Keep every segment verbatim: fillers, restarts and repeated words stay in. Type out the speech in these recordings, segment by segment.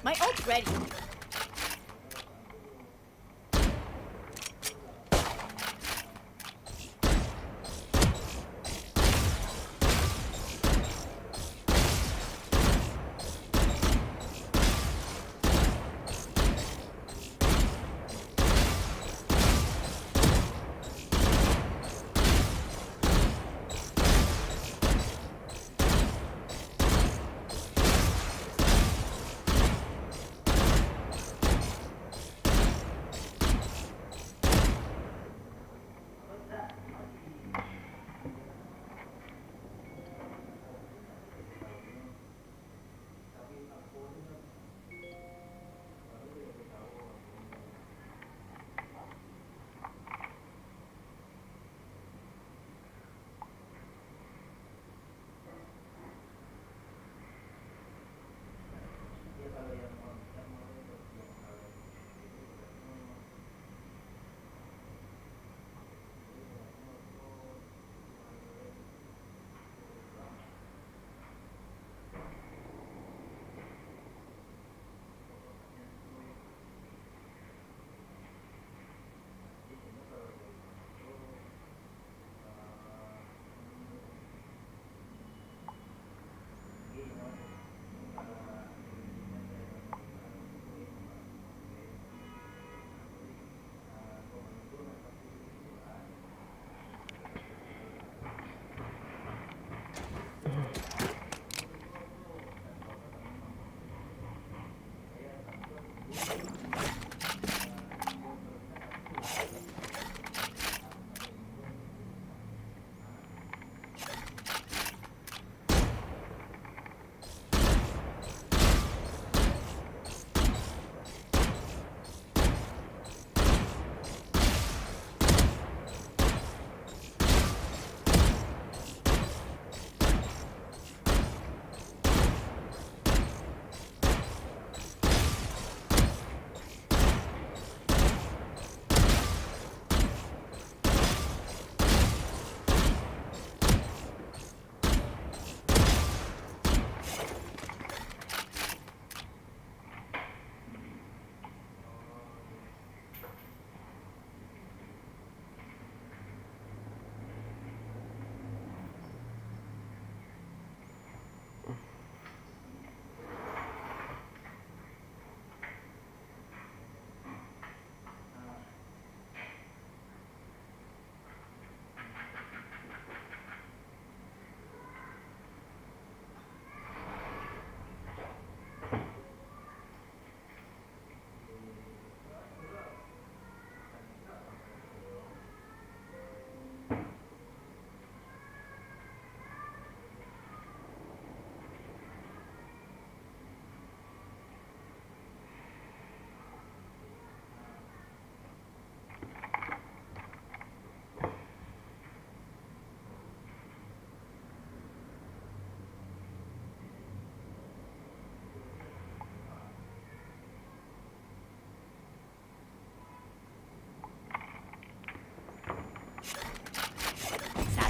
My ult ready.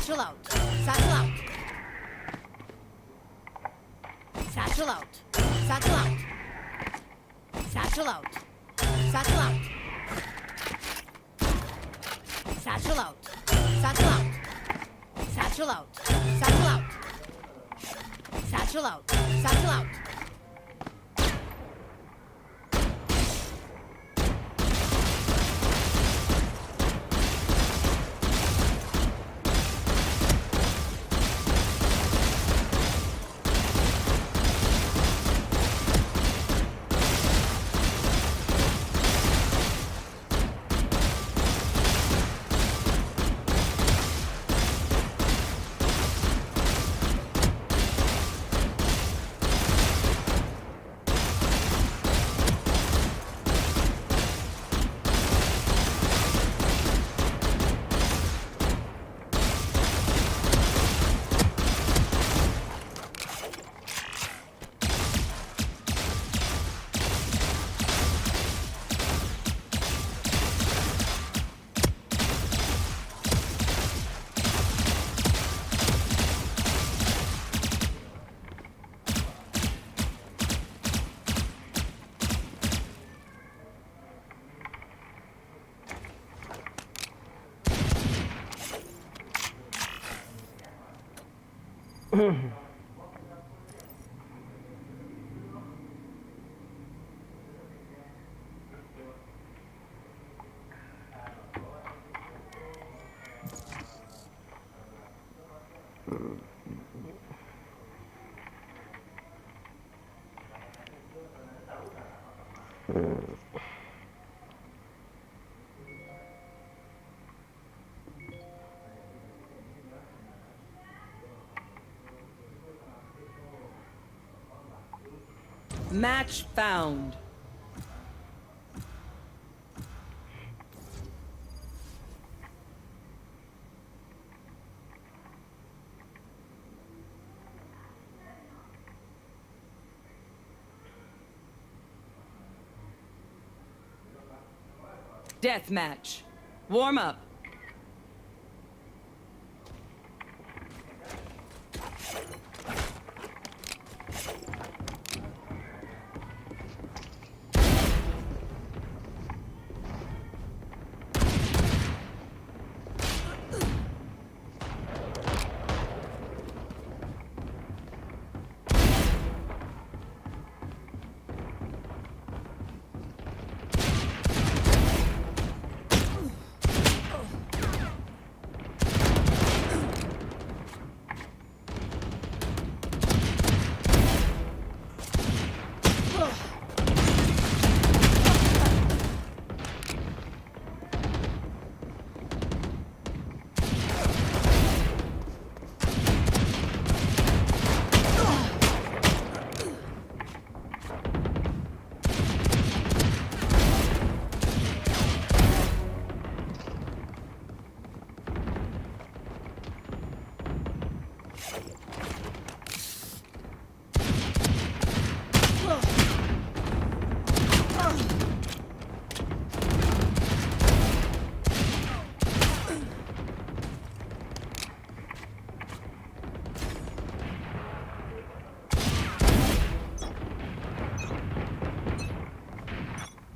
Satchel out. Satchel out. Satchel out. Satchel out. Satchel out. Satchel out. Satchel out. Satchel out. Satchel out. Satchel out. Satchel out. Satchel out. Match found. Deathmatch. Warm up.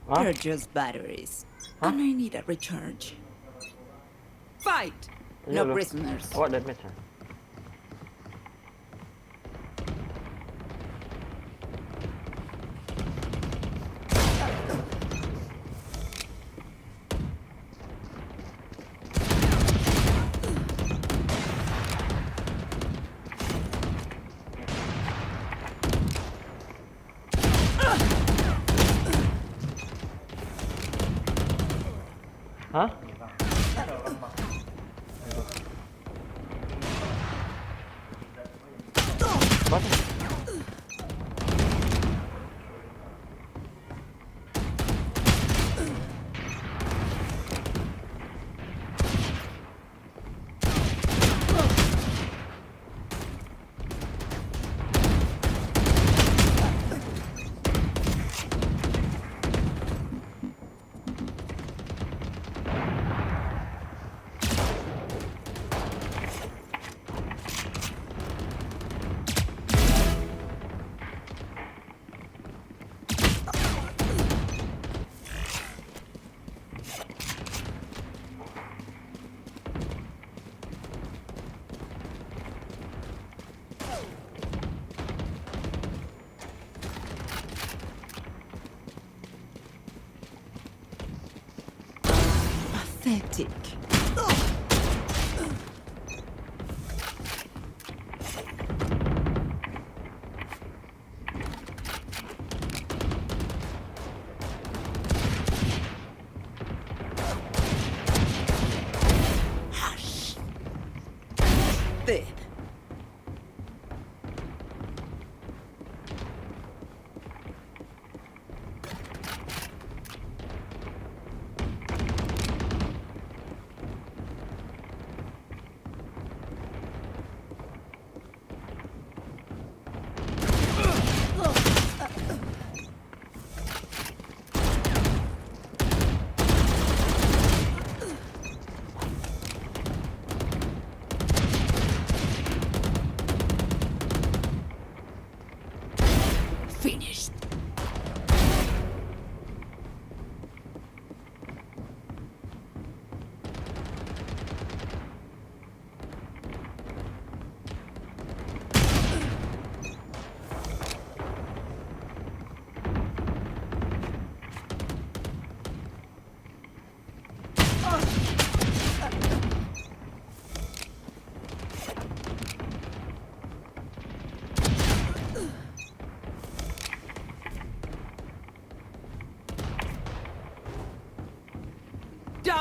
Hah? They're just batteries. Hah? And I need a recharge. Fight! Iya, no prisoners. Awak deathmatch, ah? Hah? Apa tu? Pathetic. Hush. Dead. Finished.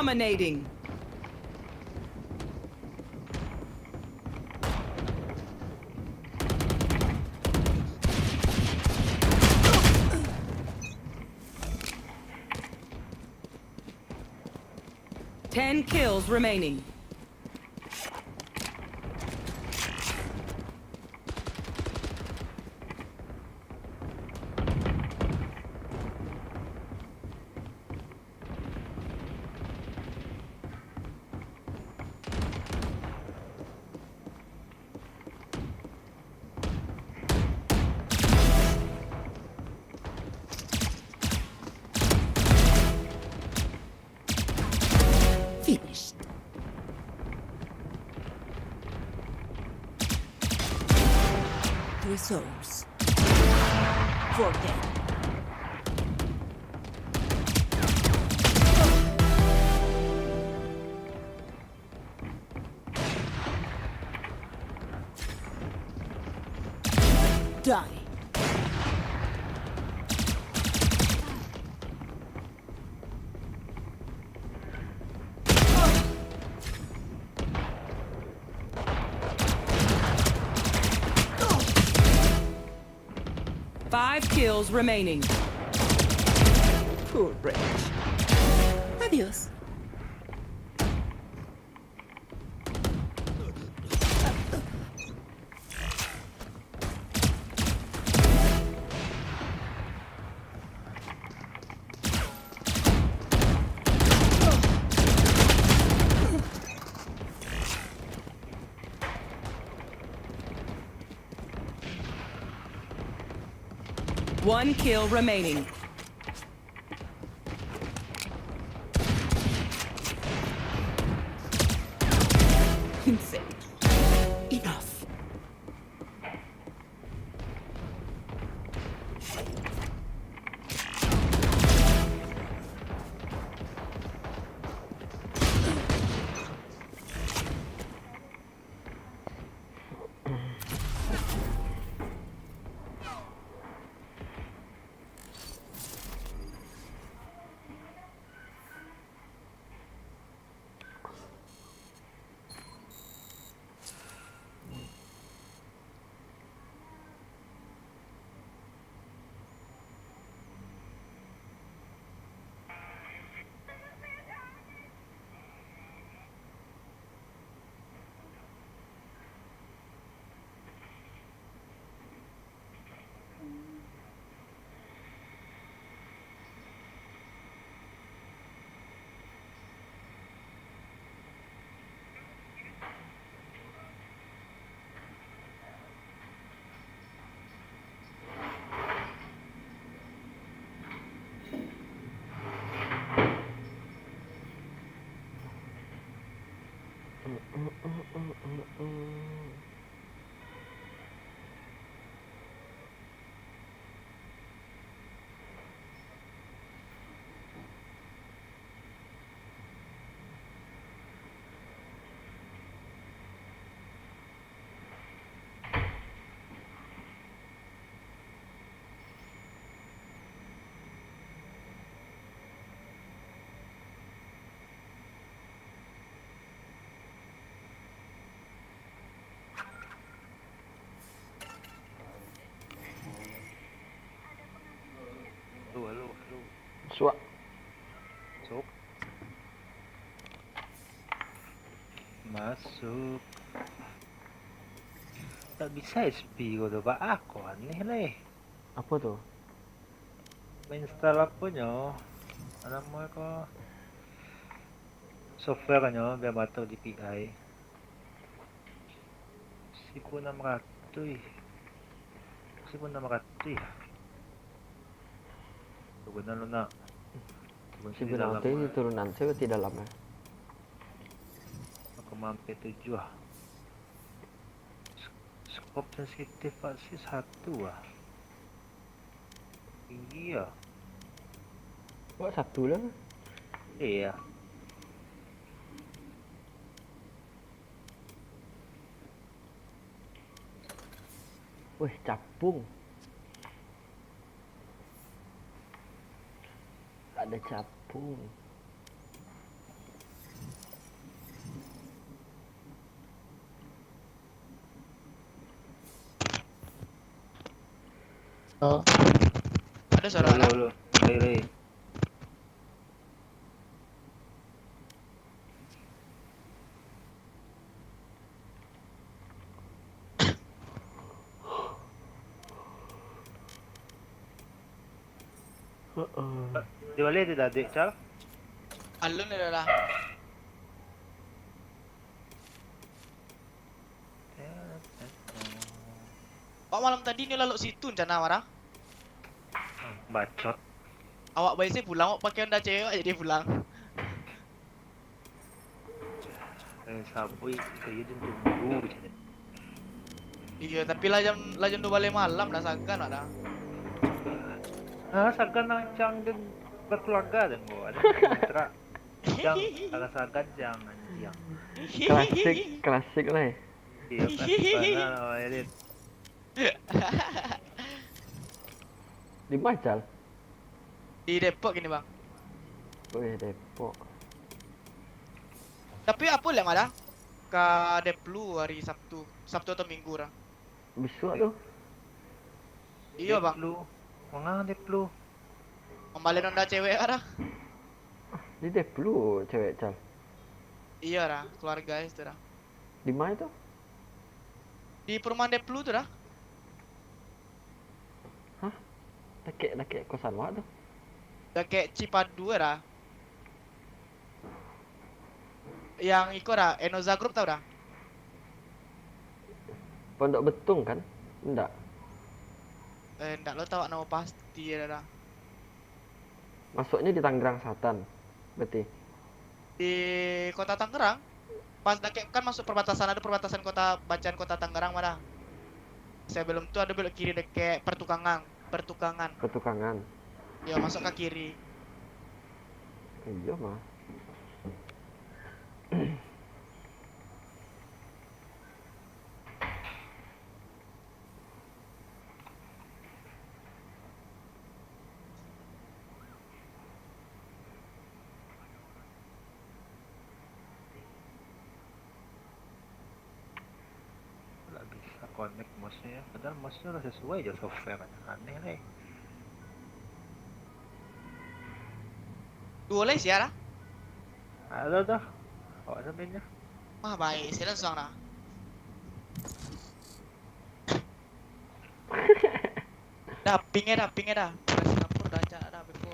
Dominating. Ten kills remaining. Finished. Three souls. Four dead. Die. Five kills remaining. Cool range. Adios. One kill remaining. Insane. Enough. Halo, halo, halo. Suak. Masuk. Masuk. Tak bisa S P ko tu, Pak. Ah, ko aneh lah, eh. Apo tu? Mainstall aponyo? Namo ko? Software-nyo, bia mato D P I. Siku enam ratuih. Siku enam ratuih. Turunan lu nak. Turun sini dalam, turunan, saya di dalam, eh. Aku mampir tujuh ah. Skop sensitif aksi satu ah. Tinggi ah. Buat satu lah. Iya. Weh, capung. Ada capung. Ado suaro lah. Halo, halo. Lai, lai. Heeh. Di baleh tu dah, Dek Cal? Alun dah lah. Awak malam tadi nyo lalok situ rencana, Wara. Bacot. Awak bae se pulang, awak pakai Honda cewek awak jadi pulang. Eh, sabuik, kayo jam tujuh, macam ni. Iyo, tapi lah jam, lah jam duo baleh malam, lah sagan awak dah. Ah, sagan rancak den bakeluarga den, bo. Ado kontrak. Jang, sagan-sagan jang, anjiang. Klasik, klasik lah, eh. Iyo, klasik bana lah, Elin. Di ma, Cal? Di Depok kini, Bang. Wih, Depok. Tapi apo liak mah dah? Ka Deplu hari Sabtu, Sabtu atau Minggu dah. Bisuak tu? Iyo, Bang. Deplu. Manga Deplu? Mambali Honda cewek dah. Di Deplu cewek, Cal? Iyo dah, keluarga itu dah. Di ma itu? Di perumahan Deplu tu dah. Hah? Dakek, dakek kosan wak tu? Dakek Cipadu dah. Yang iko dah, Enoza Group tau dah? Pondok Betung kan? Ndak. Eh, ndak lo tau namo pasti dah, dah. Masuknyo di Tangerang Selatan, berarti? Di Kota Tangerang, pas dakek kan masuk perbatasan, ado perbatasan kota, bacaan Kota Tangerang mah dah. Sebelum tu ado belok kiri dakek pertukangan, pertukangan. Pertukangan. Yo, masuk ka kiri. Iyo mah. Lah bisa connect mouse-nyo, yo. Padahal mouse-nyo lah sesuai jo software. Aneh lai. Duo lai sia lah. Ado tu. Awak samain nyo. Wah, baik. Sia langsung lah. Dah, ping-e dah, ping-e dah. Press dapur dah, cak dah, beko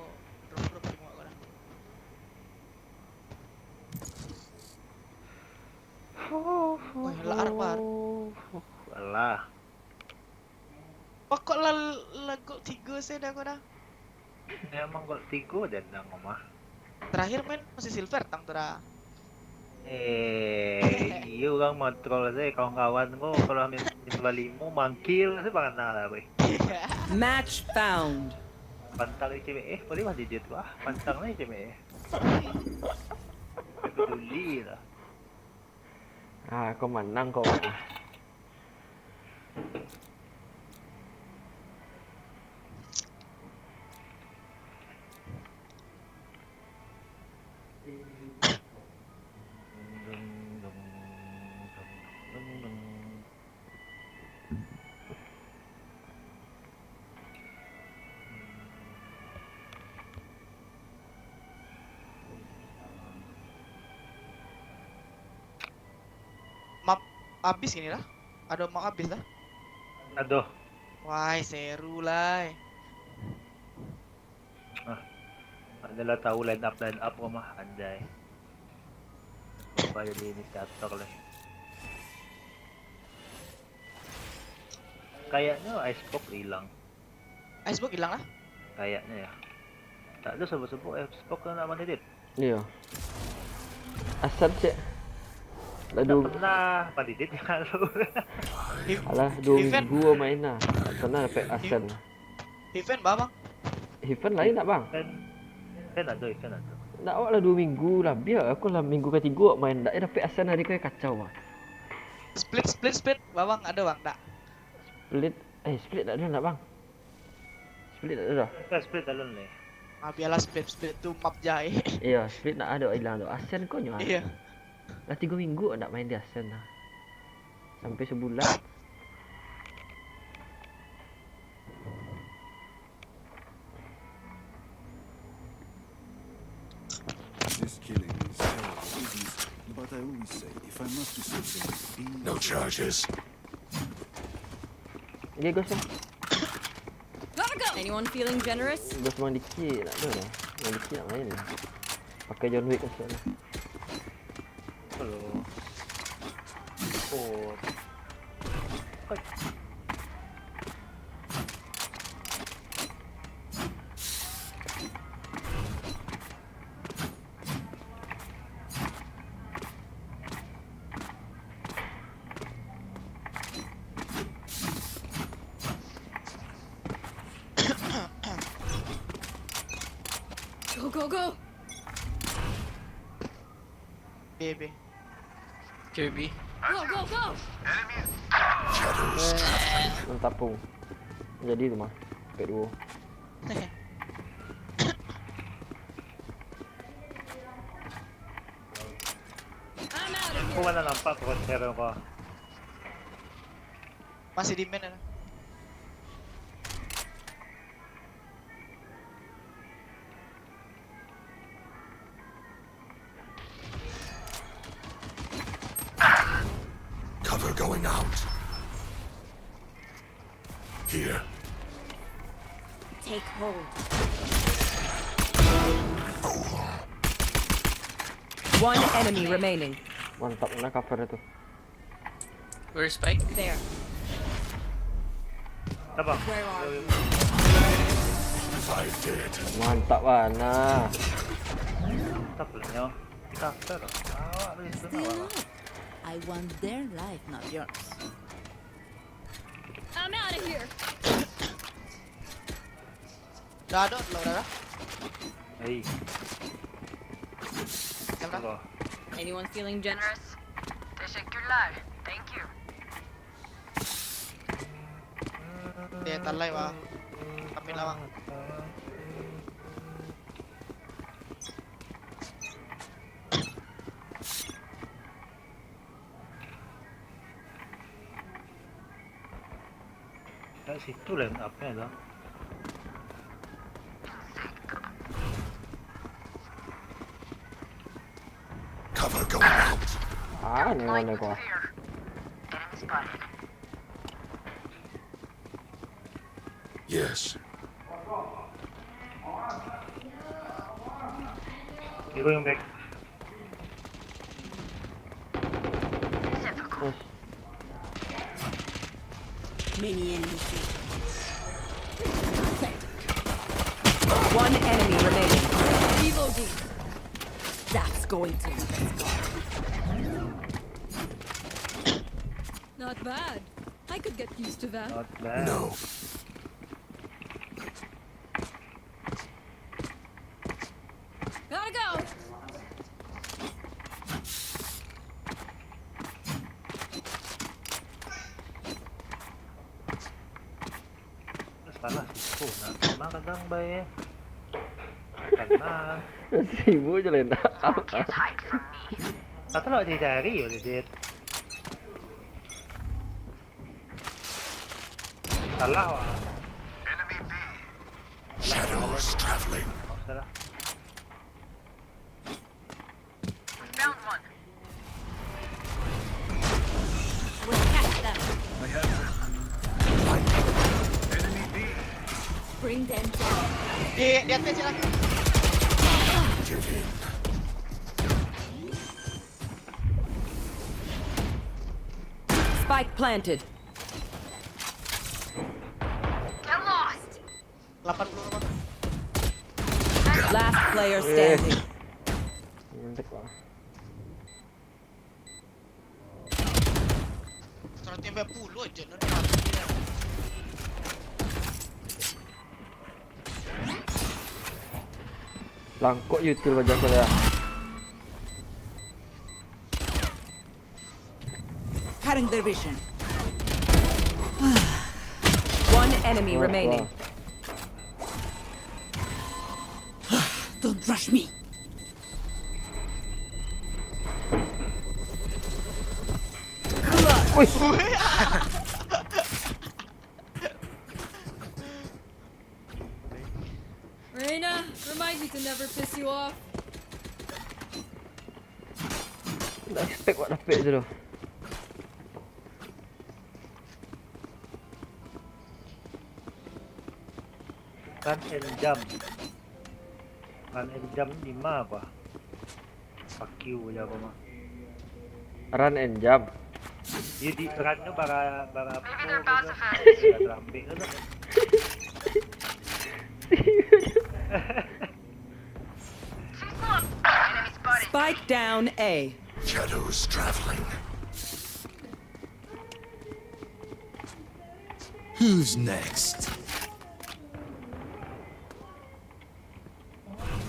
drop-drop tengok ko dah. Wah, lah Arbar. Alah. Wah, kok lah, lah gok tigo se dah ko dah. Emang gok tigo jadang mah. Terakhir main masih silver tang tu dah. Eh, iyo urang mantrol sajo kawan-kawan ko, kalau main, main balimo, mangkil sajo bangana lah, weh. Match found. Pantang ni cewek, eh, boleh mah didit wah, pantang ni cewek, eh. Tak peduli lah. Ah, kau manang kau. Map abis kini lah. Ado map abis lah. Aduh. Wai, seru lai. Ah. Adalah tahu line up, line up ko mah, anjay. Apa jadi inisiator lai. Kayaknyo Icebox ilang. Icebox ilang lah? Kayaknyo yo. Tak ado sabuk-sabuk Icebox nak mandidit. Iyo. Asan cek. Lah duo. Tak pernah mandidit kalau. Alah, duo minggu main lah. Tak pernah dapek asan. Event ba, Bang? Event lain nak, Bang? Event, event ado, event ado. Nak awak lah duo minggu labiah, aku lah minggu katigo awak main, ndak dapek asan hari ko, kacau, Bang. Split, split, split, Bang, ado, Bang, ndak? Split, eh, split ndak ado ndak, Bang? Split ndak ado dah. Split, split alun lai. Ah, bialah split, split tu map jai. Iyo, split ndak ado ilang tu. Asan ko nyo. Iyo. Lah tigo minggu ndak main di asan lah. Sampai sabulan. But I always say, if I must do something, be No charges. Dia ghost lah. Gotta go. Anyone feeling generous? Ghost Mang Diki nak tu lah. Mang Diki nak main lah. Pakai John Wick masuk lah. Hello. Oh. Go, go, go. B, B. K B. Go, go, go. Mantap pun. Jadi tu mah. Pek duo. I'm out of Kau here. Mana nampak crosshair kau? Masih di main ada. Cover going out. Here. Take hold. One enemy remaining. Mantap lah cover itu. Where's Spike? There. Sabar. Where are you? Five dead. Mantap bana. Mantap lah nyo. Cover. Awak boleh Still tunjuk awak. Not. I want their life, not yours. I'm out of here. Dah ada lah, dah. Hei. Jam dah. Allah. Anyone feeling generous? Teşekkürler. Thank you. Dia talai wah. Tapi lawang. Kat situ line up-nya tu. Cover going out. Ah, ni mana kau? Yes. Dia going back. Many enemies. One enemy remaining. That's going to be Not bad. I could get used to that. Not bad. No. Gotta go. Salah siko nak. Memang kadang bae. Kadang. Sibuk je lah nak. Atau nak cari-cari je dia. Salah wah. Shadows traveling. Salah. Found one. We'll catch them. Bring them down. Di, di atas je lah. Spike planted. Get lost. Lapan puluh lapan. Last player standing. Mantap lah. Seratus lima puluh aja, no, mati dia. Langkok util wajah kau dah. Cutting their vision. One enemy remaining. Don't rush me. Reina, remind me to never piss you off. Respect wak dapek tu doh. Run and jump. Run and jump ni mah apa? Fuck you je apa mah. Run and jump. Yo di run tu bara, bara apa? Maybe they're pacifists. Bara terambik tu lah. Spike down A. Shadows traveling. Who's next?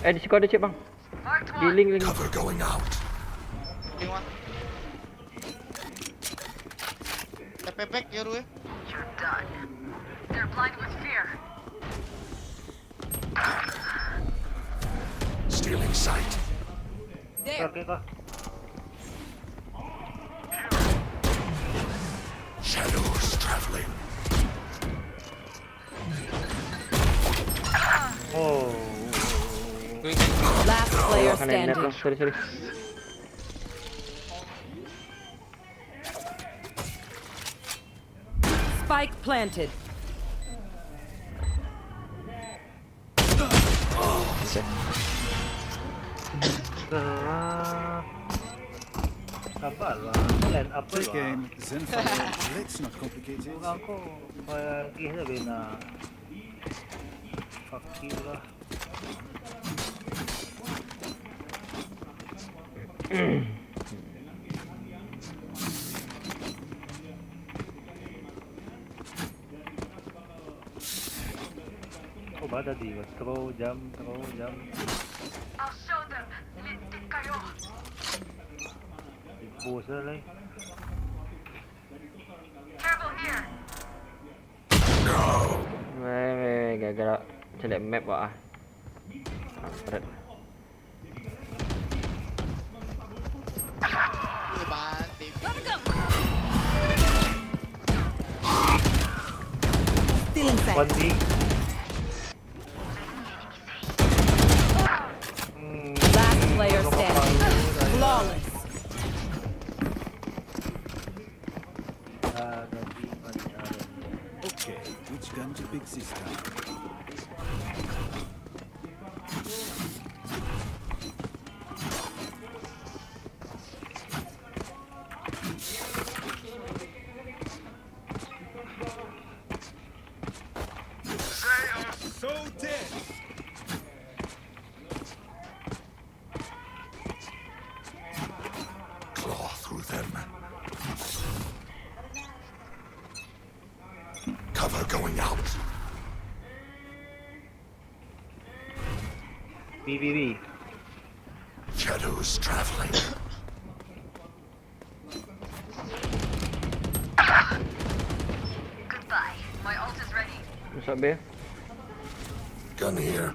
Eh, di siko ado cek, Bang. Di link, link. Cover going out. Link one. Tap back, Yoru, eh. You're done. They're blind with fear. Stealing sight. There. Oke, kah? Shadows traveling. Oh. Last player standing. Sorry, sorry. Spike planted. Salah. Sabarlah. Line up lah. Take aim. Zenfire. Let's not complicate it. Urang ko payah lagi lah bina. Fuck you lah. Ko ba tadi, throw jam, throw jam. I'll show them. Lintik kayo. Tipu salah lai. Careful here. Weh, weh, weh, gara-gara caliak map wak ah. Kampret. Still inside. One B. Hmm. Last player standing. Flawless. Okay, which gun to pick this time? They are so dead. Claw through them. Cover going out. B, B, B. Shadows traveling. Goodbye. My ult is ready. Masuk B. Gun here.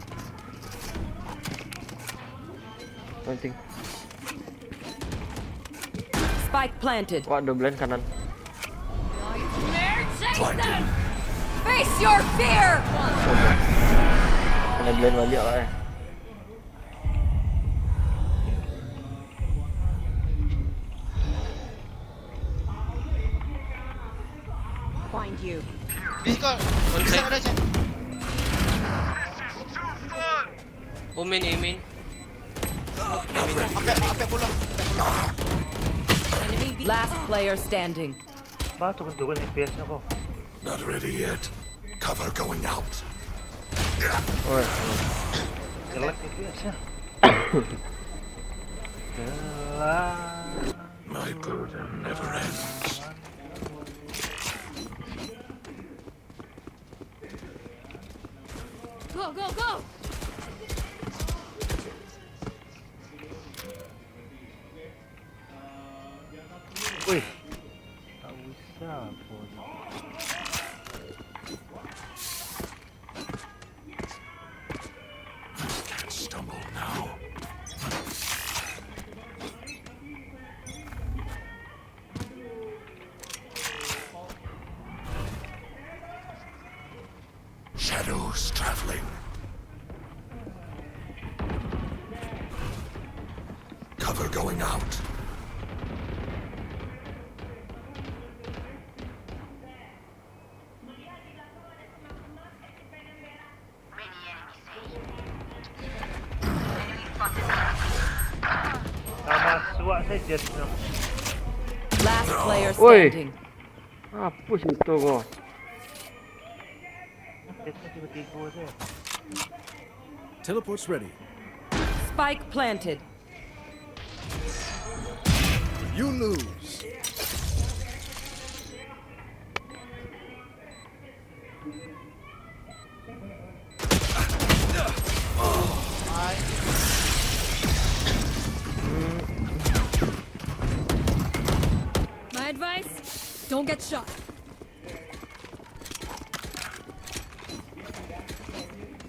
Penting. Spike planted. Wah, ada blind kanan. Nightmare Jason! Face your fear! Kena blind balik lah, eh. Find you. Discord. Discord ada, Chan. Omen, Omen. Ape, ape pulang. Last player standing. Ba turun-turun F P S-nyo ko. Not ready yet. Cover going out. Oi. Jelek F P S-nyo. Jelek. My burden never ends. Go, go, go! Wih, tak usah pun. Can't stumble now. Shadows traveling. Cover going out. Headshot no. Last player Oi. Standing. Apa situ ko? Dia tu tiba-tiba je. Teleport's ready. Spike planted. You lose. My advice, don't get shot.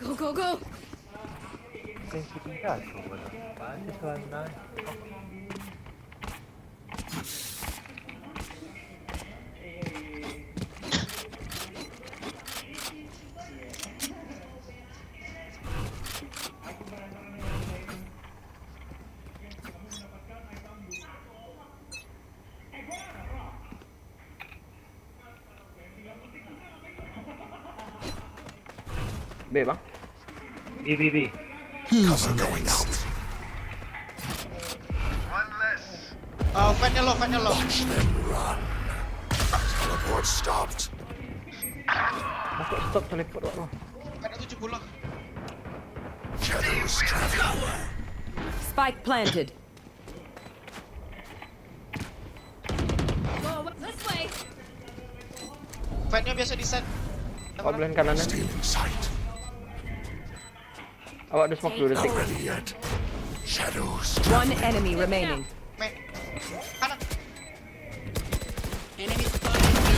Go, go, go! Sensitif jago bola. Pantas lah menang. Baik bang. B, B, B. Cover going out. Uh, fight-nya low, fight-nya low. Watch them run. Teleport stopped. Masuk stop teleport wak bang. Fight-nya tujuh puluh. Shadows traveling. Spike planted. Go, this way! Fight-nya biasa di side. Kau blind kanan kan? Stealing sight. Awak ada smoke dulu Not detik. Ready yet. Shadows One traveling. Enemy remaining. Meh. Kanan. Enemy spotted B.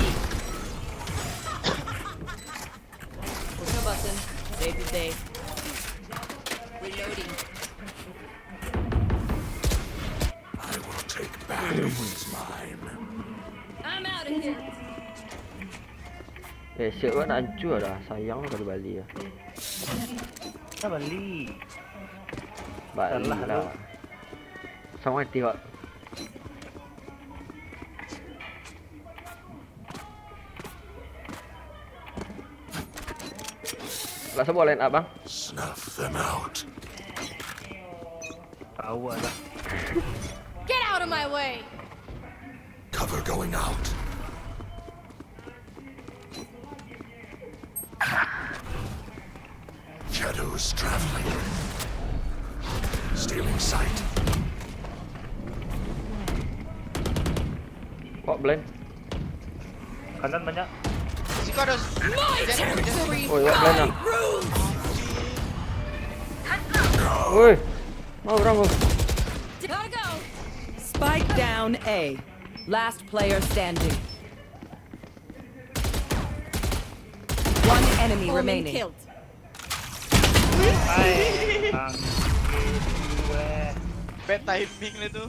Push your button. Save the day. Reloading. I will take back what is mine. I'm out of here! Eh, siap kan hancur dah. Sayang lah kalau balik lah. Kita balik. Balik Salah lah. tu. Sama hati wak. Lah, siapa line up bang? Snuff them out. Tahu lah. Get out of my way! Cover going out. Shadows traveling. Stealing sight. Kok blind? Kanan banyak. Siko ada. My territory. Oh ya, blind lah. Rules. Woi, mau orang kau. Gotta go! Spike down A. Last player standing. One enemy Omen remaining. Killed. Hai, bang. Gue. Bad timing lah tu.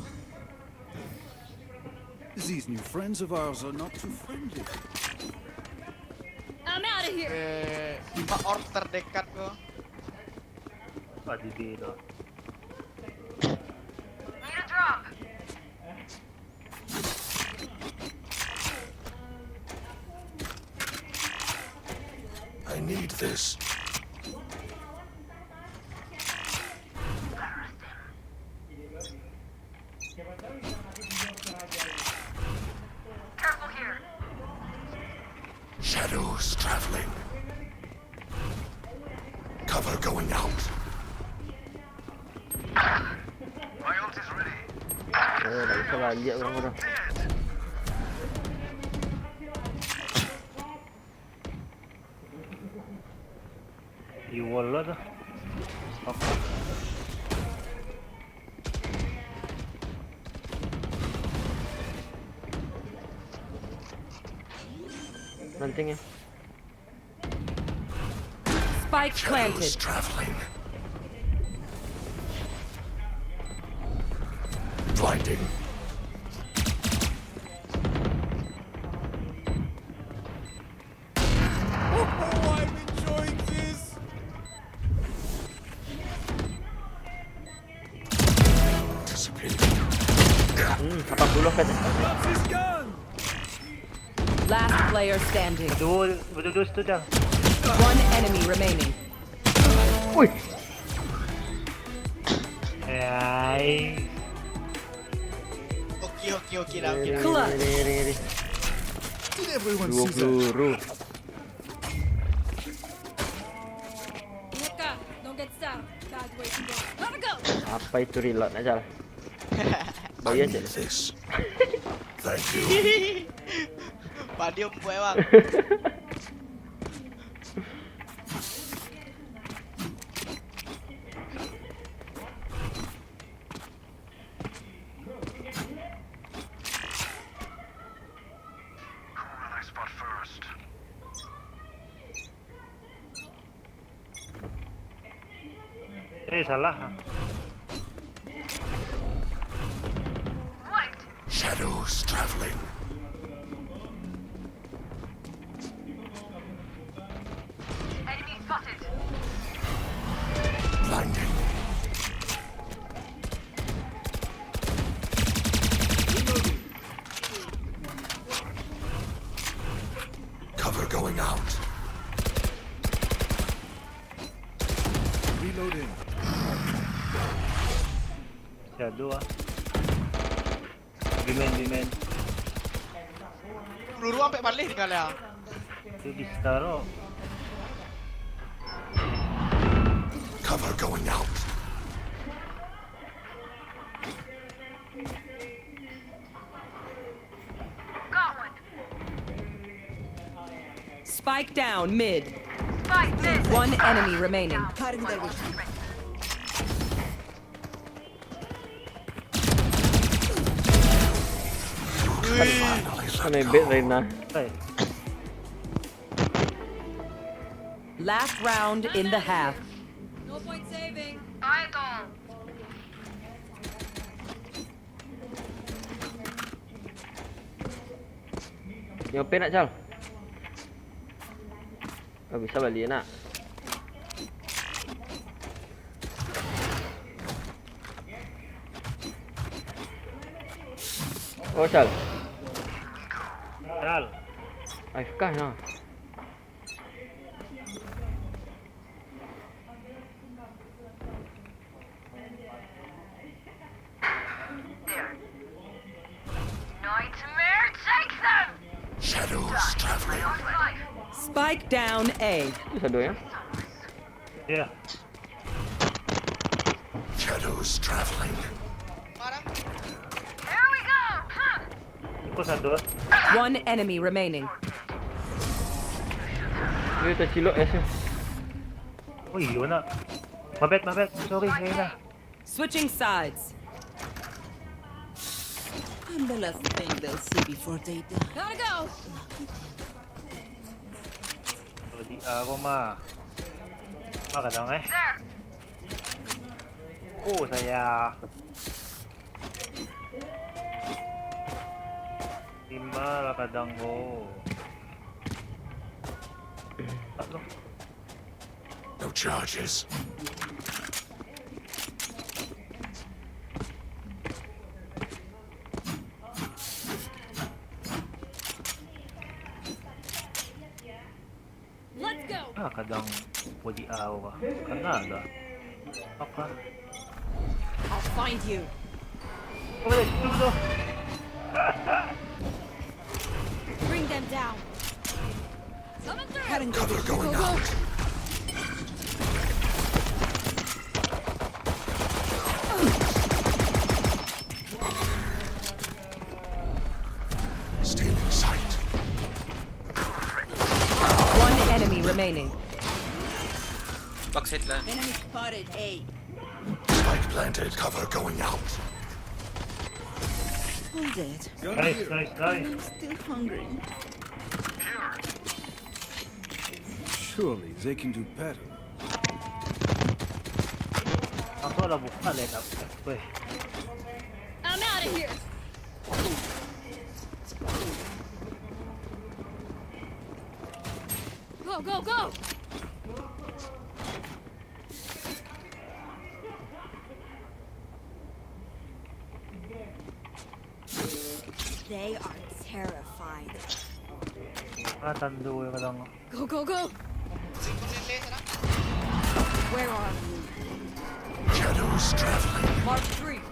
These new friends of ours are not too friendly. I'm out of here! Eh, lima orb terdekat ko. Apa di B tu? I need this. Shadows traveling. Cover going out. Oh, dah bisa balik orang tu. Di wall lah tu. Stop. Spike planted. Traveling. Blinding. Oh, I'm enjoying this. Disappear. Hmm, lapan puluh kan. Loves his gun. Last player standing. Dua, berdua situ dah. One enemy remaining. Wih, Hai. Oke, oke lah, oke lah. Ngeri, ngeri, ngeri, ngeri. Dua peluru. Neka, don't get stuck. Bad way to go. Gotta go. Apa itu reload, Ajal? Bayar je. Thank you. Padium buat, bang. Eh, salah. Shadows traveling. Enemy spotted. Blinding. Cover going out. Reloading. Shadow ah. Bimen, bimen. Peluru sampai balik tinggal ya. Itu bisa lo. Cover going out. Spike down mid. One enemy remaining. Mana bed Reyna? Hai. Last round in the half. No point saving. Nyo pe nak, Cal? Oh, bisa balik nak. Oh, Cal. Cal. A F K nah. Nightmare, take them! Shadows traveling. Spike down A. Itu satu ya? Iya. Shadows traveling. Here we go! Huh! Itu satu. One enemy remaining. Dia tercilok ya sih. Oh iya nak. My bad, my bad. Sorry, Reyna. Switching sides. I'm the last thing they'll see before they die. Gotta go. Kalau di A ko mah. Mah kadang eh. Oh, saya. Di ma lah kadang ko. Tak lo. No charges. Let's go. Ah, kadang puji Allah. Karena ada. Apa? I'll find you. Oh, ya, itu tu. Bring them down. Cover going out. Stealing sight. One enemy remaining. Backside lah. Enemy spotted A. Spike planted, cover going out. I'm dead. Nice, nice, nice. I'm still hungry. Surely they can do better. Aku lah buka lah, tak apa. I'm out of here. Go, go, go. They are terrified. Ah, tandu yang kadang. Go, go, go! Where are you? Shadows traveling. Mark three.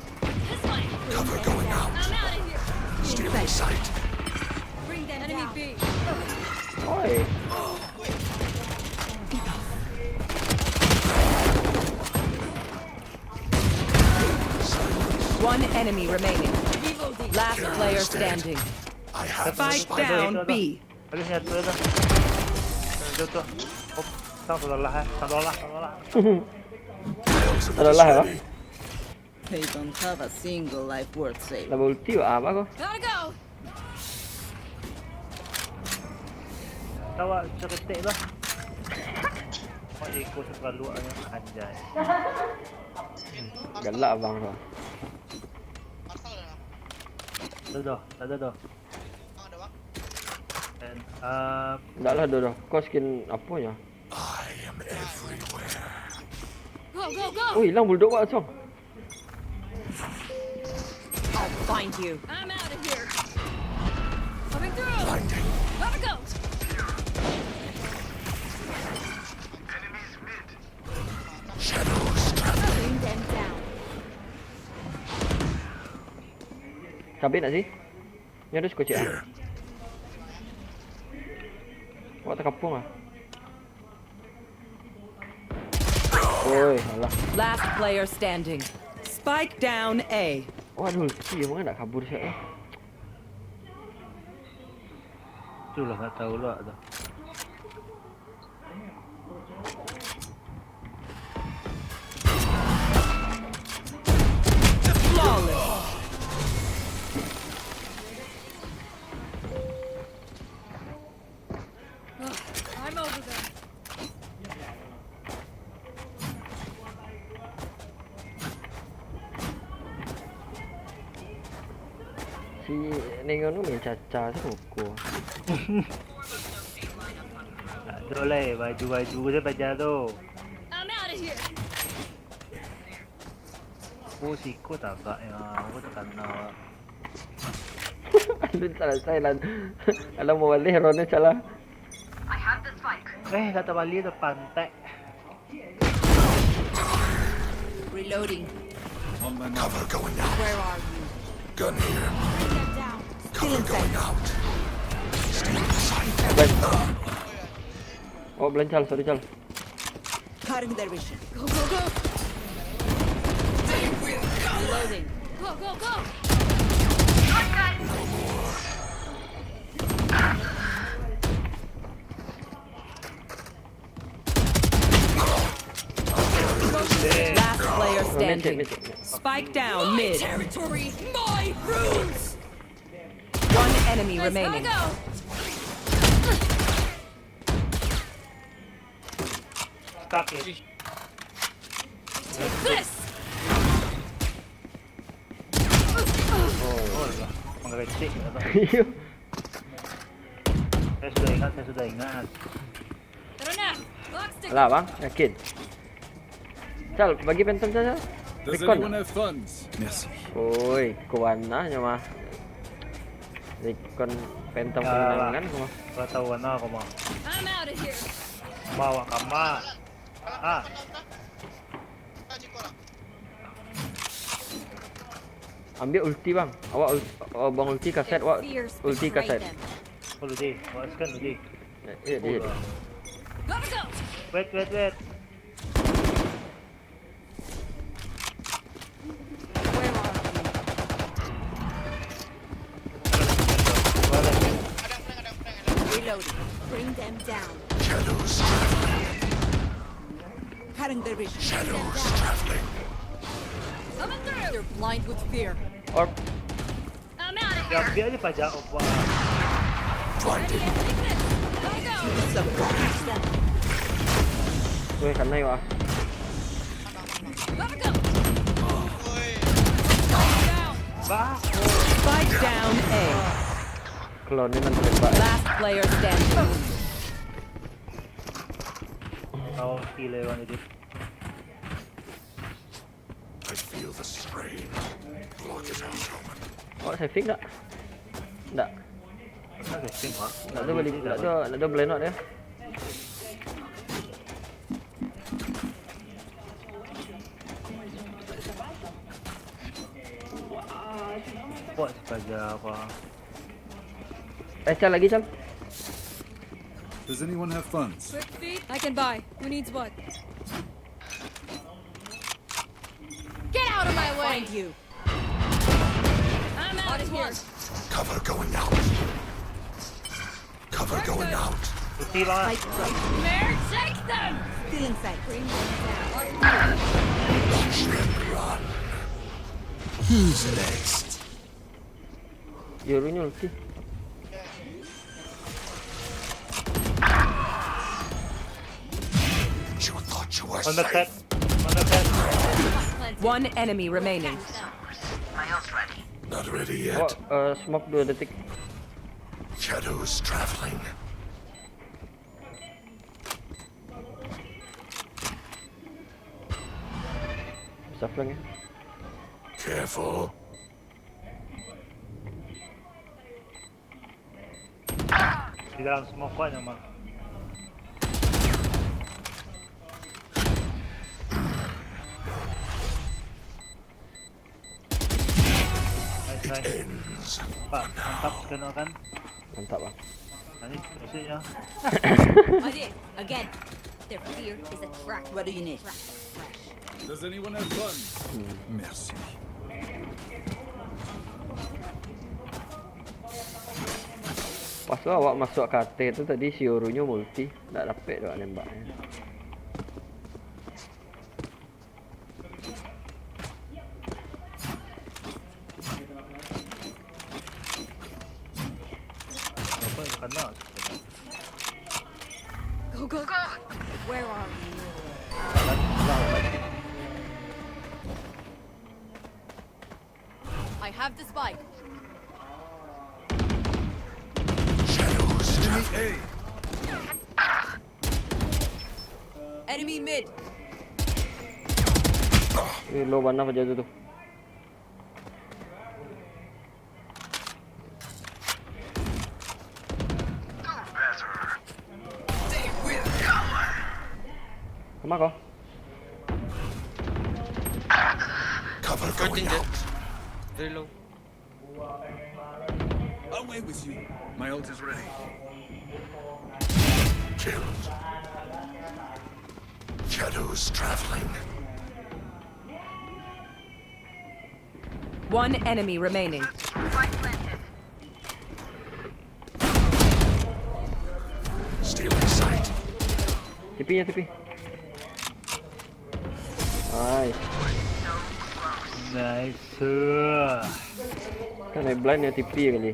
Cover going out. I'm out of here. Stealing sight. Bring them down. Oi. One enemy remaining. Last player standing. I have Spike spike. Down B. Ada satu tu. Ada tu. Op, sang salah eh. Salah, salah. My ultimate Salah is lah, ready. They don't have a single life worth saving. Lah ulti buat apa kau? Gotta go. Tawa seketik lah. Kau ikut sepaluaknya anjay. Galak abang kau. Tak ada dah, tak ada dah. And, uh, Enggak lah, Dodo. Kau skin apa ya? I am everywhere. Go, go, go. Oh, hilang bulldog wak, Song. I'll find you. I'm out of here. Coming through. Blinding. Gotta go. Shadows traveling. Bring them down. Kabin nak sih? Ni ada sekocik ah. Here. Awak terkapung ah. Oi, alah. Last player standing. Spike down A. Awak ada ulti, abang nak kabur siap lah. Itulah tak tahu lah tu. Flawless. I'm over them. Si Nengon tu main caca tu koko. Tak ada lah, baju-baju je pajar tu. I'm out of here. Oh, siko tabak ya. Aku tak kenal. Alun salasai lah. Alah mau balik Ron ni salah. Eh, tak terbalik tu pantai. Reloading. Cover going out. Where are you? Gun here. Bring them down. Cover going out. Stealing sight. Oh, belancal, sorry, Cal. Cutting their vision. Go, go, go. Reloading. Go, go, go. Last player Oh, mid, standing. mid, mid, mid. Spike down mid. Territory, my rules. One enemy Gotta remaining. go. Kaki. Take this. Oh, lah. Menggerecek lah tu. Iyo. Saya sudah ingat, saya sudah ingat. Turun dah. Clock stick. Alah, bang, yakin. Cal, bagi phantom, Cal, Cal. Does Recon. Anyone have funds? Merci. Oi, kawan lah nyo mah. Recon phantom Ya. kemenangan tu mah. Kau tahu mana aku mah. I'm out of here. Bawa kamar. Ah, Ambil ulti, bang. Awak ul- oh, bang ulti kaset, awak Fears ulti betray kaset. Them. Kau dulu deh. Awak sekarang dulu deh. Eh, dia, dia. Gotta go. Wait, wait, wait. Where are you? Wala. Reloading. Bring them down. Shadows. Cutting their vision. Shadows traveling. Coming through. They're blind with fear. Orb. I'm out of Ya, here. biar je pajak opa. Blinding. Gotta go. Surprise them. Weh, kanai wah. Gotta go. Bah. Spike down A. Clone ni nanti tembak. Last player standing. Kau kill orang itu. I feel the strain. Block it out, Roman. Awak saving tak? Tak. Mana saving, Pak? Tak ada balik, tak ada, tak ada blend out dia. Kuat saja apa? Eh, Cal, lagi, Cal. Does anyone have funds? Quick feet. I can buy. Who needs what? Get out of my way! Find you. I'm out of here. Cover going out. Cover going out. Putih lah. Nightmare, take them! Still inside. Bring them down. Watch them run. Who's next? Yoru-nyo ulti. You thought you were safe. On the cat. On the cat. One enemy remaining. Not ready yet. Oh, eh, smoke dua detik. Shadows traveling. Bisa flank ya. Careful. Di dalam smoke kuat nyaman. Nice, nice. Pak, mantap, kena kan? Mantap, Bang. Nah, ni, maksudnya. Again, their fear is a trap. What do you need? Does anyone have guns? Merci. Pas lah awak masuak ka ateh tu tadi, si Yoru-nyo multi, ndak dapek tu awak nembaknyo. Apa yang kena? Go, go, go! Where are you? I have the spike. Enemy mid. Eh, low bana paja tu tu. Kama kau? Cover going out. Very low. Away with you. My ult is ready. Killed. Shadows traveling. One enemy remaining. Stealing sight. T P-nya, T P. Nice. Nice. Kan naik blind ya T P kali.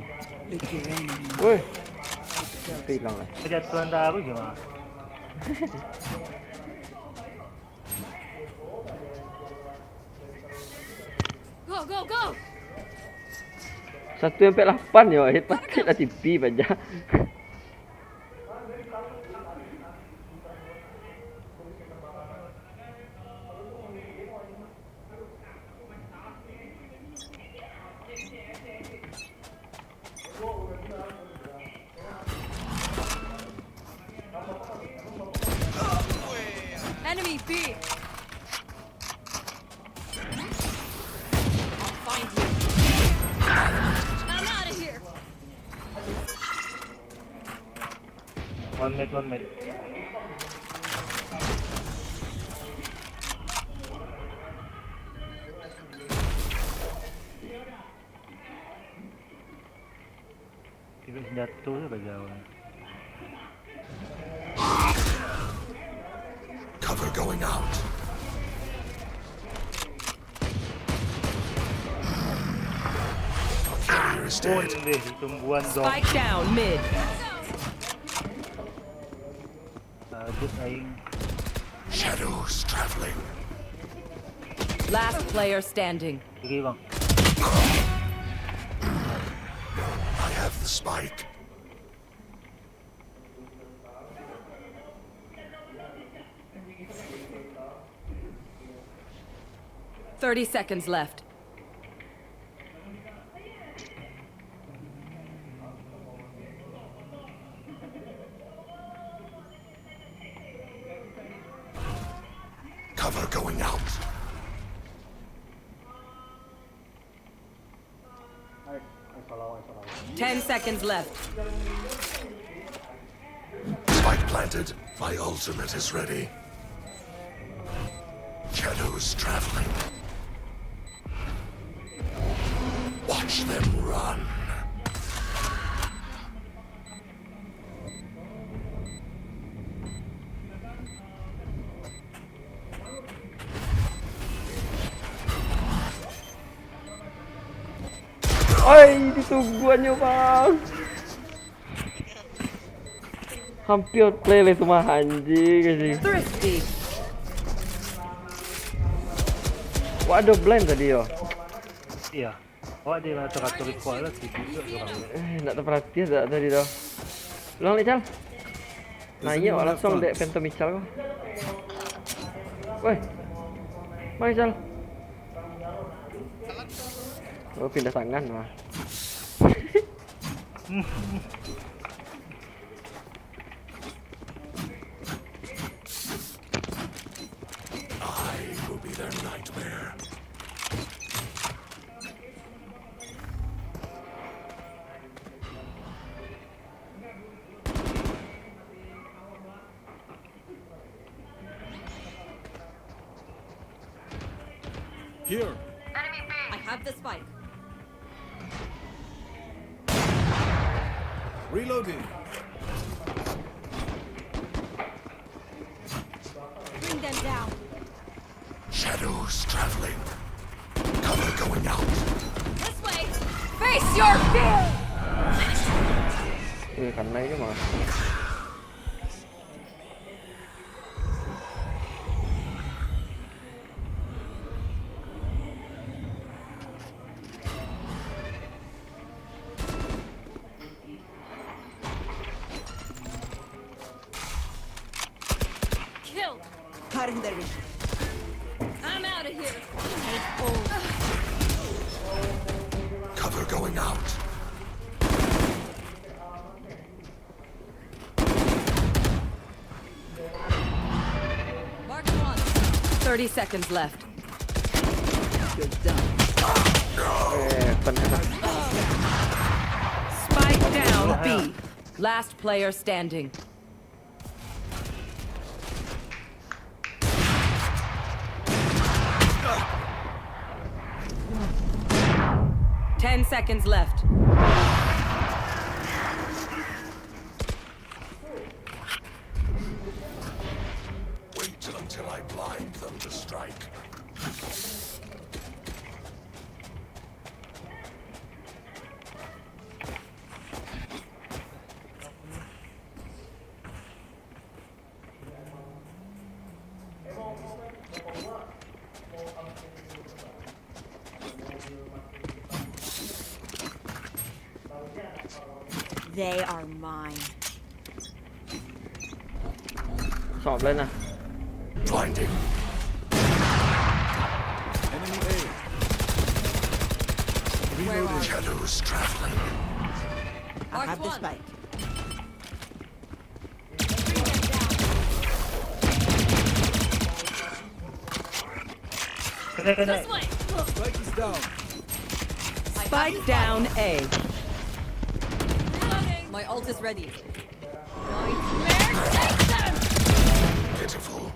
Woi. T P hilang lah. Kejatuhan taruh je mah. Go, go, go! Satu sampai lapan yo, eh, patik lah T P paja. Enemy B. I'll find you. I'm out of here. One mid, one mid. Tiba senjata tu dah bagi awak. Cover going out. Carrier is dead. Pun deh, tumbuhan dong. Spike down mid. Target aing. Shadows traveling. Last player standing. Kiri, bang. I have the spike. Thirty seconds left. Cover going out. Alright, Ten seconds left. Spike planted. My ultimate is ready. Shadows traveling. Watch them run. Oi, ditungguannyo, Bang. Hampir play lah tu mah, anjing, anjing. Thrifty. Wah, ada blind tadi yo. Iya. Awak dia rata-rata record lah, sibuk juga orang dia. Eh, nak terperhatian tak tadi tu? Ulang ni, Cal. Naiak awak langsung dek Phantom Ical ko. Woi. Mai, Cal. Oh, pindah tangan mah. I will be their nightmare. Here. I have the spike. Reloading. Bring them down. Shadows traveling. Cover going out. This way. Face your fear. Eh, kanai je mah. Killed. Cutting their vision. I'm out of here. Cover going out. Mark one. Thirty seconds left. You're done. Eh, pernah. Spike down B. Last player standing. Ten seconds left. Wait until I blind them to strike. They are mine. Sok blind lah. Blinding. Enemy A. Reloading. Shadows traveling. I have the spike. Kena, kena. This way. Spike is down. Spike down A. Reloading. My ult is ready. Nightmare, take them! Pitiful.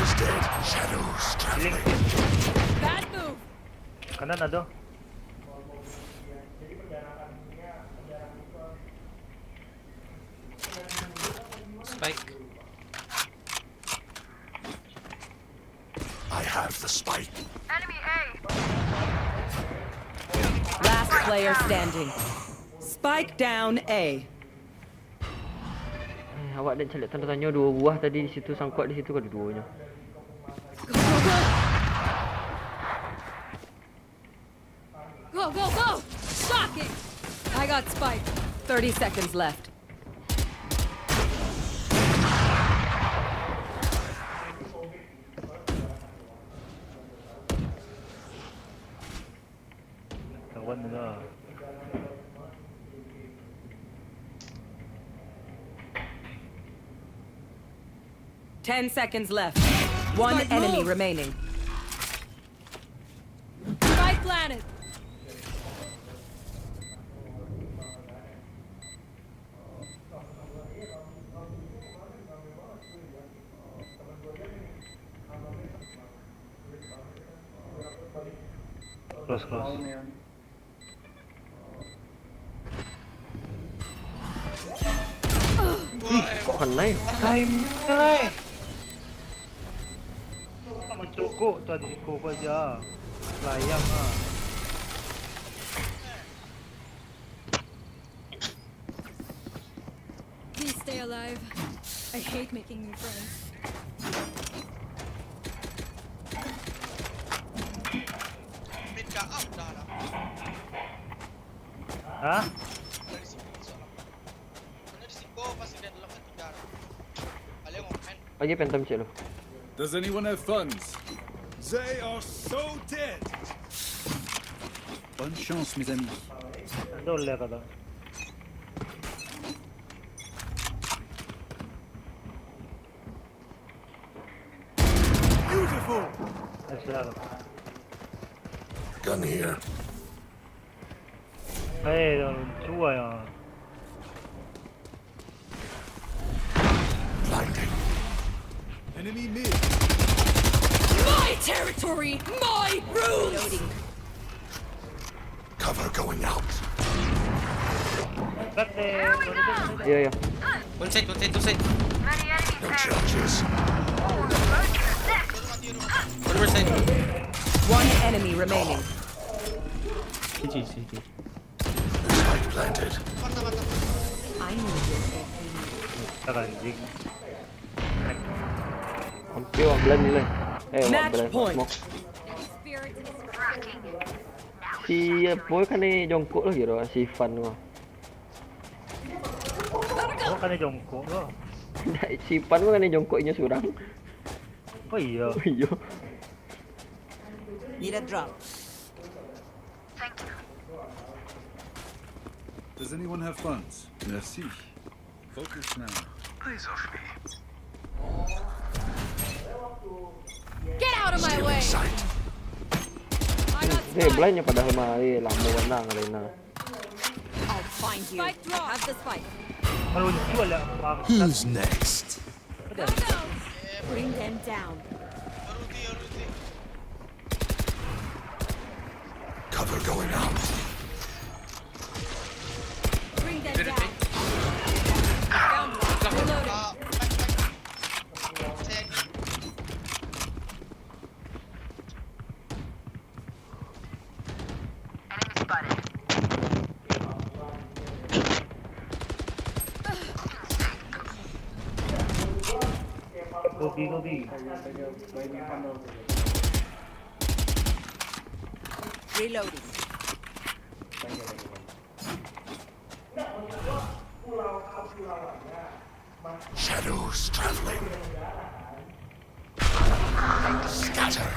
Is dead. Shadows traveling. Bad move. Kanan ado. Spike. I have the spike. Last player standing. Spike down A. Eh, awak den caliak tanda tanyo duo buah tadi di situ, sangkuak di situ kaduonyo. Go, go, go! Shocking! I got spike. Thirty seconds left. Kawan lah. Ten seconds left. One enemy remaining. Spike planted. Close, close. Ih, kok kena ya? Time, time. Mencokok tadi, kok aja. Layang ah. Please stay alive. I hate making new friends. Hah? Lagi Phantom cek lu. Does anyone have funds? They are so dead. Bonne chance, mes amis. Ada oleh kata. Beautiful. Gun here. Eh, dah lucu ah ya. Blinding. Enemy mid. My territory, my rules. Cover going out. Iya, iya. One side, one side, two side. No charges. One more side. One enemy remaining. Spike planted. I need this. Anjing. Hampir wak blind ni lah. Eh, wak blind. Match point. Smoke. Si Boy kan ni jongkok lah kiro, si Fan tu. Oh, kan ni jongkok lah. Si Fan tu kan ni jongkok inyo surang. Oh iya. Oh iya. Need a drop. Does anyone have funds? Merci. Focus now. Eyes off me. Get out of my way! Sight. Eh, blind-nyo padahal mah, eh, lamo bana Reyna. I'll find you. Spike drop. Have the spike. Kalau jual lah, Bang. Who's next? Bring them down. Cover going out. Bring them down. Found one. Reloading. Gobi, gobi. Reloading. Shadows traveling. Scatter.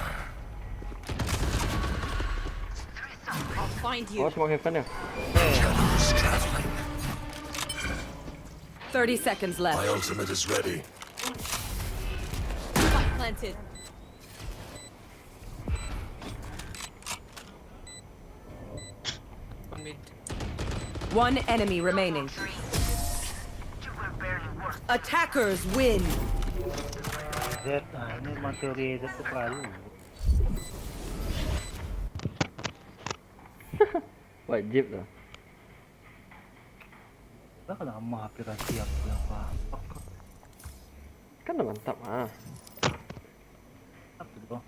I'll find you. Oh, smoke heaven ya? Shadows traveling. Thirty seconds left. My ultimate is ready. Spike planted. One mid. One enemy remaining. Attackers win. Z, ah, ini memang teori Z tu terlalu. Wajib lah. Dah kena amah aplikasi apa yang apa. Kan dah mantap ah. Apa tu?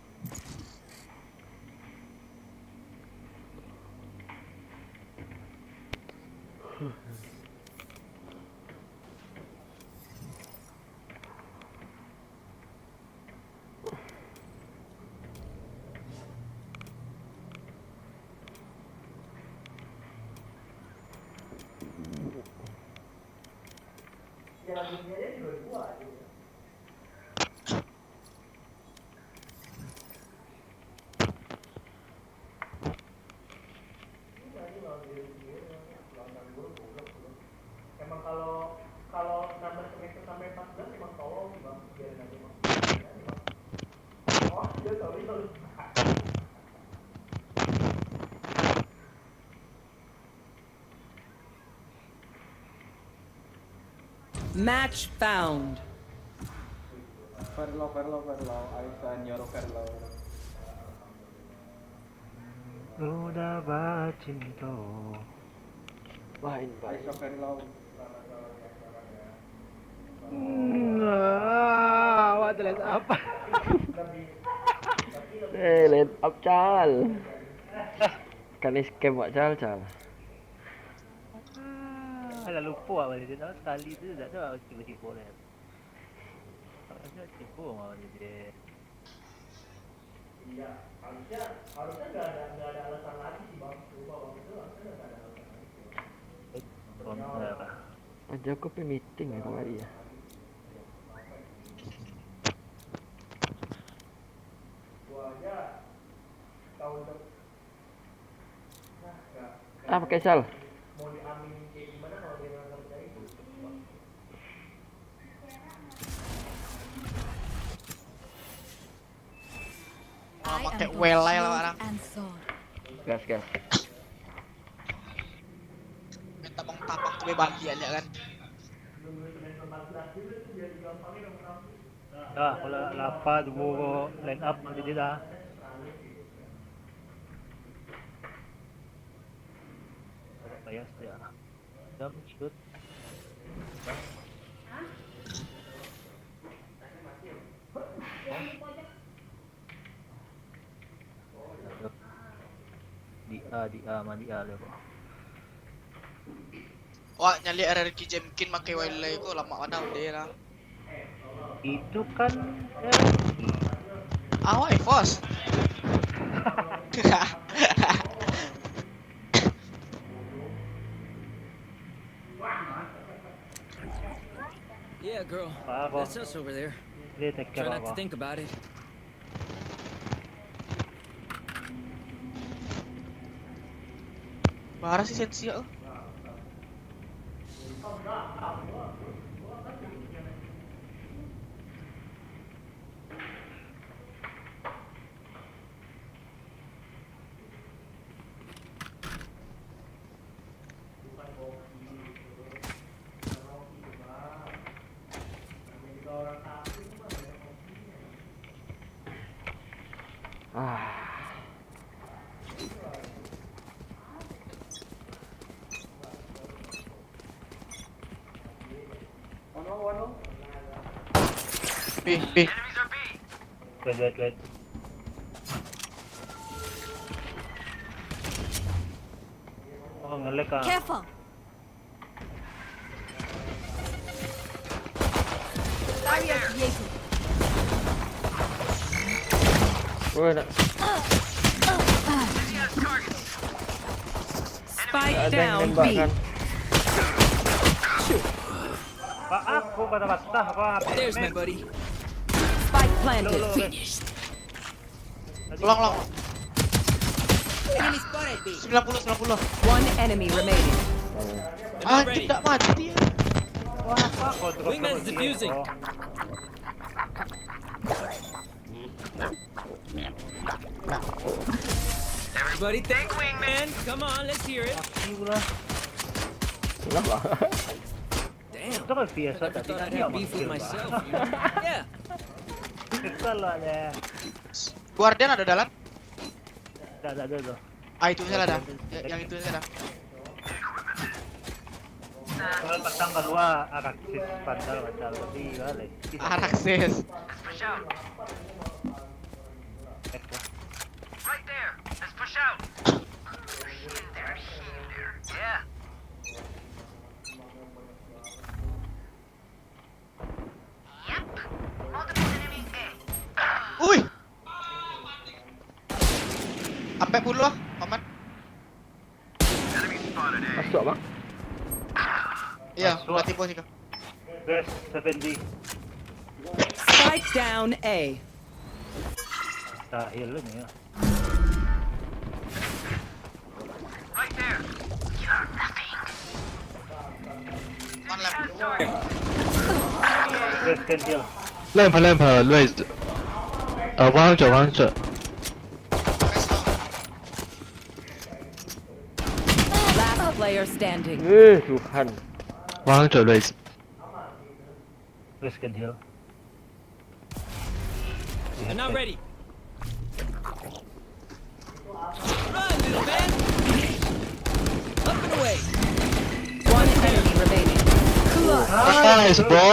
Emang kalau, kalau enam belas semester sampai empat belas emang tolol sih, Bang. Biarin aja, Bang. Biarin aja, Bang. Oh, iya, sorry, sorry. Match found. Verlo, verlo, verlo. Ayo, señor, verlo. Udah bacinto. Wah, invite. Hmm, ah, awak tu line up. Eh, line up, Cal. Kan scam wak, Cal, Cal. Ah, lah lupo awak tadi. Sekali tu dah tu awak tibo-tibo line up. Awak tibo awak tadi. Aja aku pe meeting ya kemari ya. Ah, pakai sal. Ah, pakai well lah, lah, barang. Gas, gas. Main tabang-tabang tu bebagi aja kan. Dah, kalau lapa duo line up jadi dah. Payah sajo. Jump, shoot. Di A, di A, mah di A lah ko. Wak nyaliak R R Q Jenkins makai wildlife ko, lamak bana udah lah. Itu kan R R Q. Ah, why, Fos? Yeah, girl. Apa? That's us over there. Dia take care. Try not to apa? Think about it. Bara sih sensi tu. Ah. Pi, pi. Wait, wait, wait. Oh, nge-lag ah. Careful. Barrier created. Woi, nak. Spike down B. Ada yang nembak kan? Pak, aku patah-patah, Pak. There's my buddy. Spike planted. Finished. Long, long. Enemy spotted B. Sembilan puluh, sembilan puluh. One enemy remaining. Ah, tidak mati dia. Wah, apa kau terus. Wingman's defusing. Everybody thank Wingman. Come on, let's hear it. Mati pula. Kenapa? Damn. Itu kan biasa, I never tapi thought I'd tak have beef with nyaman. Myself, you know? Yeah. Kesal lah dia. Guardian ada dalam? Tidak, tidak ada tu. Ah, itu salah dah. Ya, yang itu salah dah. Kalau pasang keluar, Araksis pandal macam lebih balik. Araksis. Right there. Let's push out. Hinder, hinder. Yeah. Ui! Ampek puluh lah, Paman. Masuk, Bang. Iya, masuk. Mati bos itu. Best seventy. Spike down A. Tahil lah ni ya. One left. Lamp, lamp, Luis. Uh, one hundred, one hundred. Last player standing. Eh, Tuhan. One hundred, Luis. Please can heal. And now ready. Run, Up and away. One enemy remaining. Clutch. Nice, bro.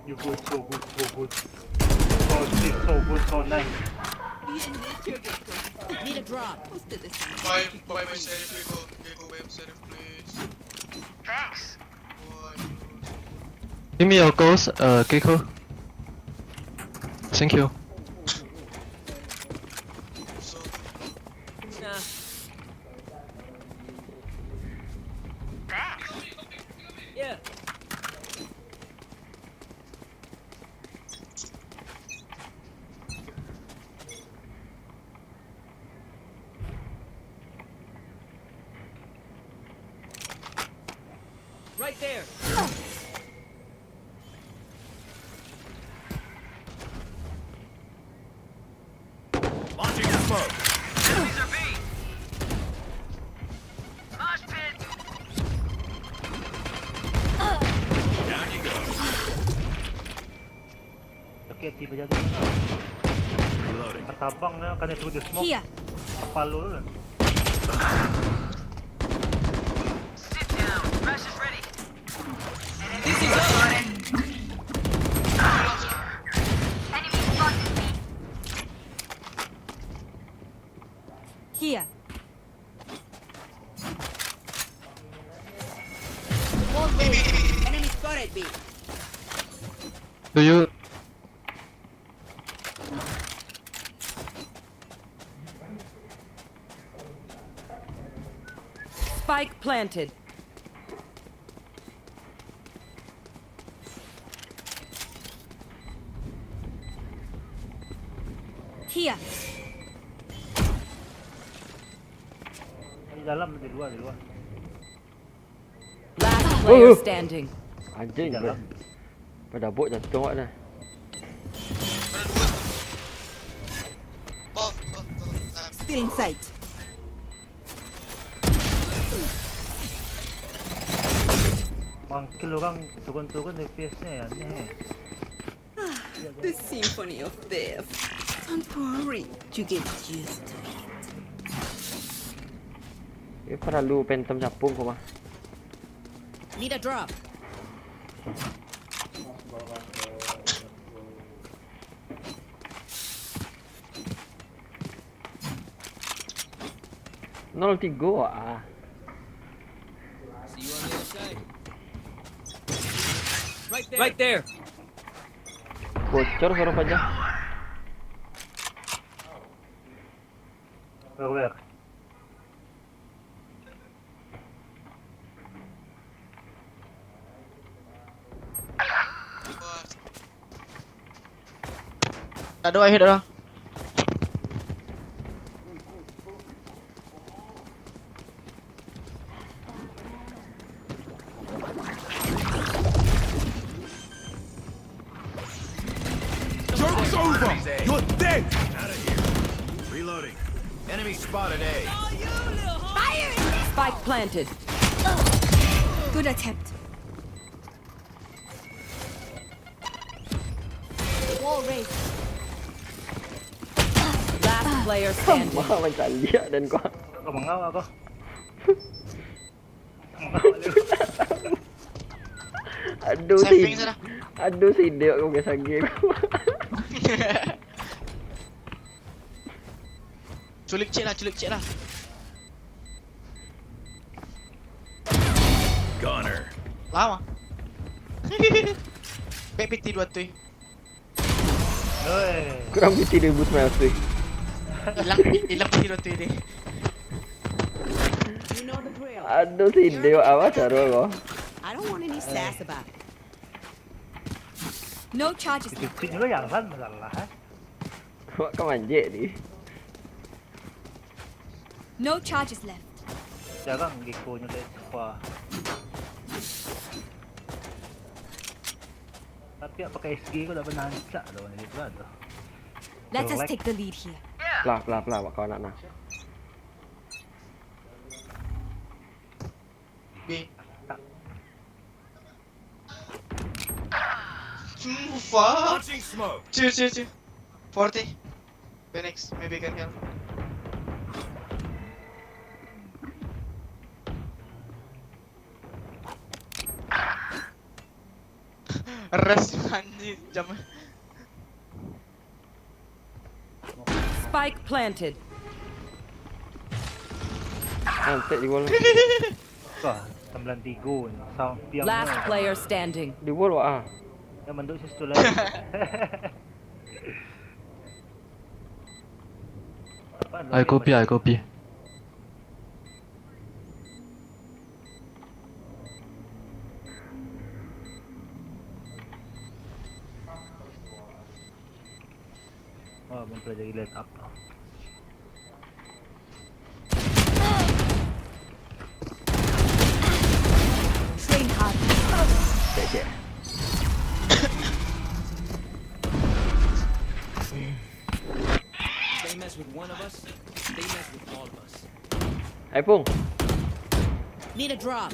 You good, so good, so good. So sick, so good, so nice. Need a drop. Buy, buy my sheriff, Rico. Rico, buy my sheriff, please. Thanks. Give me your ghost, uh, Gecko. Thank you. Nah. Yeah. Right there. Launching smoke. Down you go. Sakik hati bajalan. Reloading. Katabang dah, kanai suruh dia smoke. Here. Kapalo tu lah. Sit down. Rush is ready. This is us. Enemy spotted. Here. Wall raised. Enemy spotted me. Do you Spike planted. Here. Di dalam, di luar, di luar. Last player standing. Anjing, bro. Pada bot jantung awak dah. Still in sight. Mangkil orang turun-turun F P S-nya ya, aneh. The Symphony of Death. Don't worry, you get used to it. Ini perlu Phantom capung kau mah. Need a drop. Nol tigo ah. See you on the other side. Right there. Right there. Bocor suara pajak. Where, where? Ado, I hit dah. Joke's over! You're dead! Out of here. Reloading. Enemy spotted A. Fire in the Spike planted. Good attempt. Wall raised. Last player standing. Malah mancaliak dan kau. Kau mengawa kau. Aduh, si, aduh, si Dek kau biasa game. Culik cek lah, culik cek lah. Goner. Lama. Baik P T dua tu. Oi. Kurang piti dua ribu sembilan ratus. Hilang, hilang piti dua ribu deh. You know the drill. Aduh, si Deo, apa cara kau? I don't want any sass about it. No charges. Itu pin juga yang kan masalah, eh. Awak kan manjek ni. No charges left. Jarang Gecko nyo dari sepa. Tapi nak pakai S G ko dak pernah rancak tu, jadi tu lah tu. Let us take the lead here. Pelah, pelah, pelah, awak kawan nak nah. B. Hmm, fuck. Launching smoke. Chill, chill, chill. Forty. Phoenix, maybe can help. Res anjing, jam. Spike planted. Antek di wall. Wah, sembilan tiga ni. Sound piang. Last player standing. Di wall, wak, ah. Ya, manduk situ lah. Ai kopi, ai kopi. Oh, mempelajari level up. Train hard. Cek, cek. They mess with one of us, they mess with all of us. Hai, Pung. Need a drop.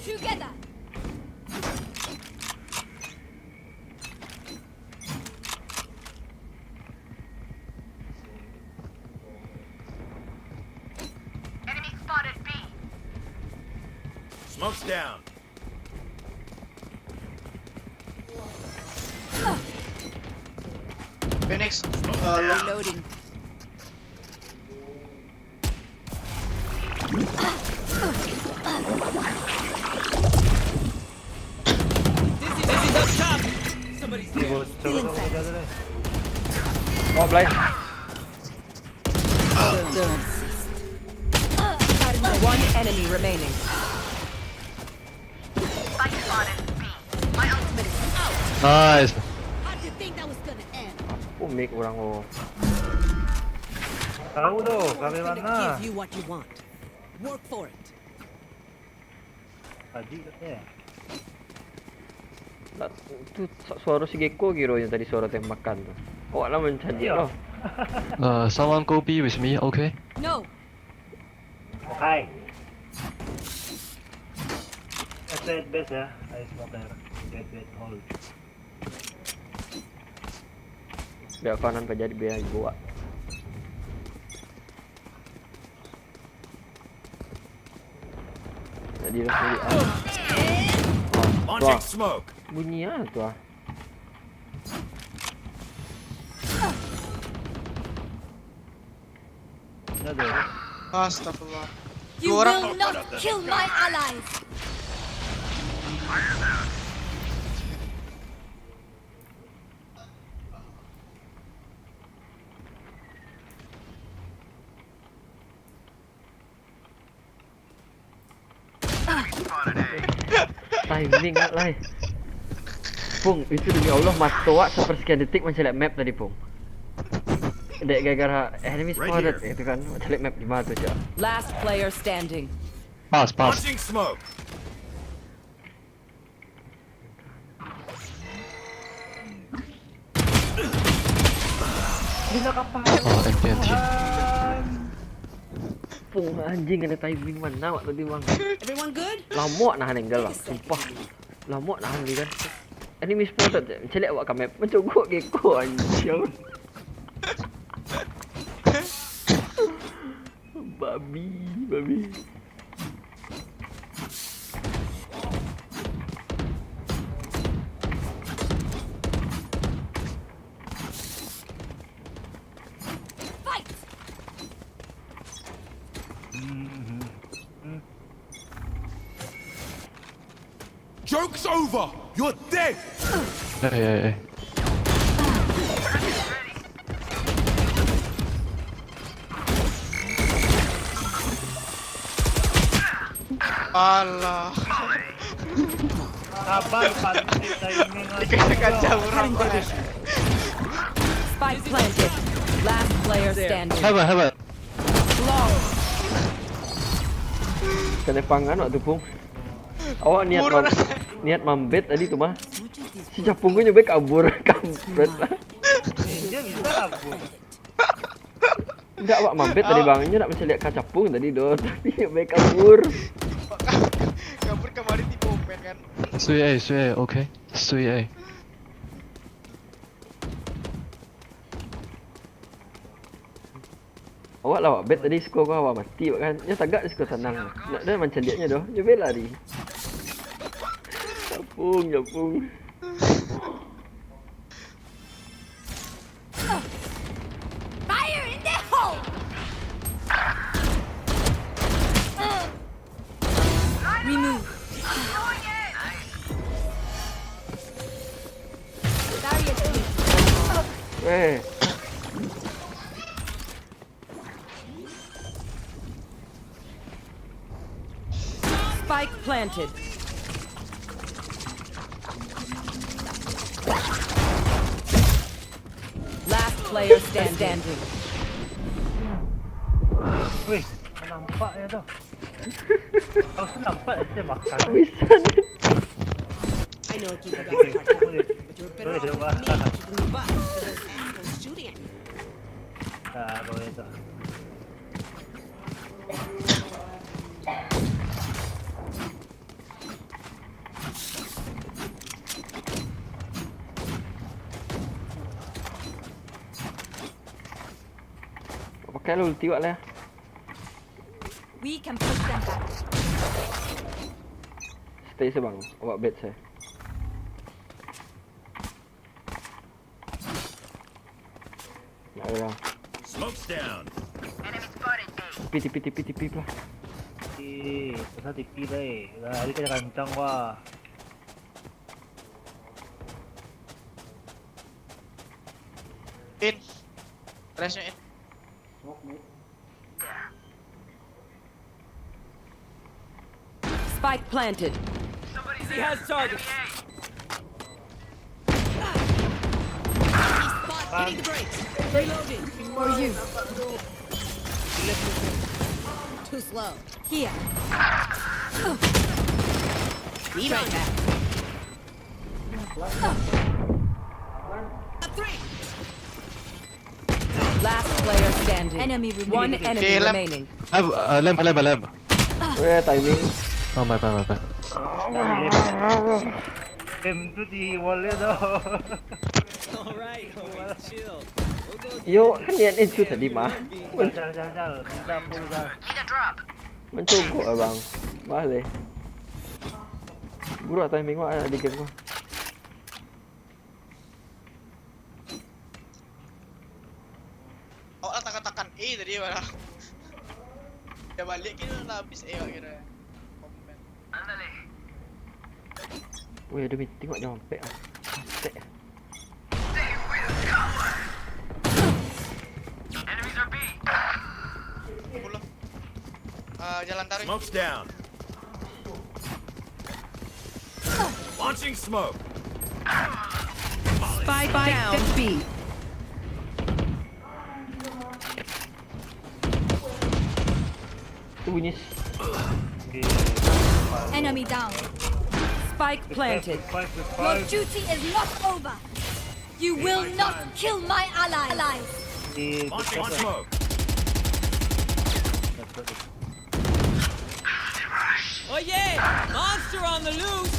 Together. Enemy spotted B. Smoke's down. Phoenix, uh, long. Reloading. Dizzy's up top. Somebody's there. Still inside. Oh, blind. One enemy remaining. Nice. How do you think that was gonna end? Aku make orang, oh. Tahu tu, kami mana? I'm gonna give you what you want. Work for it. Tadi katanya. Lah, tu su-, suara si Gecko kiro yang tadi suara tembakan tu. Awak lah mencari. Iya. Loh. Uh, someone copy with me, okay? No. Okay. That's it, best ya. I smoke there. Get, get, hold. Biar kawanan paja di biar gua. Jadi lah, jadi, ah. Oh, launching smoke. Bunyi ah tu ah. Astagfirullah. You will not kill my allies. Timing lah, lai. Pung, itu demi Allah, mato awak sapersekian detik mancaliak map tadi, Pung. Dek gara-gara enemy spotted, gitu kan, mancaliak map di mana tu, cak. Last player standing. Pas, pas. Launching smoke. Oh, M P N T. Pung, anjing, kena timing mana awak tadi, bang? Everyone good? Lamo nahan angle, bang. Sumpah. Lamo nahan dia kan. Enemy spotted je. Caliak awak ka map. Mancogok Gecko, anjing. Babi, babi. Fight! Joke's over! You're dead! Eh, eh, eh. Alah. Sabar, Pak. Dikasih kaca urang, Pak. Spike planted. Last player standing. Sabar, sabar. Long. Kena pangan waktu, Pung. Awak niat mam-, niat mambet tadi tu mah. Si capung ko nyo be kabur, kampret lah. Dia bisa kabur. Ndak, awak mambet tadi, Bang. Nyo nak mancaliak ka capung tadi doh, tapi nyo be kabur. Kabur kamari tibo. Sweet A, sweet A, okay. Sweet A. Awak lah awak bet tadi, score ko awak mati awak kan. Nyo tagak di score sanang. Nak dah mancaliaknyo doh. Nyo bet lari. Capung, capung. Fire in the hole! Remove. Barrier removed. Eh. Spike planted. Last player standing. Weh, nampak ya tu. Harus nampak ya, dia makan. Bisa ni. I know a kid who got hard time, but you're better off with me keeping the buck for those assholes shooting at me. Ah, boleh tu. Pakai lah ulti awak lah. We can push them back. Stay se bang, awak bet se. Nak ada orang. Smoke's down. Tipi, tipi, tipi, tipi lah. Eh, pasal tipi dah eh. Lari ka kancang wah. In. Rest in. Spike planted. He has target. Spot, hitting the brakes. Reloading. For you. Too slow. Here. Be right back. Up three. Last player standing. Enemy removed. One enemy remaining. Lamp, uh, lamp, lamp, lamp. Weh, timing. Oh, my bad, my bad. Game tu di wall tu. Alright, homie, chill. Yo, kan niat itu tadi mah. Jal, jal, jal. Minta full, jal. Mancogok lah, bang. Balik. Buruk timing wak di game ko. Awak lah takan-takan A tadi, malah. Dah balik kira lah habis A awak kira. Komen. Weh, ada meeting wak, jangan pek ah. Pek. Pulang. Ah, jalan taruh. Smoke's down. Launching smoke. Spike down B. Tu bunyi. Enemy down. Spike planted. Your duty is not over. You will not kill my allies. Launching smoke. Oh yeah! Monster on the loose!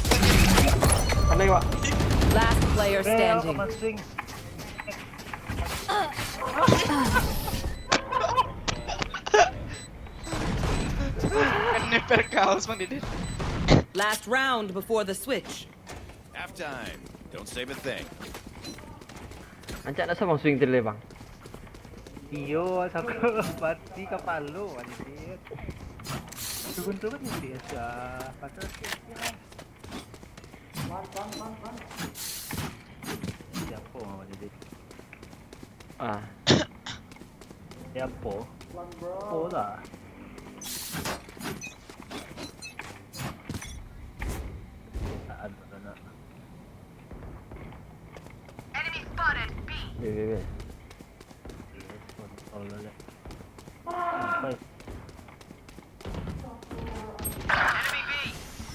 Pandai, Wak. Last player standing. Kan nempel kaos, Bang Didit. Last round before the switch. Half time. Don't save a thing. Rancak nak sabang swing tadi, Bang? Iyo, saku mati kapalo, anjir. Turun-turun ni dia, sia. Patut sikit lah. Siapa orang ni, Dik? Ah. Siapa? Apa lah? Tak ada nak. Wait, wait, wait.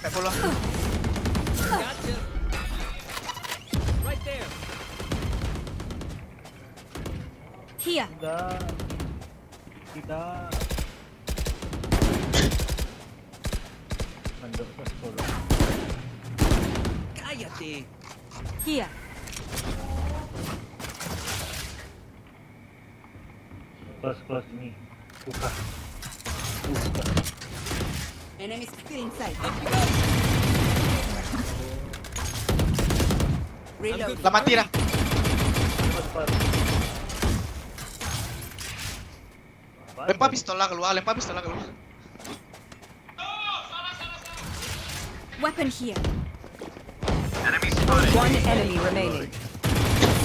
Kat bola. Right there. Here. Tidak. Tidak. Mandok ke sekolah. Here. Close, close me. Buka. Buka. Enemies still inside. Reload. Lah mati dah. Close, close. Lempar pistol lah keluar, lempar pistol lah keluar. Weapon here. One enemy remaining.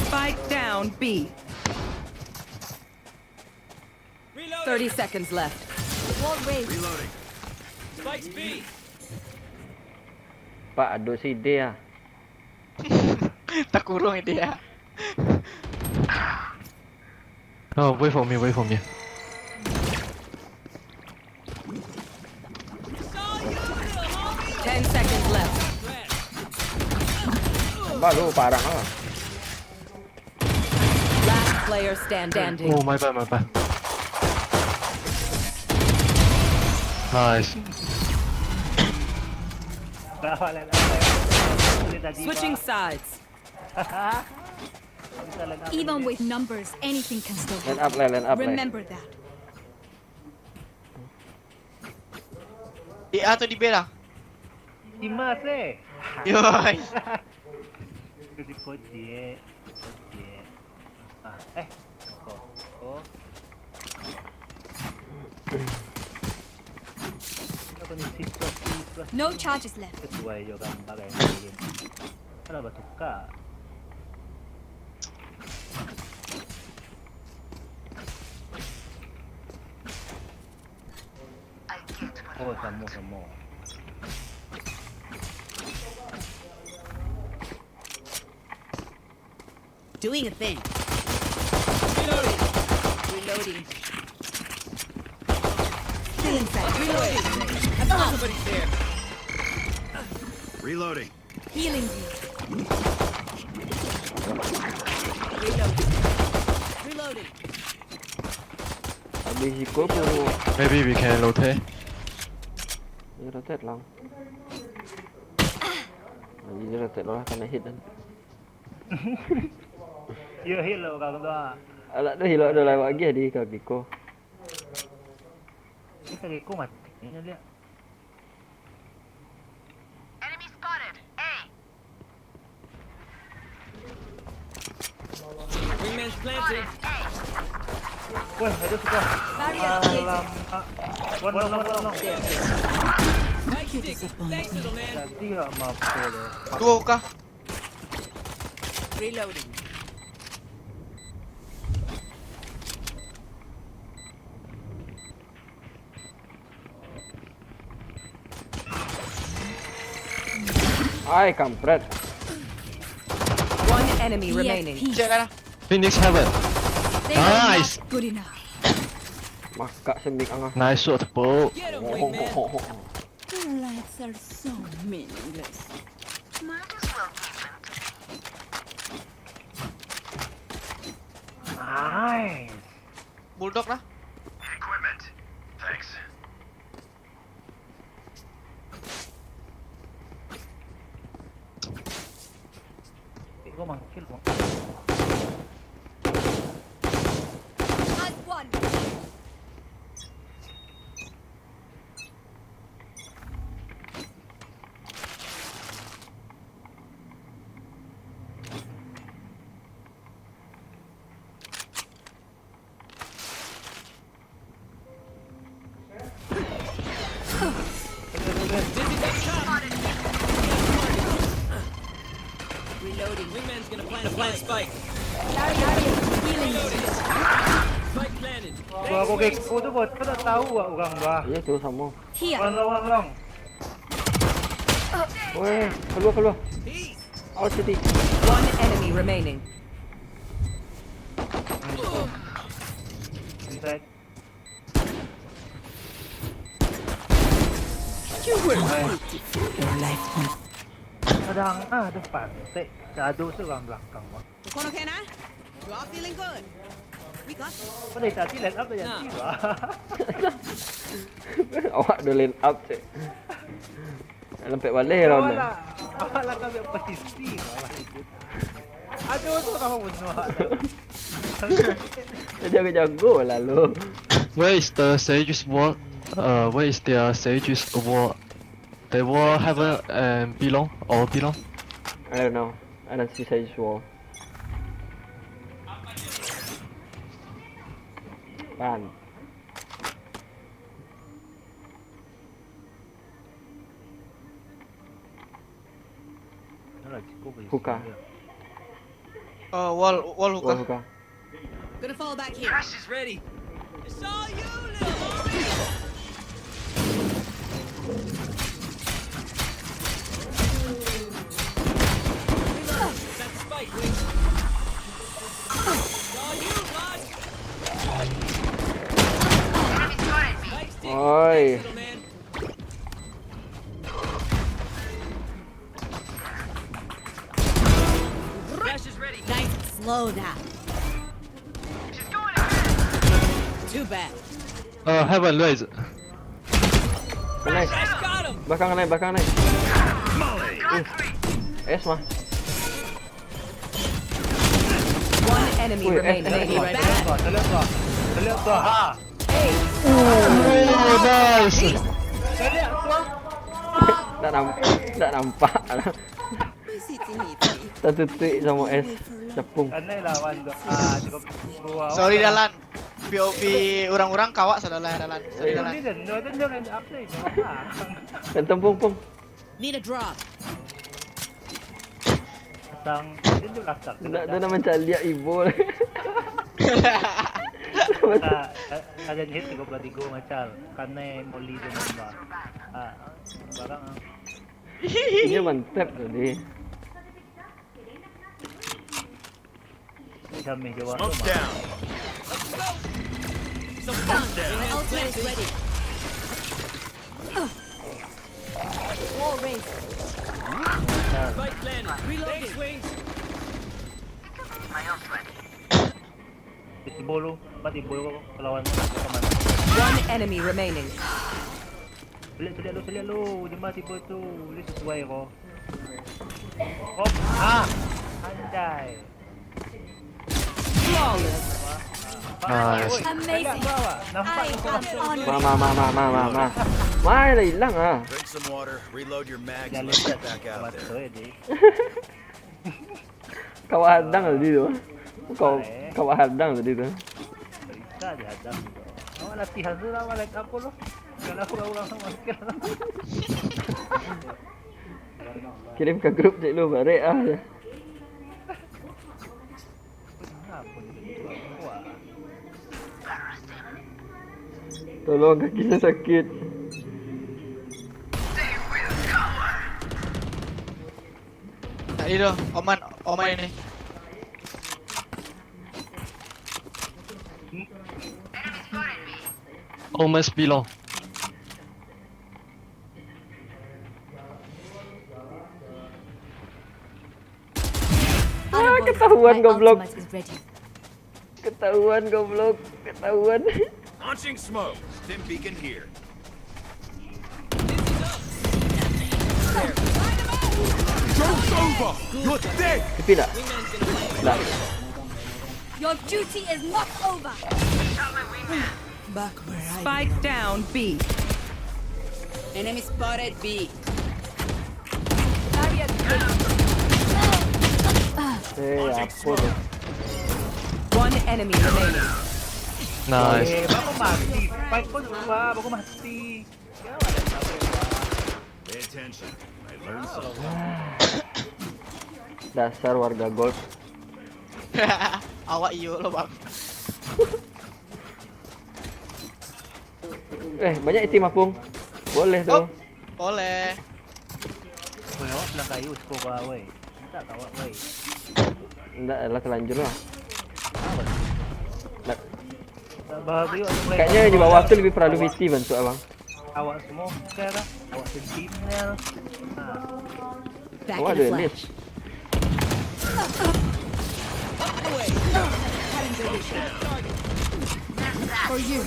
Spike down B. Thirty seconds left. Wall raised. Reloading. Spikes B. Pak, ado si D ah. Takurung ide ya. Oh, wait for me, wait for me. Ten seconds left. Baru parang ah. Last player standing. Oh, my bad, my bad. Nice. Switching sides. Even with numbers, anything can still happen. Line up lah, line up lah. Remember that. Di A atau di B lah? Di mas eh. Yoi. Di kocek, kocek. Ah, eh. Kok. Kok. Apa ni? Siswa, siswa. No charges left. Sesuai jo gambar yang lain. Kalau batuka. Oh, samo, samo. Doing a thing. Reloading. Reloading. Still inside. Reloading. Above. Somebody's there. Reloading. Healing you. Reloading. Reloading. Habis siko pun. Maybe we can rotate. Ni rotate lang. Ni rotate lah, kena hit dan. Yo, hit lah urang tu ah. Alah dah hit lah, dah lewat lagi di kaki ko. Ni kaki ko mati. Ni dia. Enemy spotted. A. Wingman's planted. Weh, ada sudah. Barrier created. Alamak. One long, one long. Nice stick. Thanks, little man. Jadi lah mampu tu. Duo kah? Reloading. Ai, kampret. One enemy remaining. Cek lah. Phoenix Heaven. Nice. Good enough. Makak sembik angah. Nice shot, tepuk. Get him, Wingman. Your lives are so meaningless. Might as well give them to me. Nice. Bulldog lah. Equipment. Thanks. Eh, gua mangkil, Bang. Last one. Reloading. Wingman's gonna plant a spike. Spike planted. Wah, kok gecko tu bocor tak tahu wak urang tu ah. Iya tu sama. Here. Long, long, long, long. Weh, keluar, keluar. Out city. One enemy remaining. Inside. You were beautiful in life. Kadang ah, ada pantai. Ada seorang belakang, Bang. Kono kena? You all feeling good? We got this. Kau dari tadi line up dah jadi, Bang. Awak dah line up, cek. Lampek baleh lawan dia. Awak lah, awak lah kami posisi. Aduh, tu kamu bunuh. Jago-jago lah lu. Where is the Sage's wall? Uh, where is their Sage's wall? They wall heaven and below, or below? I don't know. I don't see Sage's wall. Man. Hookah. Oh, wall, wall hookah. Wall hookah. Gonna fall back here. Crash is ready. It's all you, little homie. Got the spike, Wings. It's all you, bud. Spike's deep. Oi. Little man. Flash is ready. Nice slow down. Too bad. Uh, heaven, where is it? Nice. Flash got him. Belakang naik, belakang naik. Uh. Es mah. One enemy Wih, eh, remaining. eh, Back. Tolong kau, tolong kau. Tolong kau, ha. Oh, nice. Tolong kau. Tak nampak, tak nampak lah. Tertutup sama es. Capung. Aneh lah, wan. Ah, cukup dua. Sorry, Dalan. P O V urang-urang kawak salah lah, Dalan. Sorry, Dalan. Ini dan dua dan dua kan apa ini? Phantom pung pung. Need a drop. Sang, ini di belakang. Nak, dia nak mencaliak ibu. Ah, ada hit tiga puluh tiga macam. Karena molly dia nambah. Ah, barang ah. Dia mantap tadi. Jameh jawab Smoke down. My ultimate is ready. Wall raised. Spike planted. Reloading. Thanks, Wings. Tibo lu, mati tibo lu kelawan teman. One enemy remaining. Selik, selik lu, selik lu. Jemah tibo tu. Dia sesuai ko. Hop. Ah. Anjay. Flawless. Nice. Amazing. Nampak I tu am orang. on Ma ma ma ma ma ma ma. Mai lah hilang ah. Drink some water, reload your mags, Jangan let's lupa get back out buat there. tu, eh, Dek. Kau hadang tadi tu. Kau kau hadang tadi tu. Bisa dihadang tu. Awak latihan tu lah, awak latihan apa lo? Kalau aku orang sama sekali. Kirim ke grup cek lu barek ah. Apa ni? Wah. Tolong, kaki saya sakit. Tak ada dah. Oman, Oman ini. Omen Spilon. Ah, ketahuan goblok. Ketahuan goblok, ketahuan. Launching smoke. Stim beacon here. Joke's over. You're dead. Tapi dah. Dah. Your duty is not over. Back where I Spike down B. Enemy spotted B. Eh, apa tu? One enemy remaining. Nice. Eh, baru mati. Spike pun dua, baru mati. Pay attention. I learned something. Dasar warga gold. Awak iyo lo, Bang. Eh, banyak itim apung. Boleh tu. Oh, boleh. Weh, awak bilang kayu siko kau, weh. Minta kau, weh. Ndak lah, terlanjur lah. Apa? Ndak. Tak bahagia, weh. Kayaknya di bawah tu lebih perlu V T bantu abang. Awak semua care, awak sentinel. Nah. Back Awak in the ada flash. list. For you.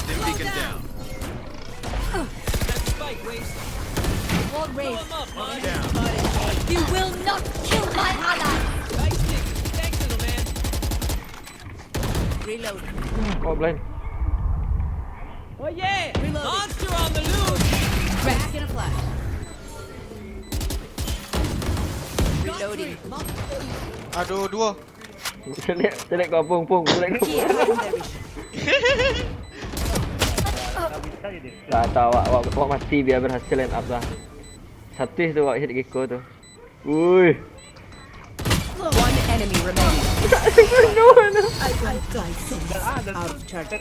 Stim beacon down. Wall raised. You will not kill my ally. Reload. Oh, blind. Oh yeah. Reload. Monster on the loose. Back in a flash. Reloading. Aduh, duo. Cek, cek kau pung pung, cek kau pung. Here, legendary. Tak tahu, awak, awak, awak mati biar berhasil line up lah. Satu tu awak hit Gecko tu. Ui. One enemy remaining. No, no. I got dice. Out of charge.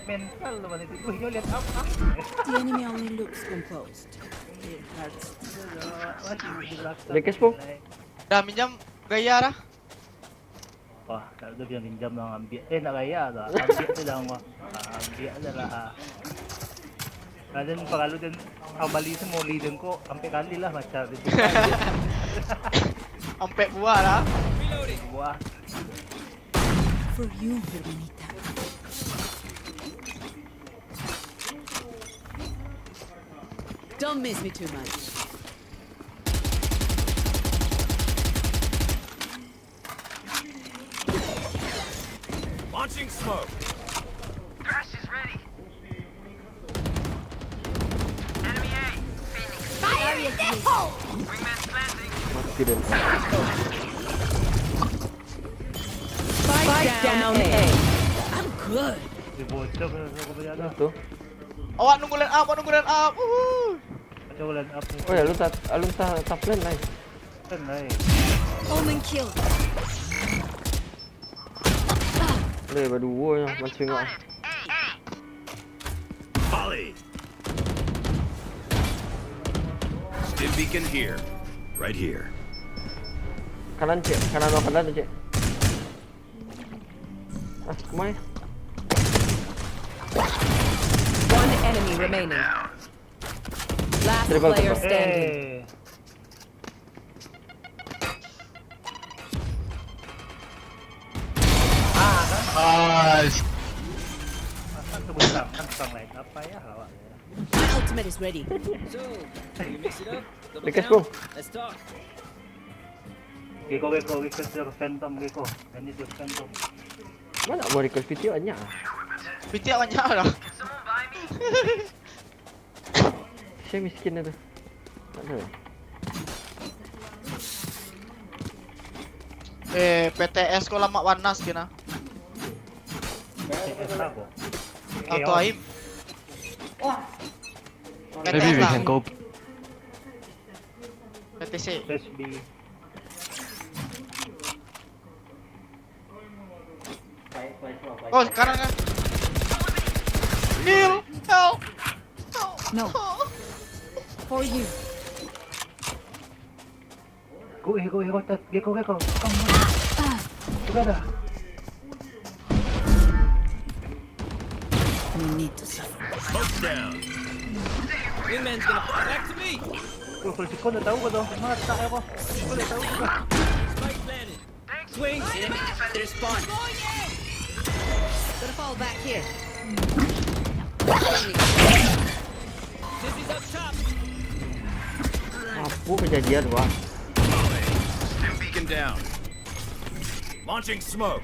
Mental lu masih tidur, yo lihat apa? The enemy only looks composed. It hurts. Lekes pung. Dah minjam gaya dah. Wah, tak ada yang minjam lah, ambil. Eh, nak gaya dah. Ambil tu dah, wah. Ah, ambil aja lah. Kadang kalau dan kembali semua li dengkok, sampai kali lah macam tu. Ampek buah lah. Wah. For you, Hermanita. Don't miss me too much. Launching smoke. Crash is ready. Enemy A. Phoenix. Fire in the hole. Wingman's planting. Mati dia. Spike down A. I'm good. Dia bocor ke apa dia dah. Tu. Awak nunggu line up, awak nunggu line up. Uhuh. Macam line up ni. Oh ya, lu tak, lu tak, tak plan lah. Kan lain. Omen kill. Boleh berdua je, mancing awak. Volley. Stim beacon here. Right here. Kanan cek, kanan awak kanan cek. Ah, kumai. One enemy remaining. Last Triple, player triple. standing. Eh. Nice. Kan sebentar kan tukang lain apa ya awak ya. My ultimate is ready. Lekes pung. Gecko, Gecko, Gecko, dia Phantom, Gecko. Ini dia Phantom. Mana mau request video banyak ah. Pitiak banyak lah. Saya miskin tu. Tak ada. Eh, P T S ko lamak warna skin ah. Eh, eh, apa? Auto aim. P T S Maybe we lah. Can go. P T C. Flash B. Oh, sekarang kan. Heal, help. No. For you. Go, eh, go, eh, go, tat, Gecko, Gecko. Come on. Together. No need to suffer. Smoke's down. Wingman's gonna back to me. Oh, kalau si Kon dah tahu kau dah mata apa? Si Kon dah tahu kau. Spike planted. Swing. There's spawn. Gonna fall back here. Dizzy's up top. Apa kejadian wah? Stim beacon down. Launching smoke.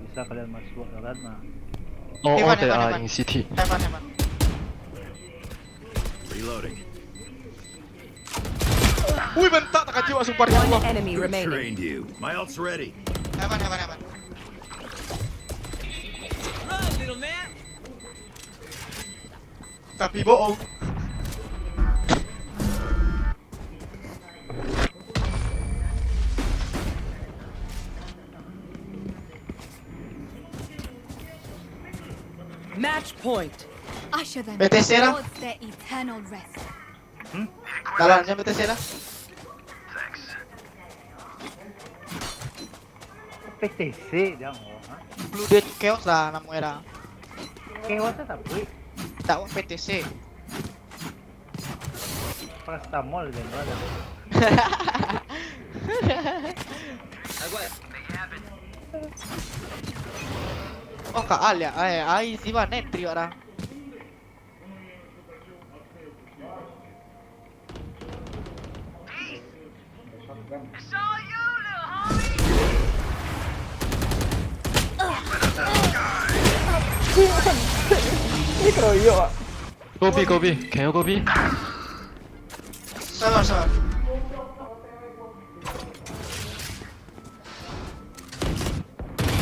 Bisa kalian masuk dalam nah. Oh, Heaven, all they heaven, are heaven. In C T. Heaven, heaven. Reloading. Wih, bentak, takajik wak, sumpah demi One Allah. enemy Who remaining. trained you? My ult's ready. Heaven, heaven, heaven. Run, little man. Tapi bohong. Match point. Usher them P T C lah. towards their eternal rest. Dalam je P T C lah. P T C jangan. Ha? Blue Death Chaos lah namo era. Chaos tu apa? Tak wak P T C. Paracetamol je lah. Oh, Kak Al ya? Ai, ai, si mana entry orang? Ini keroyok, Pak. Kopi, kopi. Can you kopi? Sabar, sabar.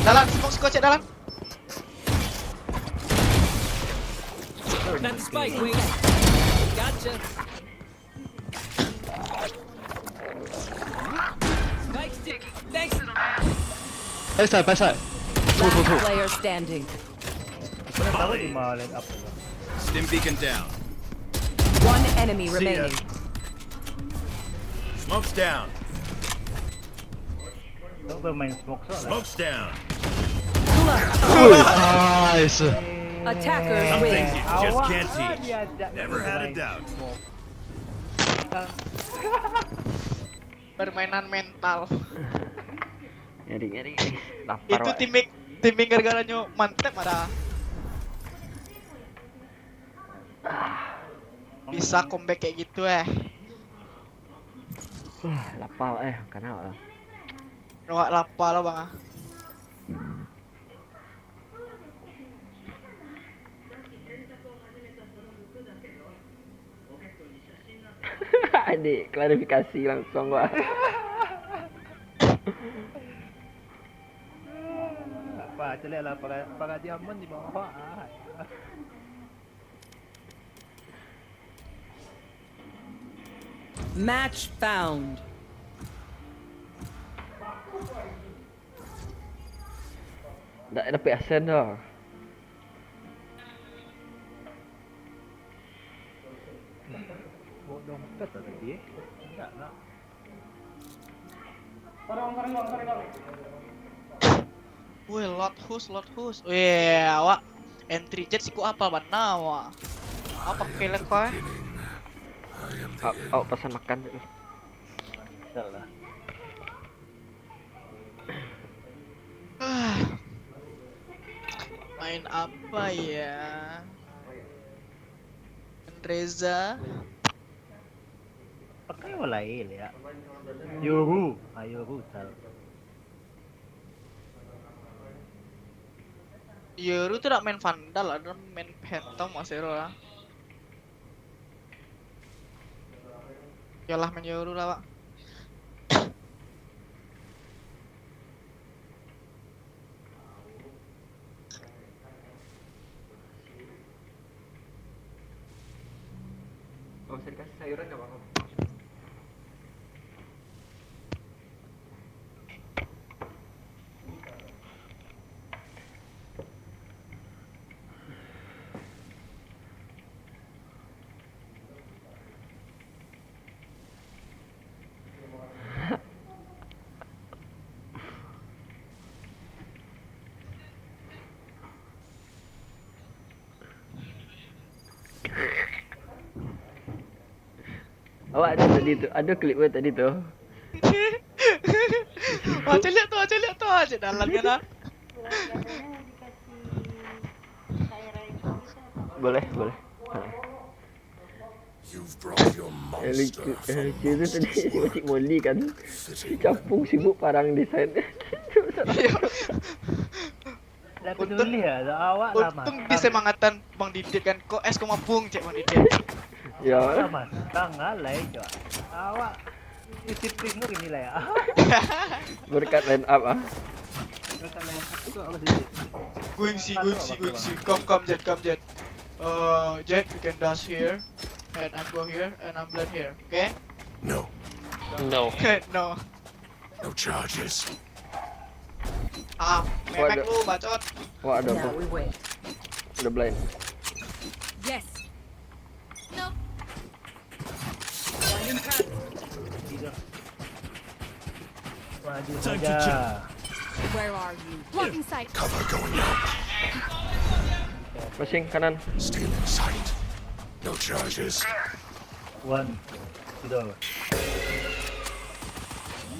Dalam, smoke siko cek dalam. Not the spike, Wings. Gotcha. Spike stick. Thanks. Backside, backside. Two, two, two. Last player standing. Mana tahu di mana line up. Stim beacon down. One enemy remaining. Smoke's down. Tahu bermain smoke soalnya. Smoke's down. Clutch. Nice. Attackers Some win. things you just Awak can't ah, teach. Diajak Never had a bermain doubt. Smoke. Permainan mental. Ngeri, ngeri, ngeri. Lapar, Itu Wak. Timing, Timing gara-gara nyo mantep ada. Bisa comeback kayak gitu eh. Wah, lapar, eh, kenapa lah? Awak lapar lah bang ah. Adik, klarifikasi langsung, Wak. Apa, celiak lah para, para diamond di bawah. Ah. Match found. Tak dapat asen dah. Bawa dompet lah tadi eh. Enggak nak. Weh, lot host, lot host. Weh, awak entry jet siku apa bana awak? Apa kelek kau eh? Au, au, pesan makan tu. Salah. Ah. Main apa ya? Main Reza. Pakai yang lain ya. Yoru, ah Yoru tal. Yoru tu nak main Vandal lah, dia main Phantom masih lah. Yalah main Yoru lah, Pak. Oh, bisa dikasih sayuran nggak, Bang? Awak ada tadi tu, ada klip ke tadi tu? Wah, celiak tu, celiak tu, cek dalam kan ah. Boleh, boleh. Ha. You've brought your L Q, monster from L Q tu tadi monster's world. Cik Molly kan. Fitting. Capung sibuk parang di sana. Dah peduli lah, awak lah Untung matang. Disemangatan Bang Didit kan. Kok es kau mapung cek Bang Didit. Awak lah Ya. matang lah, lai jo. Awak disiplin tu gini lah ya. Berkat line up ah. Kata lain satu tu awak disiplin. Going C, going C, going C. Come, come, Jet, come, Jet. Uh, Jet, you can dash here, and I'm go here, and I'm blend here, okay? No, No. No. No charges. Ah, What memek the- lu, bacot. Wah, ada Now apa? We win. Ada blind. Yes. No. Maju saja. Where are you? Blocking sight. Cover going out. Pushing kanan. Stealing sight. No charges. One. Sudah.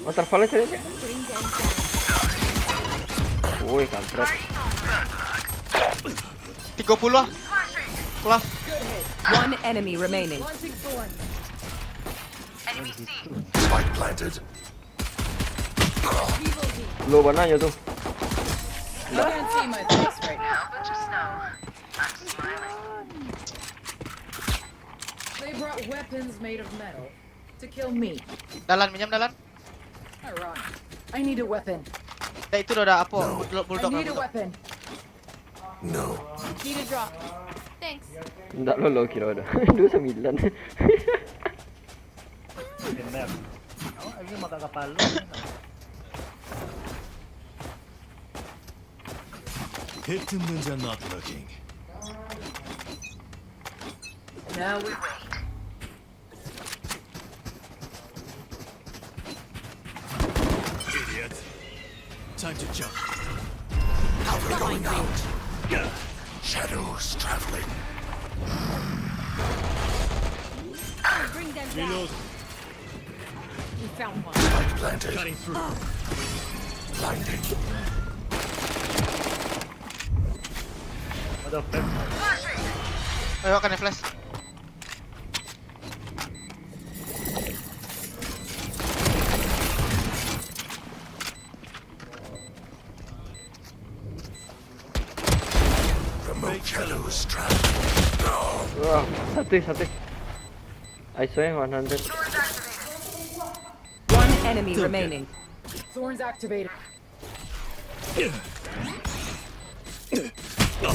Waterfall tadi cek. Woi, kampret. Tiga puluh ah. Plus. One enemy remaining. Spike planted. Low bana nyo tu. You can't see my face right now. They brought weapons made of metal to kill me. Dalan, minjam dalan. Ironic. I need a weapon. Dah itu dah, dah apo? Bulldog, I bulldog, need a bulldog. Weapon. No. Need a drop. Thanks. Ndak lo lo kiro dah. Dua sembilan. Benar. Awak lagi makan kapalo. Hit them when they're not looking. Now we wait. Idiot. Time to jump. Cover going out. Shadows traveling. Bring them down. Reload. We found one. Spike planted. Cutting through. Blinding. Ada flash. Ayo, kena flash. Remote shadows trap. Wah, satu, satu. I saw one hundred. One enemy remaining. Thorns activated.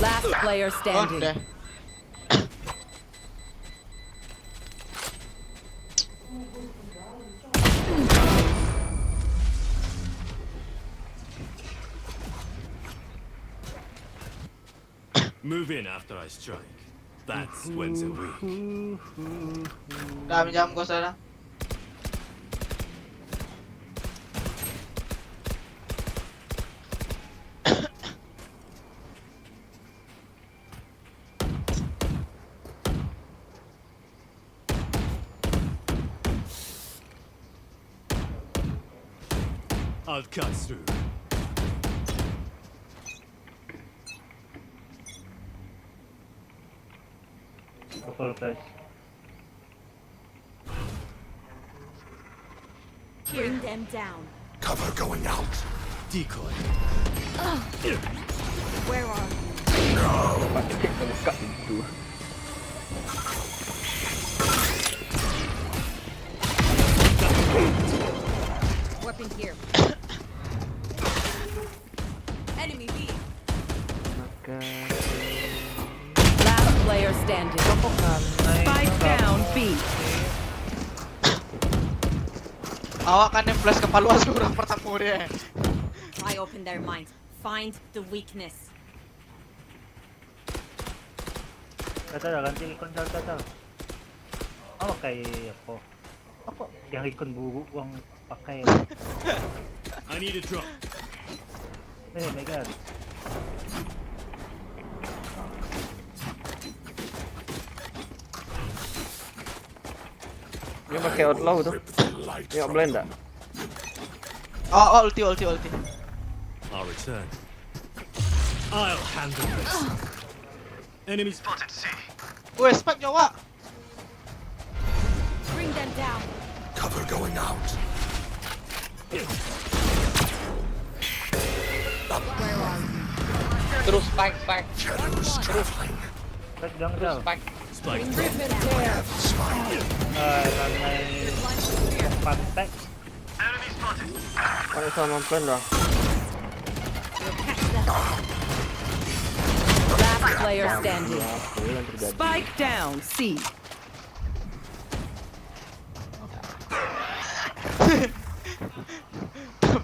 Last player Oh, standing. dah. Move in after I strike. That's when they weak. Dah, minjam ghost dah. I'll cut through. Couple flash. Bring them down. Cover going out. Decoy. Where are you? Pakai buka pintu. Weapon here. Enemy B. Last player standing. Spike down B. Awak kan yang flash kapalo surang pertamo dia. Pry open their minds. Find the weakness. Kata dah ganti ikon kata dah. Awak pakai apa? Apa yang ikon buruk uang pakai? I need a drop. Eh, Megan. Dia pakai outlaw tu. Rip the light Tengok from blind them. tak? Oh, oh, ulti, ulti, ulti. I'll return. I'll handle this. Enemy spotted C. Weh, spike nyawa. Bring them down. Cover going out. Where are you? Terus spike, spike, Shadows traveling. Back down terus down. spike. Spike Improvement there. Spike. Ah, ramai pantek. Pakai sama plan lah. Last player standing. Apa yang terjadi? Spike down C.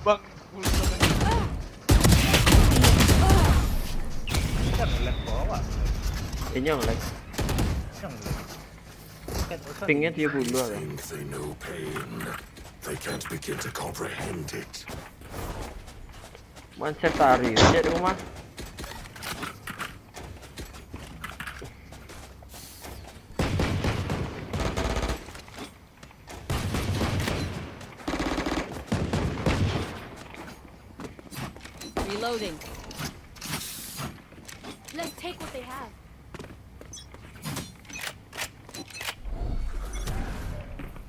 Bang, bulldog. Kan lag kau awak. Ini yang lag. Yang lag. Kan bosan. Pingnya tiga puluh lah. Think they know pain. They can't begin to comprehend it. Mancet tari, cek rumah. Reloading. Let's take what they have.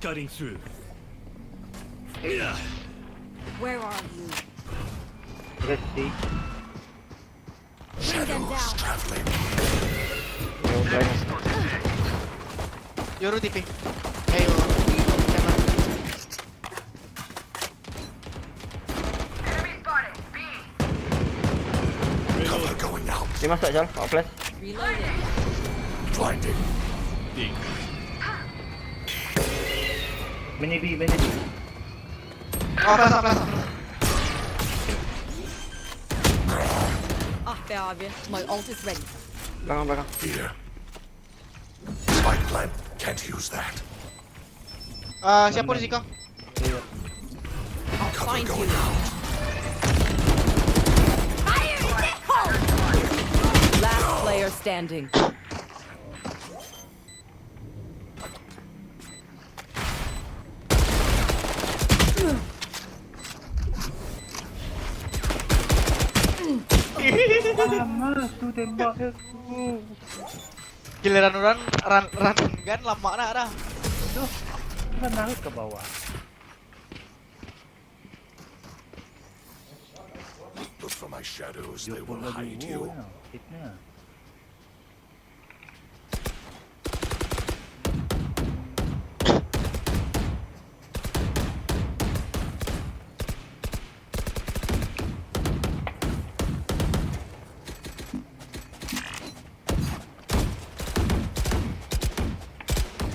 Cutting through. Yeah. Where are you? Let's see. Bring them down. Traveling. Yo, guys. Yoru T P. Ayo. Jangan. Cover going out. Dia masuk, Jal. Awak flash. Reloading. Blinding. Mini B, mini B. Oh, flash, flash, flash. Ah, where are you? My ult is ready. Belakang, belakang. Here. Spike plant. Can't use that. Ah, siapa di siko? Cover Find going you. out. Fire in the hole! Last player standing. Lama tu tembak aku. Giliran orang run, run gun lama nak dah. Itu kan naik ke bawah. Look for my shadows. They Jopol will lagi hide dua you. Nah, fitnah.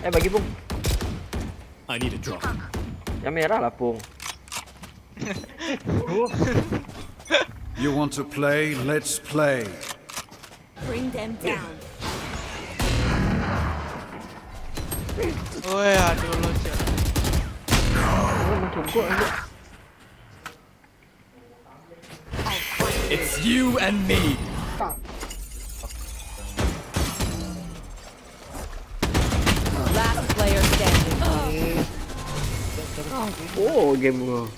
Eh, bagi pung. I need a drop. Yang merah lah pung. You want to play? Let's play. Bring them down. Oi, aduh lo cek. Oh, mencukup aja. It's you and me. Last player standing. Oh, game gua.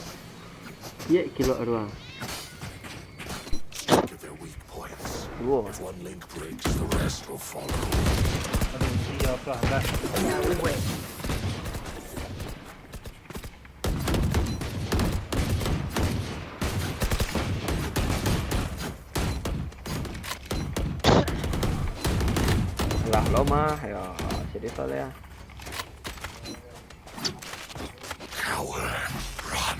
Ye, kilo dua. Stick to their weak points. Dua. If one link breaks, the rest will follow. Aduh, siap lah, dah. Lah, lo mah, ya, sedih soalnya. Cower, run.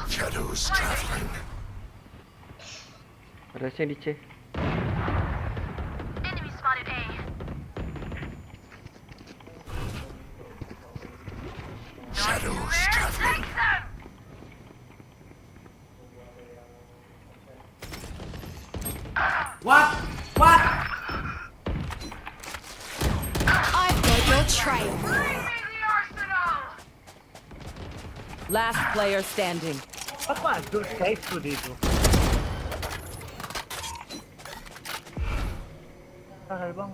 Shadows traveling. Rasanya di C. Shadows traveling. What? What? I've got your trail. Last player standing. Apa tu guys tu dia tu? Ah, bang.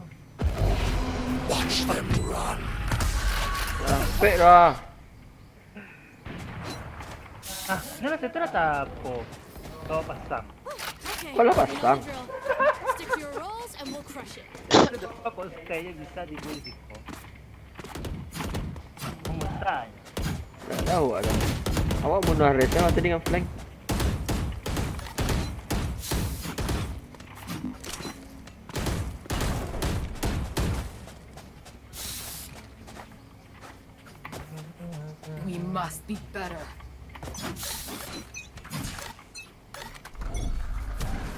Watch them run. Capek dah. Ah, ni lah satu rata apa? Kau pasang. Okay, Kau lah you know pasang. the drill. Stick to your roles and we'll crush it. Ada apa kau sekali bisa di gol siko? Memutar. Tak tahu ada. Awak bunuh Reta tadi dengan flank. We must be better.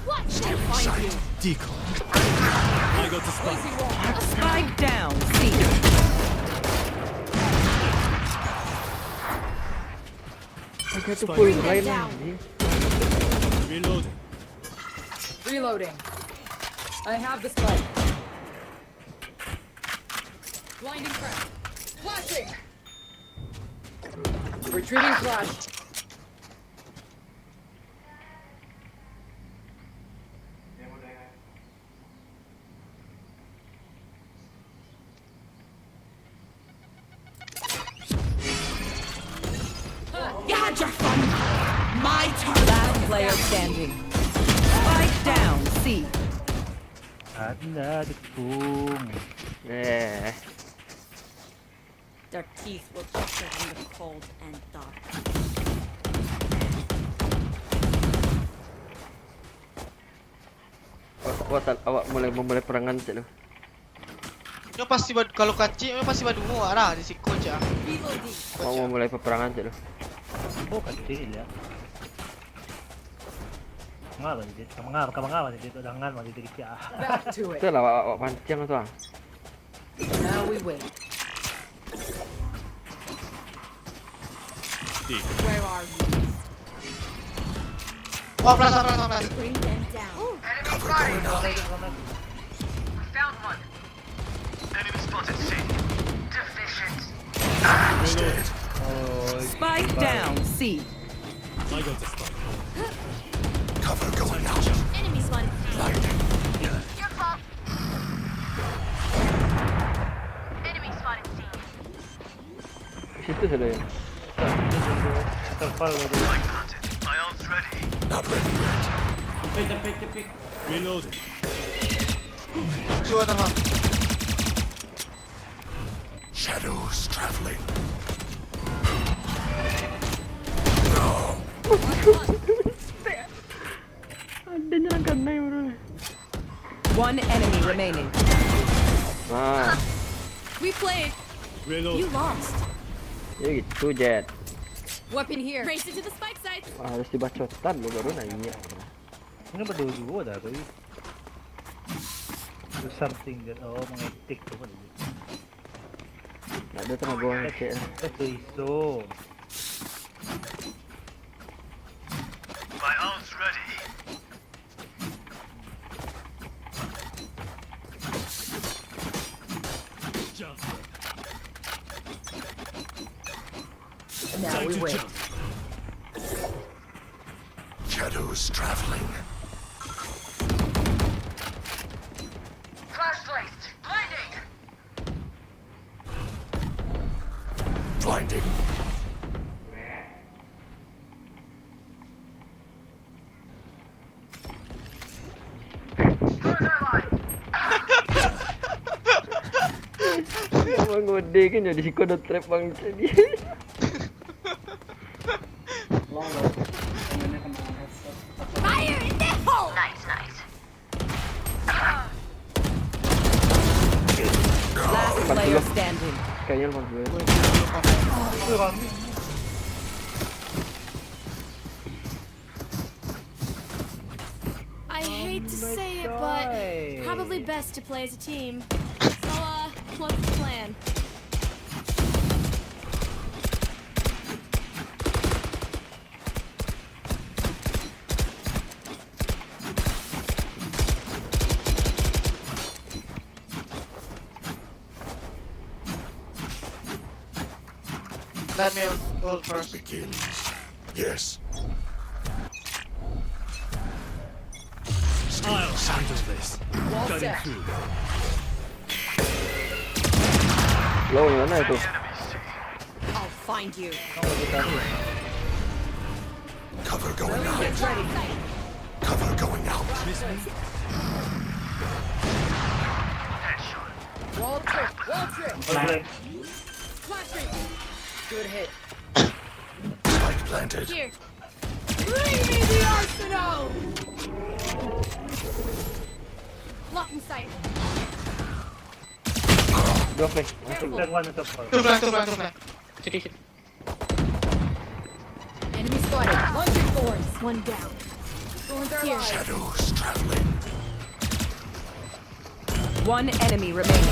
Watch them find you. Decoy. I go to spy. Spike down. C. Macam tu Spike. pun Bring them lain down. Anjing. Reloading. Reloading. I have the spike. Blinding crack. Flashing. Retrieving flash. You had your fun. My turn. Last player standing. Spike down. C. Ada dukung. Eh. Their teeth will chatter in the cold and dark. Awak, awak, awak mulai memulai perangan cek tu. Nyo pasti bad-, kalau kacik nyo pasti baduo lah di siko cak. Evil deeds. Awak mau mulai peperangan cek tu. Oh, kacik ya. Mangapa sih dia? Mangapa, mangapa sih dia tu dengan masih dia kecil ah. Back to it. Betul lah awak, awak pancing tu ah. Now we wait. Where are you? Oh, flash, flash, flash. Bring them down. Cover going out. Found one. Enemy spotted C. Deficient. Spike down. C. Cover going out. Enemy spotted. Blinding. Your fault. Enemy spotted C. Di situ sudah ya. Terpal lagi. Light planted. My ult's ready. Not ready yet. Tepik, tepik, tepik. Reloading. Dua tengah. Shadows traveling. Ada nyerang kanai bro. One enemy remaining. Ah, We played. Reload. You lost. ya gitu Jet. Weapon here. Race it to the spike site. Wah, harus dibacotan lo baru nanya. Ini berdua juga dah tu. There's something that, oh, mengetik tu kan. Nak ada tengah gua ngecek. That's so. My ult's ready. Now we wait. Shadows traveling. Flashlight. Blinding. Blinding. Mangode kan jadi kau dah trap bang tadi. Fire in the hole. Nice, nice. Last player standing. Kayaknya lepas dua. I hate to say it, but probably best to play as a team. So, uh, what's the plan? Let me hold first. Begins. Yes. I'll handle this. Wall set. Low di mana itu? I'll find you. Cover going out. Get ready. Cover going out. Wall trip. Wall trip. Oke. Flashing. Good hit. Spike planted. Here. Bring me the arsenal. Lock in sight. Dua flash. Masuk. That one is a fall. Two flash, two flash, two flash. City, city. Enemy spotted. Launching force. One down. Going their Here. lives. Shadows traveling. One enemy remaining.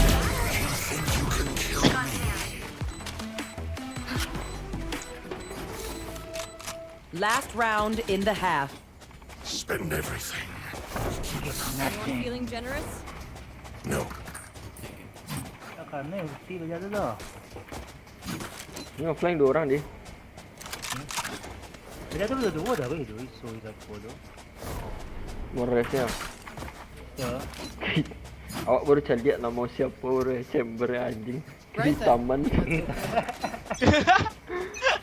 You think you can kill me? Last round in the half. Spend everything. Anyone feeling generous? No. Takkan ni ulti belajar tu dah. Ni offline dua orang deh. Belajar tu dah dua dah weh tu. So dah dua tu. Morasnya. Ya. Awak baru caliak nama siapa orang chamber anjing. Di taman.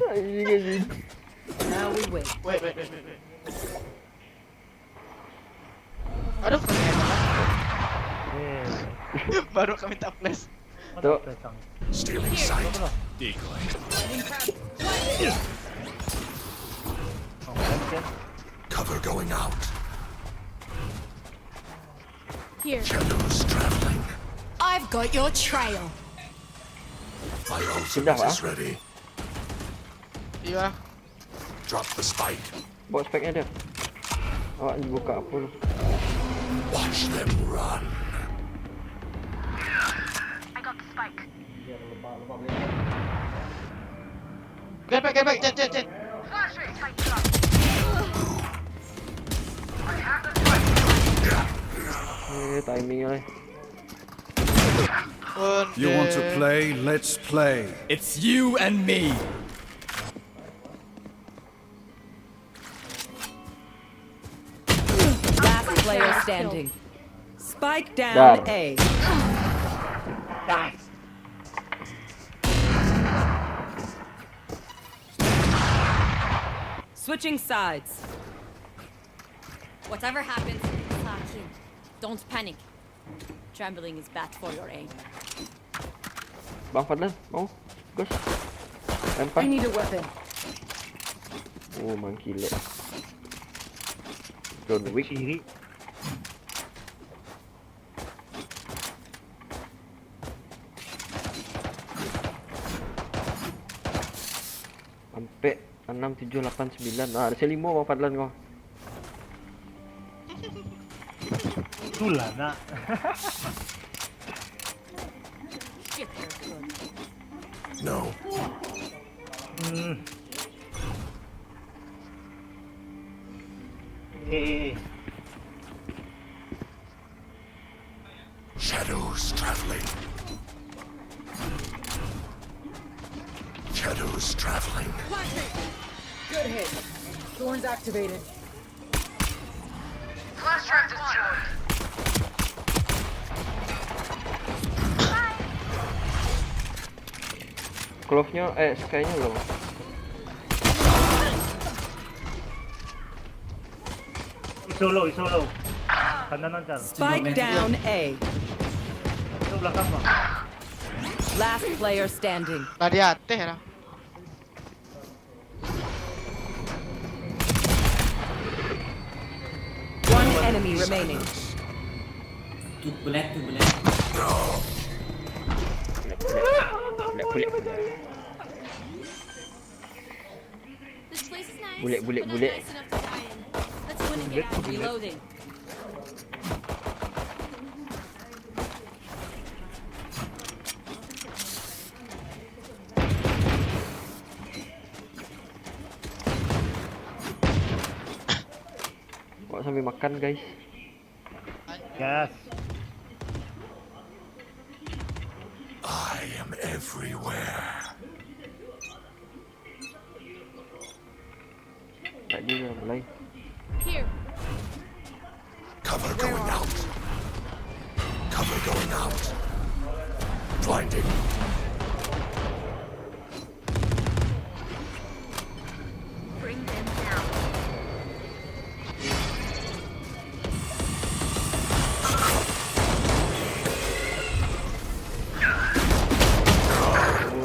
Anjing anjing. Now we wait. Wait, wait, wait, wait, wait. Aduh, Eh. baru kami tak flash. Stealing sight. Decoy. Cover going out. Here. Shadows traveling. I've got your trail. My ultimate is ready. Iya. Drop the spike. Bawa spike-nya dia. Awak dibuka apa tu? Watch them run. I got the spike. Get back, get back, Jet, Jet, Jet. Eh, timing ai. You want to play? Let's play. It's you and me. Last player standing. Spike down. Dar. A. Switching sides. Whatever happens, don't panic. Trembling is bad for your aim. Bang Fadlan, mau? Gus. Lempar. I need a weapon. Oh, mangkilek. John Wick. Kiri. Ampek, anam, tujuh, lapan, sambilan. Ah, ado limo Bang Fadlan ko. Itulah, nak. No. Hmm. Eh, eh, eh. Shadows traveling. Shadows traveling. Good hit. Thorns activated. Flash drive destroyed. Clove-nyo, eh, Skye-nyo lo. Iso lo, iso lo. Kanan lancar. Spike down A. Iso belakang, Bang. Last player standing. Lah di ateh lah. One enemy remaining. Tu bullet, tu bullet. Bullet, bullet, bullet. This place is nice, bullet, bullet, but not bullet. Nice enough to die in. Let's win and get out. Reloading. Awak sambil makan, guys. Gas. I am everywhere. Tak ada lah, mulai. Here. Cover going out. Cover going out. Blinding. Bring them down.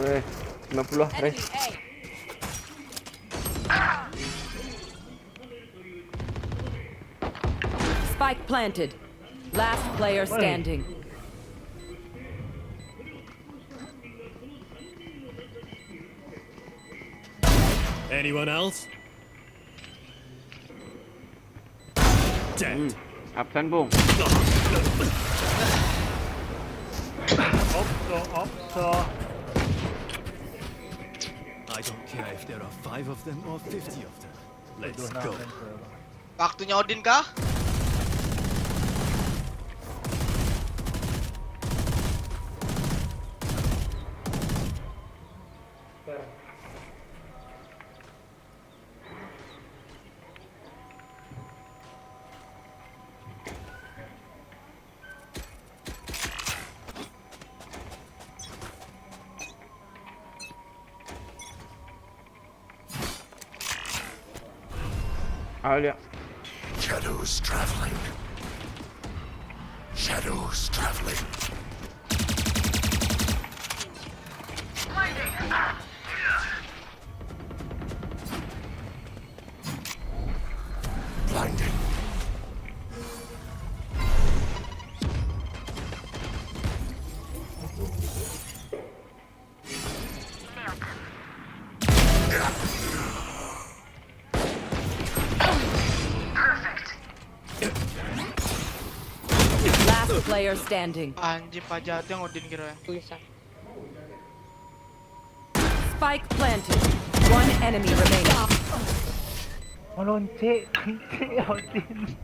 Weh, sembilan puluh lah, Ray. Enemy A. Spike planted. Last player standing. Anyone else? Dead. Hmm. Absen, Bung. Opso, opso. I don't care if there are five of them or fifty of them. Let's go. Waktunya Odin kah? Ah, lihat. Shadows traveling. Shadows traveling. Blinding. Last player standing. Anjing, paja tu yang Odin kira. Tulisan. Spike planted. One enemy remaining. Oh, loncek, loncek Odin.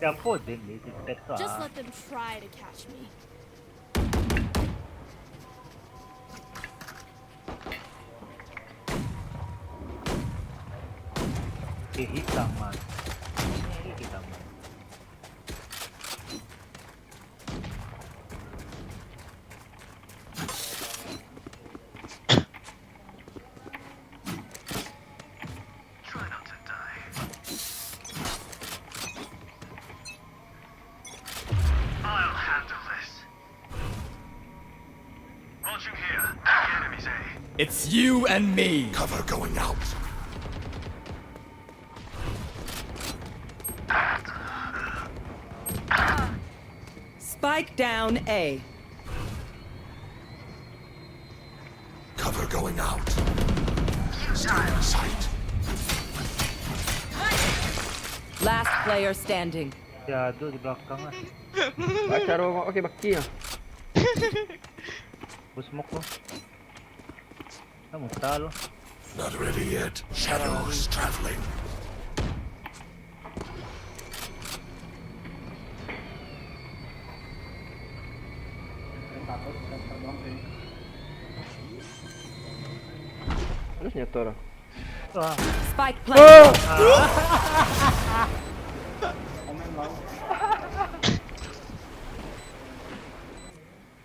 Siapa Odin ni? Cipet tu Just ah. Let them try to catch me. Eh, hitam man. Eh, hitam man. I'll handle this. Launching here. The enemy's A. It's you and me. Cover going out. Spike down A. Cover going out. Stay in sight. Last player standing. Ya, tu di belakang lah. Baca roh mak pakai baki ah. Aku smoke tu. Kamu tahu lo. Not ready yet. Shadows traveling. Terus nyetor lah. Spike planted.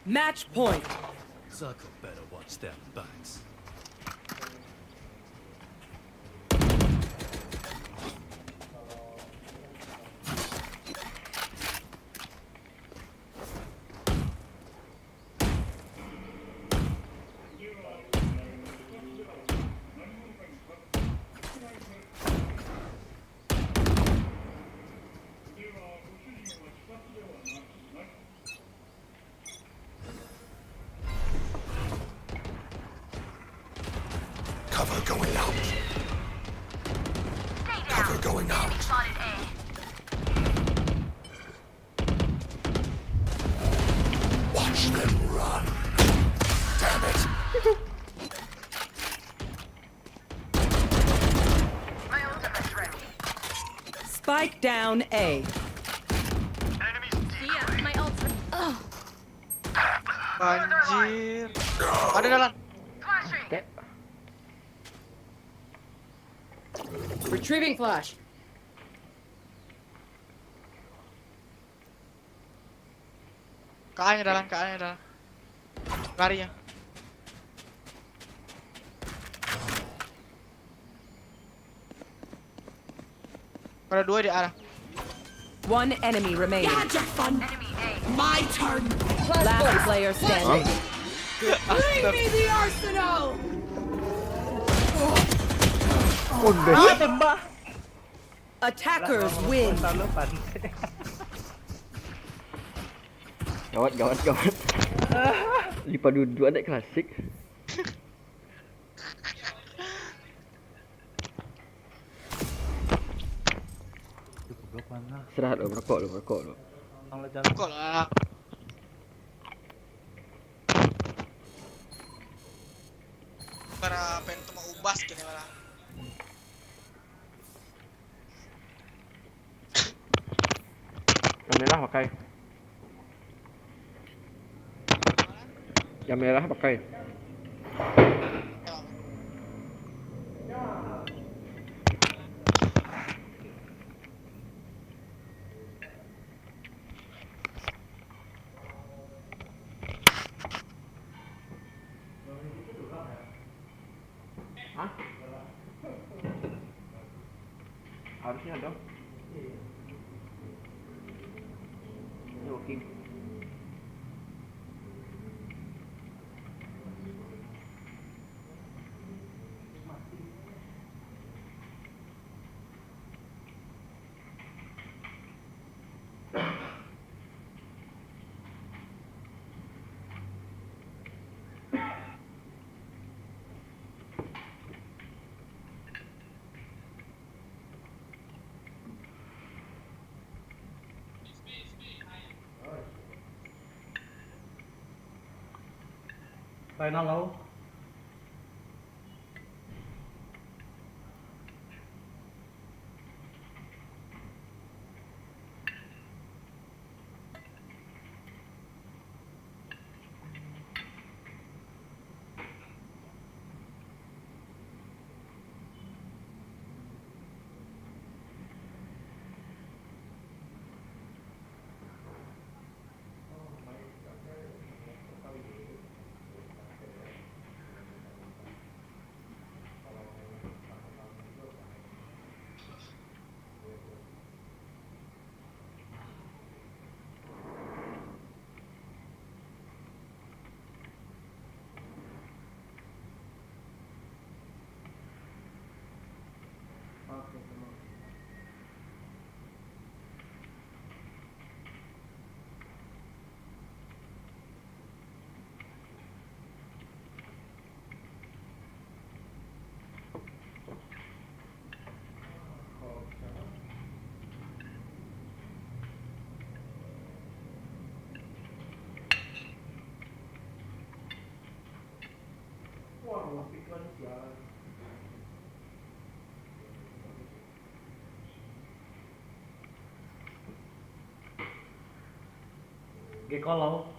Match point. Zuckuh better watch their backs. Cover going out. Cover going out. Watch them run. Damn it. Spike down A. See ya, my ult's re- Ugh. Anjir. Ada dalam. Retrieving flash. Kaannya dalam, kaannya dalam. Lari ya. Ada dua di arah. One enemy remaining. Had your fun. My turn. Last player standing. Bring me the arsenal. Ah, tembak. Attackers win. Selalu pantai. Gawat, gawat, gawat. Lipa duduk anak klasik. Goblok mana? Istirahat dulu, merokok dulu, merokok dulu. Orang lah jalan. Kok lah. Para pengen tembak ubas kini lah. Yang merah pakai. Yang merah pakai. Hah? Harusnya ada. Ini working. Final lau. Gek kalau.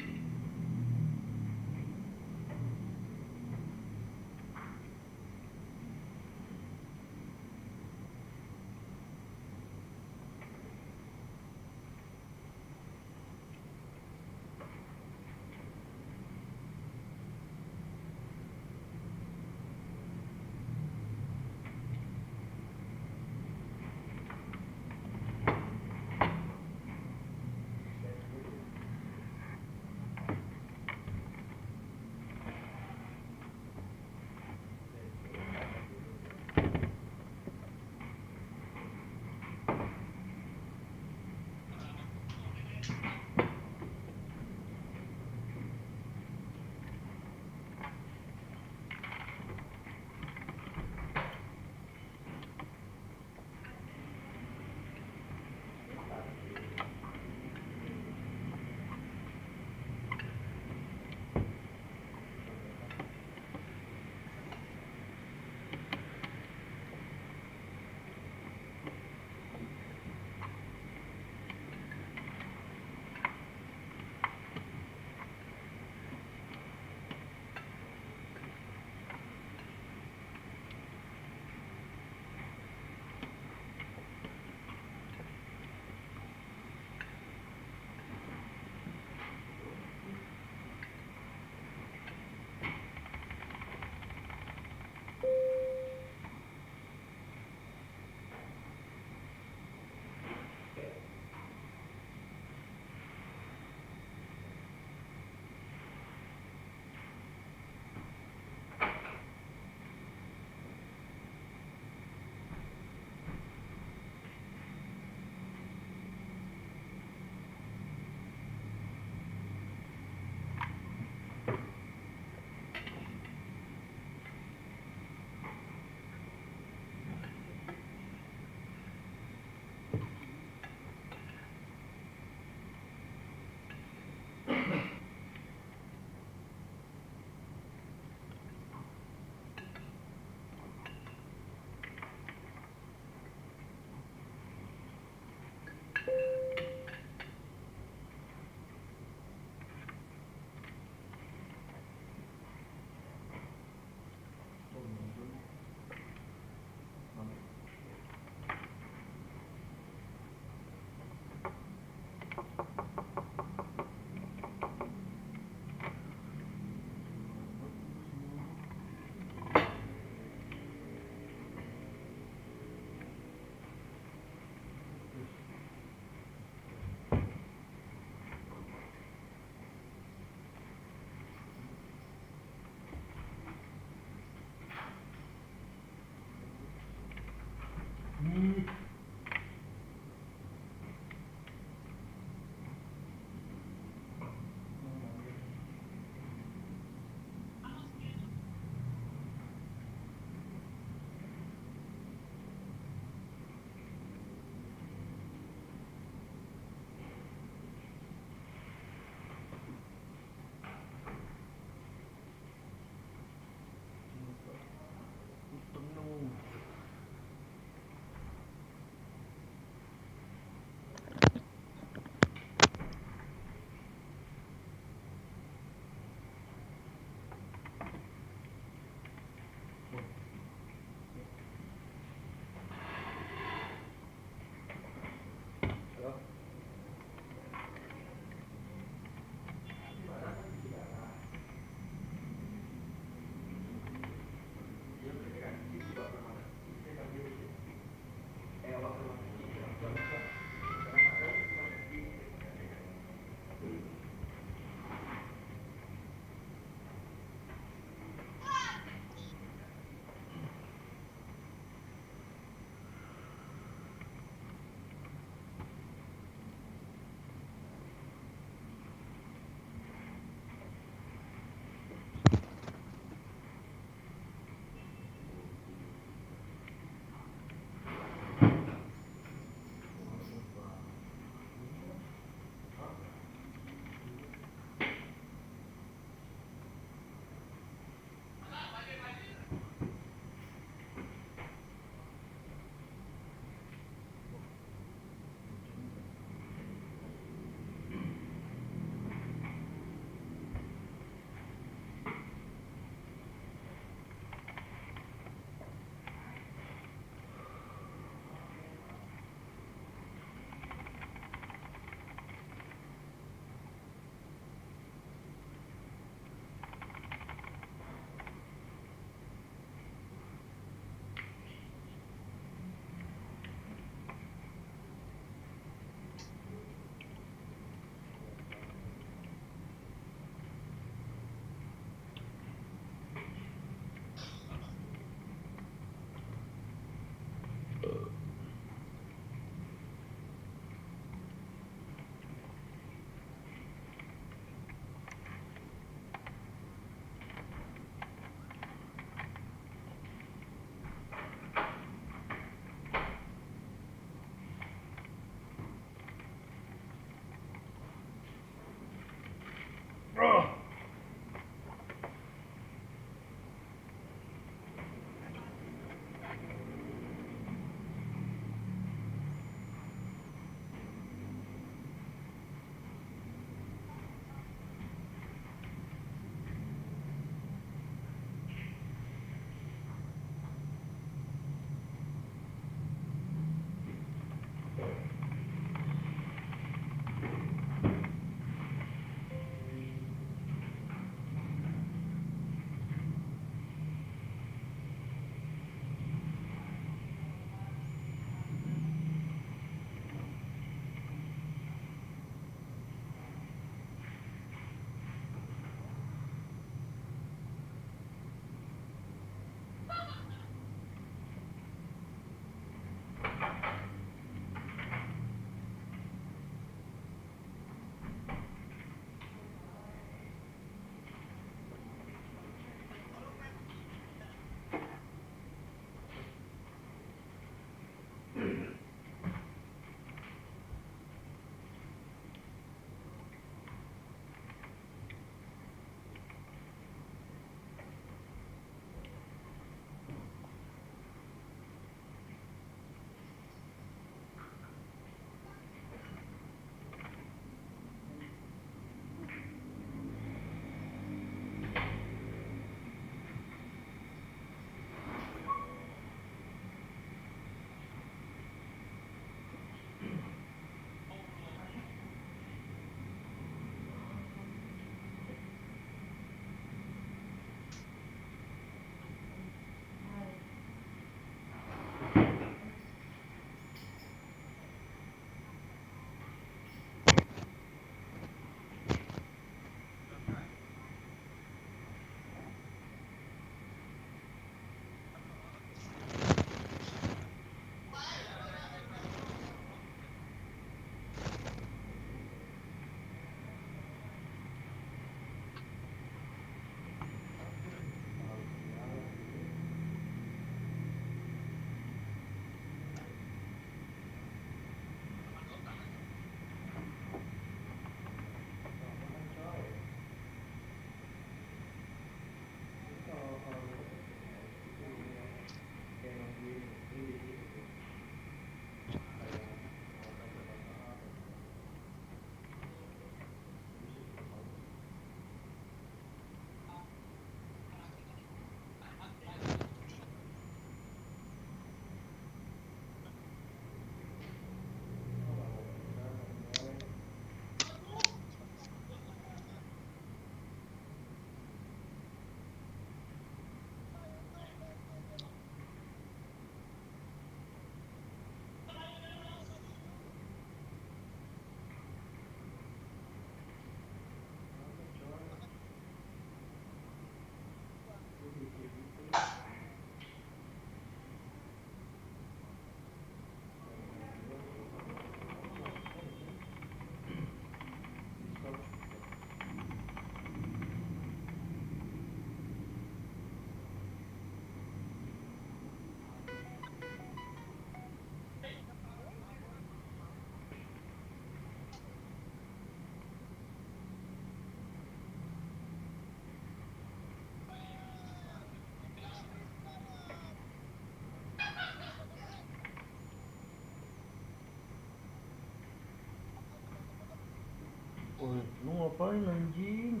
Oi, lu ngapain, anjing?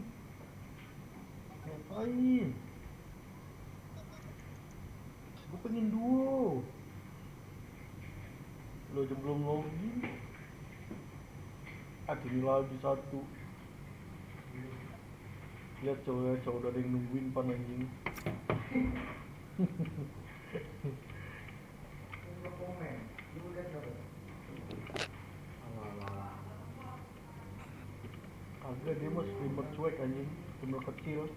Ngapain? Gue pengen duo. Lu aja belum login. Ah, ini lagi satu. Lihat, cowok, cowok udah ada yang nungguin pan, anjing. Agak dia mah streamer cuek, anjing, streamer kecil.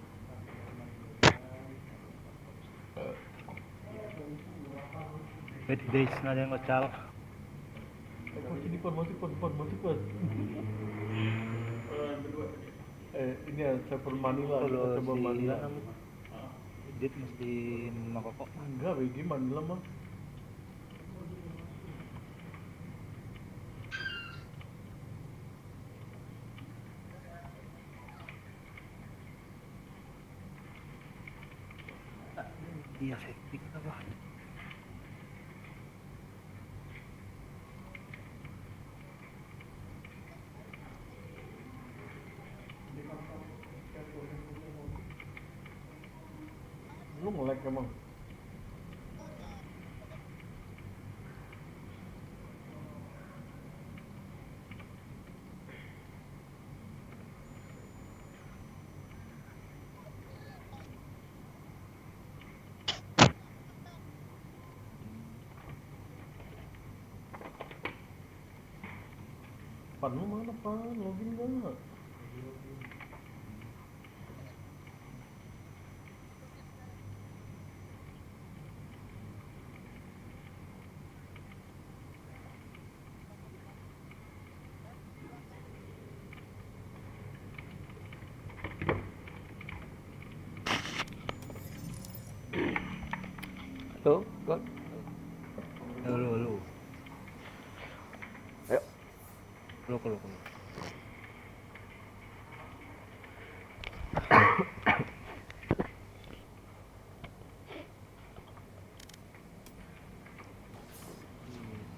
Wait, guys, ada yang ngocal. Eh, kunci di pon, masuk pon, pon, masuk pon. Eh, ini ya, server Manila, kita coba Manila. Dit mesti merokok. Enggak, B G Manila mah. Iya, setting apa? Lu nge-lag emang? Pan lu mana, Pan? Login gak? Halo, Bang. Halo, halo. Ayo. Halo, halo, halo.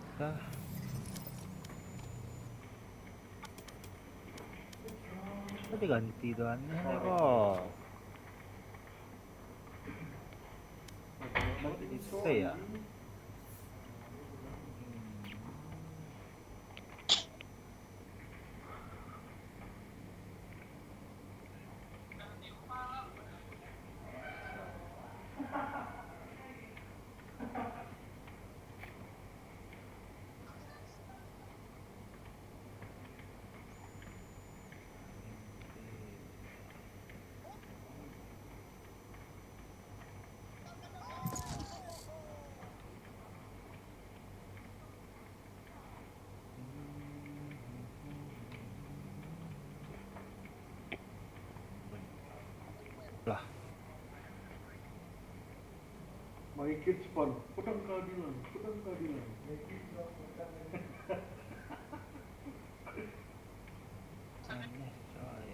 Kita Tapi ganti tu aneh ni kok. Bisa ya? Lah. Maikit Span, pedang keadilan, pedang keadilan. Aneh, coy.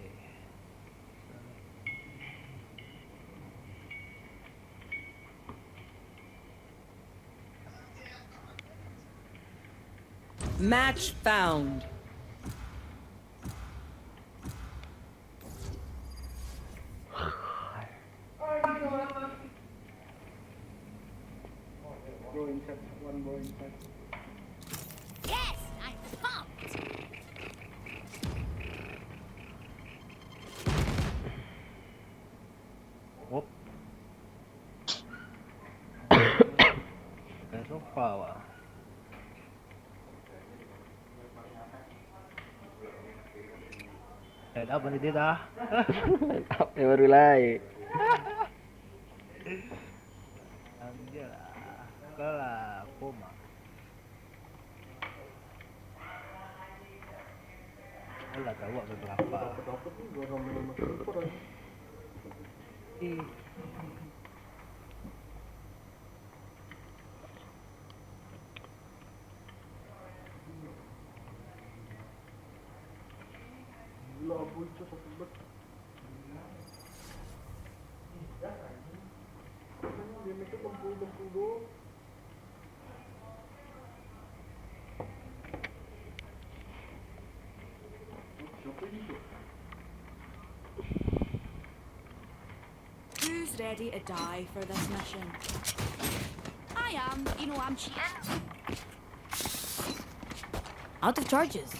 Match found. Bro inside, one bro inside. Yes, I'm pumped. Op. Pakai sofa, wah. Eh, apa ni dia dah? Apa yang baru lai? Anjir lah. Kau lah, koma. Alah, tahu agak kelapa. Ih. Gila, boy, itu sakit banget. Dia main tu kempul-kempul doang. Siapa ini tu? Ready to die for this mission. I am, you know, I'm cheating. Out of charges.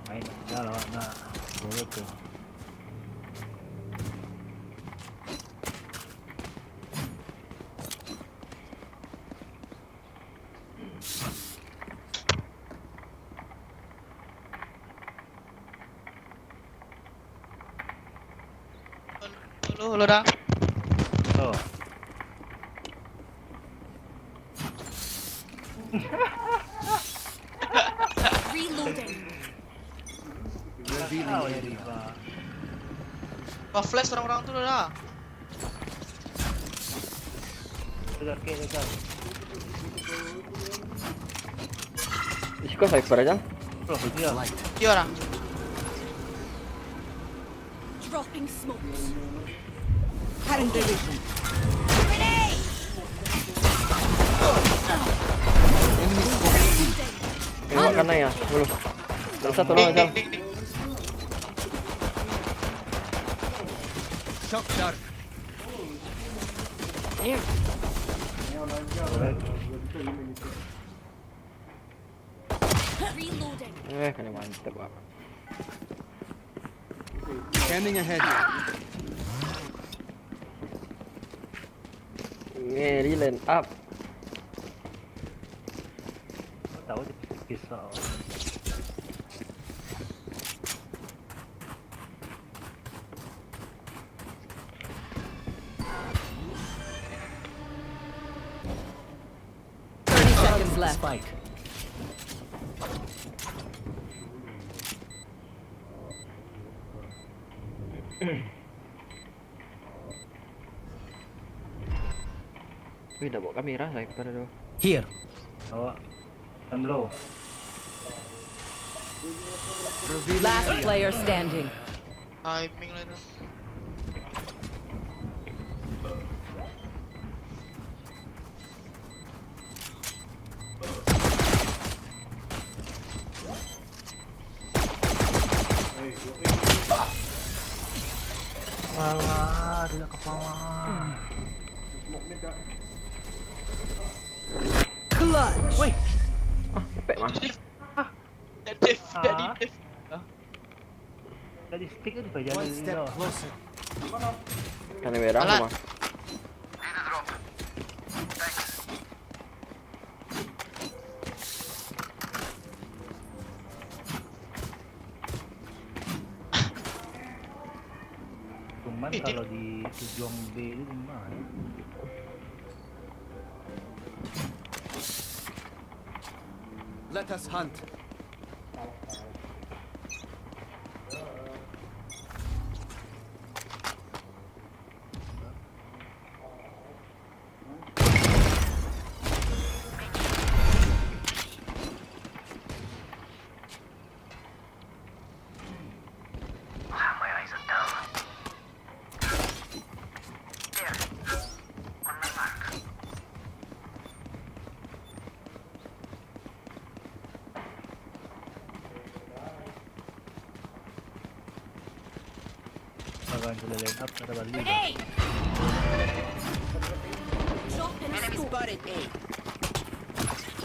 Main dah lah nak. Boleh tu. Halo, halo, dah. Halo. Reloading. Revealing area. Wah, flash orang-orang tu dah. Iko sniper aja. Bro, itu ya. Iya, orang. Dropping smokes. Cutting their vision. Grenade! Tembak kanan ya, dulu. Tak usah tolong aja. Shock dart. There. Eh, kena mantap, Pak. Scanning ahead. Ngeri line up. Tahu je pisau. Thirty seconds left. Spike. Wih, dah bawa kamera sniper tu. Here. Bawa. Kan belum. Last player standing. Timing lah tu. Alah, dia nak kepala. Clutch. Weh. Ah, cepet mah. Dah div, dah div. Dari stick tu dipajalan. One step closer. Kena merah. Alat. Rumah. Cuman eh, kalau di ujung B tu rumah ya. Let us hunt. Abang sudah line up, ada balik. Grenade! Drop in a smoke. Enemy spotted A.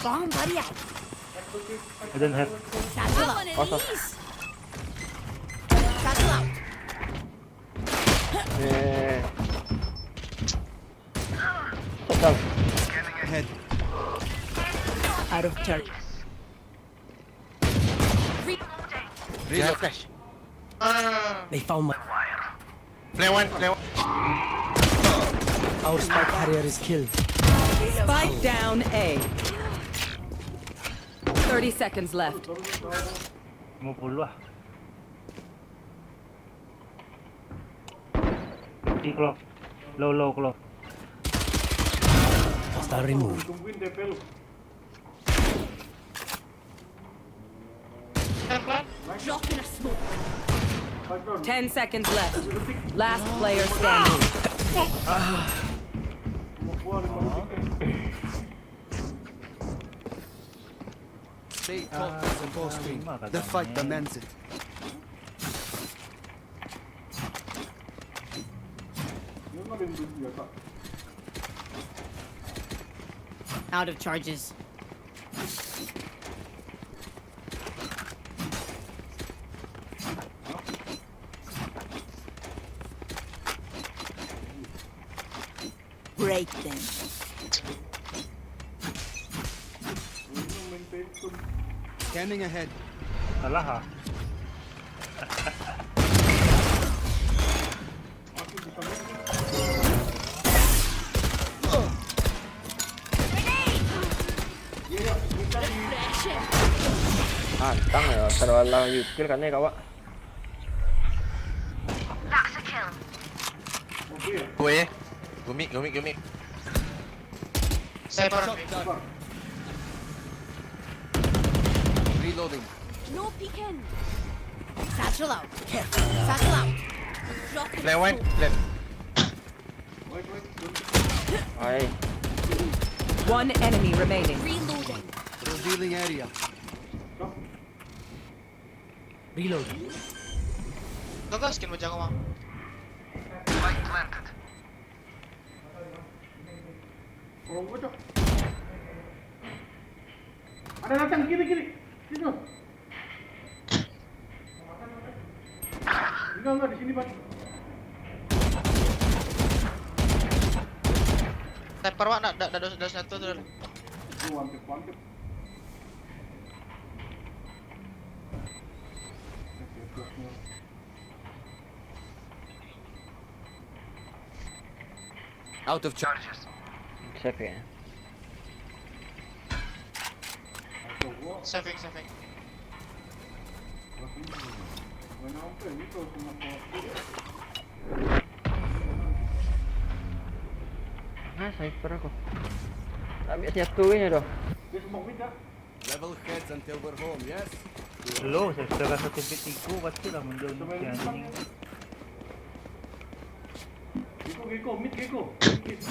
Bomb buddy out. I don't have. Satchel out. Awesome. Satchel out. Eh. Shut down. Head. Out of charge. Reloading. Reload. Flash. They found my. Flare one, flare one. Our spike carrier is killed. Spike down A. Thirty seconds left. Lima puluh lah. Di close. Low, low, close. Hostile removed. Drop in a smoke. Ten seconds left. Last player standing. Stay taut and go screen. The fight demands it. Out of charges. Break them. Scanning ahead. Salah ah. Antang ya, kalau Allah yukil kan ya, kawak. Gue, gumik, gumik, gumik. Sniper. Reloading. No peeking. Satchel out. Satchel out. Drop in. Left one, left. Ai. One enemy remaining. Reloading. Revealing area. Reload. Gagal skin macam kau, Mang. Ada datang, kiri, kiri. Situ. Enggak, enggak, di sini, Bang. Sniper, Wak, nak, nak, nak, nak, nak, nak, nak, nak. Itu one tap, one tap. Out of charges. Siapa ya? Saving, saving. Ah, sniper aku. Ambil satu je dah. Level heads until we're home, yes? Lo, saya sudah rasa timpit tiku, pasti lah mundur ni, si anjing. Geko, Geko, mid Geko. Mid.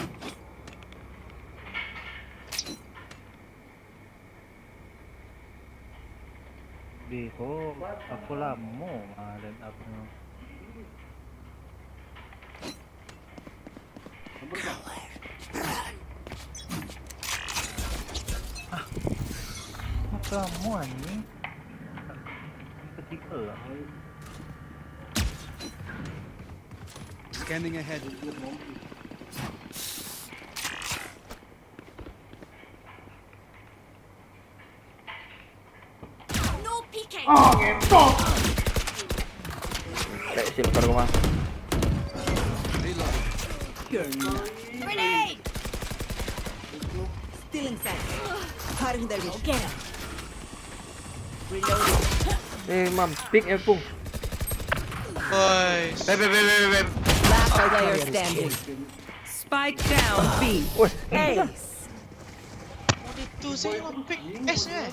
Beko, apa lamo ah line up nyo. Ah, macam mana ni? Ketika lah. Scanning ahead. No peeking. Ah, ngentot. Tarik sini, baru rumah. Grenade. Still inside. Firing the vision. Get him. Reloading. Eh, mampik ya, Pung. Oi. Beb, beb, beb, beb, beb. Last player standing. Spike down B. Woi. Ace. Mau itu sih, mampik. Ace nya.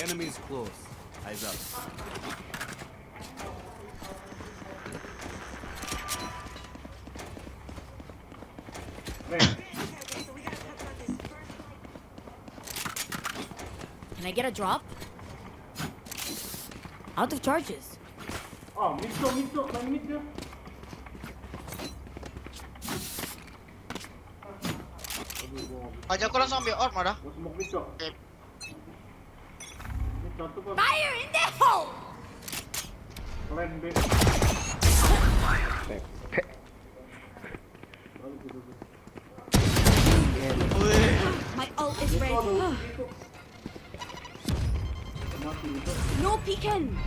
Enemies close. Eyes up. Can I get a drop? Out of charges. Ah, mid tu, mid tu, main mid tu. Aja aku langsung ambil orb, malah. Gua smoke mid tu. Oke. Mid satu kan. Fire in the hole! Plan B. Pek, pek. Balik dulu. Wih. My ult is ready. No peeking.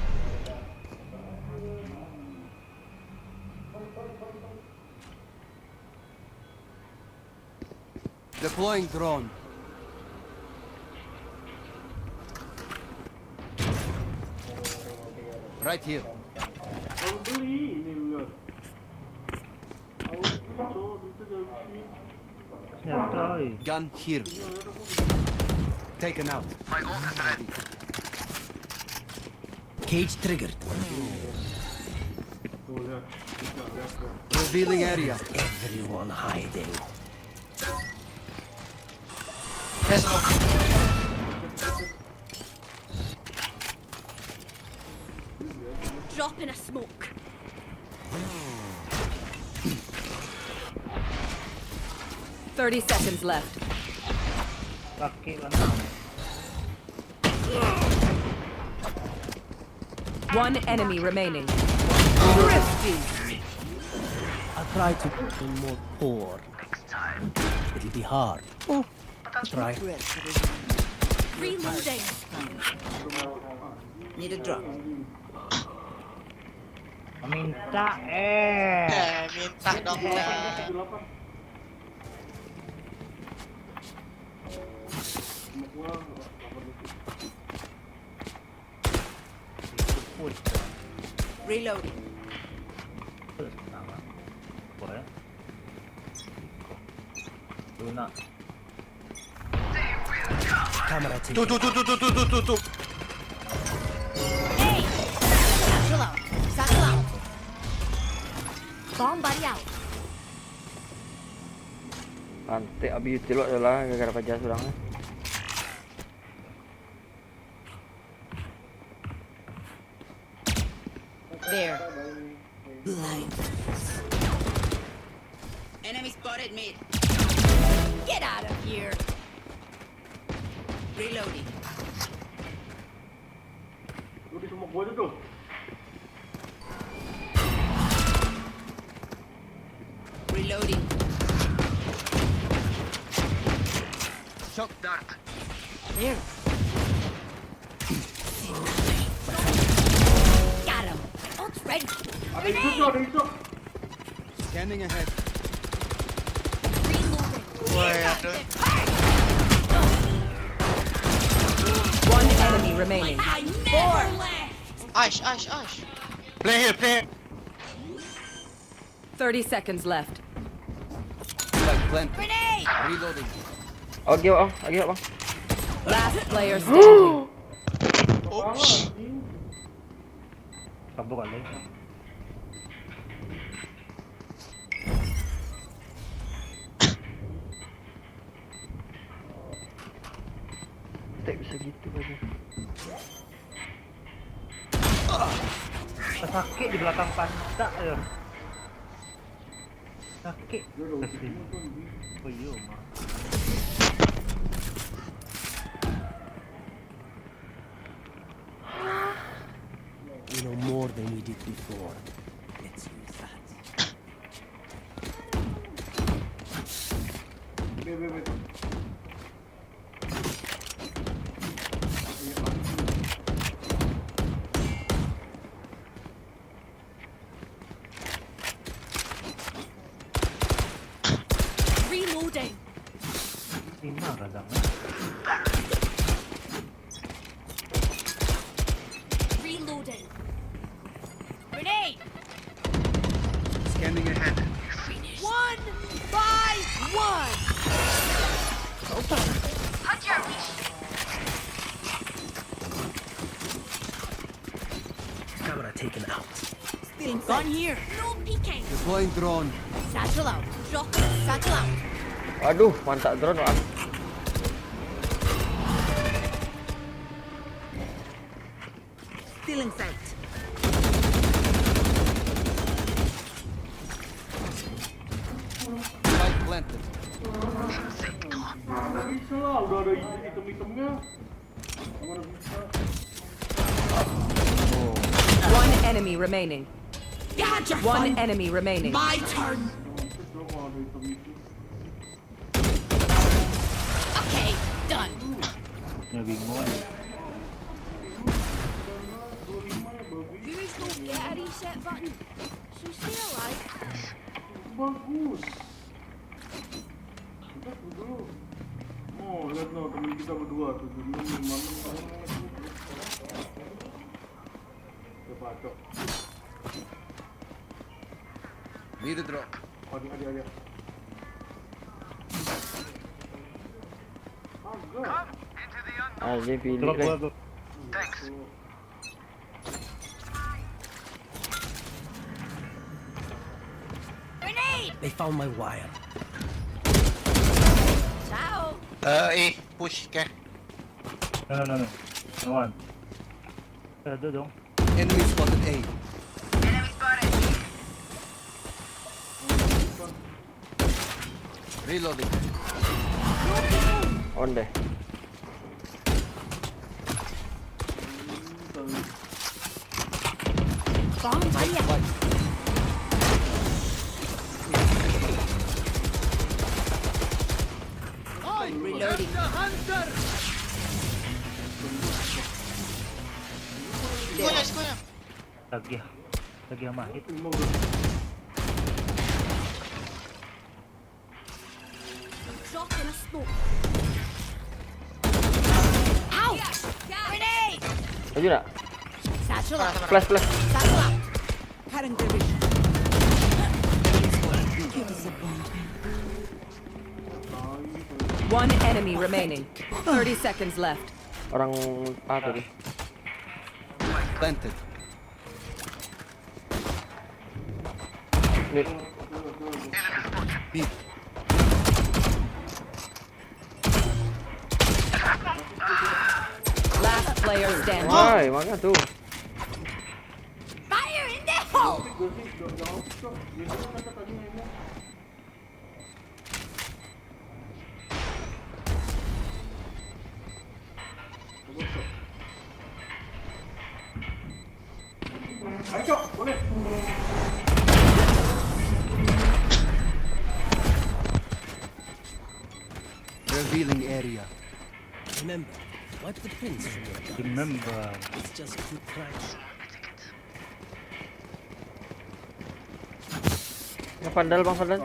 Deploying drone. Right here. Gun here. Taken out. Cage triggered. Revealing area. Everyone hiding. Drop in a smoke. Thirty seconds left. Sakik banget. One enemy remaining. Thrifty. I try to be more poor. It'll be hard. Oh, try. Reloading. Need a drop. Minta eh. Eh, minta dong dah. Put. Reloading. Terus nama. Apa ya? Luna. Camera team. Tuh, tuh, tuh, tuh, tuh, tuh, tuh, tuh, tuh. Hey! Satchel out. Satchel out. Bomb buddy out. Antek abih util wak lah gara-gara paja surang. There. Blind. Enemy spotted mid. Get out of here. Reloading. Lu di smoke gua tu tu. Reloading. Shock dart. There. Got him. Ult's ready. Ada itu tu, ada itu. Scanning ahead. Reloading. Woi, ada. One enemy remaining. I never left. Ash, ash, ash. Play here, play here. Thirty seconds left. Spike planted. Grenade. Reloading. Oke, bang. Oke, bang. Last player standing. Oops. Kabur kali. Tak bisa gitu aja. Sakik di belakang pantat ya. Sakik. Oh iyo, mak. We know more than we did before. Let's use that. Wait, wait, wait. Reloading. Lima kadang. Reloading. Grenade. Scanning ahead. One by one. Camera taken out. Still inside. Gun here. No peeking. Deploying drone. Satchel out. Drop. Satchel out. Aduh, mantap drone, Pak. Still inside. Spike planted. Bisa lah, udah ada item-itemnya. Mana bisa? One enemy remaining. Gotcha. One enemy remaining. My turn. Coba ada item itu. Okay, done. Ya bingung. You is gonna get a reset button. She's still alive. Bagus. Kita dulu. Oh, lihat no, teman kita berdua tuh. Dulu memang Dia pacok. Need a drop. Adik, adik, adik. Agak. Anjing, pilih Drop lah. gua tuh. Grenade. They found my wire. Ciao. Eh, eh, push, keh. No, no, no, no. No one. Ada dong. Enemy spotted A. Enemy spotted. Reloading. On deh. Bomb baliak. Reloading. Sikonya, sikonya. Lagi ah. Lagi ah, mahit. Drop in a smoke. Out! Grenade! Laju nak? Satchel out. Flash, flash. Satchel out. Current division. One enemy remaining. Thirty seconds left. Orang A tadi. Planted. Mid. Mid. Last player standing. Wai, makan tu. Fire in the hole! Revealing area. Remember, wipe the prints from your gun. Remember. It's just a good price. Bang Fadal, Bang Fadal.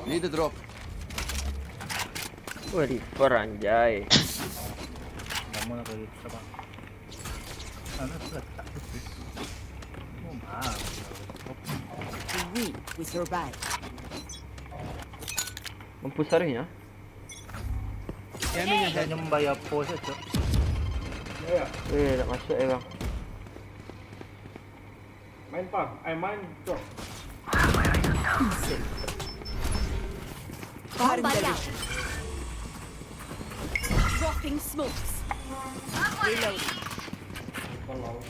Need a drop. Wah, Reaper anjay. Lama lah kali kita, Bang. Sana sudah tak betul. Oh, mahal. We, we survive. Mampus harusnya. Scanning Kita ahead. nyembah ya pos aja. Eh, tak masuk eh bang. Main pam, eh main cok. Bomb baliak. Dropping smokes. Reloading.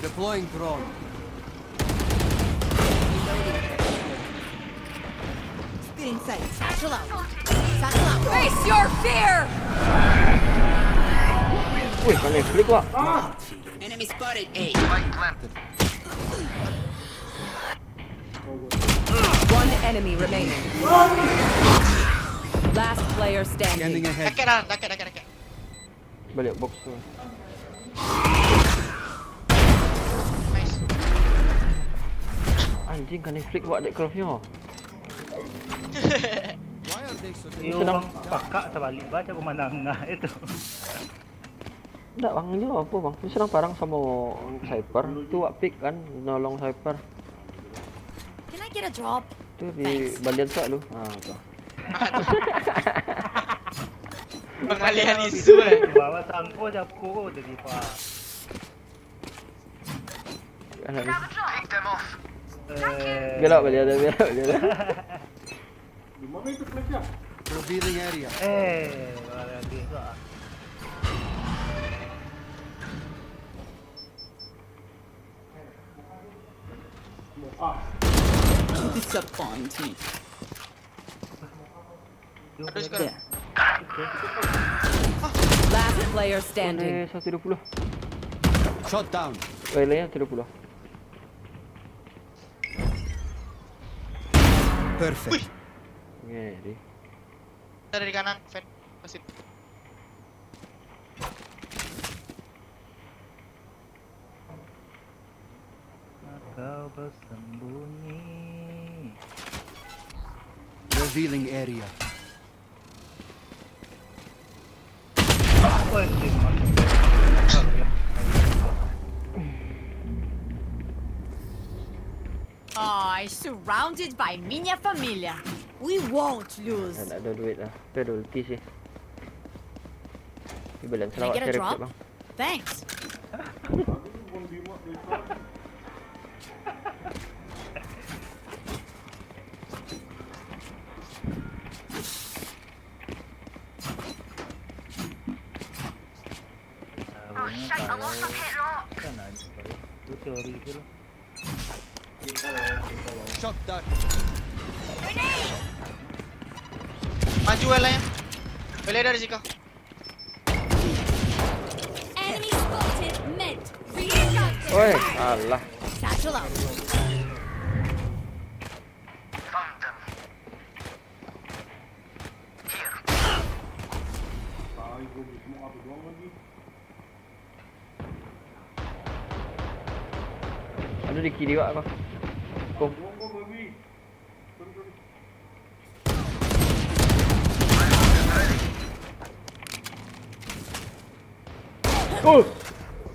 Deploying drone. Still inside. Satchel out. Satchel out. Face your fear! Wih, kena flick wak. Enemy spotted A. One enemy remaining. Last player Scanning standing. ahead. Dakek dah, dakek, dakek, dakek. Balik box tu. Nice. Anjing, kena flick wak dek glove-nyo. Why are they so Yo, Sedang- bang, pakak terbalik baca pemandangan itu. Ndak bang, ini apa bang? Ini sedang parang sama Cypher. Tu wak pick kan, nolong Cypher. Can I get a drop? Tu di Thanks. balian tu lu. Ah, tu. Pengalihan isu eh. Bawa sangko japu tadi pak. Alah, ni. Eh, Belok balian tu, belok balian tu. Di mana itu flash-nya? Revealing area. Eh, bawa lagi tu ah. Ah, Disappoint me. Aduh, sekarang. There. Last player standing. Eh, satu dua puluh. Shot down. Eh, lainnya satu dua puluh. Perfect. Ngeri. Dari kanan, Fen. Pasti. Kau bersembunyi. Revealing area. Woi, tim, masuk. I surrounded by minha família. We won't lose. Tak ada duit lah. Tu ada ulti sih. Di balian Can I selawat get a saya drop? Bang. Thanks. Tahunya kalau kan ada itu teori itu loh. Shot down. Maju, L A. L A dari siko. Enemy spotted. Mid. Reloading. Oi, alah. Satchel out. Ado di kiri wak ko. Ko. Oh.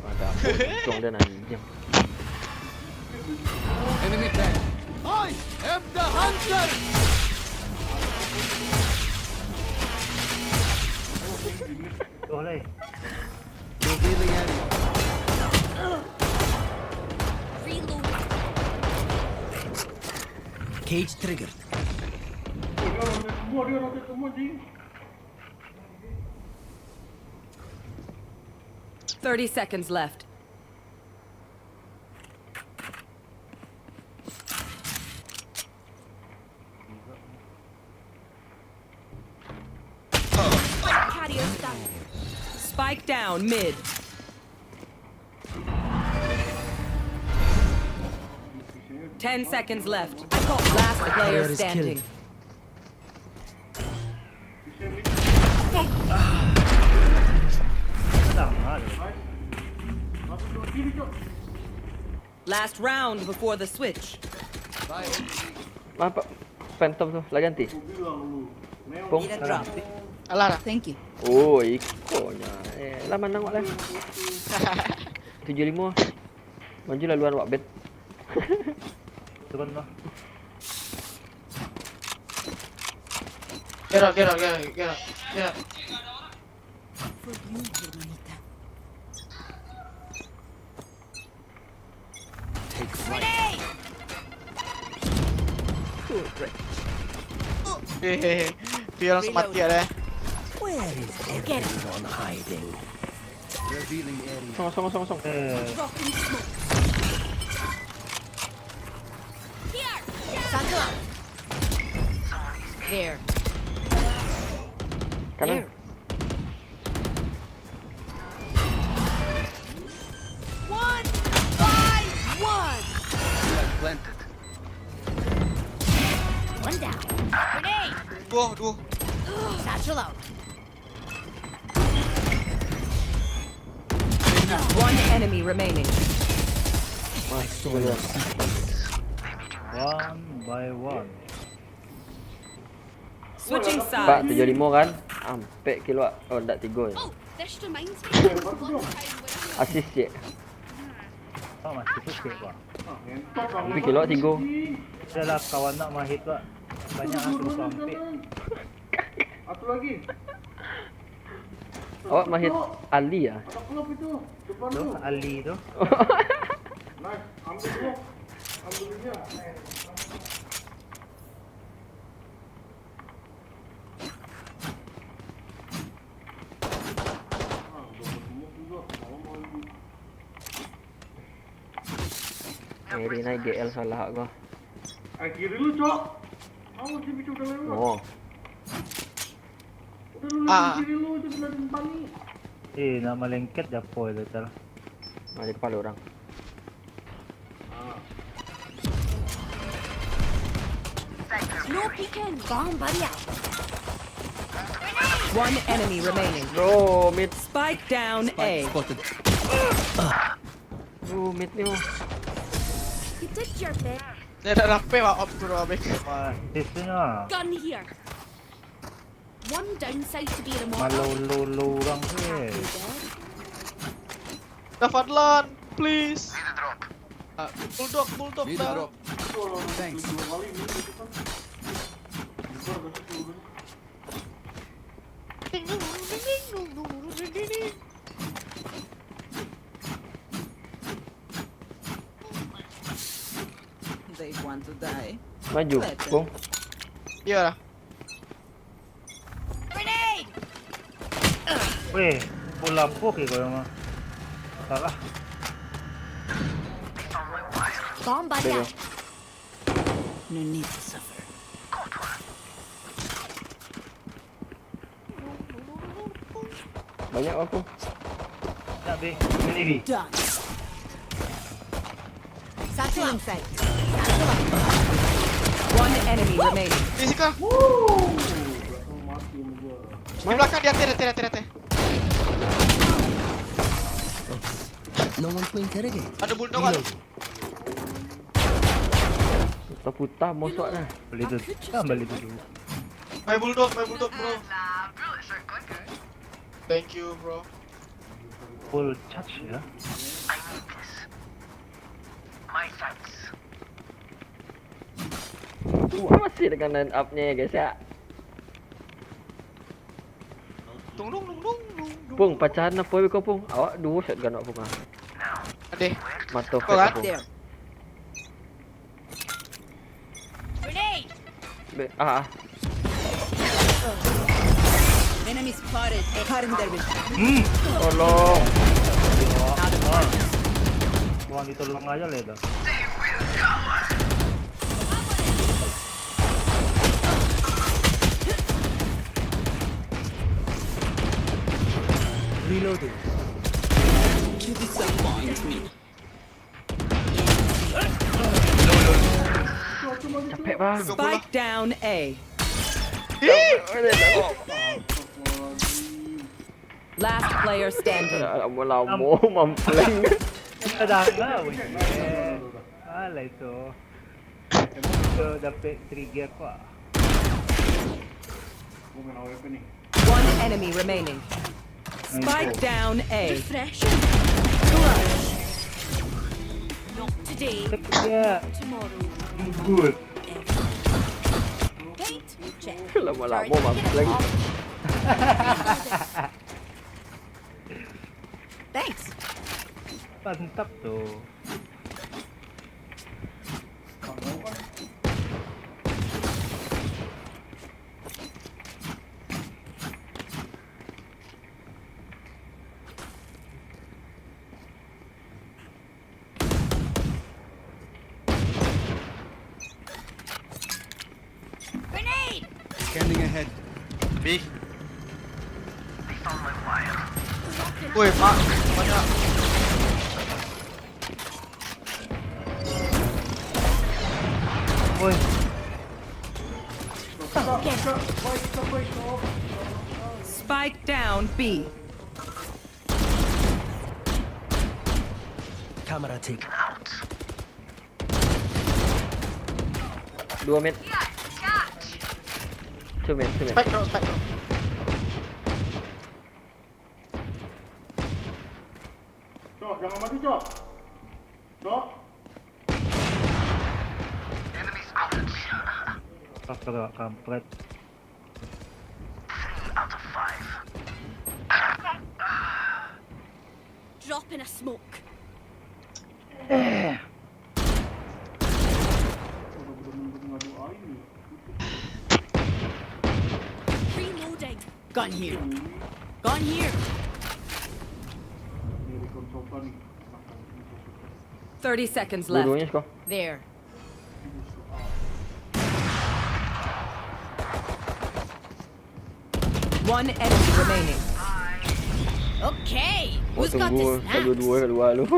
Ada untung dia anjing. Enemy tag. I am the hunter. Tuh leh. Revealing area. Reload. Cage triggered. Thirty seconds left. Carriers down. Spike down mid. Ten seconds left. Last player standing. Last round before the switch. Apa? Phantom tu lah ganti. Pung. Need a drop. Alah dah. Thank you. Oh, ikonyo. Eh, lah manang wak lah. Tujuh lima. Maju laluan wak bet. Turun lah. Get out, get out, get out, get out, get out. For you, hermanita. Take flight. Hehehe. Dia langsung mati ada. Where is everyone hiding? Revealing area. Song, song, song, song. Eh, Dropping smoke. Here. Satchel out. There. Kanan. There. One by one. Flag planted. One down. Grenade. Duo, duo. Satchel out. One enemy remaining. Masuk dulu. One by one. Switching Pak, sides. tujuh lima kan? Ampek kilo. Oh, ndak tigo ya. Oh, this reminds me of one time when I Asis cek. Oh, masih tu sikit, Bang. Tapi kilo tigo. Dah lah, kawan nak mahit, Pak. Banyak aku sampai. Satu lagi. Awak mahit Ali ya? Ada klub itu. Depan Tu, tu. Ali tu. Nice. Ambil dulu. Ambil dia. Ah, udah bertemu juga. Malam lagi. Eri naik G L salah aku. Eh, kiri lu, Cok. Awas, dia bisa udah lewat. Oh. Udah lu Ah. Kiri lu, itu kena timpani. Eh, nak malengket dah poi tu, Tal. Ada kepala orang. Ah. No peeking. Bomb buddy out. One enemy remaining. Bro, mid. Spike down A. Spotted. Bro, mid ni. Oh. You did your bit. Dia dah rapi wak op tu, Robin. Masih tu lah. Gun here. One downside to being a mortal. Malolo-lo orang tu, eh. Dah Fadlan, please. Ah, bulldog, bulldog Need a dah. Drop. Thanks. They want to die. Maju, Bung. Iyalah. Grenade. Weh, pukul lapo ke kau mah? Salah. Bomb buddy There you out. No need to suffer. Banyak aku. Nak B. Ini B. Done. Satchel in sight. Satchel out. One enemy remaining. Di siko. Di belakang, di ateh, di ateh, di ateh, di ateh. No one to interrogate. Ada bulldog kan? Puta-puta mosok nah. Beli tu. Kan beli tu dulu. My bulldog, my bulldog, bro. Thank you, bro. Full charge ya. Wah, masih dengan line up-nya ya guys ya. Tung, tung, tung, tung, tung, tung. Pung, pacahan apa kau Pung? Awak duo shotgun awak Pung ah. Adeh. Mato Kau kan? Pung. Grenade! Be, ah, ah. Enemy spotted. Cutting their vision. Tolong. Out of arms. Buang ditolong aja lah itu. Reloading. You disappoint me. Capek bang. Spike down A. Last player standing. Lamo-lamo mampleng. Ada enggak weh? Alah itu. Itu dapat trigger kau. One enemy remaining. Spike down A. Refreshing. Not today. Ya. Tomorrow. Good. Paint. Check. Lamo-lamo mampleng. Thanks. Mantap tuh. Grenade! Scanning ahead. B. Woi, Mak. Banyak. Woi. Spike down B. Camera taken. Dua mid. Two mid, two mid. Spike drop, spike drop. Cok, jangan mati, Cok. Cok. Astagfirullah, kampret. Drop in a smoke. Reloading. Gun here. Gun here. Thirty seconds left. Dua-duanya siko. There. One enemy remaining. Okay, who's got the Tunggu, snacks? Dua-dua, dua lu.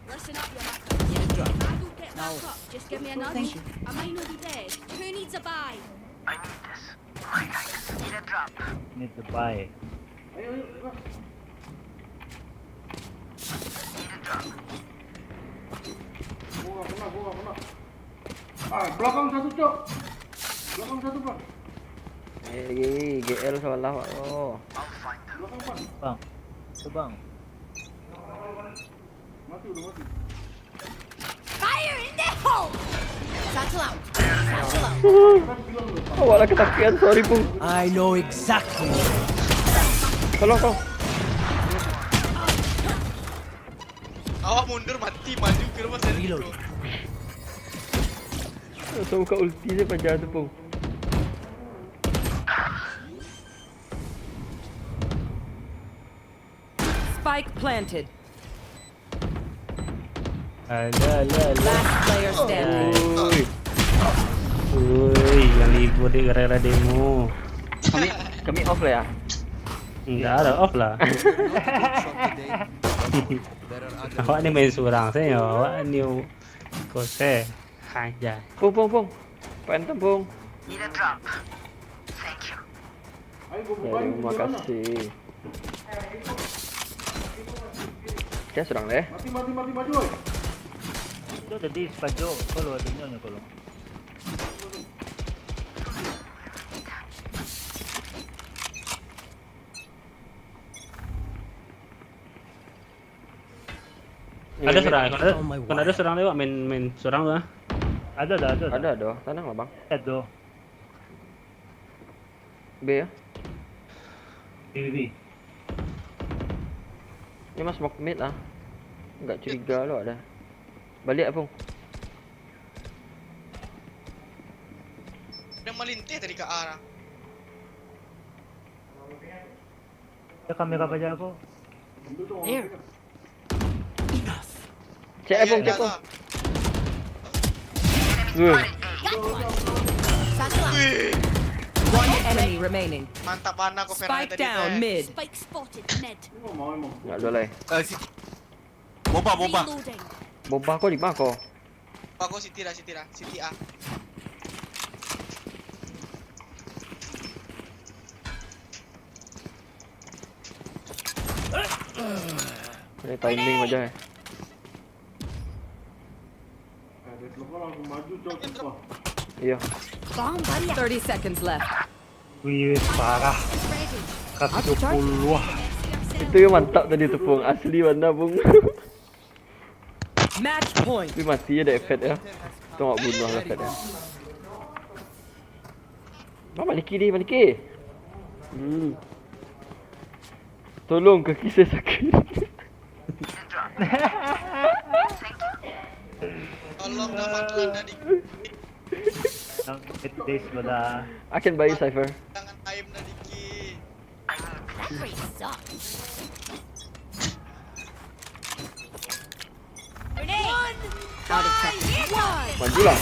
Listen up, you mucker. I will get back up. Just give me a nudge. I might not be there. Who needs a buy? Need to buy. Gua nggak pernah, gua nggak pernah. Ah, belakang satu, Cok. Belakang satu, Bang. Eh, G L salah, Pak. Oh. Belakang, Bang. Bang. Itu bang. Mati, udah mati. Fire in the hole! Satchel out. Satchel out. Awak lah ketakian, sorry Pung. I know exactly. Tolong kau. Awak mundur mati, maju ke rumah saya. Reload. Langsung buka ulti je pajar tu Pung. Spike planted. Alah, alah, alah. Last player standing. Ui. Ui, yang libur dek gara-gara demo. Kami kami off lah ya. Ndak ada off lah. Awak ni main surang sajo, awak ni kose. Anjay. Pung, pung, pung. Phantom, pung. Need a drop. Thank you. Ya, terima kasih. Dia surang deh. Mati, mati, mati, maju, oi. Itu tadi sepajo, kalau adanya kalau. Ada surang, kalau ada, kalau ada surang lewat main, main surang tu ah. Ada dah, ada dah. Ada dah, tenang lah, Bang. Ada. B ya? B, B, B. Ni mas smoke mid lah. Enggak curiga lo ada. Balik, Apung. Dia melintih tadi ke arah. Ada kamera paja aku. There. Cek, Apung, cek, Apung. Weh. Satu lah. Wih. One enemy remaining. Mantap bana kau Fernanda. Spike down mid. Spike spotted mid. Enggak ada lah. Eh, si Boba, boba. Reloading. Boba kau di mana kau? Boba kau City lah, City lah. City A. Ini timing aja eh. Iya. Bomb buddy out. Thirty seconds left. Wih, parah. Ready. Seratus dua puluh. Itu yang mantap tadi tu, Pung. Asli mana, Pung? Match point. Tapi mati je dah Efet ya. Tengok bunuh lah Efet ya. Bang, balik kiri, balik kiri. Hmm. Tolong, kaki saya sakit. Tolong dah makan tadi. Yang it is pada I can buy you, Cypher. Tangan time tadi ki. That rate sucks. Grenade! Out of time. Majulah.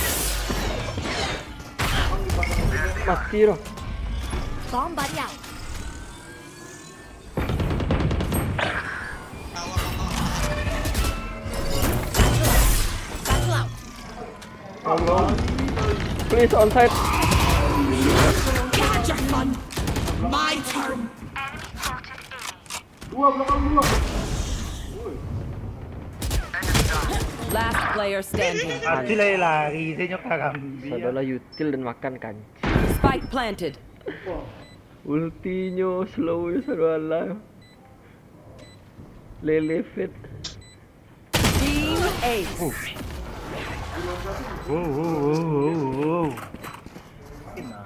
Mati dah. Bomb buddy out. Satchel out. Please, on site. Gotcha, son. My turn. Dua belakang dua. Last player standing. Mati lah lari, saya nyo karambia. Sadolah util dan makan kan. Spike planted. Ultinyo slow yo, sadolah. Lele fit. Team Ace. Wow, wow, wow, wow, wow. Nah.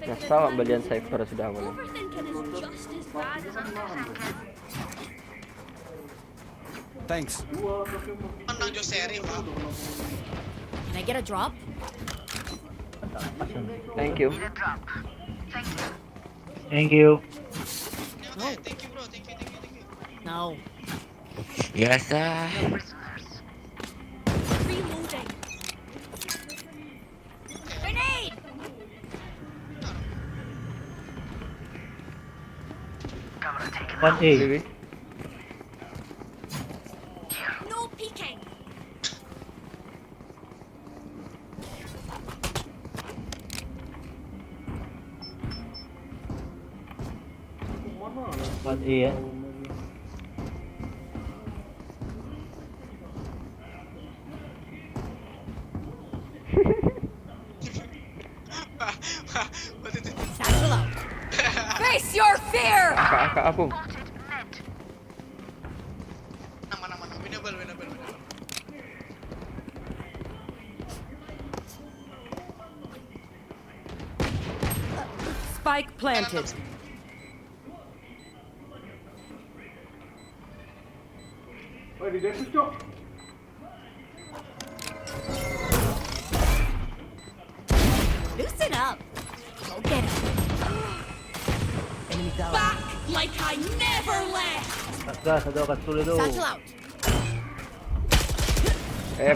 Nyasal awak balian Cypher sudah malam. Thanks. Menang jo seri, Bang. Can I get a drop? Thank you. Thank you. Thank you, bro. Thank you, thank you, thank you. No. Biasa. Reloading. Grenade! One A. Maybe. No peeking. One A, eh. Satchel out. Face your fear! Angkat, angkat apa? Mana, mana? Winnable, winnable, winnable. Spike planted. Oi, di defuse, Cok. Loosen up. Go get him. Enemy down. Back like I never left. Gas, ada gas dulu tu. Satchel out. Eh.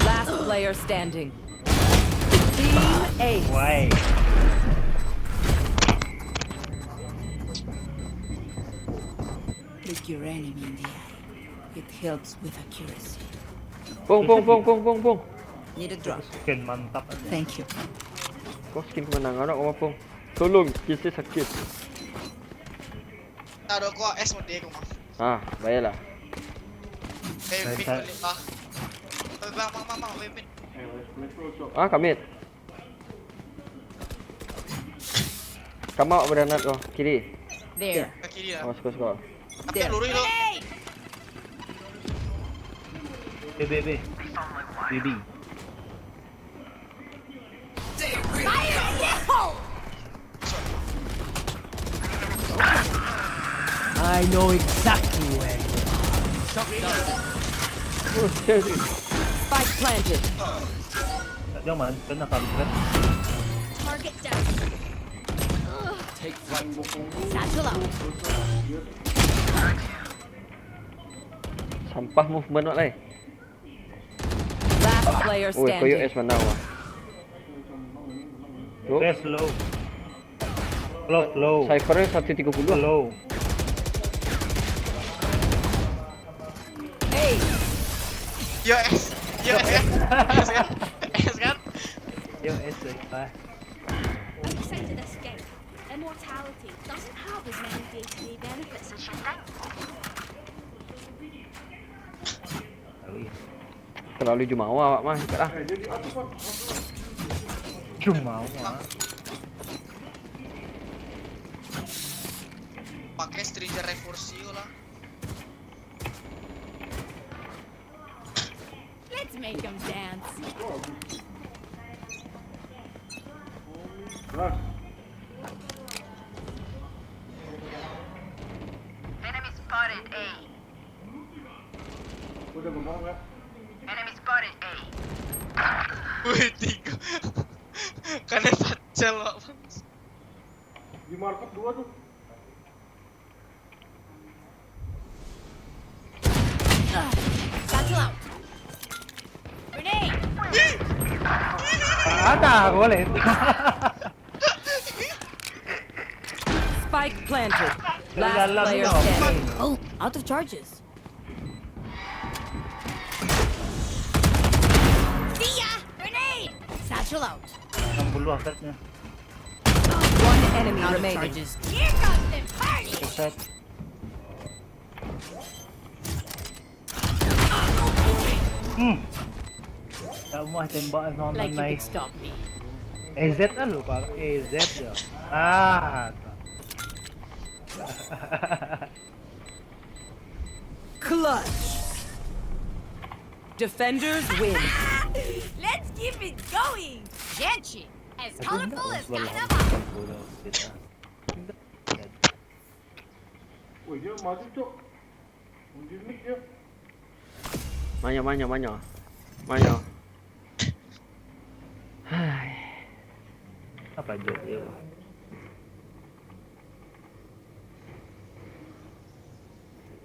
Last player standing. Team Ace. Why? Look your enemy in the eye. It helps with accuracy. Pung, pung, pung, pung, pung, pung. Need a drop. Skin mantap. Thank you. Kau skin kemenangan nak kau pung. Tolong, kisi sakit. Tak ada kau S mode kau mah. Ah, bayarlah. Eh, mid Baik, balik ah. Eh, bang, bang, bang, bang, wait, mid. Ah, kamit. Kamak beranak kau, kiri. There. Ke kiri lah. Oh, suka suka. Tapi lurus lo. B B B. B B. I know exactly where you are. Oh, shit. Spike planted. Tak jauh man, kena kampret. Satchel out. Sampah movement awak lai. Last player Oi, koyo standing. S mana wah. Bro, Best low. Close low. Cypher satu tiga puluh. Low. Hey, Yo S. Yo S kan? S kan? S kan? Yo S lah. Say to this game, immortality doesn't have as many D H D benefits as you think. Tahu ya. Terlalu jumawa awak mah, ikat lah. Cuma awak. Pakai Stranger Revolution lah. let's make them dance. Nah. Enemy spotted A. Udah bengong nggak? Enemy spotted A. Wih, tiga. Kena satchel, Pak. Di market dua tuh. Satchel out. Grenade. Ada, boleh. Spike planted. Last Dalam player ni, standing. Oh, out of charges. See ya. Grenade. Satchel out. Enam puluh angkatnya. One enemy Out of remaining. Charges. Here comes the party. Set. Hmm. Tak mau tembak sama Like you could nice. Stop me. A Z lah lupa. A Z ya. Ah. Clutch. Defenders win. Let's keep it going. Genshin, as colorful as Dynamite. Woi, dia maju, Cok. Uji mic dia. Manya, manya, manya. Manya. Hai. Apa je dia?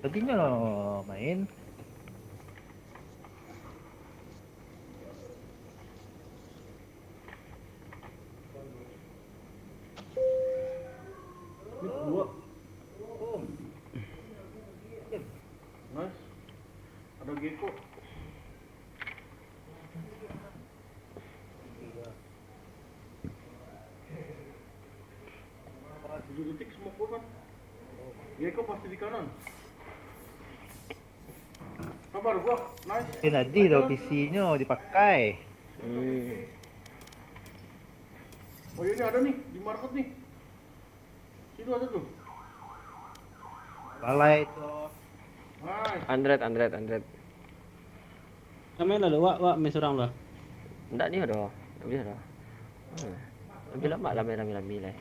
Tadinya lah main. Dua. Nice. Ada gecko. Tujuh detik smoke kan. Gecko pasti di kanan. Sabar, gua. Nice. Eh, tadi dah P C-nyo dipakai. Hmm. Oh, ini ada nih di market nih. Situ ada tuh. Lalai tu. Nice. Andret, Andret, Andret. Ramai lah, wak, wak main seorang lah. Ndak ni dah. Ndak boleh dah. Hmm. Lebih lama lah main rami-rami lah.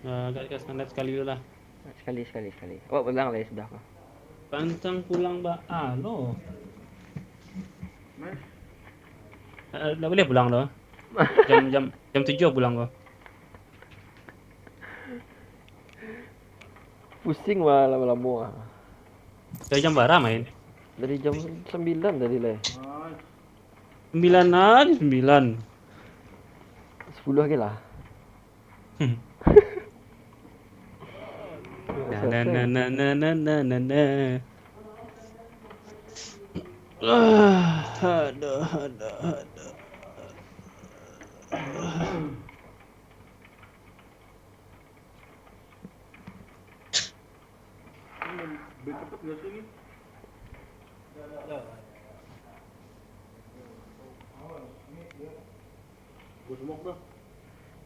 Uh, agak dekat standar sekali dulu lah. Sekali, sekali, sekali. Awak pegang lah sudah kau. Pantang pulang ba ah lo. Nice. Uh, tak boleh pulang tu. Jam jam jam tujuh pulang kau. Pusing wah lama-lama ah. Dari jam berapa main? Dari jam sembilan tadi lah. Nice. Sembilan aja, sembilan. Sepuluh aja lah. Hmm. Na, na, na, na, na, na, na, na, na. Ah, aduh, aduh, aduh.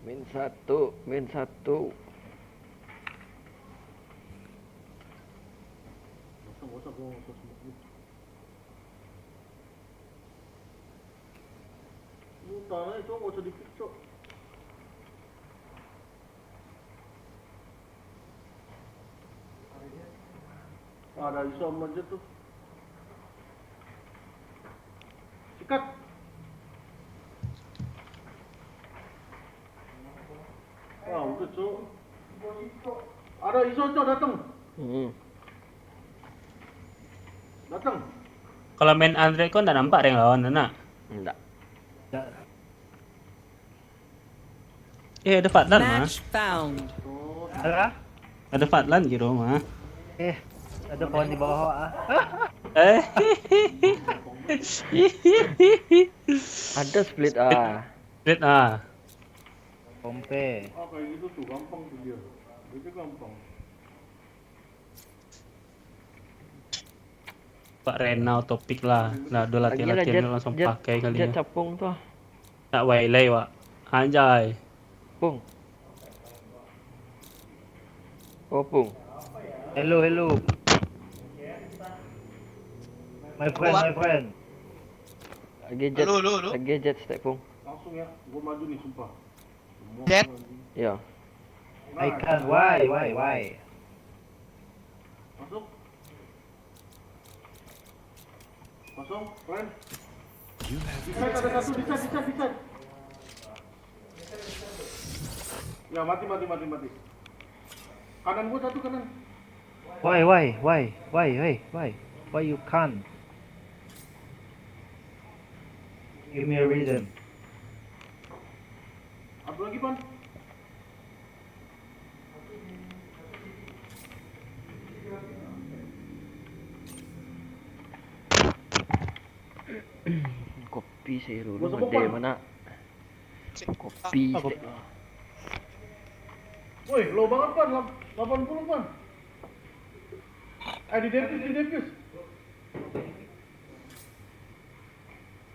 Min satu, min satu. Utang aja, Cok, nggak usah dipik, Cok. Ada iso aja tuh. Sikat. Wah, udah, Cok. Ada iso, Cok, datang. Hmm. Datang. Kalau main Andre kau ndak nampak rank lawan, nak? Ndak. Eh, ada Fadlan mah. Match found. Ada? Ada Fadlan di rumah. Eh, ada pohon di bawah, ah. Eh. Ada split, ah. Split, ah. Kompe. Ah, kayak gitu tuh, gampang tuh dia. Itu gampang. Pak Renal topik lah. Nah, udah latihan-latihan langsung pakai kali ya. Capung tu. Tak wailai, Wak. Anjay. Pung. Oh, Pung. Hello, hello. My friend, my friend. Lagi jet, hello, hello, hello. Lagi jet step, Pung. Langsung ya, gua maju nih, sumpah. Jet. Ya. I can't. Why, why, why? Masuk. Kosong, keren. Di side ada satu, di side, di side, di side. Ya, mati, mati, mati, mati. Kanan gua satu, kanan. Why, why, why, why, why, why? Why you can't? Give me a reason. Satu lagi, Pan. Kopi saya dulu, gua sebut, Pan. Mana? Kopi. Apa? Woi, low banget, Pan. Lap-, delapan puluh, Pan. Eh, di defuse, di defuse.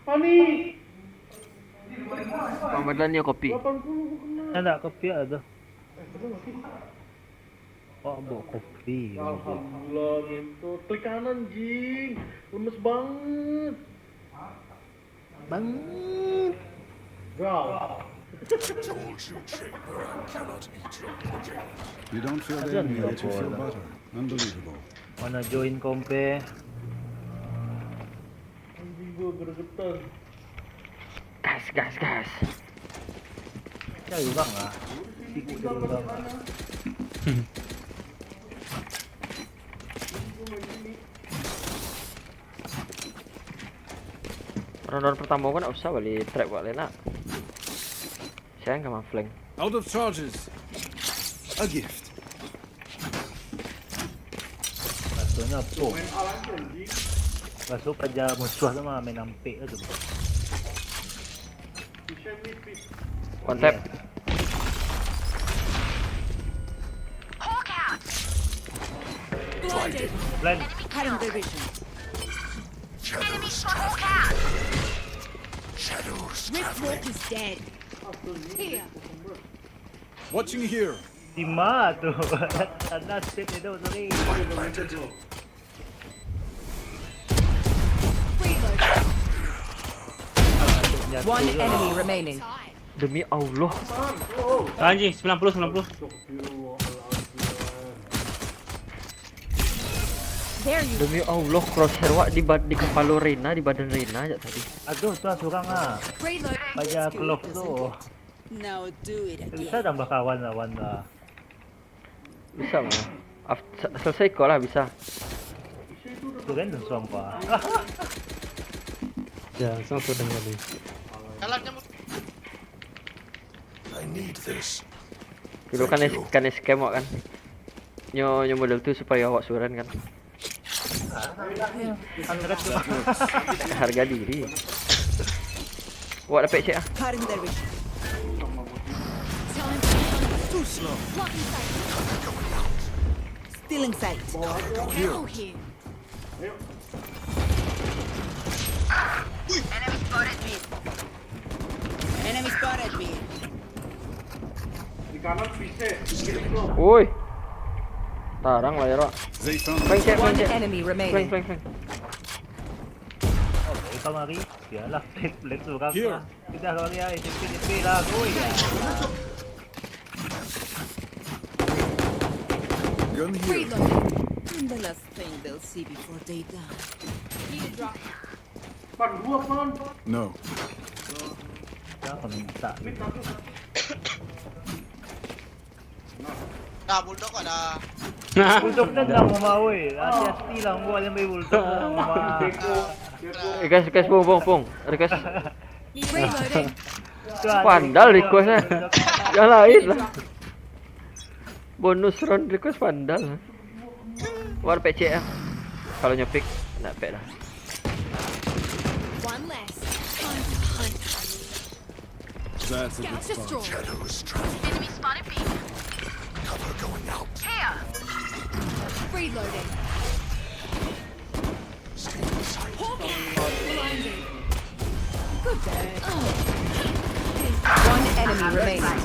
Pani. Bang Fadlan, yo kopi. Delapan puluh gua kena. Ada kopi ada. Eh, bener lagi. Oh, bawa kopi. Alhamdulillah, Minto. Klik kanan, jing. Lemes banget. Banget. Bro. I told you, Chamber, I cannot eat your cooking. You don't feel the enemy, yet you feel butter. Unbelievable. Mana join kompe? Anjing, gua gregetan. Gas, gas, gas. Cari lubang lah. Sibuk cari lubang lah. Round-round pertama ko nak usah bali trap buat lain nak. Sayang ka ma-flank. Out of charges. A gift. Rasonyo apo? Raso paja musuah tu mah main ampek tu. One tap. Hawk out. Blinded. Blind. Enemy cutting their vision. Enemy Shadows traveling. Hawk out. Shadows traveling. Riftwalk is dead. Here. Watching here. Di ma tu? Tanah state itu, sorry. Spike planted. One enemy remaining. Demi Allah. Anjing, sembilan puluh, sembilan puluh. There you Demi Allah, crosshair wak di bad-, di kepala Rena, di badan Rena jak tadi. Aduh, tu surang ah. Paja close tu. Now do it again. Bisa tambah kawan lawan lah. Bisa mah. Af-, se-, selesai kau lah, bisa. Tu kan sumpah. Ya, langsung sudah tadi. Jalannya mu- I need this. Dulu kan Thank es- you. kan scam awak kan. Nyo nyo model tu supaya awak suran kan. Hundred tu. Harga diri. Awak dapat cek ah. Cutting their vision. Too slow. Still in sight. Careful here. Enemy spotted me. Woi. Tarang lah ya, Rak. They found Flank cek, flank One cek. Enemy Flank, remaining. Flank, flank. Oh, kau mari. Biarlah, flank, flank tu kan. Here. Kita kau lihat, J P, J P lah, oi. Gun here. Reloading. And the last thing they'll see before they die. Need a drop. No. Dah kau minta. Nah, bulldog ada. Bulldog kan dah mama, oi. Hati-hati lah, gua yang beli bulldog dah mama. Request, request, pung, pung, pung. Request. Reloading. Vandal request eh. Yang lain lah. Bonus round request vandal. War pecek ah. Kalau nyepik, nak pek lah. One less. Time to hunt. That's a good Scout spot. destroyed. Shadows traveling. Enemy spotted B. Cover going out. Here. Reloading. Stay inside. Hawk out. Blinded. Good day. One enemy remaining.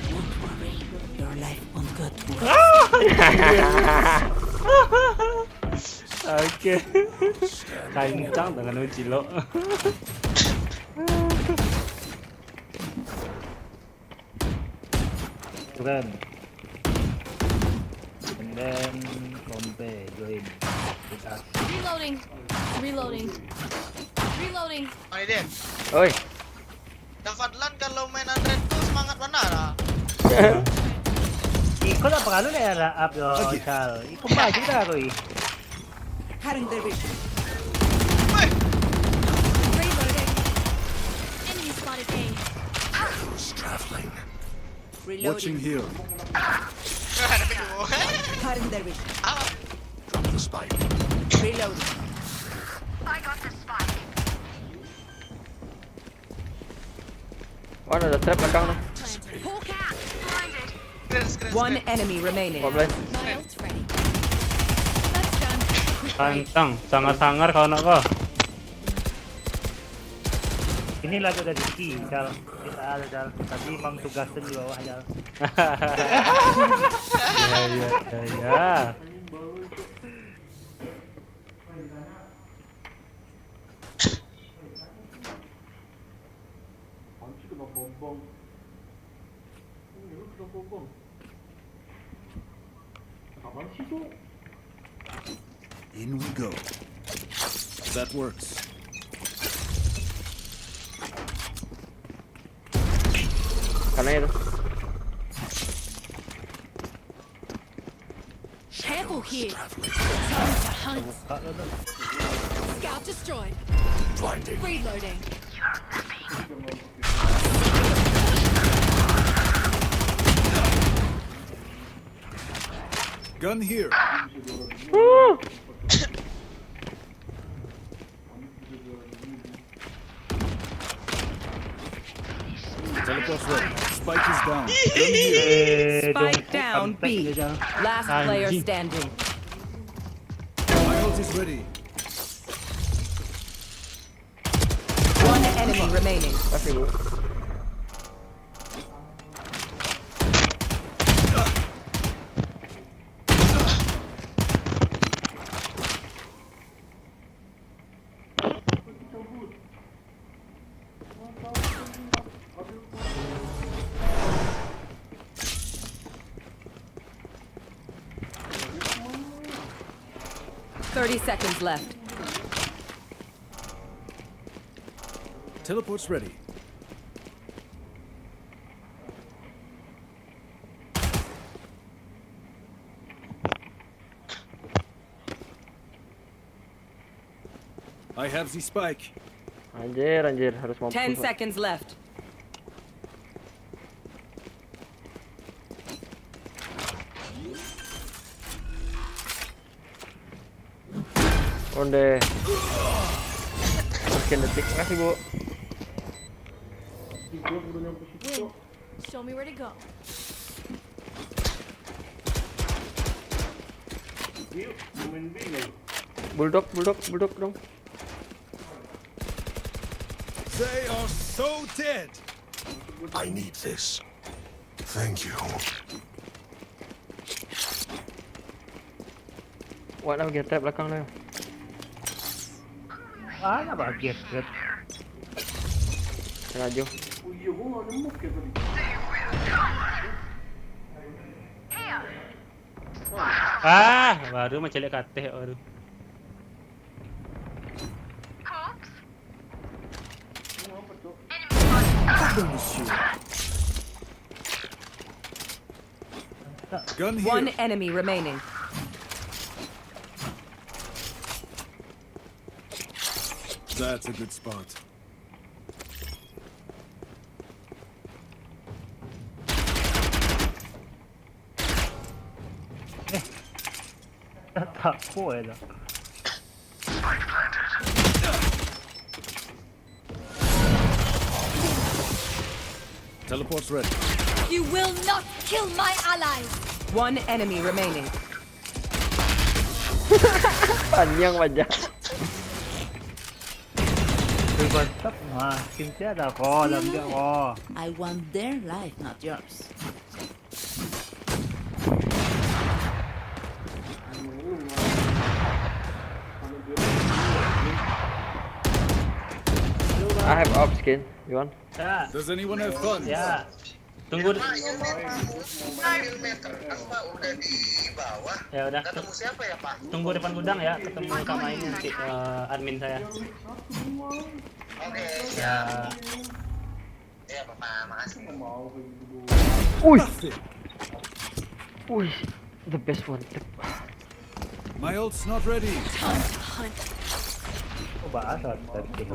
Don't worry. Your life won't go to waste. Oke. Kancang dengan uji lo. Keren. And then Kompe join with us. Reloading. Reloading. Reloading. Mana dia? Oi. Dah Fadlan kalau main Unranked tu semangat bana lah. Iko lah perlu nak up yo, Chal. Iko maju dah kau. Cutting their vision. Weh, Reloading. Enemy spotted A. Shadows traveling. Watching Reloading. Here. aduh. Cutting their vision. Ah, Drop the spike. Reloading. I got the spike. Wah, ada trap belakang tu. Hawk out. Blinded. Keren, keren, One keren. enemy remaining. Kau blind. My ult's ready. That's done. Tantang, sangar-sangar kau nak kau. Inilah tu dari Ki, Chal. Kita ada, Chal. Tadi memang tugasan di bawah, Chal. Ya, ya, ya, ya. In we go. That works. Kanan tu. Careful here. Time to hunt. Scout destroyed. Blinding. Reloading. Gun here. Teleport's ready. Spike is down. Gun here. Eh, Spike jongkok down kampret B. dia, Chal. Last player standing. My ult is ready. One enemy remaining. Kasih dulu. Thirty seconds left. Teleport's ready. I have the spike. Anjir, anjir, harus mampus. Ten seconds left. Onde. Makin detik, makasih, Bu. Win, show me where to go. Bulldog, bulldog, bulldog dong. They are so dead. I need this. Thank you. Wak lah bagian trap belakang tu. Ah, nak bagian trap. Sengaja. Ah, baru macam lihat kateh baru. Gun here. One enemy remaining. That's a good spot. Eh. Tak apa lah. Teleport's ready. You will not kill my allies. One enemy remaining. Paniang wajah. Wih, mantap. Wah, skin tiada ko, dalam dia ko. I want their life, not yours. I have op skin. You want? Ya. Does anyone have funds? Ya. Tunggu. Ambil meter, apa udah di bawah? Ya udah. Ketemu siapa ya, Pak? Tunggu depan gudang ya, ketemu sama ini nanti, eh, admin saya. Oke, siap. Ya. Ya, Bapak, makasih. Uy. Uy. The best one. My ult's not ready. Time to hunt. Oh, bahasa tadi.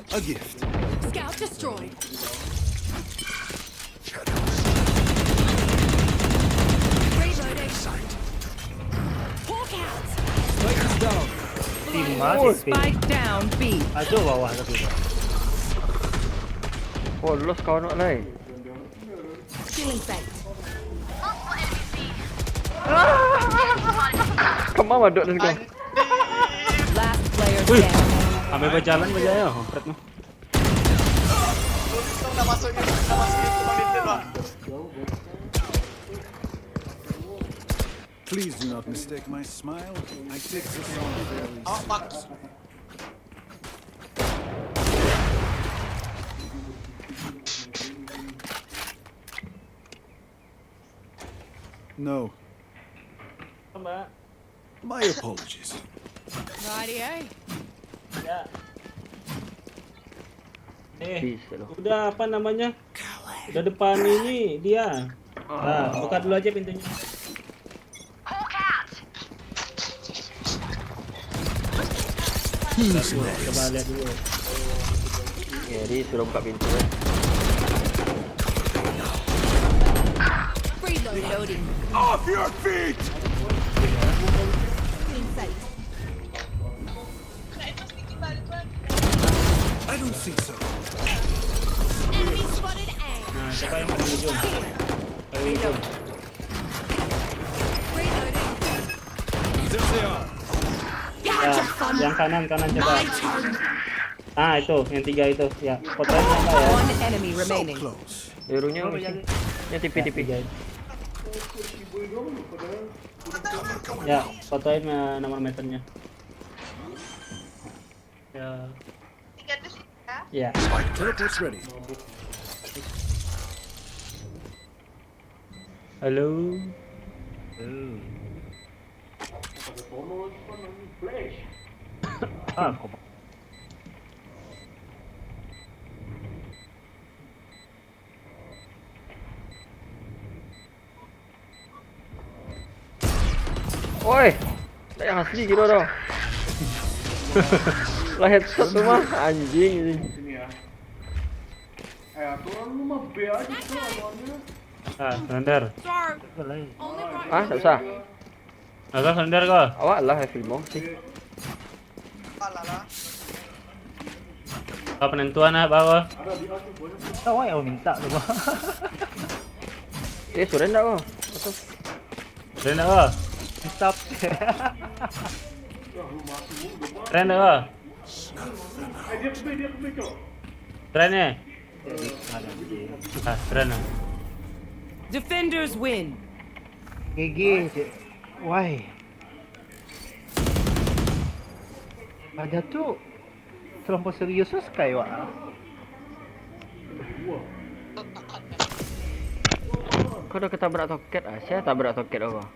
A gift. Scout destroyed. Reloading. Hawk out. Spike is down. Tim masih. Spike down B. Ajo bawah tapi. Oh, lolos kawan nak lai. Stealing sight. Kemana dok dan kau? Last player standing. Ambil berjalan aja ya, kampret mah. Udah masuk ni, udah masuk ni, cuma minta doang. Please do not mistake my smile. I take this all very seriously. No. Mbak. My apologies. Righty-o. Ya. Eh, udah apa namanya? Udah depan ini dia. Ah, buka dulu aja pintunya. Coba lihat dulu. Ya, dia suruh buka pintu kan. Reloading. Off your feet! I don't think so. Enemy spotted A. Nah, siapa yang paling ujung? Paling ujung. Reloading. There they are. Ya, yang kanan, kanan coba. My turn. Ah, itu, yang tiga itu. Ya, fotoin apa ya? One enemy remaining. Hero-nya misi. Ini T P, T P. Ya, fotoin, eh, nomor meternya. Ya. Ya. Teleport's ready. Halo. Ah, kok. Oi, tak yang asli kira dah. Lah headshot tu mah, anjing, anjing. Sini ya. Eh, aturan lu mah B aja tuh lawannya. Ah, surrender. Sir, only brought Ah, tak usah. Agak surrender kau. Awak lah yang film sih. Kau penentuan apa kau? Tahu yang minta tu. Eh, surrender kau. Surrender kau. Mantap. Surrender kau. Eh, dia ke B, dia ke B, cok. Surrender. Ada dia. Ah, surrender. Defenders win. G G cek. Why? Raja tu terlampau serius lah Sky wak. Kau dah ketabrak toket ah, saya tabrak toket apa?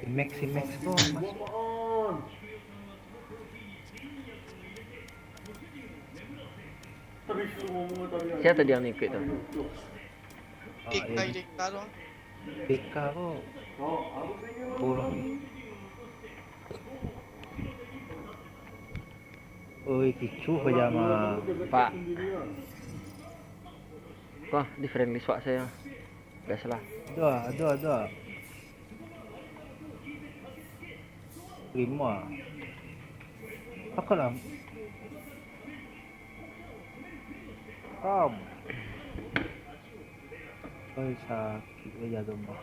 Max si Max tu masuk. Siapa tadi yang ikut tu? Ika, ika tu. Ika tu. Burung. Oi, kicuh pajama. Pak. Wah, di friendly swak saya. Biasalah. Ada, ada, ada. Terima. Apa lah? Kam. Oi, sakit aja tu mah.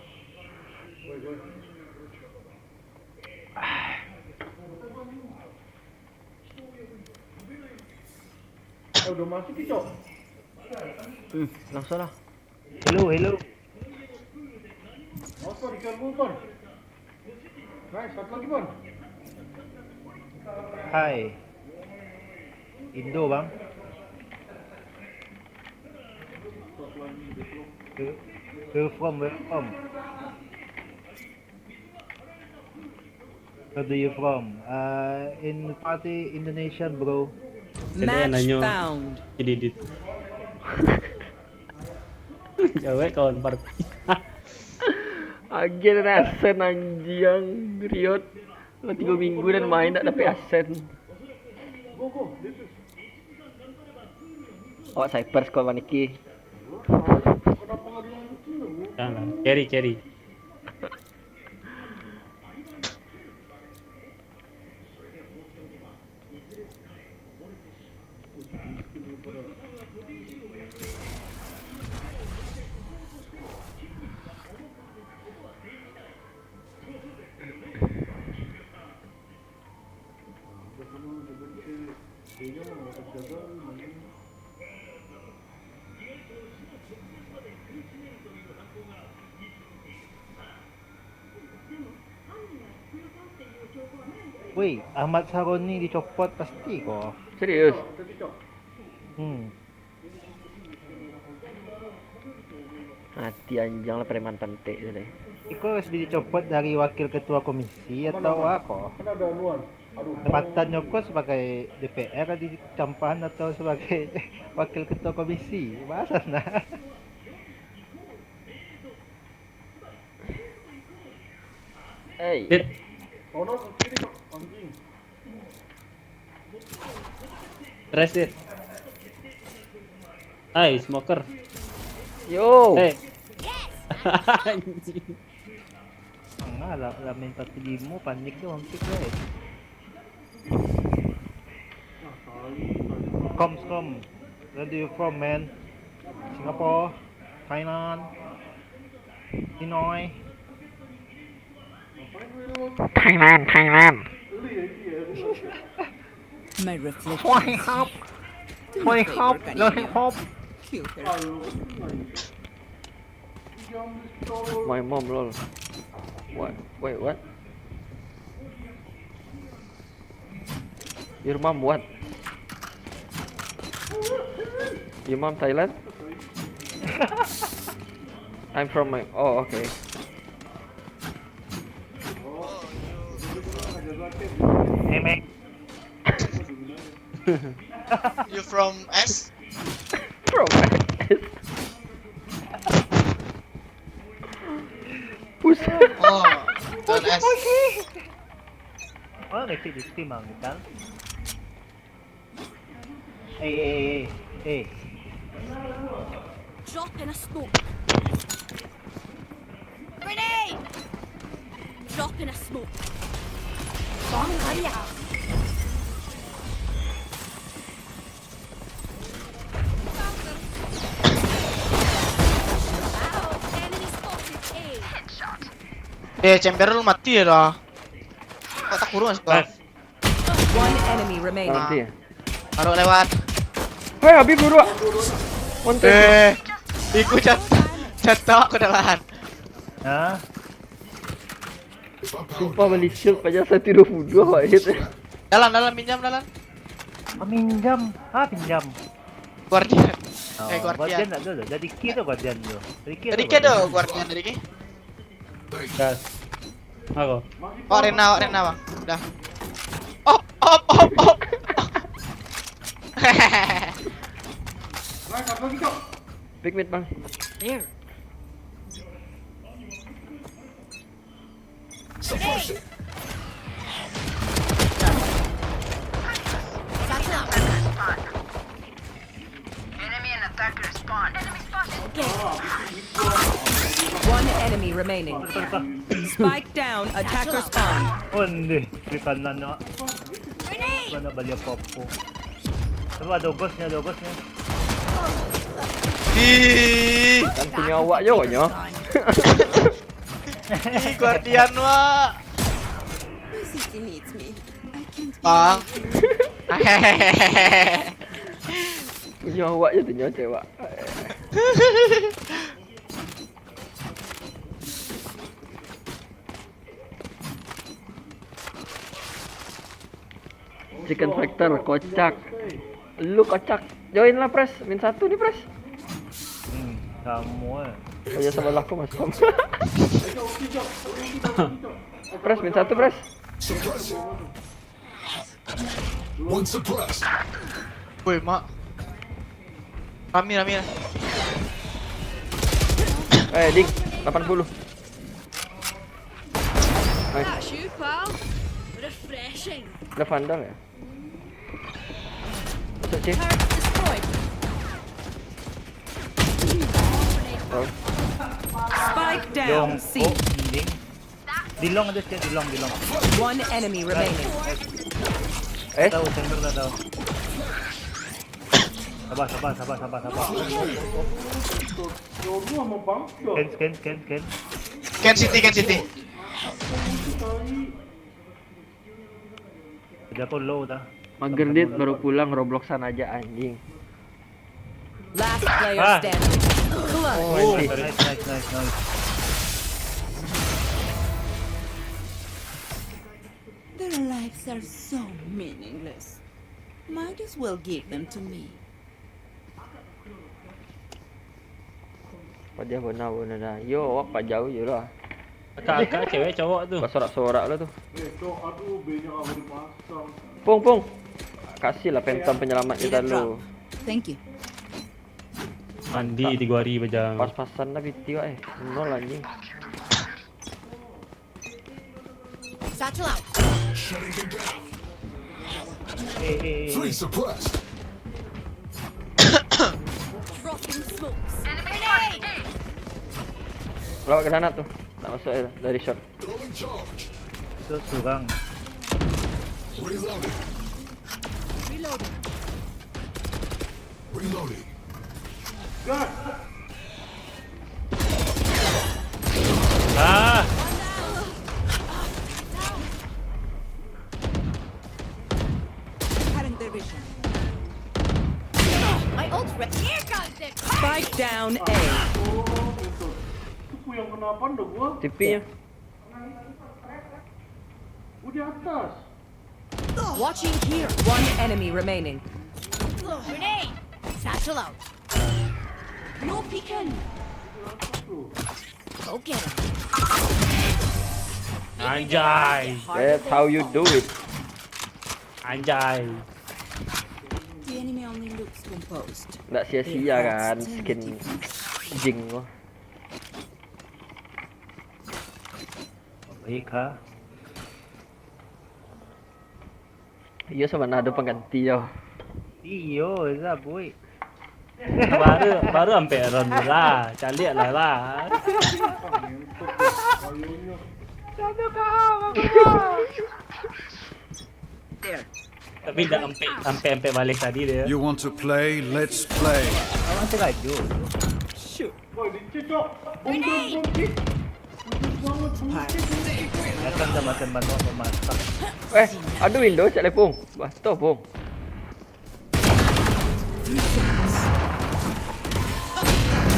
Eh, udah masuk ke, cok? Hmm, langsung lah. Hello, hello. Apa di kamu, Bang? Nice, satu lagi, Bang. Hai. Indo, bang. Where, where from? Where from? Where do you from? Uh, in party Indonesian, bro. Sini yang Match nanyo. Found. Jadi dit. Jawab kawan parti. Agen Asen, anjing, Riot. Lah tiga minggu dan main tak dapet Asen. Awak Cypher squad maniki. Janganlah. Carry, carry. Woi, Ahmad Saroni dicopot pasti ko. Serius? Hmm. Mati anjing lah preman pantek tu deh. Iko harus dicopot dari wakil ketua komisi atau apa? Kan ada anuan. Aduh. Jabatannya ko sebagai D P R dicampahan atau sebagai wakil ketua komisi? Bahasa nah. Hei. Dit. Ono ke kiri, cok. Anjing. Rest, dit. Hai, smoker. Yo. Hei. Anjing. Tengah lah, lah main party limo, panik tu, bangkit, guys. Kom, kom. Where do you from, man? Singapore, Thailand, Hanoi. Thailand, Thailand. My reflection. Why hop? Why hop? Lol hop. Kill her. My mom, lol. What? Wait, what? Your mom what? Your mom Thailand? I'm from my. Oh, okay. Hey, man. You from S? From. Pusat. Oh, Don't ask. Oh, ngecek di Steam, Bang, kan? Eh, eh, eh, eh. Drop in a smoke. Grenade! Drop in a smoke. Bomb out. Enemy spotted. A. Eh, chamber lu mati ya dah. Kok tak kurung sih? One enemy remaining. Nanti ya. Baru lewat. Hei, Habib dulu. One tap. Eh, iku jat jatuh ke dalam. Hah? Sumpah beli shield aja satu dua puluh dua, Pak, hit. Dalam, dalam, pinjam dalam. Ah, minjam. Ah, pinjam. Guardian. Oh, Eh, guardian. Guardian tak ada tu. Jadi key tu Guardian tu. Jadi key Jadi kado guardian dari ni. Gas. Ako. Oh, arena, arena, Bang. Udah. Op, op, op, op. Big mid, Bang. There. Enemy and attacker spawn. Enemy spotted. One enemy remaining. Spike down, attacker spawn. Oh, ni. Di kanan nak. Mana balik apa-apa. Coba ada ghost ni, ada ghost ni. Ih, Kan punya awak je awaknya. ih, guardian, Wak. My city needs me. I can't be Bang. Punya awak je tu nyawa cewek. Chicken Factor kocak. Lu kocak. Join lah, Pres. Min satu ni, Pres. Hmm, sama eh. Oh ya, sebelah aku, Mas Tom. Pres, min satu, Pres. Woi, mak. Rami, rami lah. Eh, ding, delapan puluh. Nice. That's you, pal. Refreshing. Ada vandal ya? Masuk, C. Turret destroyed. Oh. Spike down. C. Oh, mending. Di long ada sikit, di long, di long. One enemy remaining. Eh, Tahu, chamber dah tahu. Sabar, sabar, sabar, sabar, sabar. Scan, scan, scan, scan. Can city, can city. Dia pun low dah. Mager dit baru pulang Robloxan aja anjing. Last player standing. Oh, anjing. Nice, nice, nice, nice. Their lives are so meaningless. Might as well give them to me. Pajau benar-benar dah. Yo, awak pajau je lah. Akak-akak cewek cowok tu. Basorak-sorak lah tu. Pung, pung. Kasihlah Phantom penyelamat kita dulu. Thank you. Mandi tiga hari bajang. Pas-pasan dah piti wak eh. Nol anjing. Satchel out. Three suppressed. Dropping smokes. Enemy spotted. Lawak ke sana tu. Tak masuk eh dari short. Throwing charge. Itu surang. Reloading. Reloading. Reloading. Ah, Cutting their vision. My ult re- Here goes the Spike down A. T P-nya. Watching here. One enemy remaining. Grenade. Satchel out. No peeking. Go get him. Anjay. That's how you do it. Anjay. The enemy only looks composed. Nggak sia-sia kan skin Jing tu. Ika. Iyo, sabana ado pangganti yo. Iyo, Eza, boy. Baru, baru ampek round lah. Caliak lah, lah. Satu kau, aku. Tapi dah ampek, ampek, ampek balik tadi dia. You want to play? Let's play. Awak teraju. Shoot. Datang dah makan bantuak memasak. Eh, ada window cak lepung. Bah, stop, Pung.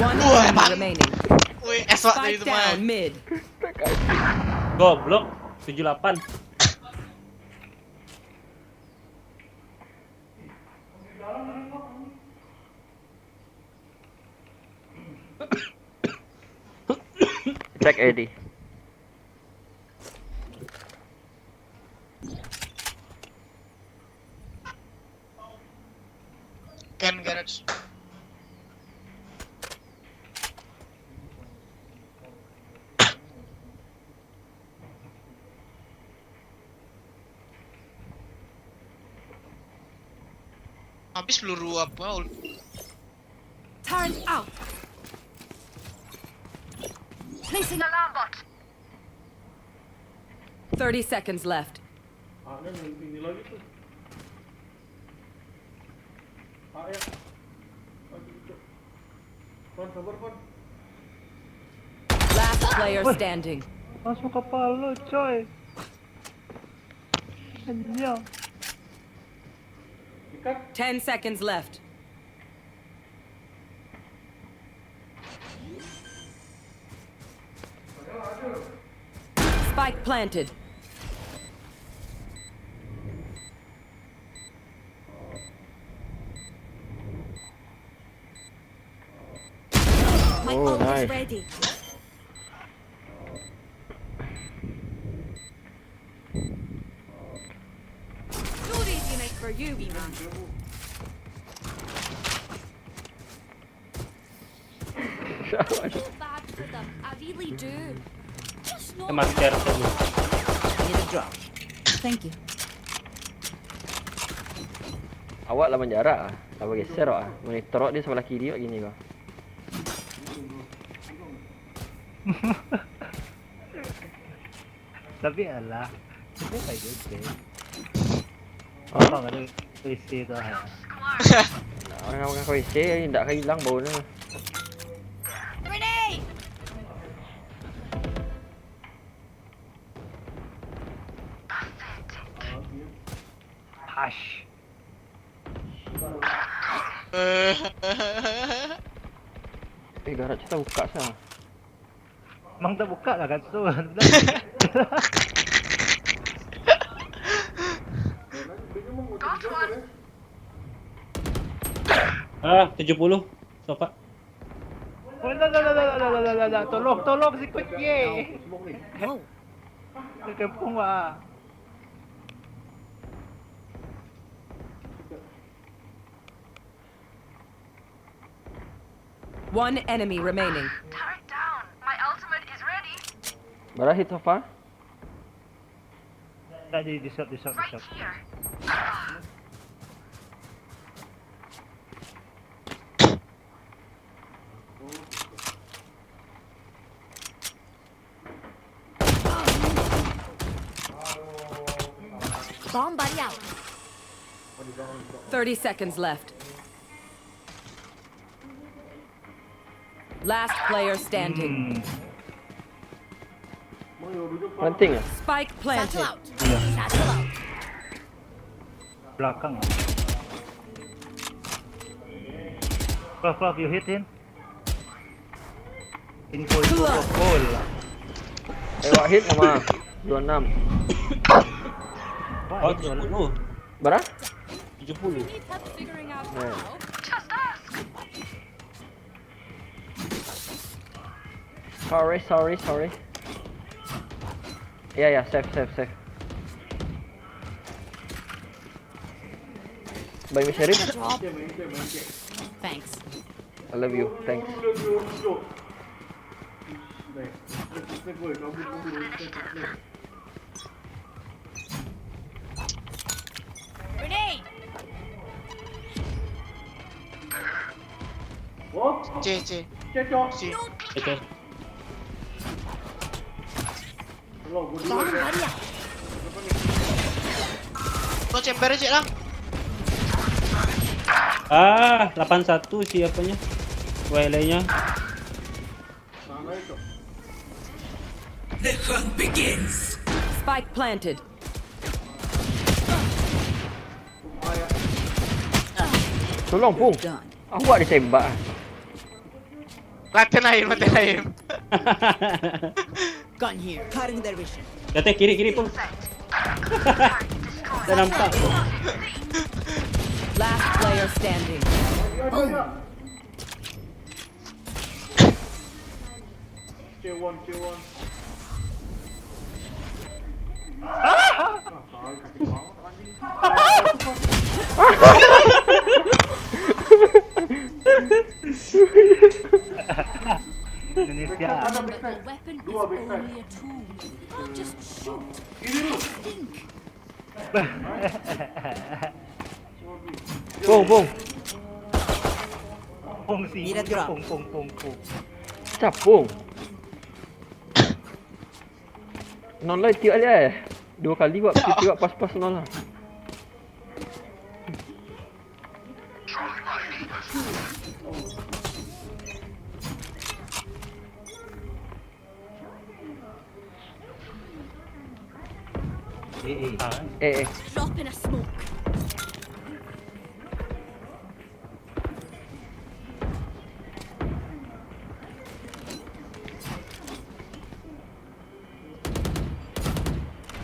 One enemy remaining. Wih, esok tadi. Spike tu, down mid. Goblok, tujuh lapan. Cek A D. Kan garage. Habis peluru apa? Turn out. Placing alarm bot. Thirty seconds left. Ah, ini, ini lagi tu. Ah, ya. Kon, sabar, Kon. Last player standing. Masuk kepala, coy. Anjir. Ten seconds left. Spike planted. My ult is ready. Oh, nice. No readiness for you, Iman. I feel bad for them. I really do. Just not. Masker dulu. Need a drop. Thank you. Awak lah manjarak ah. Lah bageser awak ah. Monitor awak di sabalah kiri awak gini ko. Tapi alah, itu kayak gitu. Hah? Abang ada W C tu, ha. Nah, orang makan W C, ndak ka hilang bau ni. Grenade! Hush. Eh, garage tabuka sa. Mang tabuka lah kan tu. Ah, tujuh puluh. Sofa. Oh, lah, lah, lah. Tolong, tolong, sikut, ye. Wow. Terkepung, wah. One enemy remaining. Turret down. My ultimate is ready. Bara hit so far? Tadi di shot, di shot, di shot. Right here. Bomb buddy out. Thirty seconds left. Last player standing. Hmm. Penting ya? Spike planted. Satchel out. Iya. Satchel out. Belakang. Fuck, fuck, you hit him. Info, info, fuck, goal. Eh, wak hit sama. Dua enam. Wah, oh, hit tujuh puluh. Bara? Tujuh puluh. Eh. Sorry, sorry, sorry. Ya, ya, safe, safe, safe. Bye, Miss Sherry. Thanks. I love you. Thanks. Flag. Flag, flag, flag, boy. Kabur, kabur, flag, flag. Grenade! Oh? C, C. C, cok. C. Oke. Tolong, gua dulu, ya. Lo chamber cek lah. Ah, delapan satu si apanya? W L-nya. The hunt begins. Spike planted. Tolong, Pung. Done. Awak ditembak. Mati lain, mati lain. Gun here. Cutting their vision. Jatuh kiri, kiri, Pung. Tak nampak. Last player standing. K one, K one. Indonesia. Remember, a weapon is only a tool. Don't just shoot. Think. Pung, Pung. Pung si. Need a drop. Pung, pung, pung, pung. Capung. Non lai tiok liat eh. Dua kali wak tiok pas-pas non lah. Eh, eh. Eh, eh. Drop in a smoke.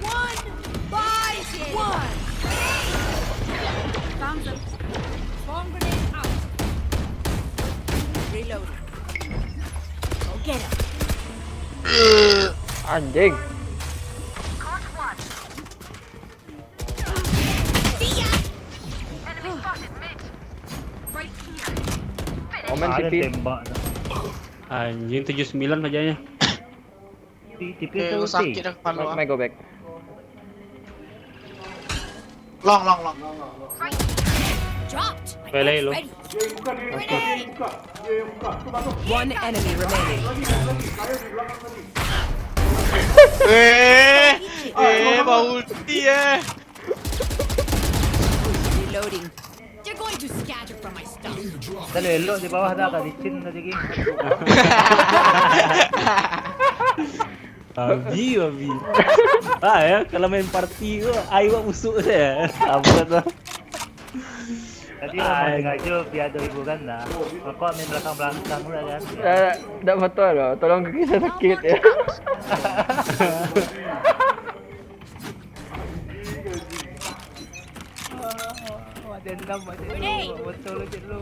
One by one. Found them. Bomb grenade out. Reloading. Go get him. Anjing. See ya. Enemy spotted mid. Right here. Omen Ada T P. Tembak dah. Anjing, tujuh sembilan wajahnya. Di T P Eh, tu lu sakit ulti. Dah kepala. Might go back. Long, long, long. Dropped. Belai lo. Ready. Grenade. One enemy remaining. Eh, eh, bau ulti eh. Reloading. You're going to scatter from my stuff. Dah elok di bawah dah, kat licin tadi, geng. Abi, abi. Ah ya, kalau main party tu, ai wak busuk saja. Apa tu? Tadi orang sengaja biar ada hiburan dah. Kau main belakang-belakang pula kan. Eh, tak betul lah. Tolong kaki saya sakit ya. Ada enam macam tu. Betul je lu.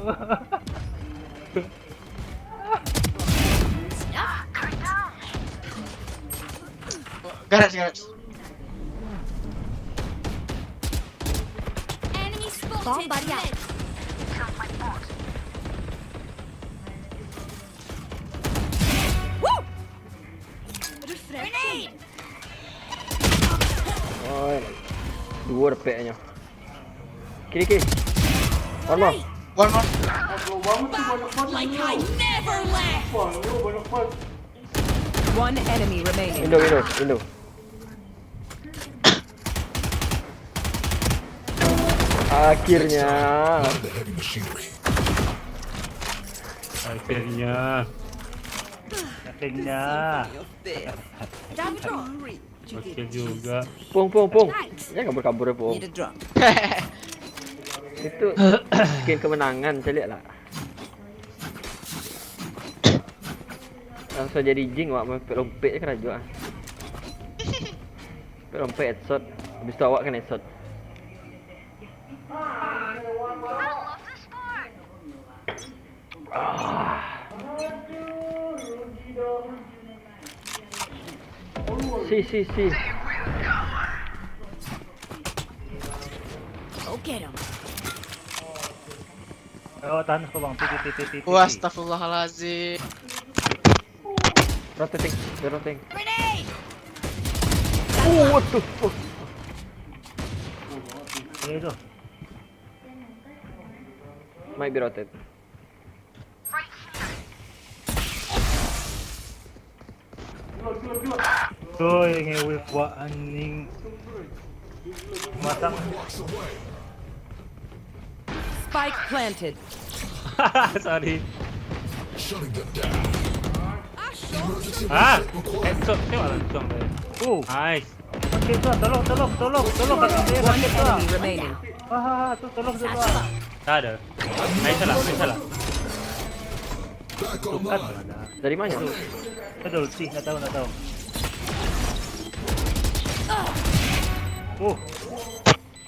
Garage, garage. Enemy spotted. Bomb buddy out. Woo! Refresh. Grenade. Oi, dua dapeknyo. Kiri, kiri. One more. One more. Like I never left. One enemy remaining. Window, window, window. Akhirnya. Akhirnya. Akhirnya. Damn drone. Oke juga. Pung, pung, pung. Jangan kabur-kabur, pung. Need a drop. Itu skin kemenangan, caliak lah. Langsung jadi jing, awak main lompek-lompek je karajo ah. Lompek headshot. Habis tu awak kena headshot. Si, si, si. Go get him. Oh, tahan kau bang. Pi, pi, pi, pi, pi, pi. Wah, astagfirullahalazim. Rotating, they're rotating. Grenade! Oh, what the fuck? Ini tu. Might be rotated. Tu yang wave buat anjing. Matang. Spike planted. Sorry. Shutting them down. Emergency Ah, reset required. Headshot tengok langsung tadi. Oh, Nice. pakai tu lah, tolong, tolong, tolong, tolong, pakai dia, One pakai tu lah. enemy remaining. Ah, tu tolong tu lah. Tak ada. Main salah, main salah. Back online. Dari mana tu? Ada ulti, nak tahu, nak tahu. Oh,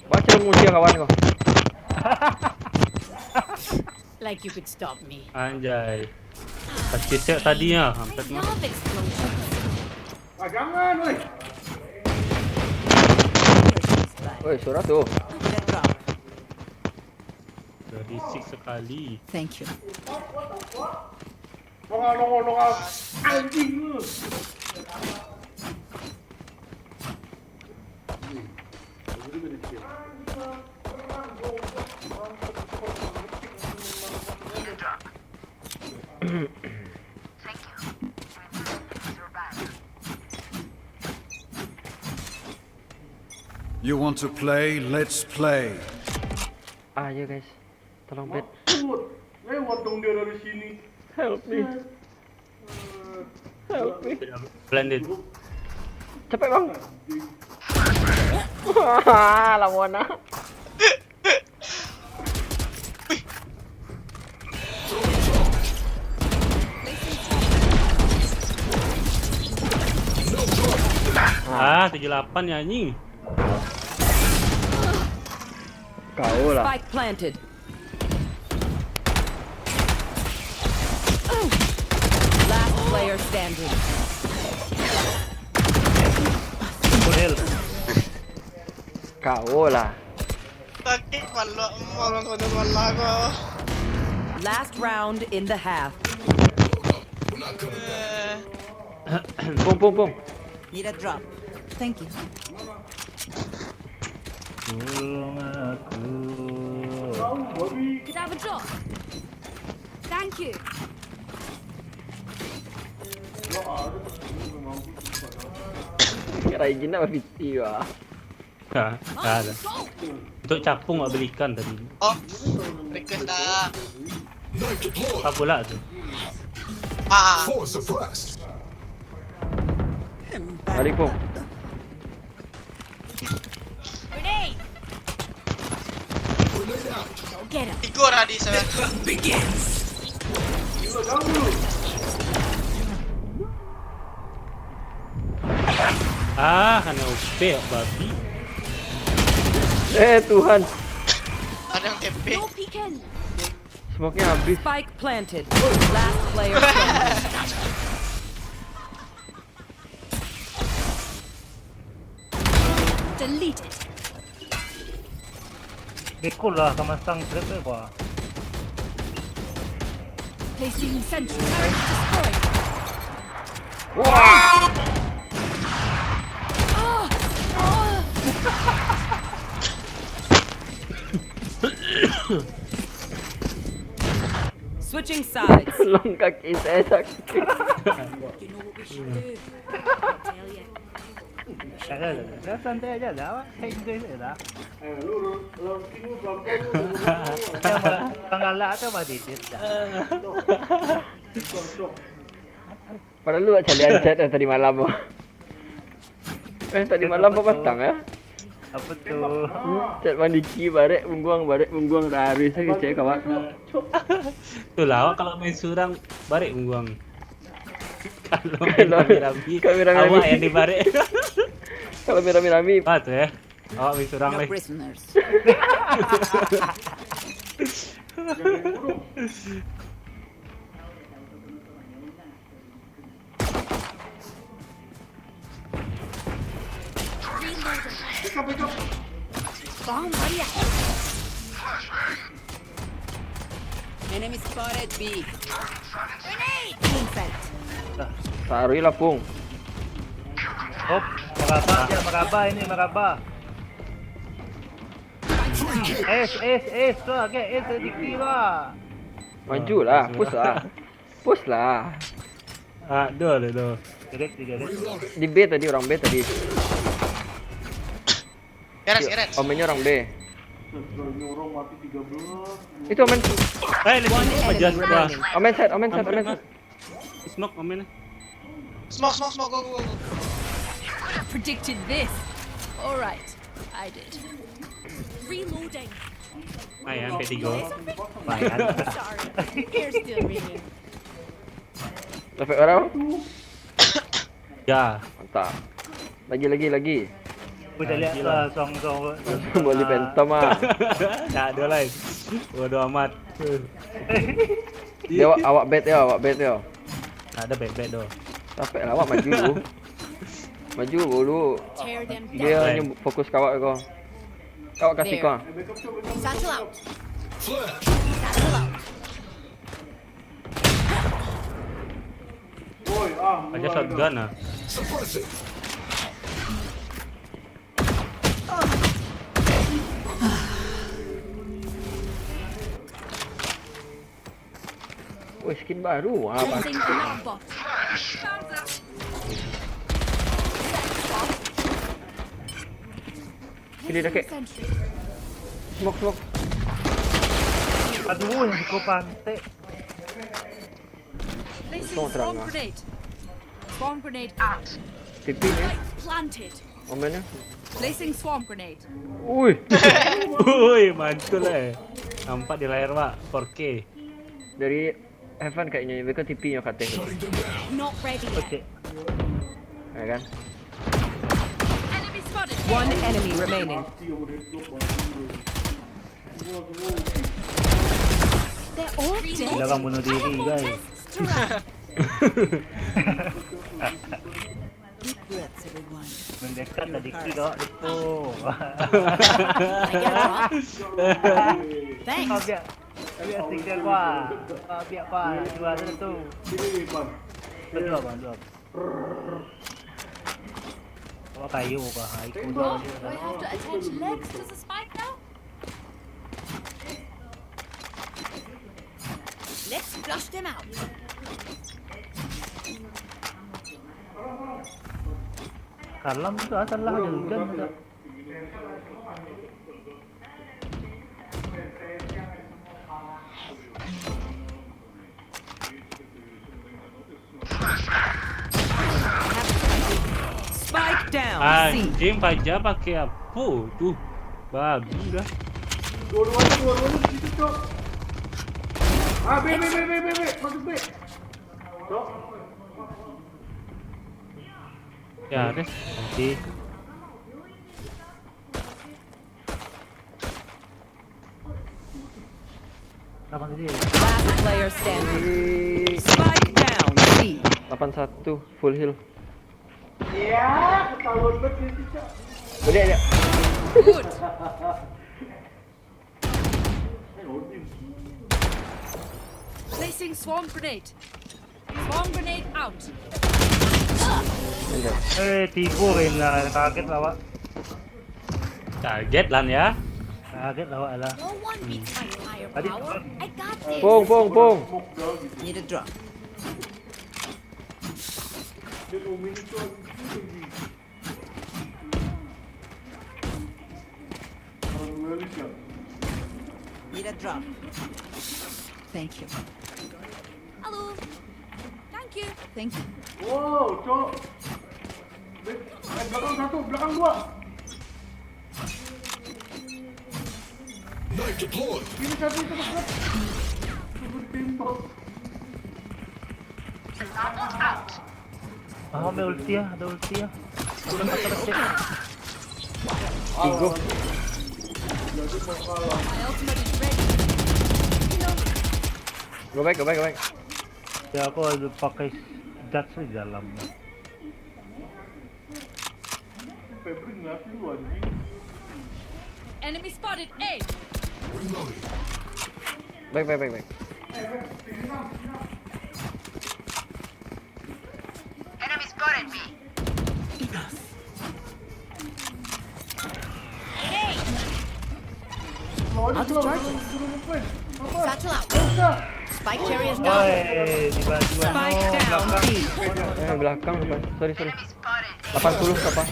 Baca ilmu dia kawan kau. Like you could stop me. Anjay. Pasti siap tadi lah. Sampai I love explosions. Oi, suara tu. Get dropped. Dari six sekali. Thank you. You want to play? Let's play. Ah, ya guys. Tolong bet. Maksud, lewat dong dia dari sini. Help me. Help me. Blended. Capek bang. Wah, lawan ah. Ah, tujuh lapan ya anjing. Kau lah. Spike planted. Last player standing. Model. Kau lah. Sakit kepala emak orang kau dah malah kau. Last round in the half. Eh, Pung, pung, pung. Need a drop. Thank you. Tolong aku. Could have a drop. Thank you. Kira izin nak berpiti wah. Ha, tak ada. Untuk capung awak belikan tadi. Oh, request dah. Knife deployed. Apa pula tu? Ah, Four suppressed. Balik pung. Grenade! Grenade out. Go get him. tiga dah di sana. Ah, kena upek babi. Eh Tuhan. Ada yang TP. No peeking. Smoke-nya habis. Spike planted. Last player standing. Deleted. Beko lah ka masang trap eh, wah. Placing sentry turret destroyed. Switching sides. Tolong kaki saya sakit. Dah, dah, dah, dah, santai aja dah, awak kain guys je dah. Yang orang galak tu apa titit dah. Padahal lu calian chat eh, tadi malam tu. Eh, tadi malam apa patang ya? Apa tu? Hmm, chat mandiki barek bungguang, barek bungguang, dah habis lagi cek kawak. Itulah awak kalau main surang barek bungguang. Kalau main Kalau rami-rami, kalau rami-rami. Awak yang dibarek. Kalau main rami-rami. Apa tu ya? Awak main surang No leh. Prisoners. Enemy spotted B. Inside. Taruh lah, Pung. Hop, marabah dia, marabah ini, marabah. Es, es, es, tu lah, ke es sedikit lah. Maju lah, push lah. Push lah. Ah, dua lah, dua. Direct, direct. Di B tadi, orang B tadi. Garas, garas. Omennya orang B. Itu omen. Eh, let's go, One enemy Fajar. Remaining. Omen side, omen side, omen side. Smoke, omen. Smoke, smoke, smoke, go, go, go, go. Predicted this. All right, I did. Reloading. Ayan, P tiga. Sorry, ear's still ringing. Dapat orang? Ya. Mantap. Lagi, lagi, lagi. Aku tak lihat lah, song, song. Beli Phantom ah. Tak ada lah. Bodoh amat. Dia awak, awak bet ya, awak bet ya. Tak ada bet-bet doh. Capek lah, awak maju dulu. Maju dulu. Tear them down. Dia hanya fokus kawak kau. Kawak kasih kau. Satchel out. Satchel out. Aja shotgun ah. Woi, skin baru. Ah, placing alarm bot. Sini dah, kek. Smoke, smoke. Aduh, yang siko pantek. Placing swarm grenade. Swarm grenade out. T P ni. Spike planted. Omennya. Placing swarm grenade. Ui. Ui, mantul eh. Nampak di layar, Pak. Four K. Dari heaven kayaknya, mereka T P yang katanya. Not ready yet. Oke. Ya kan? Enemy spotted. One enemy remaining. They're all dead. Silakan bunuh diri, guys. Deep breaths, everyone. Mendekat sedikit, dok, itu. Thanks. Biar, biar sikit, Pak. Pak, biar, Pak. Dua tu. Dua, Bang, dua. Awak kayu kah? Ikut dulu. Do I have to attach legs to the spike now? Let's flush them out. Kalam tu asal lah ada hujan tu. Spike down. C. Anjing, Fajar pakai apa tu? Babi dah. Dua-duanya, dua-duanya di situ, Cok. Ah, B, B, B, B, B, B. Masuk B. Cok. Ya, deh. Nanti. Last player standing. Spike down. C. Delapan satu, full heal. Ya, ketahuan banget dia, Cok. Balik aja. Good. Placing swarm grenade. Swarm grenade out. Eh, tibo Reyna, kaget lah, Wak. Kaget lah ya. Kaget lah, Wak, lah. No one beats my firepower. I got this. Pung, pung, pung. Need a drop. Need a drop. Thank you. Halo. Thank you. Thank you. Wow, Cok. Eh, belakang satu, belakang dua. Knife deployed. Ini satu, itu satu. Tunggu ditembak. Ah, ada ulti ya, ada ulti ya. Tigo. Go back, go back, go back. Ya, aku ada pakai dart di dalam. Febri ngeliatin lu, anjing. Enemy spotted. A. Back, back, back, back. I'll just charge it. Satchel out. Spike carrier down. Woi, di baju. Spike Oh, down. Belakang. B. Eh, belakang, belakang. Sorry, sorry. Delapan puluh, apa?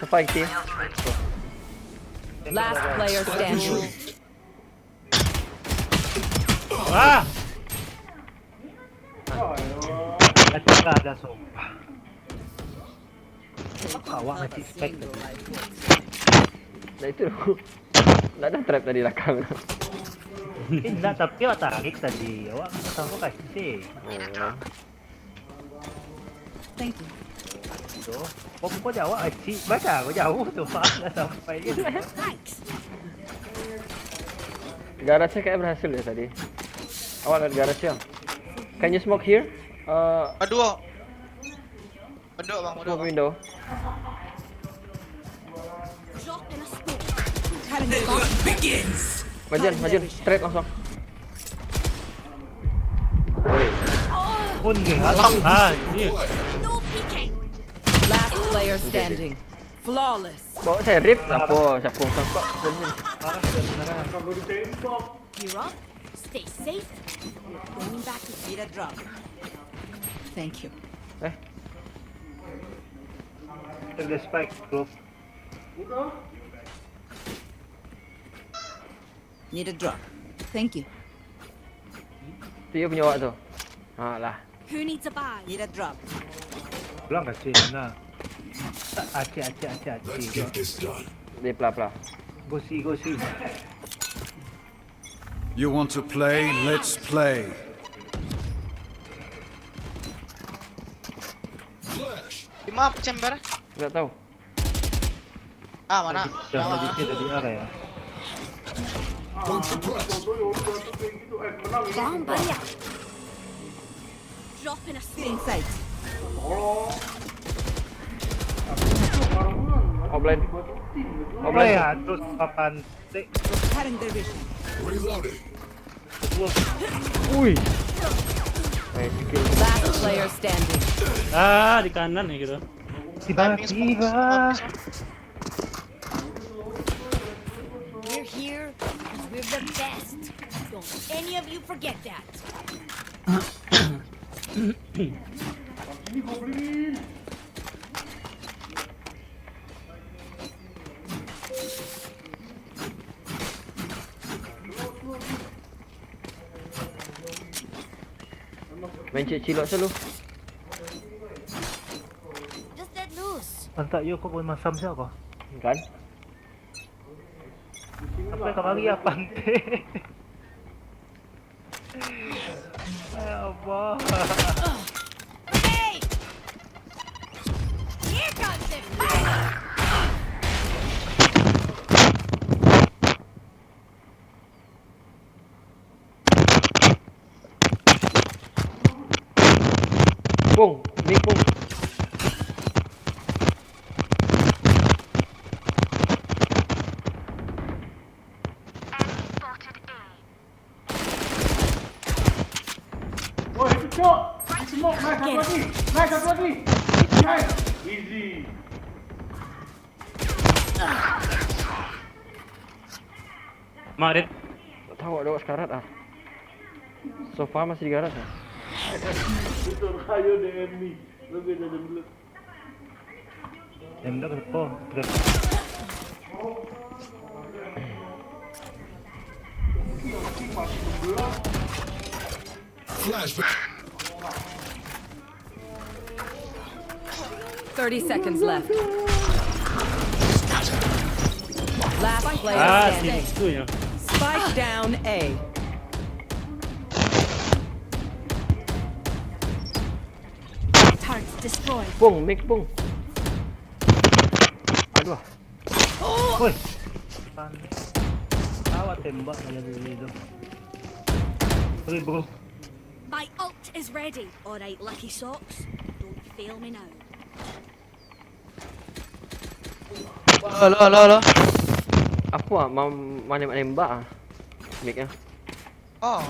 Spike, T. Last player standing. Wah. Ada, ada sompah. Awak ngacik spek tadi. Nah, itu. Nggak ada trap tadi belakang. Eh, enggak, tapi awak tarik tadi. Awak sama kasih. Oh. Thank you. Tu. Kok kau jawab acik. Baca kau jauh tu, Pak. Dah sampai ke. Thanks. Garage kayak berhasil ya tadi. Awak lihat garage ya. Can you smoke here? Eh, Aduh. Bedok bang, bedok smoke bang. Window. Drop in a smoke. Cutting the bomb. Majen, majen, straight langsung. Pun dia. Ah, ini. No peeking. Last player standing. Flawless. Bawa saya rip, apa? Siapa yang tangkap? Gear up. Stay safe. Going back to need a drop. Thank you. Eh, Ada spike, bro. Need a drop. Thank you. tu dia punya awak tu. Ha lah. Who needs a buy? Need a drop. Pulang kasih sana. Acik, acik, acik, acik. Dia pelah-pelah. Gosi, gosi. You want to play? Let's play. Di mana chamber? Nggak tahu. Ah, mana? Dah tadi dia tadi arah ya. Bomb buddy out. Drop in a smoke. Inside. Offline. Apa Offline. ya? Terus papan tik. Cutting their vision. Ui. Eh, sikit. Last player standing. Ah, di kanan ya gitu. Tiba-tiba. We're here because we're the best. Don't any of you forget that. Main cik cilok selalu. Just let loose. Antak yo kau pun masam siapa? Kan? Sampai kamari ya pantai. Ya Allah. Hey! Here comes the fire! Pung, mid pung. Woi, itu cok. Itu smoke. Nice, satu lagi. Nice, satu lagi. Nice. Easy. Marit. Tak tahu ada sekarat ah. So far masih di garage ah. Itu rayo D M ni. Lu beda dulu. Yang dah kepo. Flashback. Thirty seconds left. Last player Ah, standing. Situ ya. Spike down A. Target destroyed. Pung, mid pung. Aduh. Woi. Awak tembak aja dulu itu. Sorry bro. My ult is ready. Alright, lucky socks. Don't fail me now. Halo, halo, halo. Aku ah mam- mana nembak ah. Mid-nya. Oh.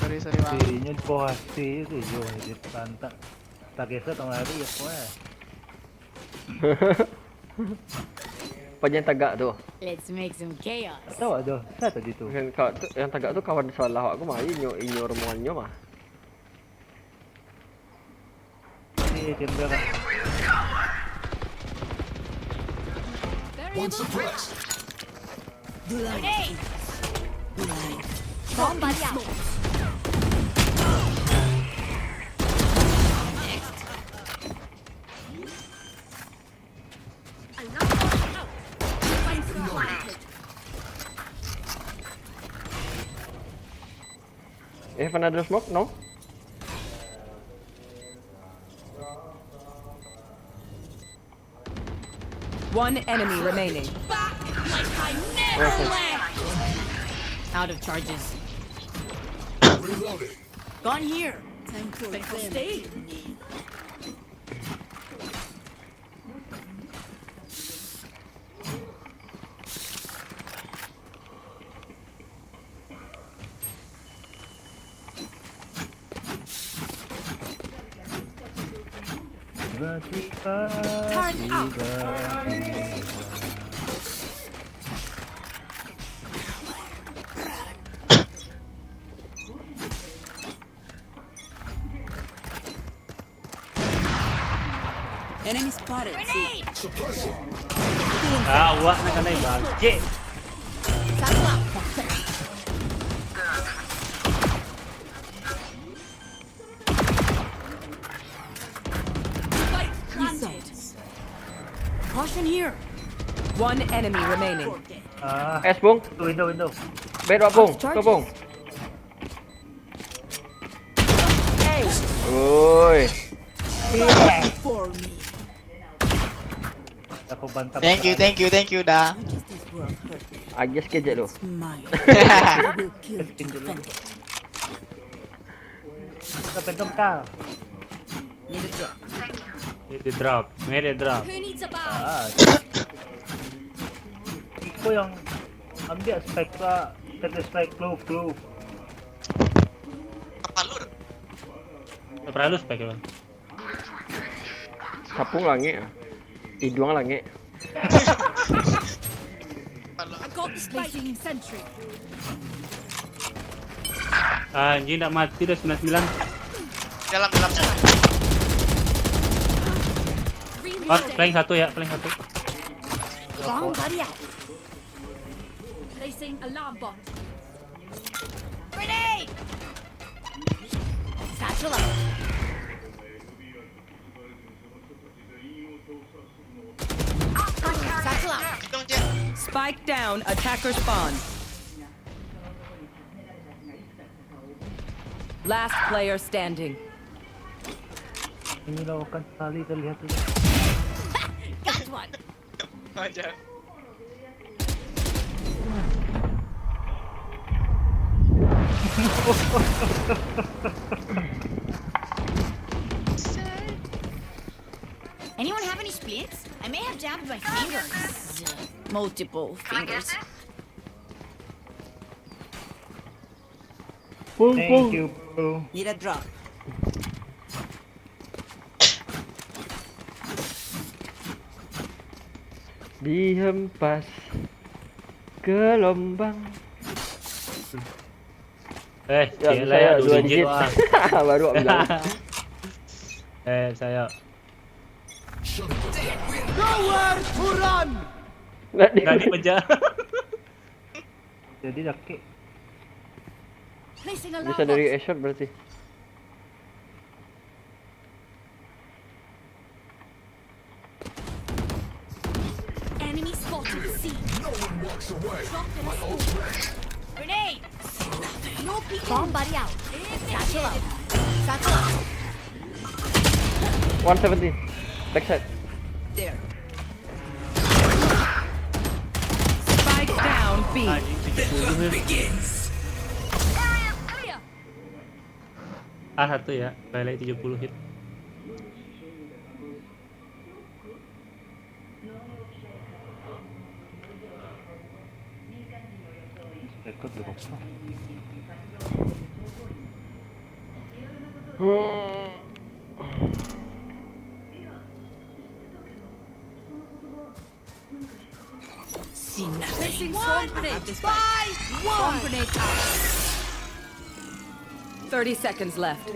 Sorry, sorry bang. Inyo di bawah C tu yo, dia pantak. Tak kisah tengah hari, ya, kau, eh. Apa yang tagak tu? Let's make some chaos. Tak tahu ada. Siapa tadi tu? Yang ka-, tu, yang tagak tu kawan salah awak ko mah. Inyo, inyo rombongannyo mah. Ni, tim dia, Bang. One suppressed. Grenade! Bomb buddy out. Another one out. Find someone. Eh, pernah ada smoke? No? One enemy remaining. Back like I never left. Out of charges. Reloading. Gone here. Time to Thanks for stay. Turn up. Enemy spotted. Grenade! Ah, awak nak kanai bangkit. Satchel out. Spike planted. Caution here. One enemy remaining. Ah, Eh, Bung. Window, window. Bedok, Bung. Tuh, Bung. Oi. Aku bantah. Thank you, thank you, thank you, dah. Agiah sikit je lu. Kita pedong kau. Need a drop. Need a drop. Need a drop. Who needs a bag? Ah. Iko yang ambil spike lah. Kata spike, glove, glove. Apa lu? Tak perlu spike, Bang. Capung langik ah. Iduang langik. I got the spike. Placing sentry. Ah, anjing, tak mati dah sembilan sembilan. Dalam, dalam, dalam. Oh, flank satu ya, flank satu. Bomb buddy out. Placing alarm bot. Grenade! Satchel out. Satchel out. Spike down, attacker spawn. Last player standing. Ini lawakan sekali terlihat tu. Got one. Aja. Anyone have any splints? I may have jammed my fingers. Multiple fingers. Thank you, bro. Need a drop. Dihempas gelombang. Eh, ya, ciek lah ya, dua digit. Baru awak bilang. Eh, saya. Nowhere to run. Nak di- Nak dipejah. Jadi sakit. Bisa dari A shot berarti. Enemy spotted. C. Drop in a smoke. Grenade. No peeking. Bomb buddy out. Satchel out. Satchel out. One seventy. Backside. There. Spike down B. Anjing, tujuh puluh ya. Area clear. A satu ya, balik tujuh puluh hit. Record berapa? Hmm. Swarm grenade. Bye. Swarm grenade out. Thirty seconds left.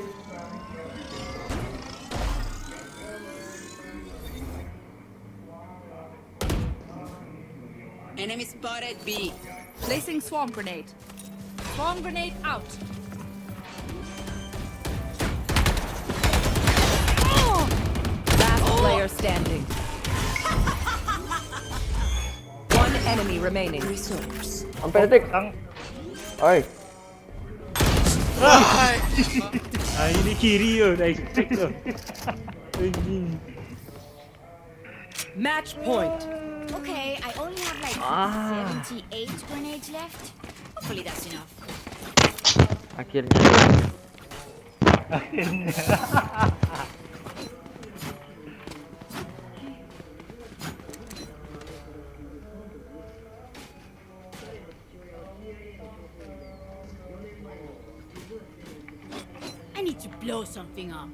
Enemy spotted B. Placing swarm grenade. Swarm grenade out. Last player standing. One enemy remaining. Resource. Sampai detik. Ang- Oi. Ah, ini kiri tu, dah expect tu. Anjing. Match point. Okay, I only have, like, Ah. seventy-eight grenades left. Hopefully that's enough. Akhirnya. Akhirnya. I need to blow something up.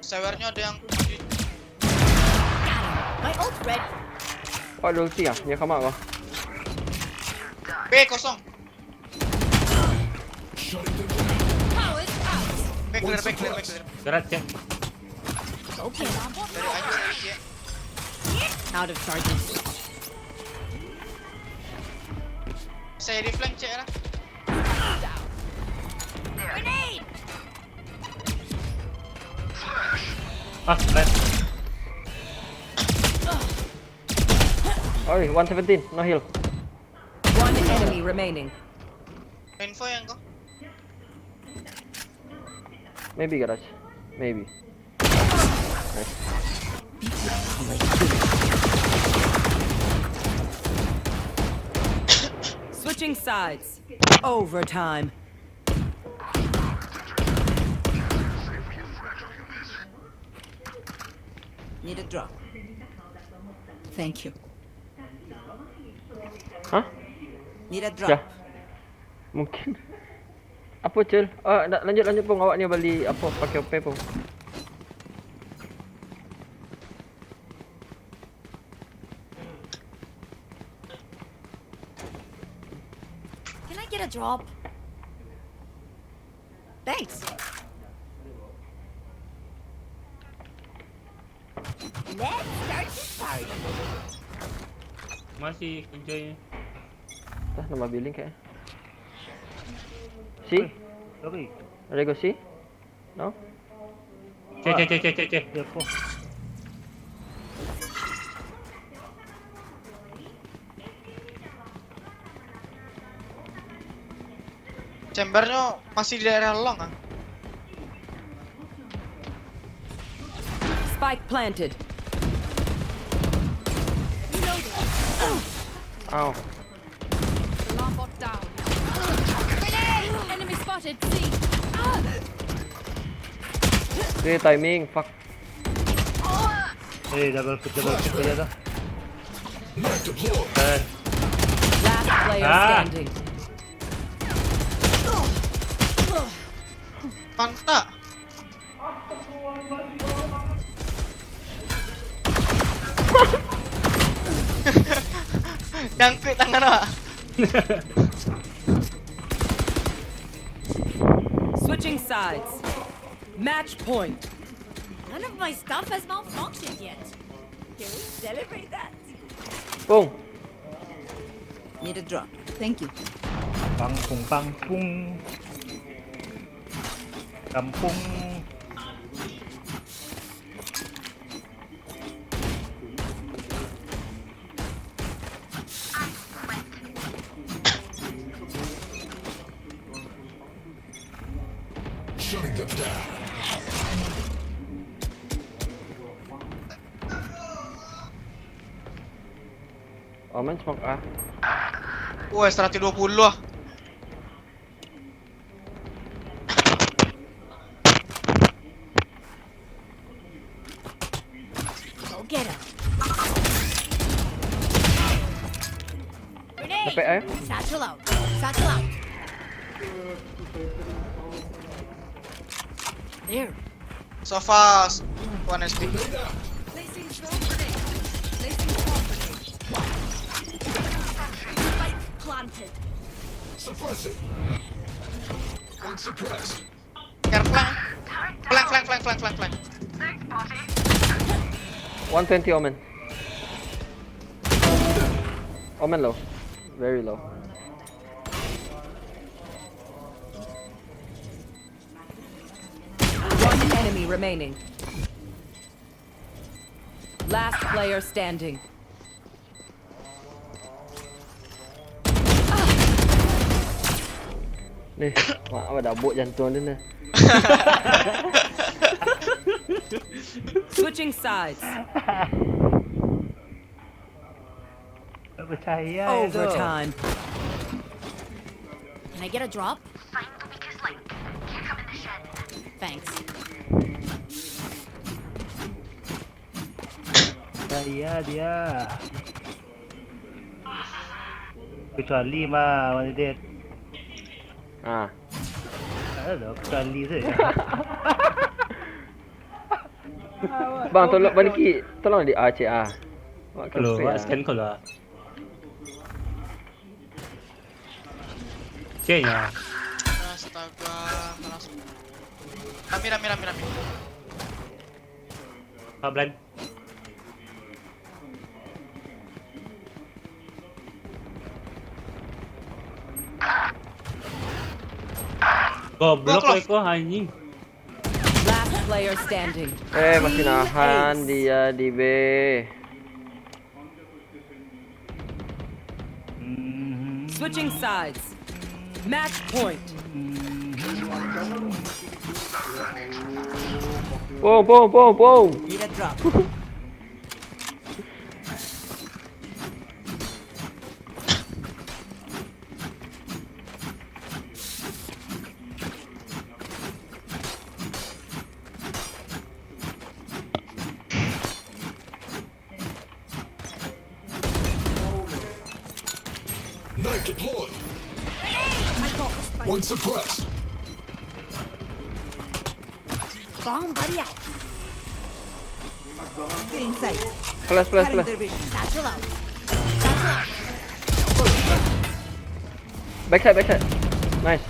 Sawernyo ado yang My ult ready. Oh, ada ulti ah? Dia kamar apa? B kosong. Back clear, back clear, back clear. Gerak, cek. Okay. Dari Ayu sendiri, ya. Out of charges. Saya di flank, cek lah. Grenade. Ah, flash. Oi, one seventeen, no heal. One enemy remaining. Info yang kau? Maybe garage. Maybe. Switching sides. Overtime. Need a drop. Thank you. Hah? Need a drop. Ya. Mungkin. Apo, Cel? Ah, nak lanjut, lanjut, Pung. Awak ni bali apo, pakai O P, Pung? Can I get a drop? Thanks. Let's start this party. Masih kunci. Dah, nambah building kayak. Si? Sorry. Ada go si? No? Cek, cek, cek, cek, cek, cek. Ya, po. Chamber-nyo masih di daerah long, ah. Spike planted. Ow. Alarm bot down. Grenade! Enemy spotted. C. Oke, timing, fuck. Eh, double kill, double kill, double kill. Eh. Last player Ah. standing. Pantak. Dangkut tangan awak. Switching sides. Match point. None of my stuff has malfunctioned yet. Can we celebrate that? Pung. Need a drop. Thank you. Pangpung, pangpung. Kampung. Omen smoke ah. Wah, seratus dua puluh ah. Go get him. Grenade. Dapat, eh? Satchel out. Satchel out. There. So fast. One H P. Placing swarm grenade. Placing swarm grenade. Spike planted. Suppress it. One suppressed. Care flank. Flank, flank, flank, flank, flank, flank. One twenty Omen. Omen low. Very low. One enemy remaining. Last player standing. Ni, mak apa dah buk jantung dia ni. Switching sides. Tak percaya tu. Overtime. Can I get a drop? Thanks. Percaya dia. Kecuali mah, Wan Zidane. Ah. Tak ada dah, kecuali saja. Bang, tolong balik ki. Tolong di A C A. Wak Kalau kepek wak ah. Scan kalau. Scan ya. Astaga, langsung. Rami, rami, rami, rami. Pak Blan. Goblok Goblok. Eko anjing. Last player standing. Eh, masih nahan Ace. Dia di B. Switching sides. Match point. Boom, boom, boom, boom. Need a drop. Knife deployed. One suppressed. Bomb buddy out. Get inside. Flash, flash, Cutting flash. their vision. Satchel out. Backside, backside. Nice.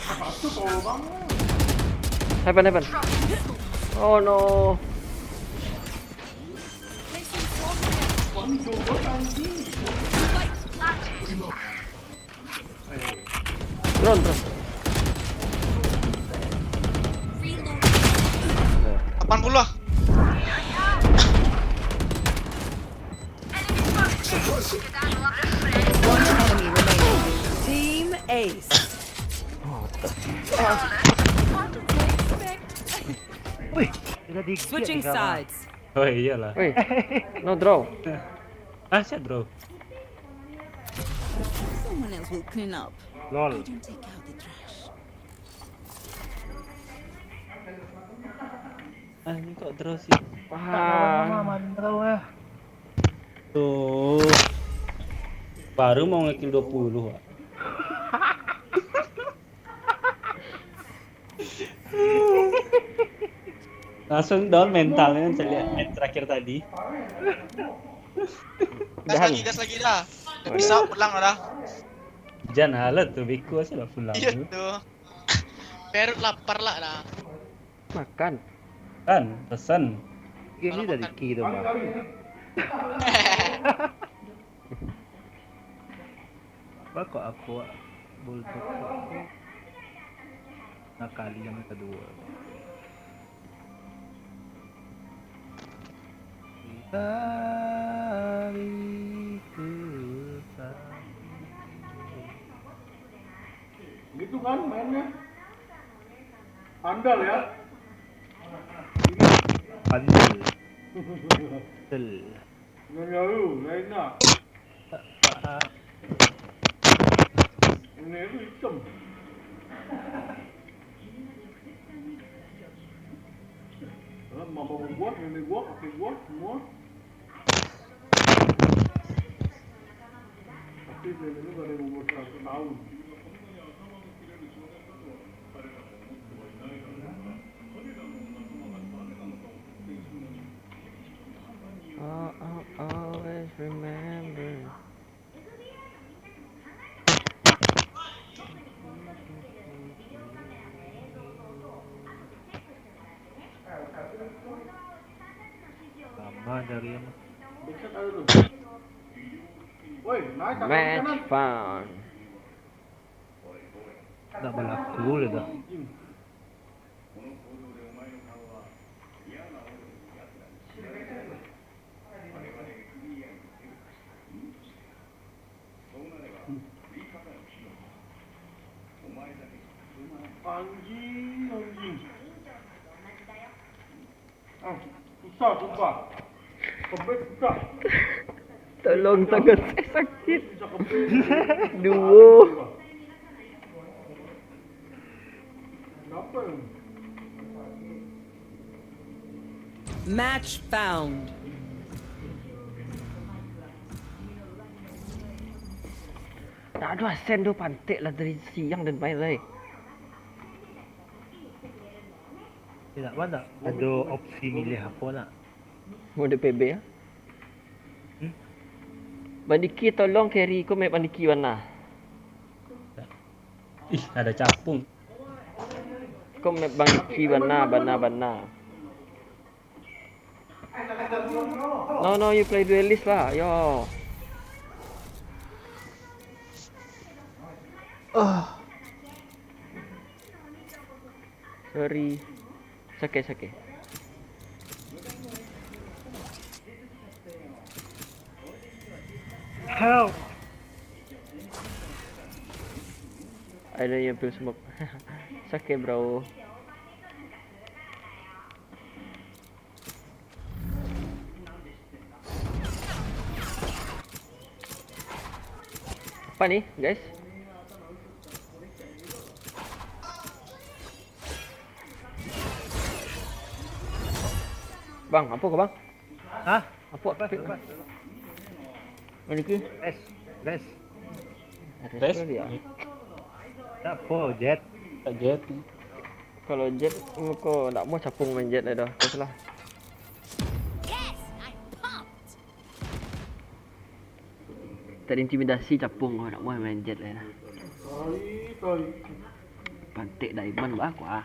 Heaven, heaven. Oh no. Drone, drone. Lapan puluh lah. One enemy remaining. Team Ace. Wih, dia dah di Switching sides. Oh iyalah. Wait. No draw. Ah, siap bro. Someone else will clean up. Lol. Don't take out the trash. Ah, ini kok draw sih? Mama, mama, tahu eh. Tuh. Baru mau nge-kill dua puluh, Pak. Langsung down mentalnya, saya lihat match terakhir tadi. Gas lagi, gas lagi dah. Dah bisa pulang dah. Jan alat tuh, Biko sih lah pulang. Iya tuh. Perut lapar lah dah. Makan. Kan, pesan. Game ni dari Ki tu, Bang. Apa kok aku bulldog aku nakali yang kedua? Kali ku tak Gitu kan mainnya. Andal ya. Andal. Betul. Nanya lu, lain nak. Ini lu hitam. Alah, mama gua, nenek gua, kakek gua, semua. Tapi nenek lu gak ada yang umur seratus tahun. Oh, oh, always remember. Sama dari yang Match found. Ndak balaku lah dah. Anjing, anjing. Ah, susah, sumpah. Kebet susah. Tolong, tangan saya sakit. Susah kebet. Duo. Kenapa? Match found. Tak ado Asen tu, pantek lah dari siang den main lai. Tidak, Wan, tak ado opsi milih apo nak? Mode P B ah. Hmm? Bang Diki, tolong carry ko, map Bang Diki bana. Ih, ado capung. Ko map Bang Diki bana, bana, bana. No, no, you play Duelist lah, yo. Ah. Sorry. It's okay, it's okay. Help. I know you feel smoke. It's okay, bro. Apa ni, guys? Bang, apa kau, bang? Hah? Apa? Apa? Apa? Mana ni? Guys, guys. Ada Guys. Suara dia. Tak apa, Jet. Tak Jet. Kalau Jet, kau tak mau capung main Jet dah. Kau salah. Yes, I'm pumped. Terintimidasi capung kau, nak main Jet lai lah. Pantek Diamond bah, kuah.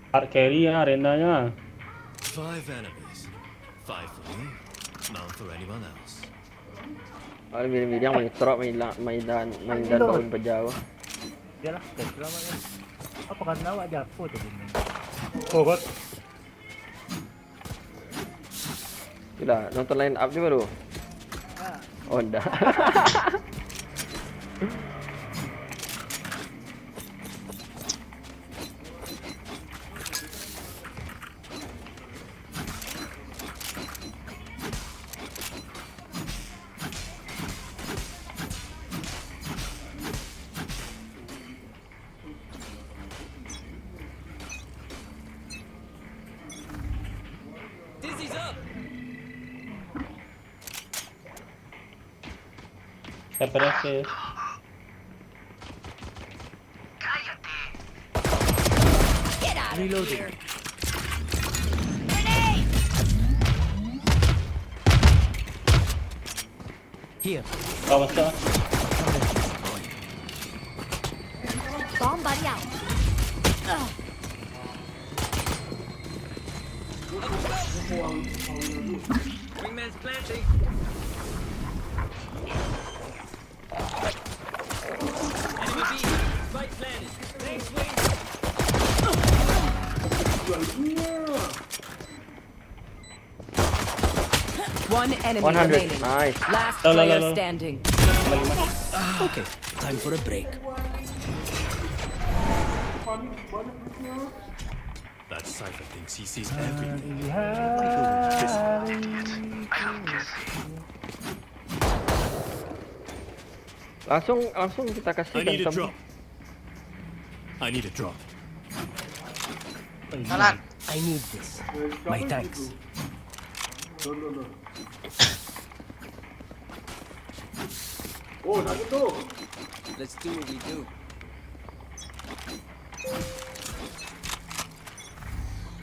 Hard carry lah Rena nya. Five enemies. Five for me, none for anyone else. Kalau miriang-miriang main trok, main la-, main dan, main dan bangun pejauh. Iyalah, dah selamat kan. Apa karena awak jago tadi ni? Oh, what? Itulah, nonton line up je baru. Oh, dah. Dizzy's up. Espérate. Get out of Reloading. Here. Here. Vamos, chaval. Bomb buddy out. Wingman's planting. Enemy B. Spike planted. Thanks, Wing. One enemy remaining. One hundred. Nice. Last player standing. Okay, time for a break. That Cypher thinks he sees everything. Langsung, langsung kita kasih. I need a drop. I need a drop. Salah. I need this. My thanks. Oh, nak tu. Let's do what we do.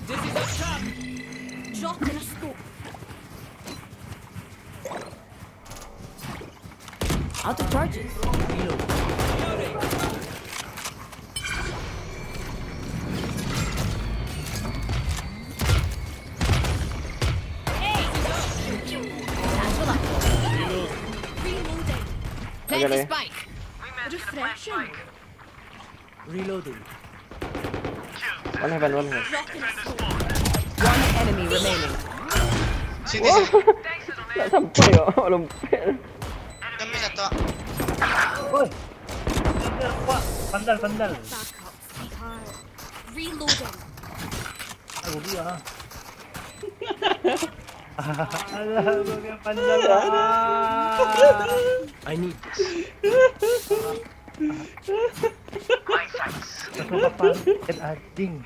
This is a trap. Drop in a scope. Out of charges. Reloading. Plant the spike. Refreshing. Reloading. One heaven, one heaven. One enemy remaining. Sini, sini. Tak sampai kok, lompat. Kami satu. Woi. Sandal, kuat. Sandal, sandal. Back up, sweetheart. Reloading. Aku dia. Alah, aku punya sandal lah. I need this. Aku kapal ikan anjing.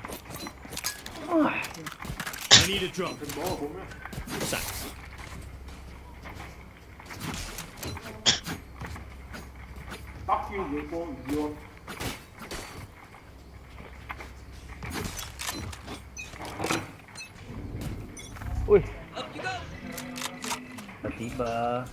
I need a drop. Thanks. Fuck you, Rico, idiot. Wih, Tiba.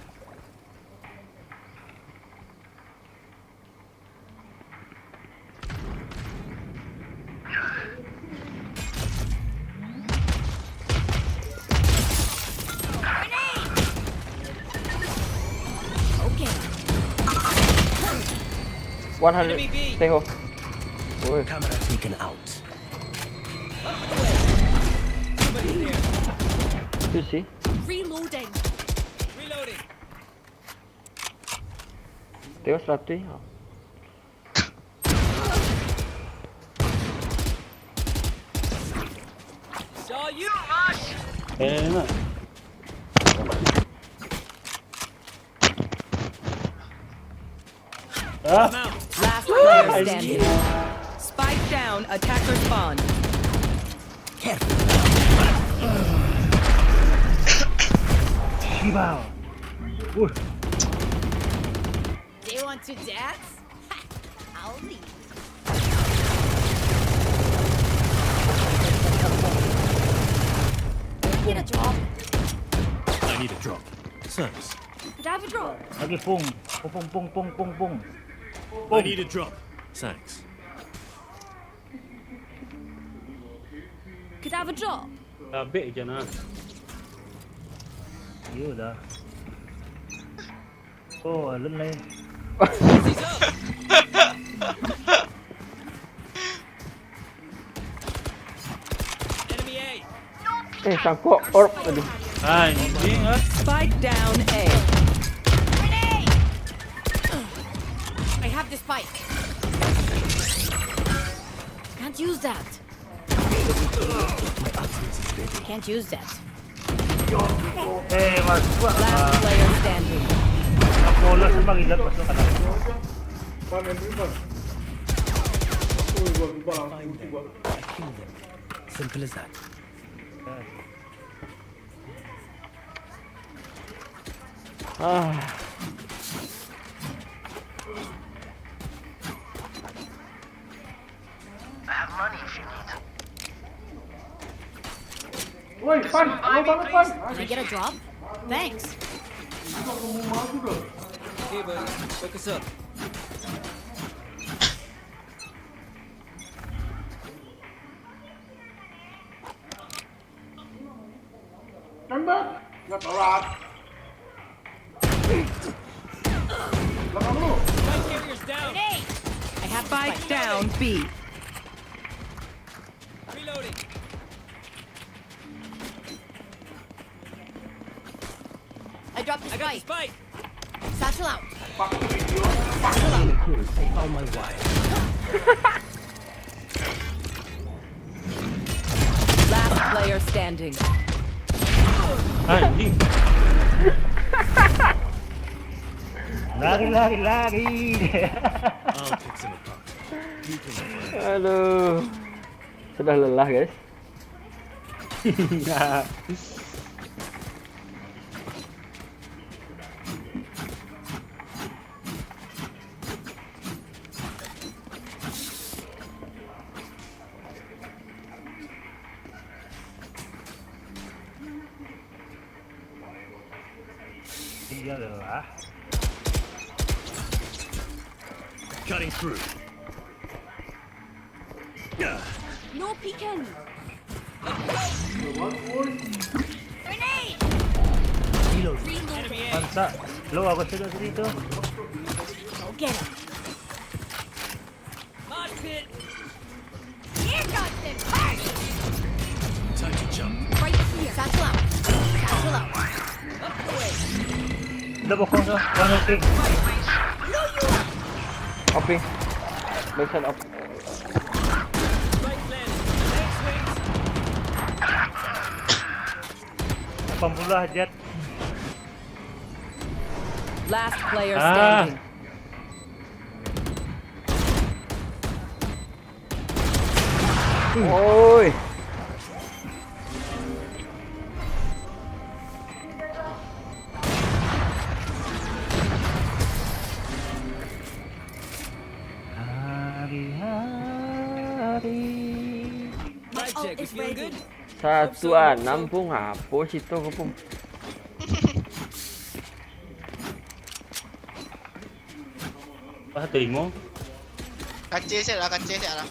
Okay. one hundred. Stay ho. Woi, Camera taken out. tu sih. Reloading. Reloading. Tengok seratus. Saw you. Eh, nak. Ah, Last player standing. Spike down, attacker spawn. Shiba. Uh. They want to dance? I'll lead. Can I get a drop? I need a drop. Thanks. Could I have a drop? Lagi pung. Pung, pung, pung, pung, pung, pung. I need a drop. Thanks. Could I have a drop? Labek je nah. Iyolah. Oh, alun lain. Enemy A. Eh, sangkut orb tadi. Anjing ah. Spike down A. I have the spike. Can't use that. Can't use that. Eh, masuk ah. Last player standing. Polos memang gila masuk kanan. Pan, entry, pan. Ui, gua, gua, gua, gua. Simple as that. Ah, Woi, pan, lo banget, pan. Can I get a drop? Thanks. Hey, buddy. Focus up. Tembak. Ya telat. Belakang lu. Light carrier's down. I have spike down B. Reloading. I dropped the I got the spike. Spike. Satchel out. Fuck you, idiot. I found my wife. Last player standing. Anjing. Lari, lari, lari. I'll pick them apart. You can Aduh. Sudah lelah, guys. Iyalah. Cutting through. No peeking. Grenade. Reload. Reload. Mantap. Lo, aku sudah tadi tu. Go get him. Mosh pit. Here goes the party. Time to jump. Right here. Satchel out. Satchel out. Up the way. Udah bokong tu. One more thing. Blew you up. Opi. Backside op. Spike planted. Next wings. Lapan puluh lah, Jet. Last player Ah. standing. Oi. Hari-hari. My ult is ready. Satu anam, Pung. Apo situ ko, Pung? Wah, telingo. Kacil siap lah, kacil siap lah.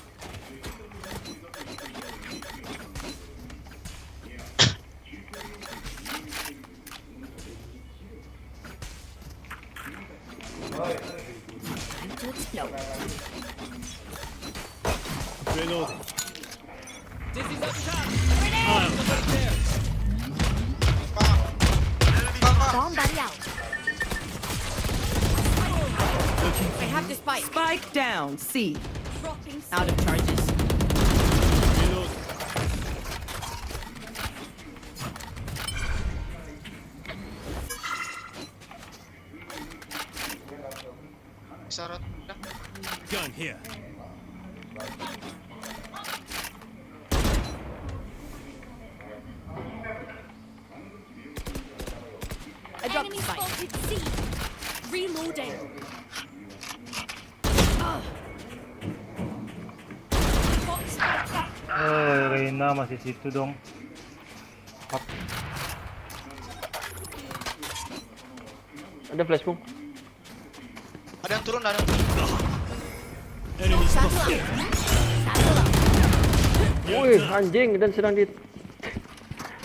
Reloading. Dizzy's up top. Grenade! Right there. Bomb buddy out. I have the spike. Spike down. C. Dropping. Out of charges. Reload. Syarat dah. Gun here. I dropped the spike. Enemy spotted C. Reloading. Got spike back. Oh, Reyna masih situ dong. Up. Ada flash, Pung. Ada yang turun, ada yang turun. Wih, anjing, dan sedang di,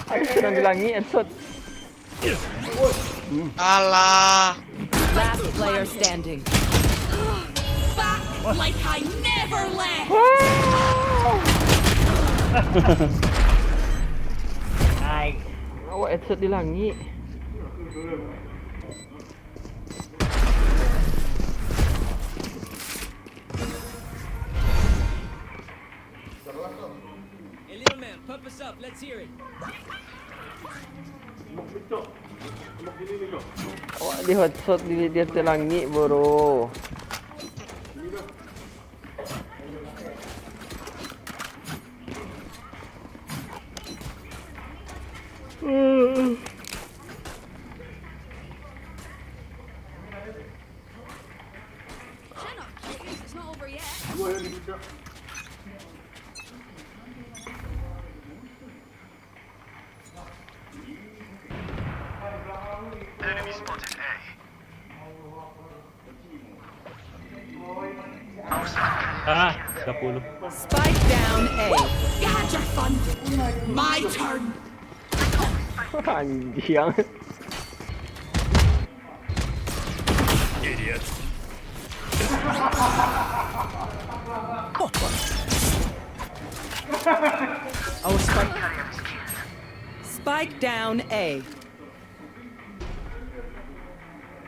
aku sedang di langit, headshot. Alah. Last player standing. Back like I never left. Nice. Awak headshot di langit. Hey, little man, pump us up. Let's hear it. Awak di headshot di, di ateh langik, bro. Ah, tiga puluh. Spike down A. Got your fun. My turn. Anjing. Idiot. Our spike. Spike down A.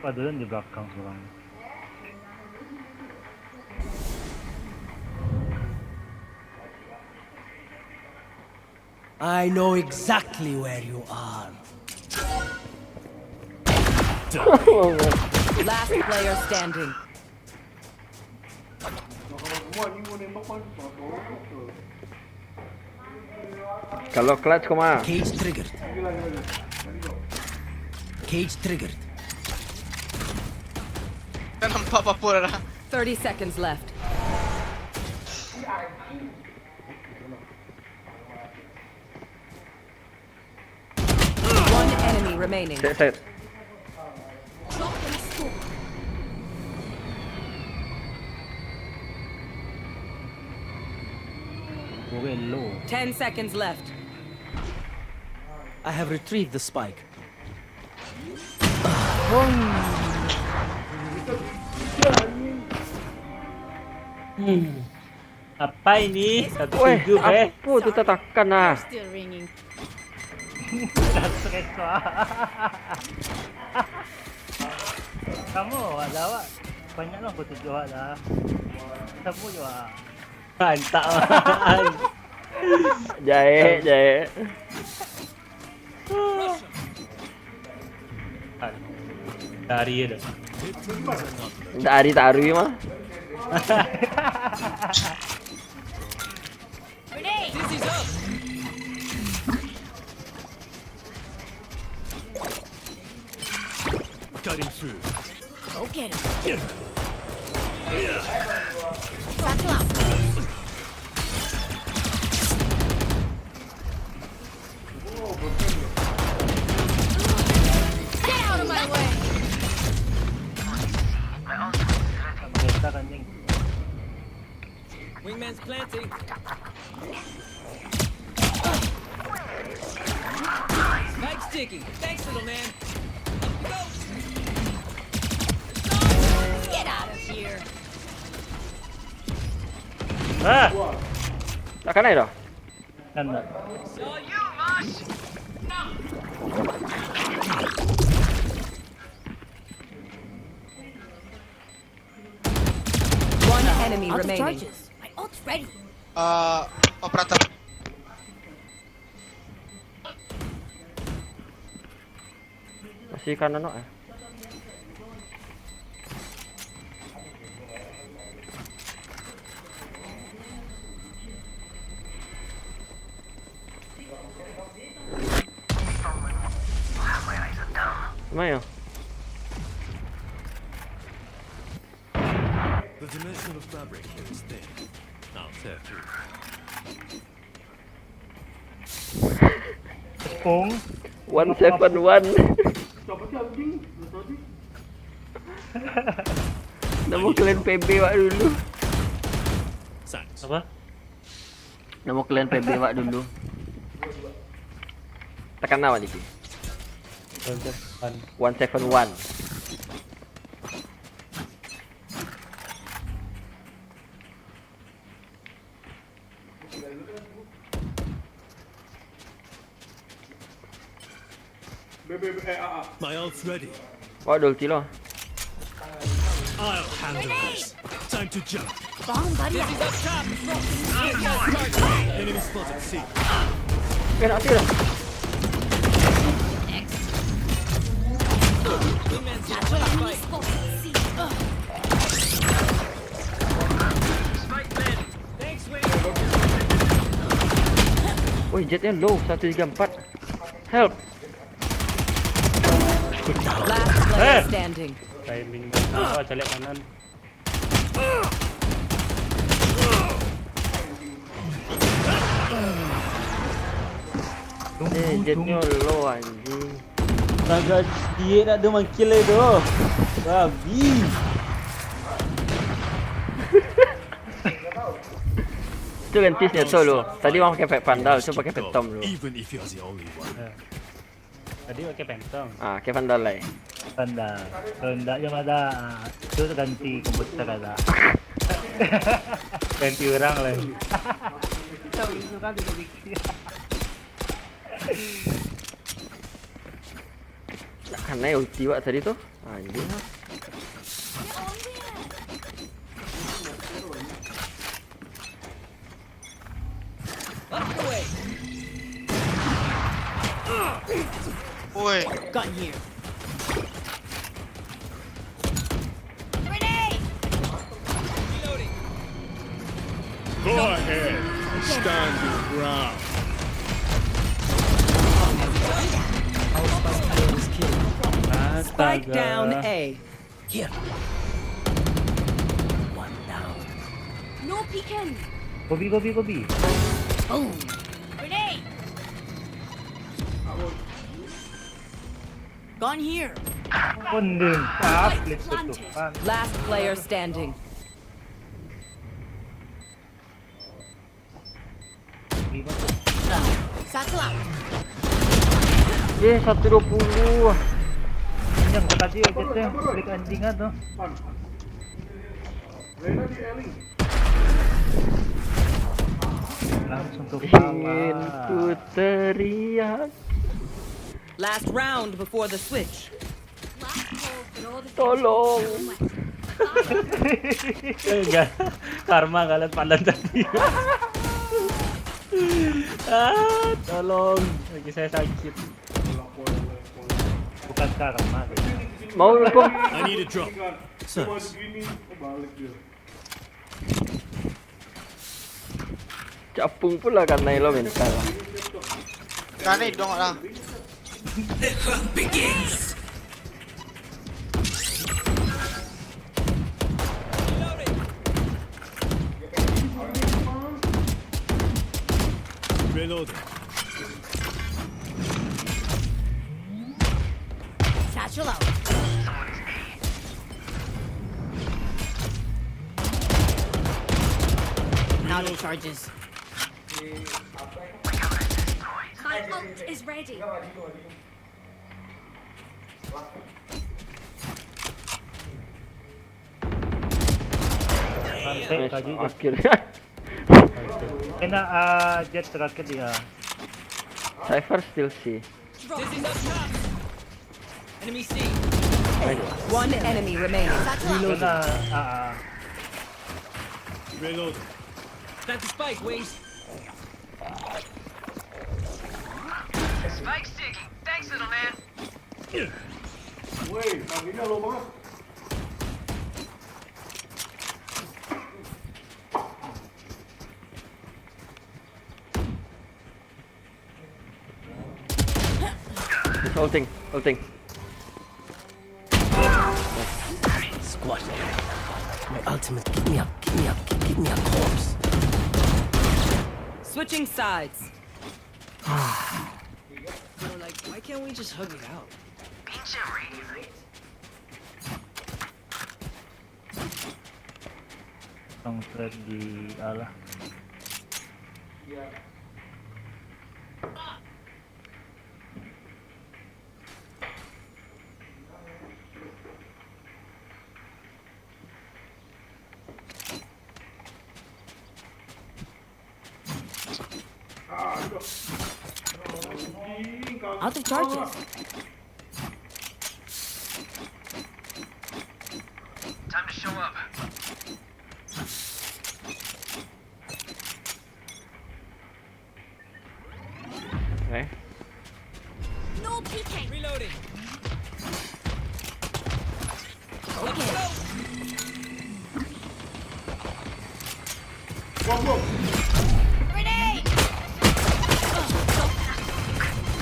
Padahal di belakang seorang. I know exactly where you are. Last player standing. Kalau clutch kau mah. Cage triggered. Cage triggered. Dah nampak apa-apa dah. Thirty seconds left. One enemy remaining. Set, set. Hello. Ten seconds left. I have retrieved the spike. Hmm. Apa ini? Satu Weh, tujuh eh. Apa tu tatakan lah? Still ringing. Dah stres tu ah. Kamu awak dah awak. Banyak lah aku tujuh awak dah. Sabu je awak. Antak man. Jahek, jahek. Dari je dah. Tak hari tak hari mah. Cutting through. Go get him. Satchel out. Get out of my way. Meletak anjing. Wingman's planting. Spike's ticking. Thanks, little man. Get out of here. Ah, Tak kanai dah. kan tak. One enemy Out of remaining. Charges. My ult's ready. Uh, operator. Masih kanan nak eh. Mana ya? The dimension of fabric here is thin. I'll tear through. Tepung. One seven one. Nama kalian P B wak dulu? Thanks. Apa? Nama kalian P B wak dulu? Tekan awak dikit. One seven one. One seven one. My ult's ready. Wak ada ulti lah. I'll handle this. Time to jump. Bomb buddy. Enemy spotted. See. Eh nak mati dah. Satchel out. Enemy spotted. See. Woi, Jett nya low seratus tiga puluh empat. Help. Last player standing. Timing. Oh, caliak kanan. Eh, Jett nya low anjing. Taga dia nak ada mangkil tu. Babi. Tu kan tips nya tu lu. Tadi orang pakai Phantom, tu pakai Phantom lu. Even if you're the only one. Tadi pakai Phantom. Ah, pakai Phantom lah. Panda. Kalau ndak je mada. Ah, tu ganti komputer ada. Ganti orang lah. Tahu itu kan dia fikir. Nak kanai ulti wak tadi tu. Anjing. Up the way. Oi, Gun here. Grenade! Go ahead. Stand your ground. Spike down A. Here. One down. No peeking. Kopi, kopi, kopi. Boom. Grenade. Gone here. Kondeng. Ah, split tutup. Ah. Last player standing. Satchel out. Eh, satu dua puluh. Anjing, tadi aja teh klik anjing ah tu. Langsung ke kepala. Ingin ku teriak. Last round before the switch. Tolong. Enggak. Karma kalian pandan tadi. Ah, tolong. Lagi saya sakit. Bukan karma. Mau lu, Pong? I need a drop. Sus. Capung pula kanai lo mental. Kanai dong lah. The hunt begins. Reloading. Satchel out. Out of charges. My ult is ready. Santai. Nice, saja je. Akhirnya. Kena, ah, jet terakhir dia. Cypher still C. Enemy C. Aduh. One enemy remaining. Kena, ah, ah. Reload. Plant the spike, Wings. Spike's ticking. Thanks, little man. Woi, kakinya lo banget. Ulting, ulting. Squash. My ultimate, keep me up, keep me up, keep, keep me up, corpse. Switching sides. Bro, like, why can't we just hug it out? Langsung trap di alah. Out of charges. Time to show up. Eh? No peeking. Reloading. Okay. Grenade.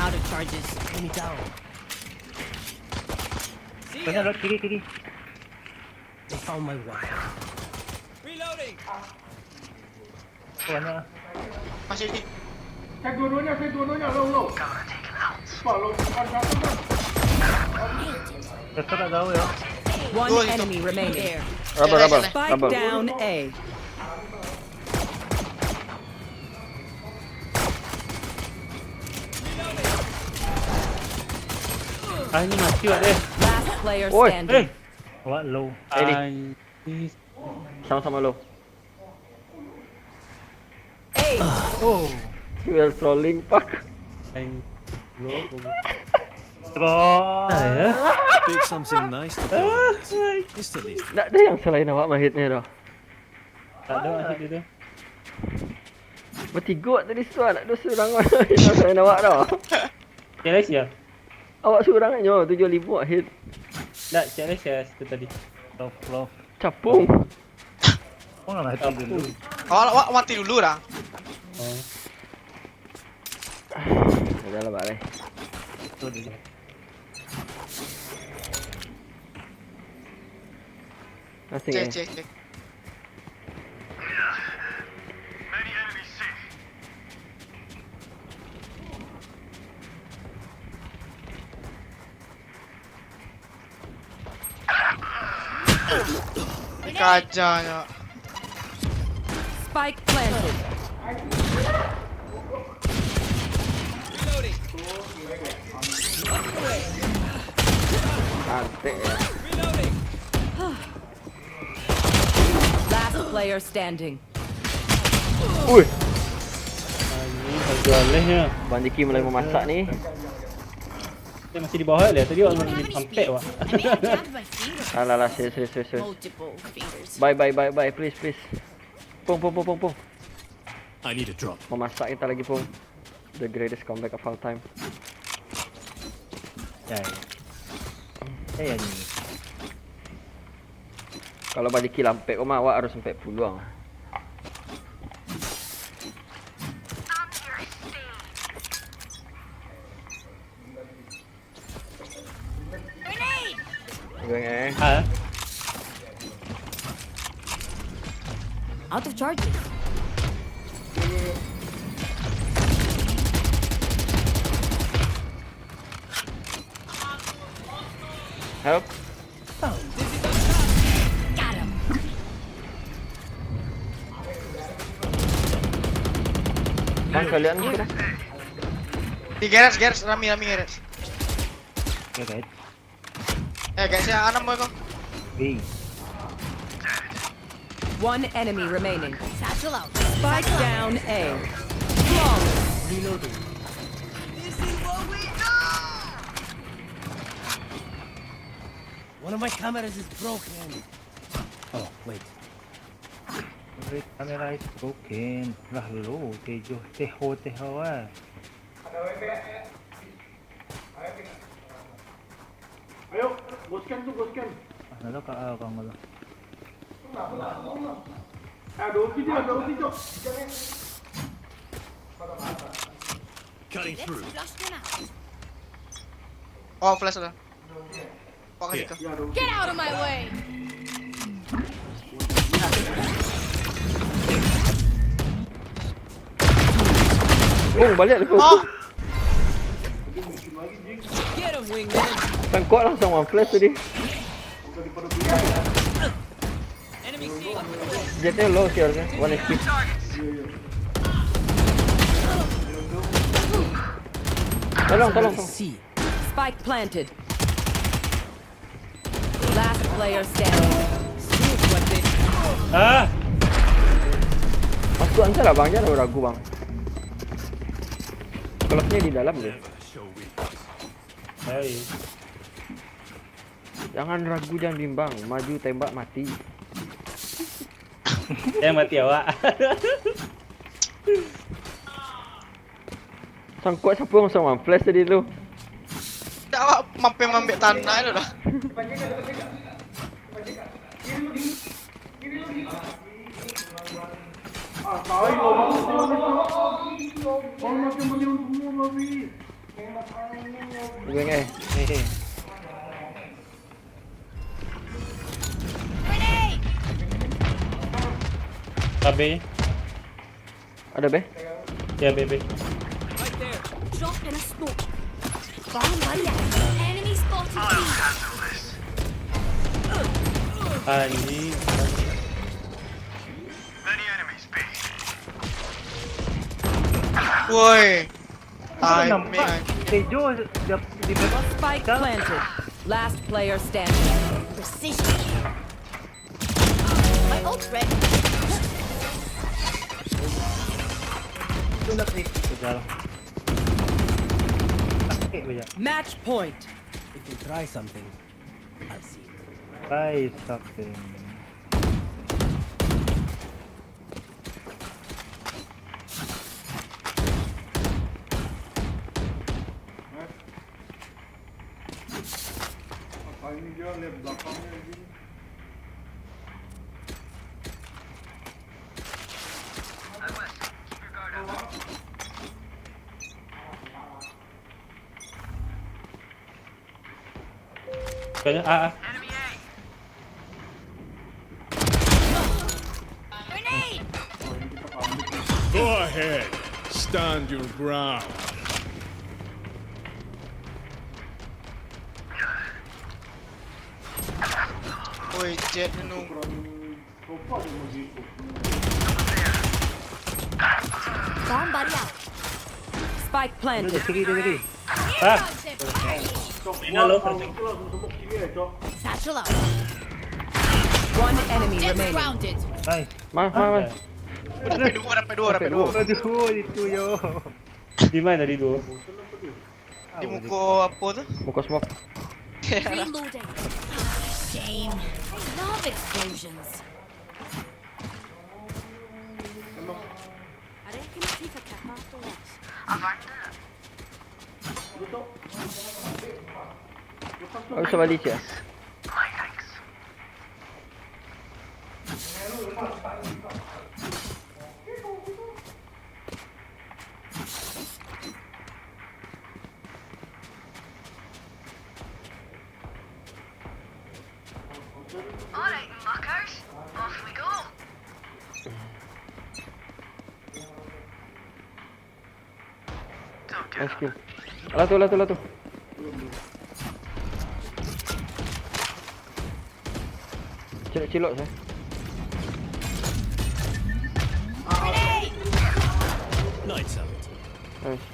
Out of charges. Enemy down. Banyak lot kiri, kiri. They found my wire. Reloading. Banyak. Masih di. Cek dua-duanya, cek dua-duanya, low, low. Pak, low, bukan satu, kan? Dekat tak tahu ya. One enemy remaining. Raba, raba, raba. Spike down A. Anjing, mati awak deh. Last player standing. Awak low. Sama-sama low. Oh. You are trolling, fuck. Big something nice to go. Instantly. Ndak ada yang selain awak mahitnya doh. Tak ada maksud dia tu. Bertiga tadi situ, ndak ada surang yang selain awak doh. Kira sia? Awak surang nyo tujuah ribu hit. Ndak, kira sia situ tadi. Love, love. Capung. Kau nggak mati dulu. Awak, awak mati dulu dah. Oh. Udah lah, balik. Itu dulu. Masih. Cek, cek, cek. Kaja nyo. Spike planted. Antek ya. Last player standing. Wih. Anjing, satu alehnya. Bang Diki mulai memasak ni. Dia masih di bawah lah. Tadi orang di sampek, wak. Alah, alah, serius, serius, serius, serius. Bye, bye, bye, bye, please, please. Pung, pung, pung, pung, pung. I need a drop. Memasak kita lagi, pung. The greatest comeback of all time. Ya, ya. Eh, ya, ni. Kalau Bang Diki lampek ko mah, awak harus sampai puluang. Going A. Ah. Out of charges. Help. Got him. Bang, kalian sudah? Di garage, garage, rami, rami garage. Ya, guys. Eh, guys, ya, anam boy ko. Bing. One enemy remaining. Satchel out. Spike down A. Flawless. Reloading. This is what we do. One of my cameras is broken. Oh, wait. Wait, camera is broken. Lah lo, tejo, teho, teho, ah. Ayo, go scan tu, go scan. Ah, lalu ka, ah, kau ngolo. Eh, ada ulti dia, ada ulti, Cok. Cutting through. Oh, flash ada. Pakai itu. Get out of my way. Oh, balik aku. Oh. Get him, wingman. Tangkok langsung one flash tadi. Enemy C. Jetnya low sih harusnya, one H P. Tolong, tolong, tolong. Spike planted. Last player standing. Ah. Masuk aja lah, Bang, jangan ragu, Bang. Klubnya di dalam deh. Hai. Jangan ragu, jangan bimbang. Maju, tembak, mati. Jangan mati awak. Sangkok siapa yang sama flash tadi tu? Tak, awak mampir mambik tanah tu dah. Gue nge, eh, eh. Tabe. Ada, Be? Ya, Be, Be. Drop in a smoke. Bomb buddy out. Enemy spotted. Anjing. Woi. Timing, nampak anjing. Tejo di, di Spike planted. Last player standing. Precision. My ult's ready. Itu udah klik. Sudah lah. Sakit banyak. Match point. If you try something, I'll see it. Try something. Apa ini dia lihat belakangnya lagi. Kayaknya A, A. Go ahead, stand your ground. Oi, Jet nung. Bomb buddy out. Spike planted. Tadi, tadi, tadi. Ah. Ina lo, satu. Satchel out. One enemy remaining. Nice. Mah, mah, mah. Dapat dua, dapat dua, dapat dua. Aduh, itu yo. Di mana tadi tu? Di muko apo tu? Muko smoke. Reloading. Shame. I love explosions. Aku bisa balik, ya. Alright, muckers, off we go. Nice kill. Alah tu, alah tu, alah tu. Cilok-cilok sajo. Lights out. Nice.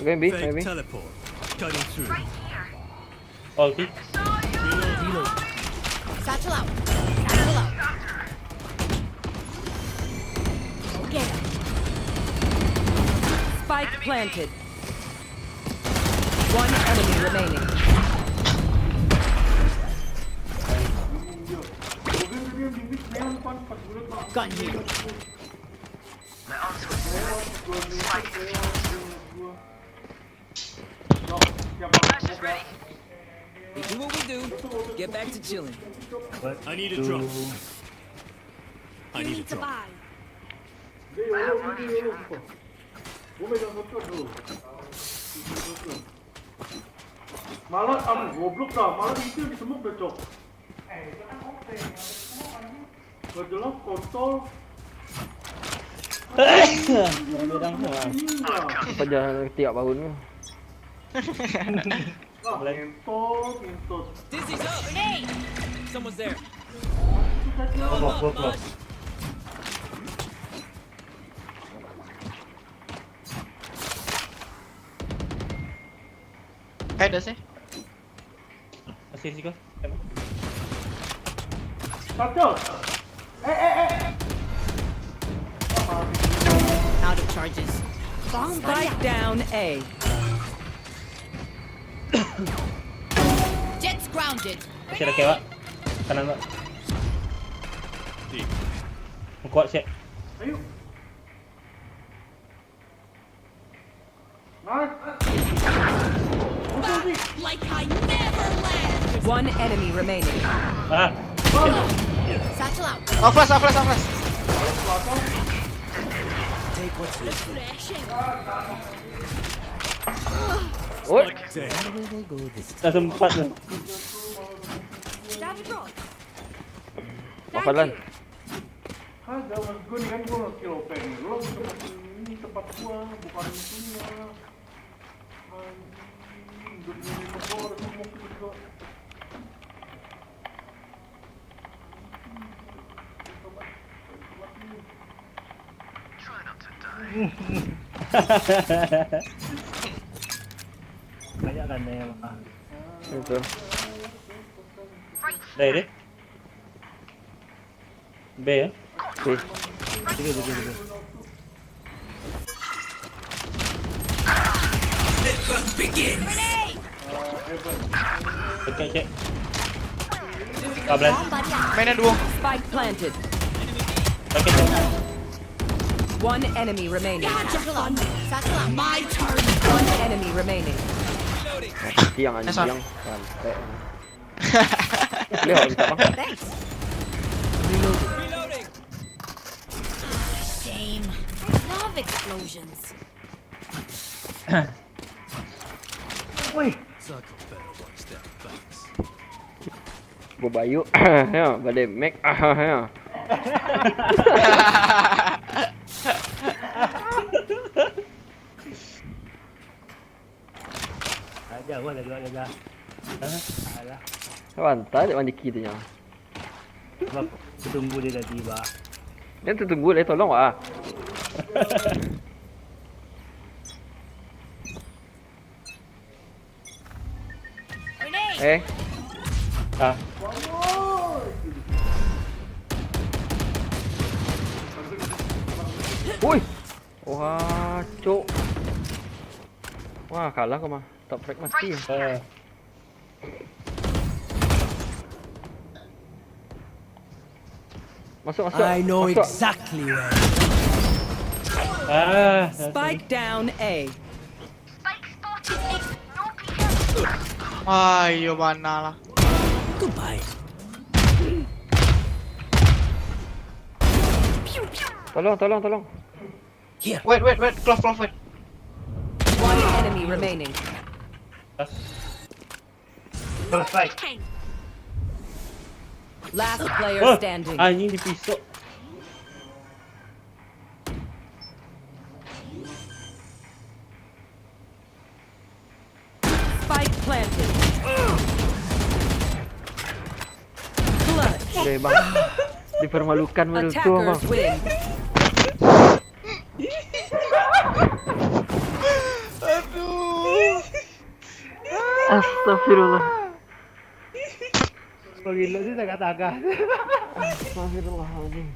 Going B, going B. Teleport. Cutting through. Ulti. Reload. Satchel out. Satchel out. Okay. Spike planted. One enemy remaining. Gun here. We do what we do. Get back to chilling. I need a drop. I need a drop. Malah, ah, goblok dah. Malah itu yang disemok dah, cok. Gak jelas, kontol. Apa jalan tiap tahun tu? Ah, ngentot, ngentot. Dizzy's up. Grenade! Someone's there. Itu saja. Close, close, close. Kain dah sih. Masih risiko. Satu. Eh, eh, eh, eh. Out of charges. Bomb spike down A. Jets grounded. Masih ada kewak. Kanan, Pak. Kuat, siap. Ayo. Nice. Back like I never left. One enemy remaining. Ah. Satchel out. Oh, flash, oh, flash, oh, flash. Take what's yours. Oi. Tak sempat tu. Apa, Lan? Kagak, maksud gua ni kan, gua nge-kill Openg. Lu tempat ini, tempat gua, bukan itunya. Anjing, dunia ini gua harus ngomong gitu juga. Banyak kan ya, Bang? Itu. Dari deh. B ya? B. Tiga, tiga, tiga. Oke, oke. Kablan. Mainnya duo. Spike planted. Oke, oke. One enemy remaining. Satchel out. Satchel out. My turn. One enemy remaining. Tiang anjing. Santai. Boleh awak minta, Bang? Thanks. Reloading. Shame. I love explosions. Woi. Babayuk. Ya, balik Mac. Ya. Ah, jauah lah, jauah lah. Hah? Alah. Mantap, cak mandiki tu nyo. Sebab aku tunggu dia tadi, bah. Dia tu tunggu dia, tolong, wah. Eh. Ah. Woi. Wah, cok. Wah, kalah kau mah. Top frag mati. Eh. Masuk, masuk. I know masuk. Exactly where. Ah, spike down A. Ayo, mana lah. Goodbye. Tolong, tolong, tolong. Here. Wait, wait, wait. Close, close, wait. One enemy remaining. Selesai. Last player standing. Anjing dipisok. Spike planted. Clutch. Oke, Bang. Dipermalukan menurutku, Bang. Attackers win. Aduh. Astagfirullah. Pengiluk tu tagah-tagah. Astagfirullahaladzim.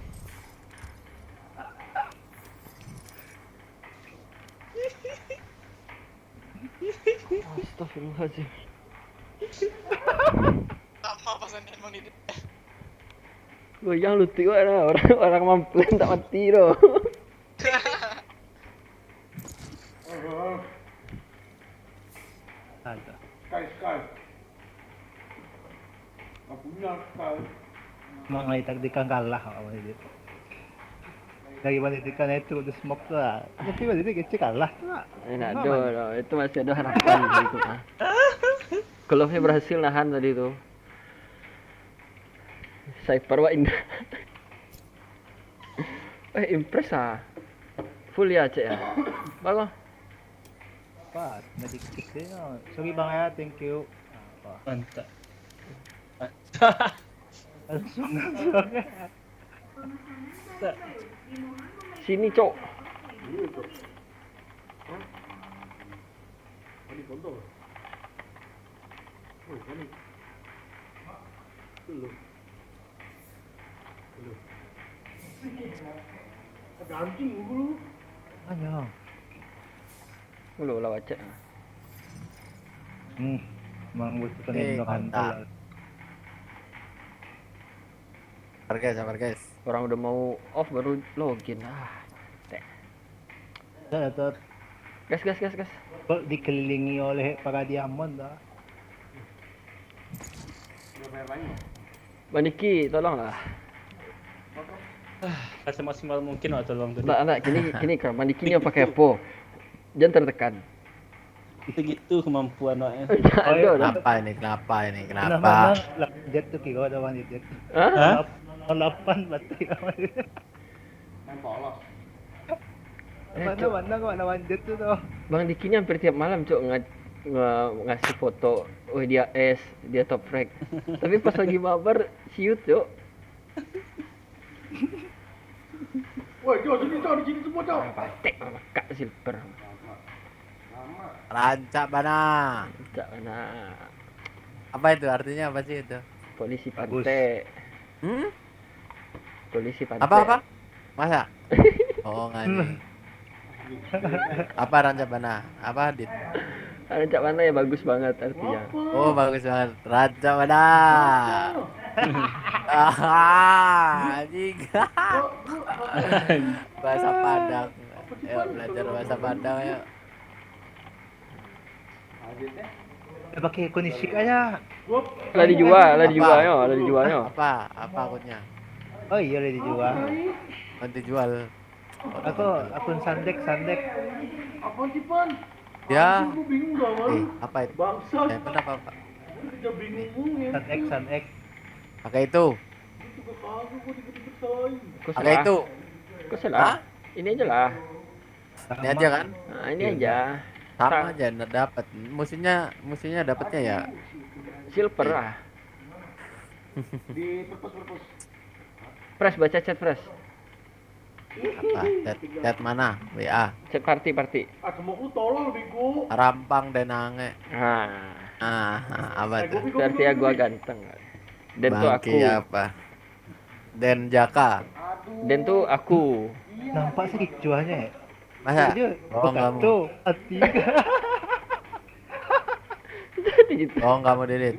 Astagfirullahaladzim. Sama pasan emang ini. Goyang lutik wak dah. Orang, orang mampu tak mati doh. Ada. Sky, Sky. Aku punya Sky. Mak ngai taktikan kalah awak itu. Dari balik tekan itu, udah smoke tu lah. Tapi balik dia kecil kalah tu lah. Eh, nak ada lah. Itu masih ada harapan gitu, ah. Kalau saya berhasil nahan tadi tu. Cypher wak indah. Eh, impress ah. Full ya, cek ya. Bagus. Pas, medikit dia. Sorry bang ya, thank you. Apa? Mantap. Langsung, langsung. Sini, cok. Ini kontol. Oh, ini. Belum. Belum. Ada anjing dulu. Ayo. Belum lah, wacak. Hmm. Mang butuh. Eh, kena mantap. Sabar, guys, sabar, guys. Orang udah mau off baru login. Ah, tek. Dah, dah, dah. Gas, gas, gas, gas. Kok dikelilingi oleh para diamond, dah. Bang Diki, tolonglah. Semaksimal mungkin lah tolong tu. Tak, tak, kini, kini kan Bang Diki ni pakai apa? Jangan tertekan. Gitu-gitu kemampuan awak, ya. Tak ada dah. Kenapa ini? Kenapa ini? Kenapa? Kenapa, Bang? Lah, jet tu kira ada orang jet. Hah? Hah? Lap-, lapan batik lawan dia. Main polos. Eh, mana, cok. Mana kau nak manjat tu, tau? Bang Diki ni hampir tiap malam, cok, nga-, nga-, ngasih foto, "Oh, dia S, dia top frag." Tapi pas lagi mabar, ciut, cok. Woi, jom sini, jom, di sini semua, jom. Ah, patek, mekak silver. Rancak bana. Rancak bana. Apa itu? Artinya apa sih itu? Polisi pantai. Hmm? Polisi pantai. Apa, apa? Masa? Oh, ngani. Apa rancak bana? Apa, Dit? Rancak bana ya bagus banget artinya. Oh, bagus banget. Rancak bana. Ah, anjing. Bahasa Padang. Ayo belajar bahasa Padang, ayo. Eh, pakai akun Isik aja. Lah dijual, lah dijual nyo, lah dijual nyo. Apa? Apa akunnya? Oh iya, lah dijual. Nanti jual. Aku akun Sandek, Sandek. Apa sih, Pan? Ya. Aku bingung dah, Pan. Eh, apa itu? Bangsat. Eh, kenapa, Pak? Aku jadi bingung, ya. Sandek, Sandek. Pakai itu. Itu gak kagak, gua dikit-dikit salahin. Pakai itu. Kok salah? Hah? Ini aja lah. Ini aja kan? Nah, ini aja. Sama aja, ndak dapat. Musuhnya, musuhnya dapatnya ya silver lah. Di purpose, purpose. Pres, baca chat, Pres. Apa? Chat, chat mana? W A. Chat party, party. Ah, semua ku tolol, bego. Rampang denange. Nah. Ah, ah, apa tuh? Berarti gua ganteng. Den tu aku. Bangke apa? Den Jaka. Den tu aku. Nampak sih ricuahnya, eh. Masa? Dia bohong kamu. Tuh, hati. Jadi gitu. Bohong kamu, Didit.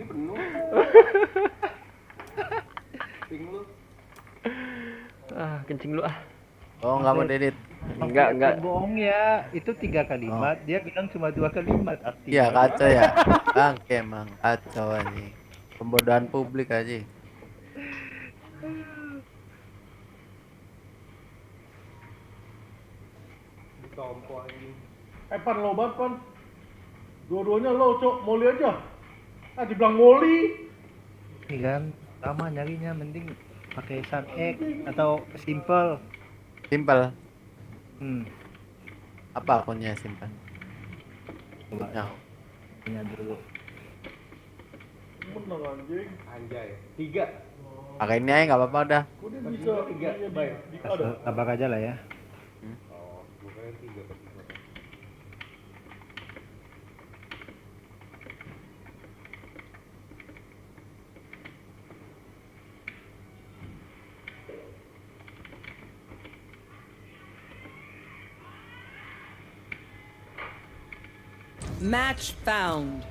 Ah, kencing dulu ah. Bohong kamu, Didit. Enggak, enggak. Bohong ya, itu tiga kalimat, dia bilang cuma dua kalimat artinya. Iya, kacau ya. Bangke emang, kacau anjing. Pembodohan publik aja. Ditampah ini. Eh, Pan, low banget, Pan. Dua-duanya low, Cok. Molly aja. Ah, dibilang Molly. Ini kan, sama nyarinya mending pakai Sun X atau simple. Simple. Hmm. Apa akunnya simple? Coba. Nah. Punya dulu. Menang, anjing. Anjay. Tiga. Pakai ini aja nggak apa-apa udah. Kok dia bisa tiga, baik. Sabar aja lah ya. Hmm. Oh, gua kira tiga pas tiga. Match found.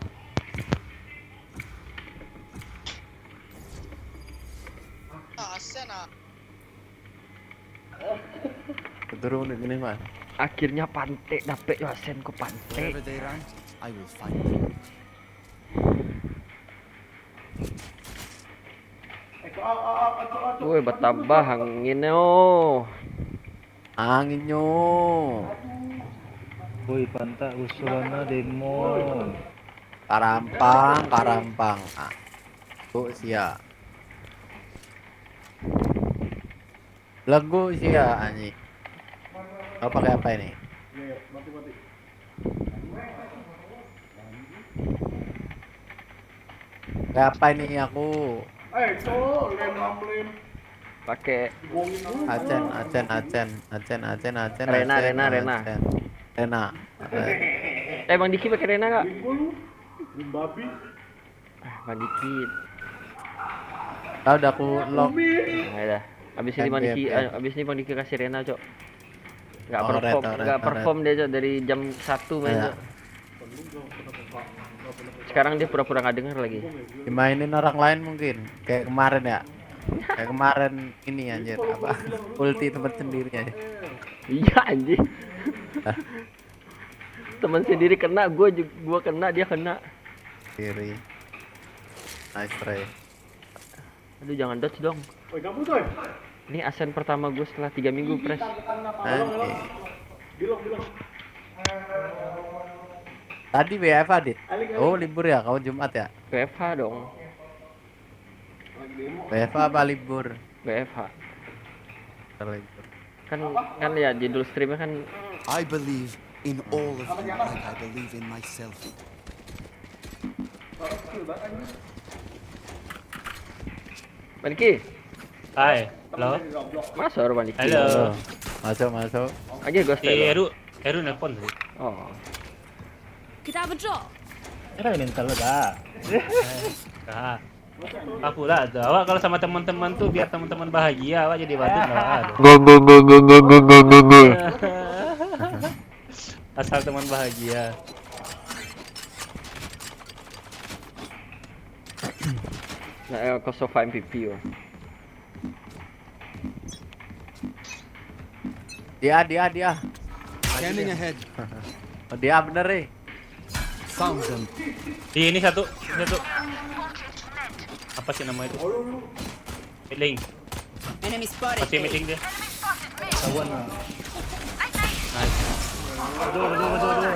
Keturun gini mah. Akhirnya pantek dapek yo Asen ko pantek. Wherever they run, I will find them. Woi, batambah anginnyo. Anginnyo. Woi, pantak usulanna demo. Karampang, karampang. Ah. Tu sia. Lego sia, anjing. Kau pakai apa ini? Pakai apa ini aku? Pakai Achen, Achen, Achen, Achen, Achen, Achen, Rena, Achen, Rena, Rena. Achen. Rena. Eh, Bang Diki pakai Rena nggak? Ah, Bang Diki. Tahu dah aku lock. Nah, ya dah. Habis ini Bang Diki, habis ini Bang Diki kasih Rena, Cok. Nggak perform, nggak perform dia, Cok, dari jam satu main, Cok. Sekarang dia pura-pura nggak dengar lagi. Dimainin orang lain mungkin, kayak kemarin ya. Kayak kemarin ini anjir, apa? Ulti teman sendiri aja. Iya, anjing. Teman sendiri kena, gua ju-, gua kena, dia kena. Kiri. Nice try. Aduh, jangan dodge dong. Woi, kamu tuh. Ini Asen pertama gua setelah tiga minggu, Pres. Anjing. Tadi W F H, Dit? Oh, libur ya, kau Jumat ya? W F H dong. W F H apa libur? W F H. Libur. Kan, kan ya, judul streamnya kan. I believe in all of you like I believe in myself. Maniki. Hai, halo. Masuk, Maniki. Halo. Masuk, masuk. Oke, gua stay dulu. Eru, Eru nelpon tadi. Oh. Kita berdoa. Era mental dah. Dah. Apa lah tu? Awak kalau sama teman-teman tu, biar teman-teman bahagia, awak jadi badut lah. Aduh. Asal teman bahagia. Nak, eh, kau sofa M V P, oh. Dia, dia, dia. Scanning ahead. Oh, dia bener, eh. Found them. Di ini satu, ini satu. Apa sih nama itu? Mid lane. Enemy spotted. Masih mid lane dia. Kawan lah. Nice. Aduh, aduh, aduh, aduh.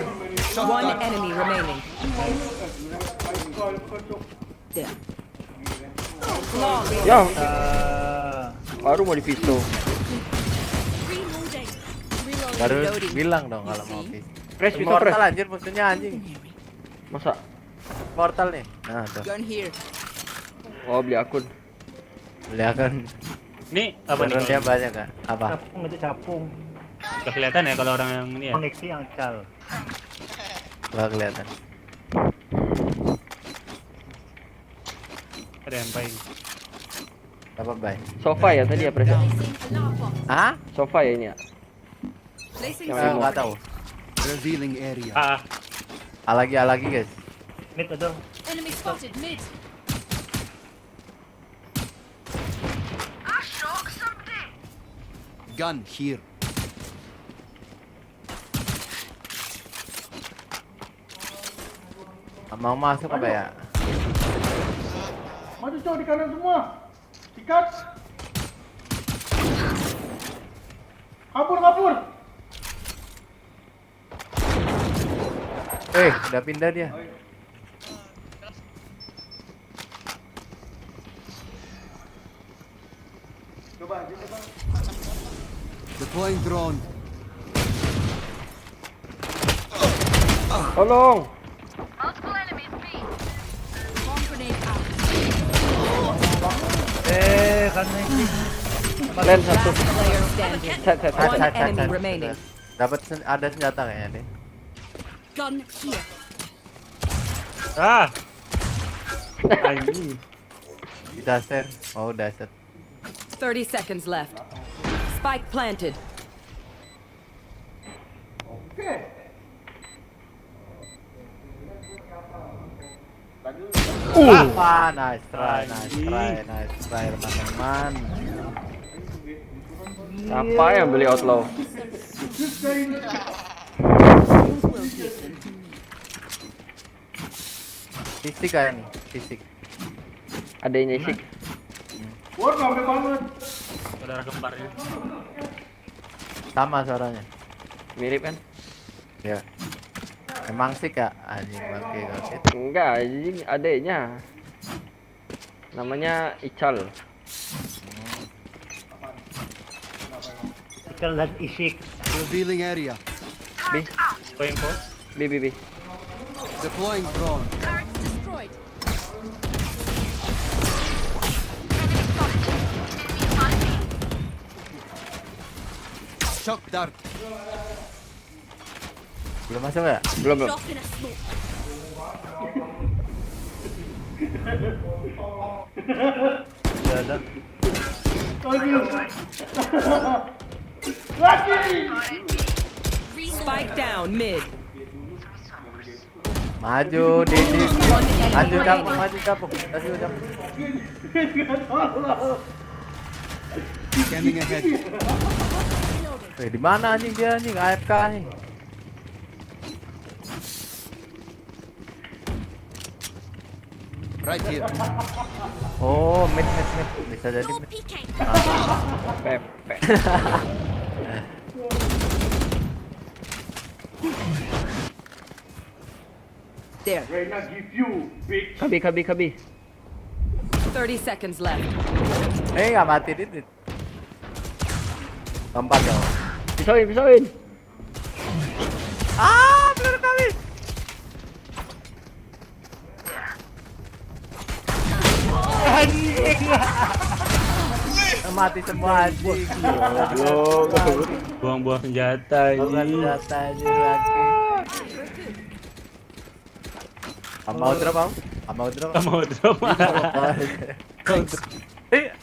One enemy remaining. There. Ya. Ah. Baru mau di pistol. Baru bilang dong kalau mau pistol. Fresh pistol, fresh. Immortal anjir musuhnya anjing. Masa? Immortal nih. Nah, tuh. Gun here. Oh, beli akun. Beli akun. Ini apa nih? Dia banyak, Kak? Apa? Capung aja, capung. Udah kelihatan ya kalau orang yang ini ya? Koneksi yang cal. Gak kelihatan. Sampai. Dapat, bay. Sofa ya tadi ya, Pres? Hah? Sofa ya ini ya? Eh, nggak tahu. Revealing area. Ah, Ah, lagi, ah, lagi, guys. Mid ada. Enemy spotted mid. Gun here. Mau masuk apa ya? Maju, cok, di kanan semua. Sikat. Kabur, kabur. Eh, udah pindah dia. Deploying drone. Tolong. Eh, kan ini. Land satu. Player standing. Set, set, set, One set. enemy remaining. Dapat sen- ada senjata kayaknya deh. Gun here. Ah. Anjing. Daster. Oh, daster. Thirty seconds left. Spike planted. Wah, nice try, nice try, nice try, teman-teman. Siapa yang beli outlaw? Fisik kayak nih, fisik. Adanya Isik. Wah, rame banget. Saudara kembar ini. Sama suaranya. Mirip kan? Ya. Emang sih, Kak, anjing, bangke, bangke. Enggak, anjing, adanya. Namanya Ical. Kita lihat Isik. Revealing area. B, Info, info. B, B, B. Deploying drone. Turret destroyed. Shock dart. Belum masuk ya? Belum, belum. Lost in a smoke. Tidak ada. Aduh. Spike down mid. Maju, Didi. Maju, capung, maju, capung. Maju, capung. Scanning ahead. Eh, di mana anjing dia, anjing? A F K anjing. Right here. Oh, mid, mid, mid. Bisa jadi mid. Peeking. Pepek. There. Reyna give you, bitch. Kabi, kabi, kabi. Thirty seconds left. Eh, nggak mati, Dit. Lompat dong. Pisauin, pisauin. Ah, peluru kami. Anjing. Mati semua, anjing. Buang-buang senjata, Bukan anjing. Senjata aja lagi. Amau drop, Am? Amau drop. Kamu drop. Oh, iya.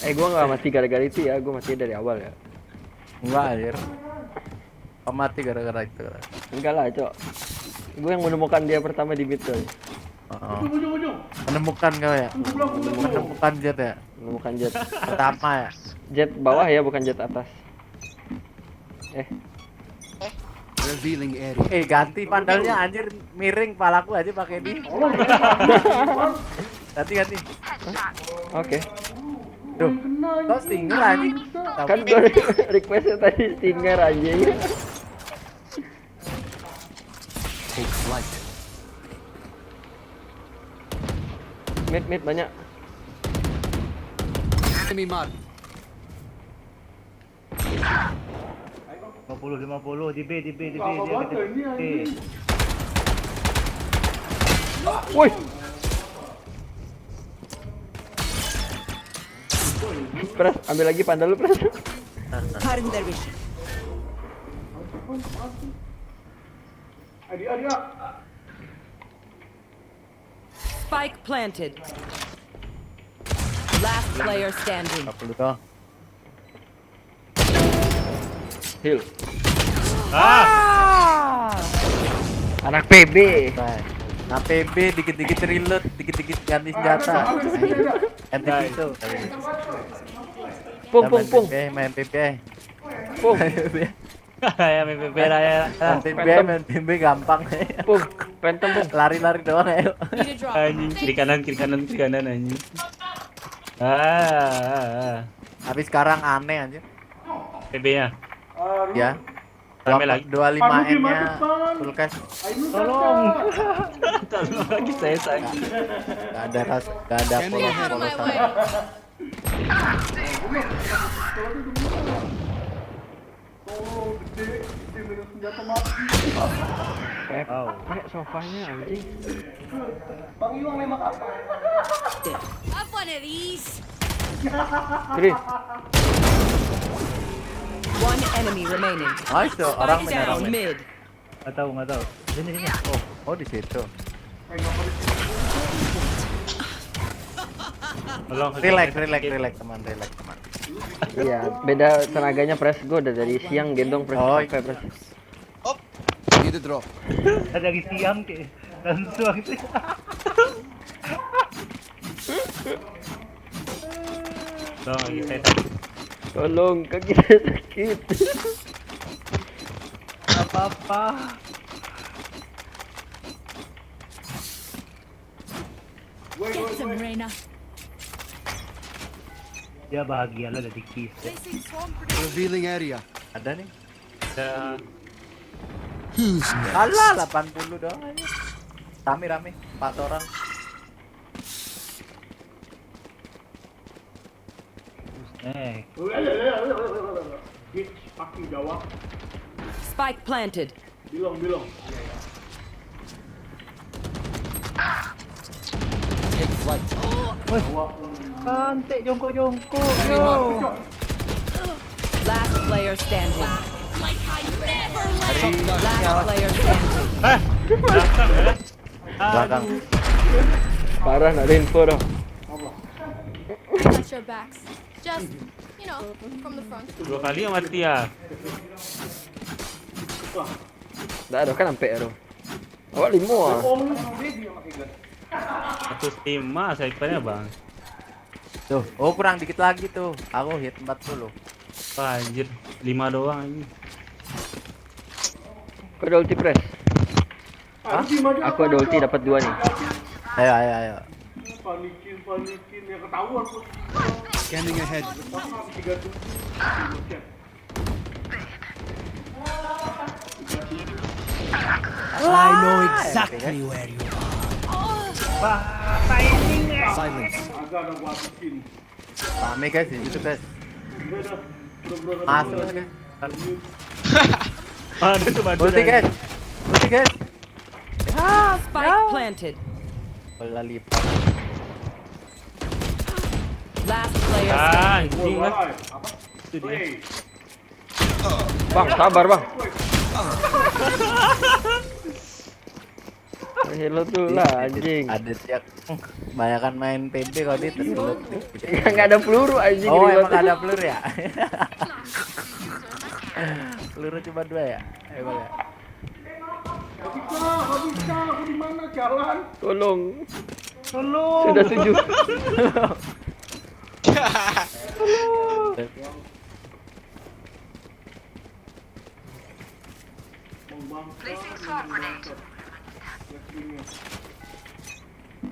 Eh, gua nggak mati gara-gara itu ya, gua mati dari awal ya. Enggak, anjir. Kau mati gara-gara itu. Enggak lah, Cok. Gua yang menemukan dia pertama di mid tuh. Heeh. Ujung, ujung, ujung. Menemukan kau ya? Ujung, ujung, ujung. Menemukan Jet ya? Menemukan Jet. Pertama ya? Jet bawah ya, bukan Jet atas. Eh, Revealing area. Eh, ganti pandalnya, anjir, miring palaku aja pakai ini. Oh, iya. Ganti, ganti. Oke. Duh, kau stinger anjing. Kan gua requestnya tadi stinger, anjing. Take flight. Mid, mid banyak. Enemy mark. Lima puluh, lima puluh, di B, di B, di B, Apa di baca ini, B. anjing? Woi. Pras, ambil lagi pandal lu, Pras. Cutting their vision. Adi, adi, ah. Spike planted. Last player standing. Apa lu tau? Heal. Ah! Anak P B. Nah, P B dikit-dikit reload, dikit-dikit ganti senjata. Ganti Nice. pistol. Pung, Kita pung, main pung. P B, main P B. Pung, Ya, main P P lah ya. Main P B, main P B gampang. pung. Phantom, pung. Lari-lari doang ayo. Need a drop. Anjing, kiri kanan, kiri kanan, kiri kanan anjing. Ah, ah, ah. Habis sekarang aneh anjir. P B-nya. Ya. Rame lagi. Dua lima M-nya full cash. Tolong. Tolong lagi saya sakit. Gak ada ras, gak ada Get out of my polos-polosan. Way. Pep, kayak sofanya anjing. Have one of these. Three. One enemy remaining. Nice tuh, orang Spike menyerang. Down mid. Nggak tahu, nggak tahu. Sini, sini. Oh, Oh, di situ. tolong. Relax, relax, relax teman, relax teman. Iya, beda tenaganya, Pres. Gue udah dari siang gendong, Pres. Oh. Capek, Pres. Need a drop. Dari siang ke langsung. Tolong lagi saya sakit. Tolong, kaki saya sakit. Apa-apa. Get them, Reyna. Ya bahagialah dari kiss. Placing swarm grenade. Revealing area. Ada nih. Ya. Who's next? Alah, delapan puluh doang aja. Rame-rame, empat orang. Eh, Bitch, fucking Jawa. Spike planted. Bilong, bilong. Take flight. kantek jongkok-jongkok yo. Last player standing. Shock dart. Last player standing. Eh, belakang ya. Belakang. Parah, nggak ada info dah. Watch your backs. Just, you know, from the front. Dua kali yang mati ya. Nggak ada kan sampai tu. Awak lima ah. Seratus lima snipernya bang. Tuh, oh kurang dikit lagi tuh. Aku hit empat puluh. Wah anjir, lima doang anjing. Kau ada ulti, Pres? Hah? Aku ada ulti, dapat dua nih. Ayo, ayo, ayo. Panikin, panikin, yang ketahuan tuh. Scanning ahead. Pasang tiga tujuh. I know exactly where you are. Silence. Agak ada gua bikin. Rame guys di situ guys. Udah, udah. Bro, bro, Masuk guys. Aduh cuma Ulti guys. Ulti guys. Spike planted. Bola lipat. Last player Ah, standing. anjing lah. Woi, apa? Itu dia. Woi, Bang, sabar, Bang. Hello tuh lah, anjing. Ada siap. Banyakan main P B kalau dia terlalu. Nggak ada peluru, anjing. Oh, Reload. emang ada peluru ya? Peluru cuma dua ya? Emang ya? Habis lah, habis lah, aku di mana jalan? Tolong. Tolong. Sudah tujuh.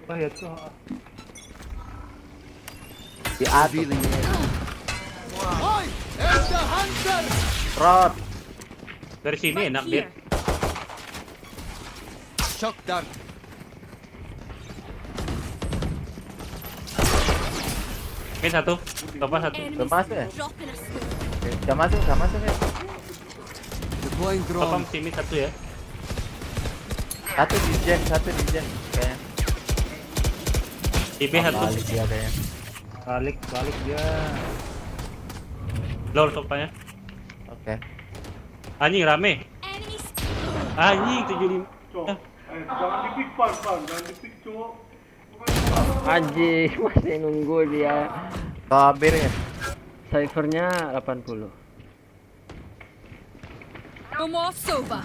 Apa ya tuh? Di atas. Revealing area. Oi, it's the hunter. Rot. Dari sini enak dia. Shock dart. Mid satu, topa satu. Udah masuk ya? Drop in a smoke. Udah masuk, udah masuk ya? Deploying Topa drone. mesti mid satu ya. Satu di Jen, satu di Jen. Kayaknya. T P satu. Balik dia kayaknya. Balik, balik dia. Lol topanya. Oke. Anjing rame. Enemies. Anjing tujuh lima. Cok, eh, jangan di-pick, Pan, Pan, jangan di-pick, cok. Anjing, masih nunggu dia. Tabir ya. Cyphernya delapan puluh. No more silver.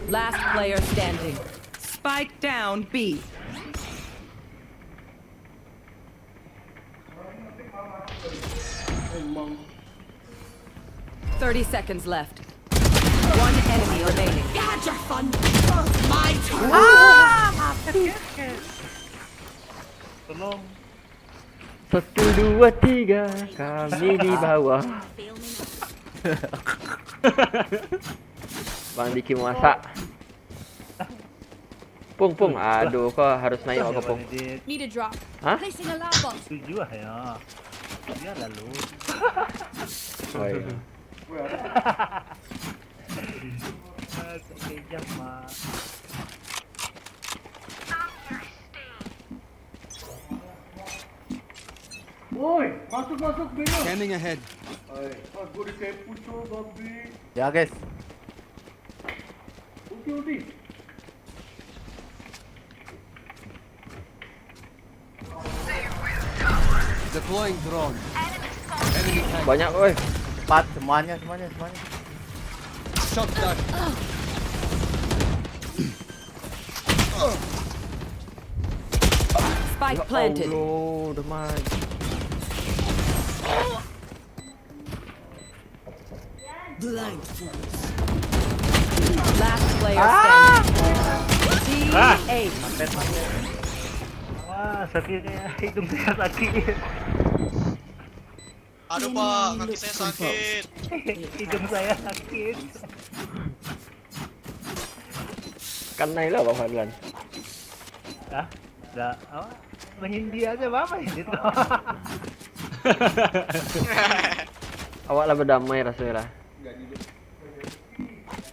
Last player standing. Spike down B. Thirty seconds left. One enemy remaining. You had your fun. My turn. Tolong. Satu, dua, tiga, kami di bawah. Bang Diki masak. Pung, pung. Aduh, kau harus naik kau, pung. Need a drop. Hah? Placing alarm bot. Tujuh ah ya. Dia lalu. Oh iya. Kejam mah. Woi, masuk masuk Beno. Scanning ahead. Oi, pas gue dikepu cowok babi. Ya guys. Ulti ulti. Deploying drone. Enemy tag. Banyak, oi. Empat semuanya semuanya semuanya. Shot dart. Spike planted. Allah, damai. Blind fools. Last player standing. Team Ah! Ace. Mampet mampet. Wah, sakitnya hidung saya sakit. Aduh pak, kaki saya sakit. Hidung saya sakit. Kanai lah Bang Fadlan. Hah? Dah apa? Bahindi aja bapak ini tuh. Awak lah berdamai rasanya lah.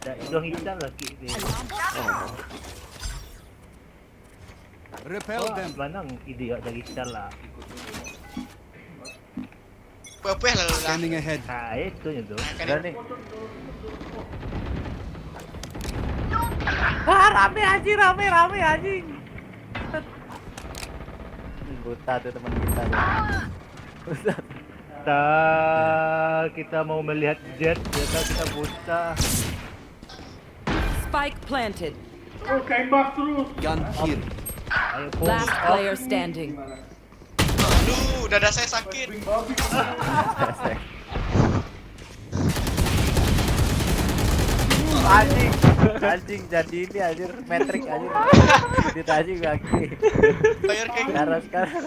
Dah hidung hitam lagi dia. Oh. Repel Wah, them. Manang ide awak dari Star lah. Pepeh lah lah. Scanning ahead. Nah, itu je tu. Kan Udah nih. Ah, rame anjing, rame, rame anjing. Buta tuh teman kita tuh. Buta. Kita kita mau melihat Jett, ternyata kita buta. Spike planted. Oh, tembak terus. Gun here. Ayo, Pung. Last player standing. Aduh, dada saya sakit. Wing babi. Anjing, anjing jadi ini anjir, Matrix anjir. Dia tadi lagi. Bayar kayak Sekarang sekarang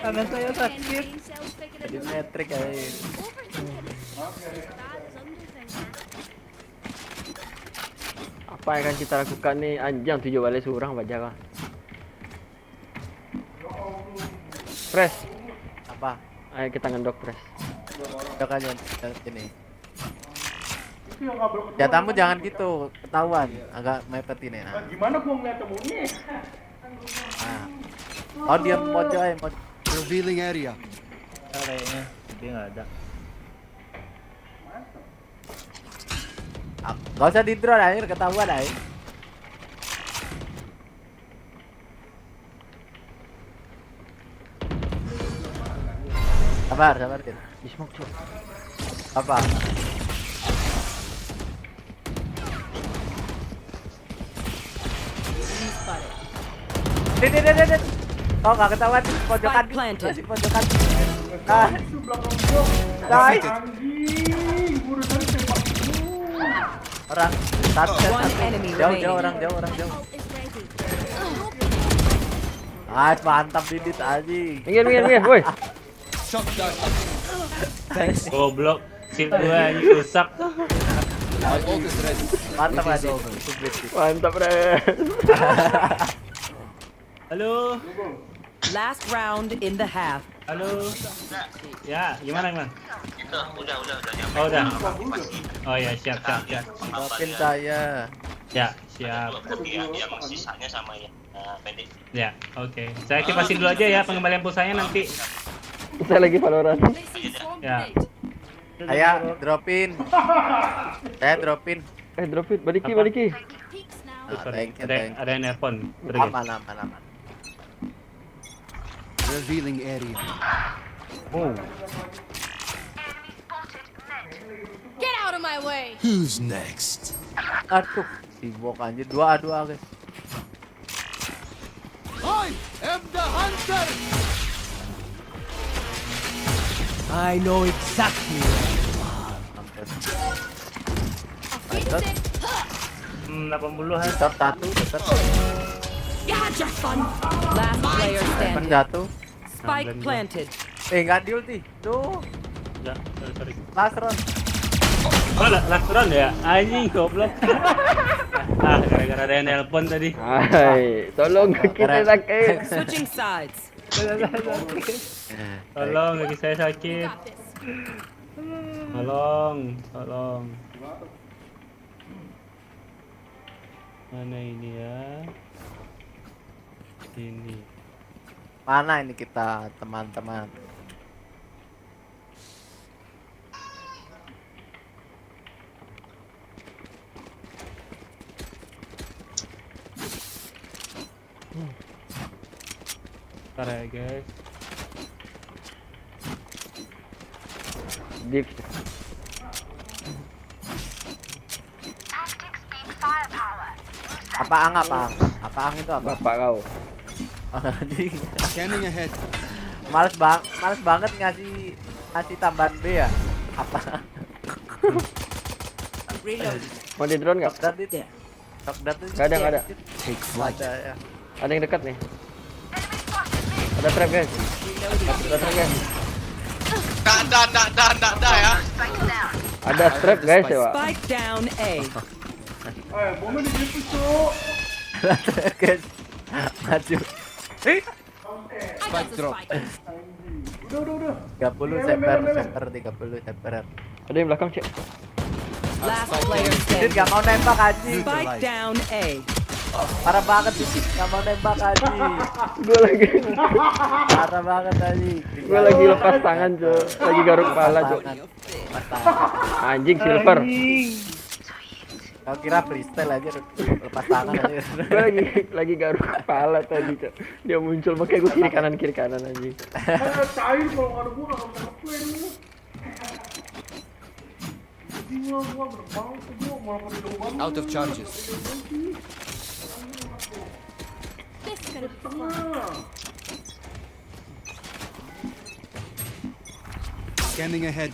Tangan saya sakit. jadi Matrix anjir. Apa yang akan kita lakukan ni? Anjing, tujuh balai surang bajar lah. Press. Apa? Ayo kita ngendok press. Udah kalian ini. Jatamu jangan gitu, ketahuan. Agak mepet ini. Nah. Gimana gua ngeliat temunya? Nah. Oh dia pojok eh, pojok. Revealing area. Nah, kayaknya dia nggak ada. Ah, gak usah di drone anjir, ketahuan anjir. Sabar, sabar, Tir. Di smoke, cok. Apa? Dit, dit, dit, dit, dit. Oh, gak ketahuan. Pojokan. Spike planted. Masih pojokan. Ah, Itu belakang gua. nice. Anjing, gua udah tadi tembak. Orang. Satu, One satu. enemy Jauh, jauh, remaining. Orang jauh, orang jauh. Nice, mantap Didit anjing. Minggir, minggir, minggir, woi. Shot dart. Goblok, shield gua anjing rusak. My ult is ready. Mantap It is anjing. over. Submit, Dit. Mantap, Bre. Halo, Last round in the half. halo. Ya, gimana, gimana? Udah, udah, udah. Oh, udah. Oh ya, siap, siap, siap. Maafin saya. Ya, siap. Dua puluh ya, yang sisanya sama ya. Nah, pendek. Ya, oke. Saya aktifasi dulu aja ya pengembalian pulsanya nanti. Saya lagi Valorant. Placing swarm Ya. grenade. Saya dropin. Saya dropin. Eh, drop it. Balik, Apa? balik. Taking peeks now. Sorry, sorry. Ada, ada yang nelpon. Sorry, guys. Aman, aman, aman. Revealing area. Oh. Get out of my way. Who's next? Aduh, sibuk anjir. Dua, dua, guys. I am the hunter. I know exactly where you are. Mampus. I'll fix it. Hmm, delapan puluh, ha. Tetap satu, tetap. You had your fun. Last player standing. Jatuh. Spike planted. Eh, nggak di-ulti. Duh. Udah, sorry, sorry. Last round. Oh, la-, last round ya? Anjing, goblok. Ah, gara-gara ada yang nelpon tadi. Hai, tolong kita sakit. Switching sides. Tolong, lagi saya sakit. Tolong, tolong. Mana ini ya? Ini. Mana ini kita, teman-teman? Ntar ya, guys. Div. Apa ang, apa ang? Apa ang itu apa? Bapak kau. Anjing. Scanning ahead. Males bang-, males banget ngasih, ngasih tambahan B ya? Apa? Reload. Mau di drone nggak? Top dart itu. Top dart itu. Nggak ada, nggak ada. Take flight. Ada, ya. Ada yang dekat nih. Ada trap, guys. Ada trap, guys. Ndak, ndak, ndak, ndak, ndak, ndak, ya. Ada trap, guys, ya, Pak. Spike down A. Eh, bomnya di situ, Cuk. Ada trap, guys. Maju. Eh? Spike drop. Udah, udah, udah. Tiga puluh Cypher, Cypher tiga puluh, Cypher. Ada yang belakang, cek. Last player standing. Dia nggak mau nembak, anjing. Spike down A. Parah banget, Didit. Nggak mau nembak, anjing. Gua lagi. Parah banget, anjing. Gua lagi lepas tangan, Cok. Lagi garuk kepala, Cok. Lepas tangan. Lepas tangan. Anjing, Silver. Anjing. Kau kira freestyle aja, lepas tangan aja. Gua lagi, lagi garuk kepala tadi, Cok. Dia muncul, makanya gua kiri kanan, kiri kanan, anjing. Eh, cair, kalau nggak ada gua, nggak bisa nge-play dulu. Gila, gua gerbang tuh, gua malah pada jauh banget. Out of charges. This could have been fun. Scanning ahead.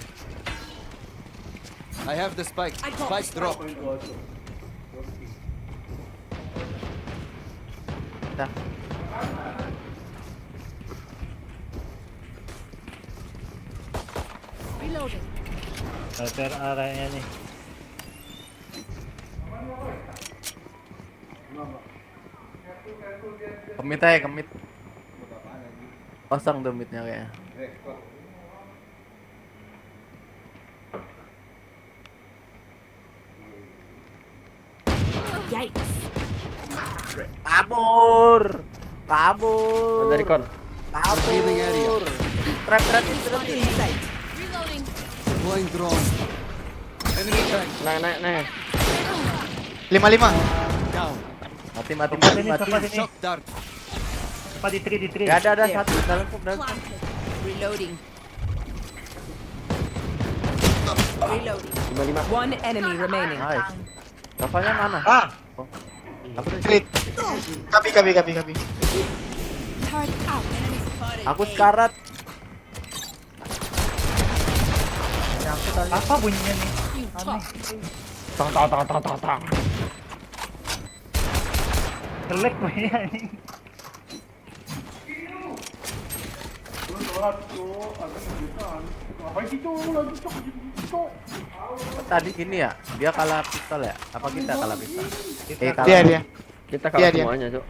I have the spike. I got spike drop. Dah. Reloading. Pagar arahnya nih. Kemit aja, kemit. Kosong tuh midnya kayaknya. Yikes. Kabur. Kabur. Ada recon. Kabur. Trap, trap, trap. Reloading. Deploying drone. Enemy tank. Naik, naik, naik. Lima lima. Down. Mati, mati, mati, mati. Shock dart. Apa di tree, di tree? Gak ada, ada satu dalam smoke, dalam smoke. Reloading. Reloading. Lima lima. One enemy remaining. Nice. Ravalnya mana? Ah. Oh. Apa tuh? Tree. Kapi, kapi, kapi, kapi. Turret out. Aku sekarat. Apa bunyinya nih? Aneh. Tang, tang, tang, tang, tang, tang. Jelek bunyinya, anjing. Tadi ini ya, dia kalah pistol ya? Apa kita kalah pistol? Eh, kalah. Dia, dia. Kita kalah semuanya, Cok.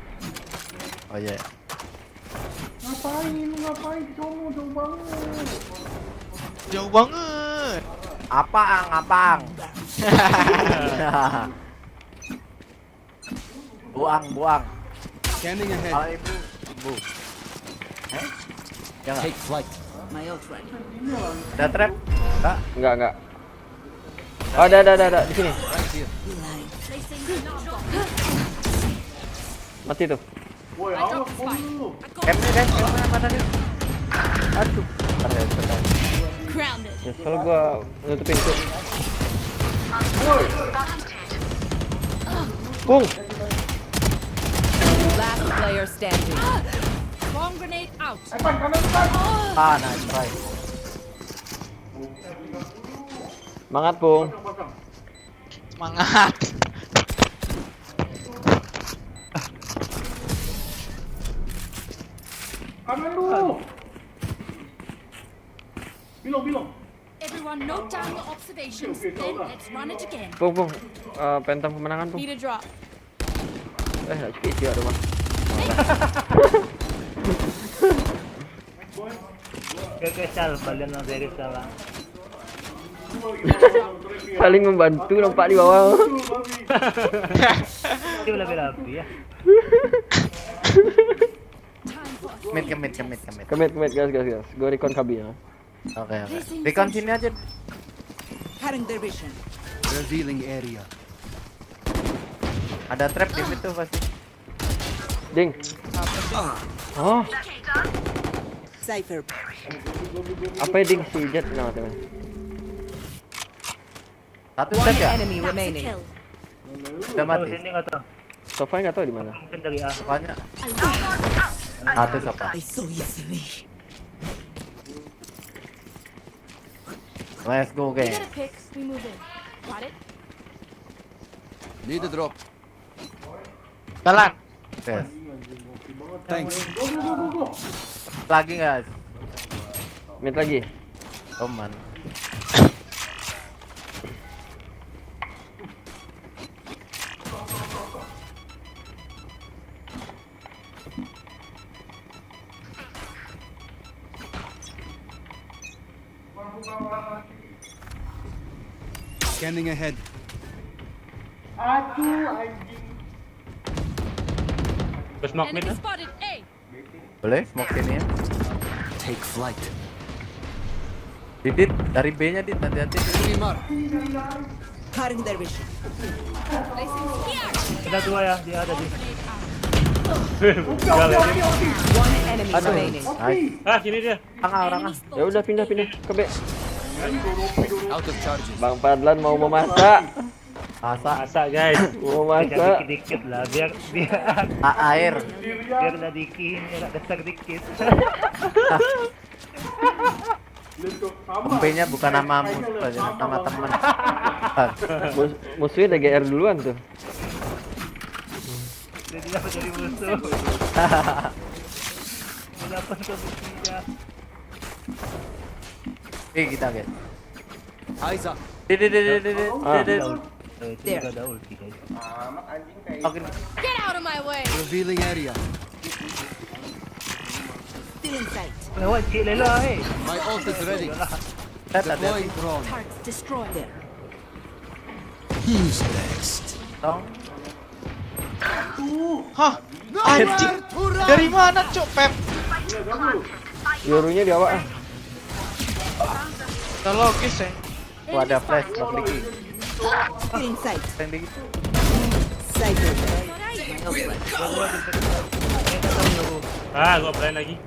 Oh, iya. Ngapain? Lu ngapain ke sono? Jauh banget. Jauh banget. Apa ang, apa ang? Buang, buang. Scanning ahead. Kalau ibu, ibu. Eh? Ya nggak? Take flight. Ada trap? Enggak. Enggak, enggak. Oh, ada, ada, ada, ada. Di sini. Right here. Placing the knock-on. Mati tu. Woi, I awas got the spike. dulu. I got M nya guys, M nya mana guys? Aduh. Ada yang sedang. Grounded. Nyesel gua nutup pintu. Woi, Pung. Last player standing. Bomb grenade out. Evan, kanan, Evan. Ah, nice try. Semangat, Pung. Belakang, belakang. Semangat. Kanan lu. Bilong, bilong. Everyone, note down your observations. Okay, okay, Then tahu lah. Let's run it again. Pung, Pung. Eh, Phantom kemenangan, Pung. Need a drop. Eh, nak cipik dia rumah. Gagal, balian nang serius salah. Saling membantu nampak di bawah. Dia bela-bela api ya. Mid ke mid ke mid ke mid. Commit, commit, gas, gas, gas. Gua recon K B ya. Oke oke. Recon sini aja. Cutting their vision. Revealing area. Ada trap di mid tuh pasti. Ding. Oh, Cypher. apa ya, Ding, si Jet nama temen? Satu One saja. Enemy remaining. Udah Tahu mati. Sini nggak tahu. Sofai nggak tahu di mana. Mungkin dari A. Banyak. Satu siapa? I saw you three. Let's go We geng. got a pick. We move in. Got it? Need a drop. Jalan. Yes. Thanks. Lagi guys. Mid lagi. Aman. Scanning ahead. Aduh, anjing. Terus smoke mid Enemy tuh. Spotted. A. Boleh smoke sini ya? Take flight. Didit dari B-nya, Dit, hati-hati. Enemy mark. Cutting their vision. Placing here. Ada dua ya, dia ada di. Gagal ya. One enemy remaining. Nice. Ah, sini dia. Tengah orangnya. Ya udah, pindah, pindah ke B. Out of charges. Bang Fadlan mau memasak. Masa Masak guys. Mau Jangan masak. Dikit-dikit lah, biar biar A- air. biar ada dikit, biar ada geser dikit. Empenya bukan nama musuh aja, nama teman. Mus- musuhnya udah G R duluan tuh. Jadi apa jadi musuh? Kenapa kau berpindah? Eh, kita guys. Eyes up. Di di di di di di. Ah. Di, di. Ada ult-, eh, itu juga ada ulti guys. Oke. Get out of my way. Revealing area. Still in sight. Lewat cik Lela eh. My ult is ready. Set ada. Deploying drone. Targets destroyed. Who's next? Tong. Hah? Anjing. Dari mana, Cok, Pep? Yorunya di awak ah. Udah logis ya. Tuh ada flash, Bang Diki. Still in sight. Yang di Cypher. Ah, gua blind lagi.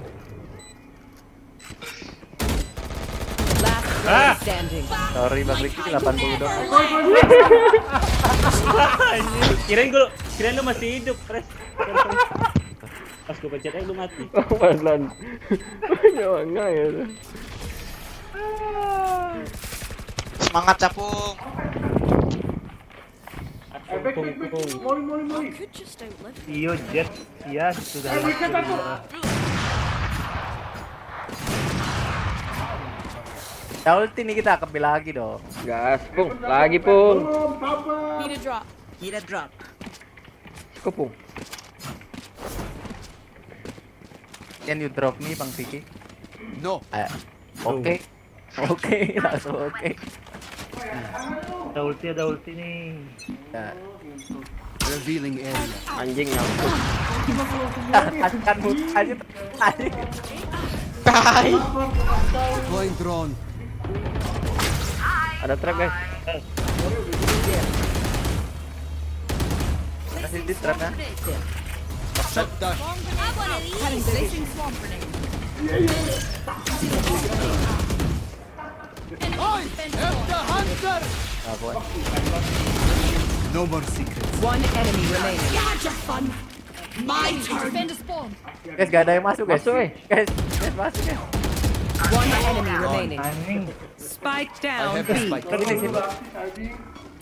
Last player standing. Sorry, Bang Diki, delapan puluh doang. Anjir, kirain gua, kirain lu masih hidup, Pres. Pas gua pencet, eh, lu mati. Fadlan. Nyawa ngai ya tu. Semangat, Capung. Eh, back, back, back. Molly, Molly, Molly. Could just don't live. Iyo, Jet. Iya, sudah. Eh, back, back, back. Ya ulti nih kita kebel lagi dong. Gas, Pung. Lagi, Pung. Belum, sabar. Need a drop. Need a drop. Cukup, Pung. Can you drop me, Bang Diki? No. Eh, oke. Oke, langsung oke. Ada ulti, ada ulti nih. Ya. Revealing area. Anjing nyangkut. Kan aja. Tai. Deploying drone. Ada trap, guys. Kasih di trap ya. Shot dash. Placing swarm grenade. I am the hunter. Apa? No more secrets. One enemy remaining. You had your fun. My turn. Defender spawn. Guys, gak ada yang masuk, guys. Masuk, eh. Guys, guys, masuk, guys. One enemy remaining. Anjing. Spike I down have the B. spike. Tadi, guys, sini.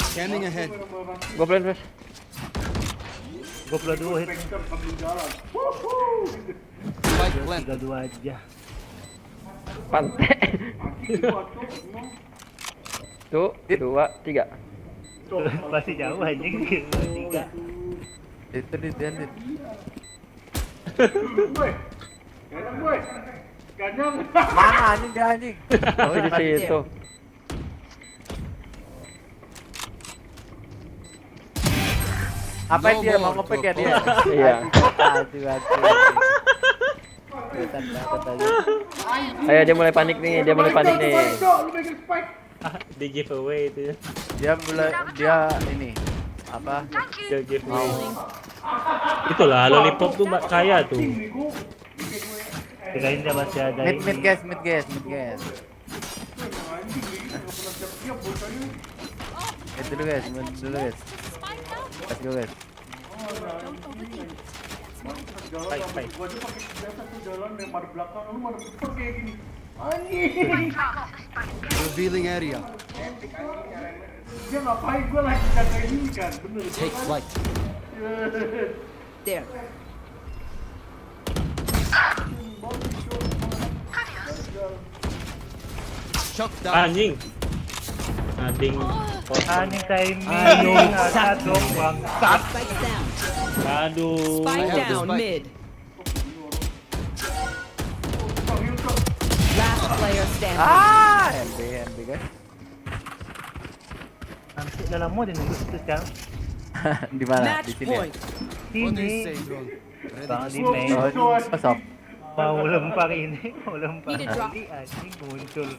Scanning ahead. Gua plan flash. Gua pula dua hit. Spike plant. Tiga dua aja. Pantek. Tuh, dua, tiga. Masih jauh anjing. Tiga. Itu di dia, di. Ganyang, boy. Ganyang. Mana anjing dia, anjing? Oh, di situ. Apa dia mau ngepick ya dia? Iya. Aduh, aduh. Kelihatan banget tadi. Ayo, dia mulai panik nih, dia mulai panik nih. Cok, lu megang spike. Di giveaway itu ya. Dia mulai, dia ini apa? Dia giveaway. Itulah lollipop tuh mak kaya tuh. Ini gua Kirain dia masih ada Mid, mid, ini. Guys, mid, guys, mid, guys. anjing ini nggak pernah siap-siap bocahnya. Mid dulu, guys, mid dulu, guys. Spike out. Let's go, guys. Don't overthink. Jalan Baik, sama baik. gua aja pakai senjata tuh jalan yang madep belakang, lu madep depan kayak gini. Anjing. Revealing area. Dia ngapain, gua lagi jagain ini kan, bener. Take flight. There. Shock down. Anjing. Anjing. Anjing timing. Aduh. Angkat dong, bangsat. Spike down. Aduh. Spike I have the down spike. Mid. Last player standing. Ah, M B, M B, guys. Nanti udah lama dia nunggu situ sekarang. Di mana? Match Di sini. Ya? Point. What do you Sini. say, drone? Bang di Gua main. Oh, kosong. Mau lempar ini, mau lempar Need a drop. kali, anjing muncul.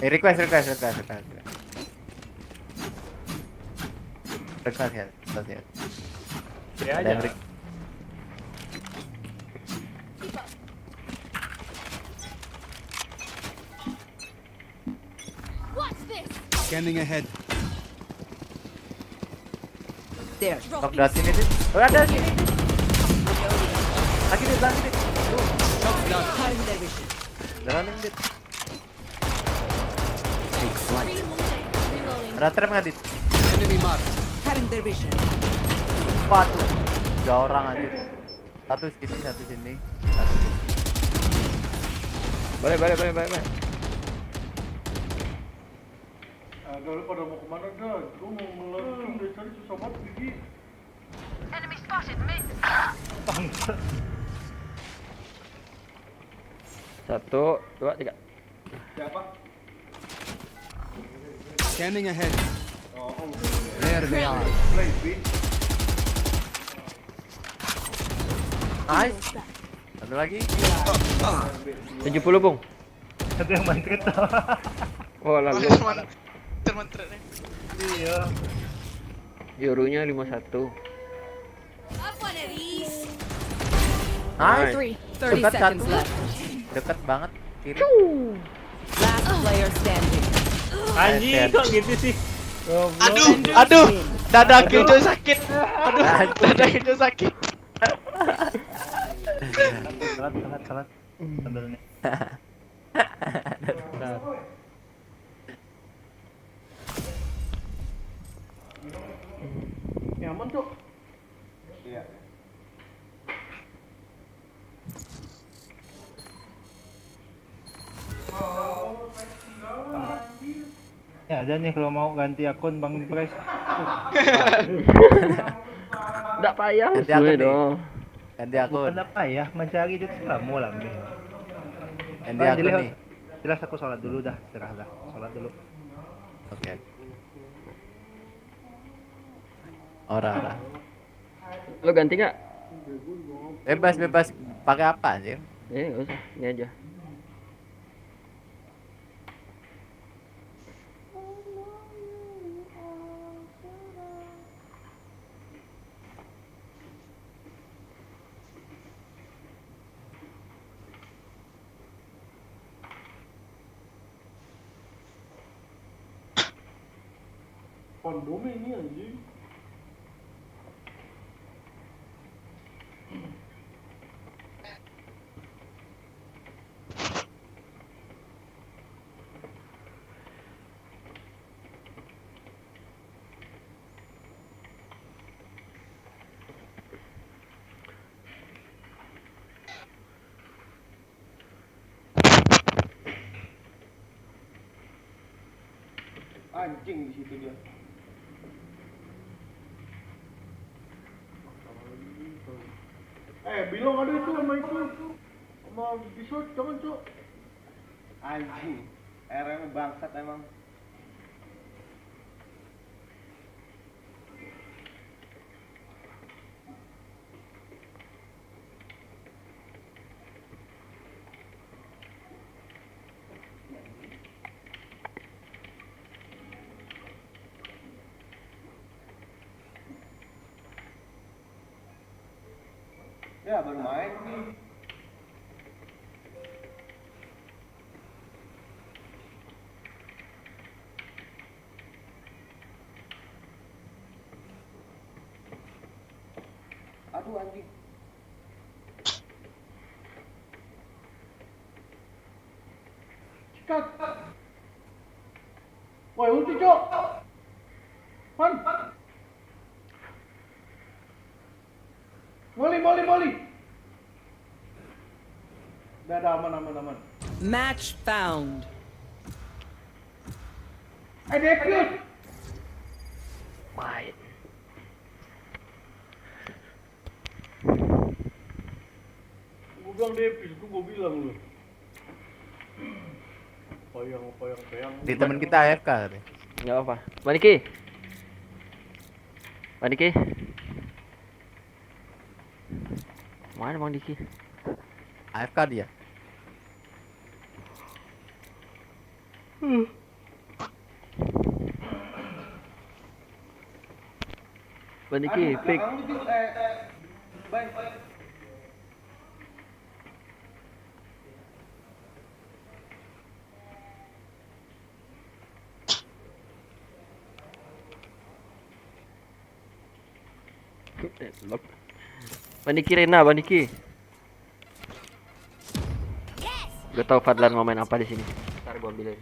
Eh, request, request, request, request. Request ya, request ya. Ya Ada yang aja. re- What's this? Scanning ahead. There. Knock dari sini, Dit. Oh, ada sini, Dit. Lagi, Dit, lagi, Dit. Shock down. Cutting their vision. Jalan, Dit. Take flight. Reloading. Ada trap nggak, Dit? Enemy mark. Cutting their vision. Waduh. Tiga orang aja. Satu sini, satu sini. Satu sini. Balik, balik, balik, balik, balik. Ada lu pada mau kemana dah? Gua mau ngelanjut dari tadi susah banget gigi. Satu, dua, tiga. Siapa? Scanning ahead. There they are. Play bitch. Nice. Satu lagi. Tujuh puluh, Bung. Ada yang main kereta. Oh, lalu. Termentret nih. Iya. Yorunya lima satu. Have one of these. Nice. Three. Thirty Dekat seconds satu. Left. Dekat banget. Kiri. Last player standing. Anjing, kok gitu sih? Aduh, aduh, dada Killjoy sakit. Aduh, dada Killjoy sakit. Salat, salat, salat. Sambil nih. Nyaman, Cok. Ya, ada nih kalau mau ganti akun Bang Pres. Ndak payah Ganti sebenarnya akun nih. Doh. Ganti akun. Kenapa ya mencari duit selama lah, Bang? Ganti Bang, akun jelas, nih. Jelas aku sholat dulu dah, serah dah. Sholat dulu. Oke. Ora, ora. Lo ganti nggak? Bebas, bebas. Pakai apa, anjir? Eh, nggak usah. Ini aja. Kondom ini, anjing. Anjing di situ dia. Eh, bilang ada itu sama itu. Sama Bisot, jangan, Cok. Anjing. R M bangsat emang. Ya, baru main. Aduh, anjing. Sikat. Woi, ulti, Cok. Man. Moli, moli, moli. Dah, dah, aman, aman, aman. Match found. Eh, defuse. Main. Gua bilang defuse, gua bilang lu. Payang, payang, payang. Di teman kita A F K tadi. Nggak apa-apa. Bang Diki. Bang Diki. Mana Bang Diki? A F K dia. Bang Diki, pick. Bang Diki Rena, Bang Diki. Gue tau Fadlan mau main apa di sini. Ntar gue ambilin.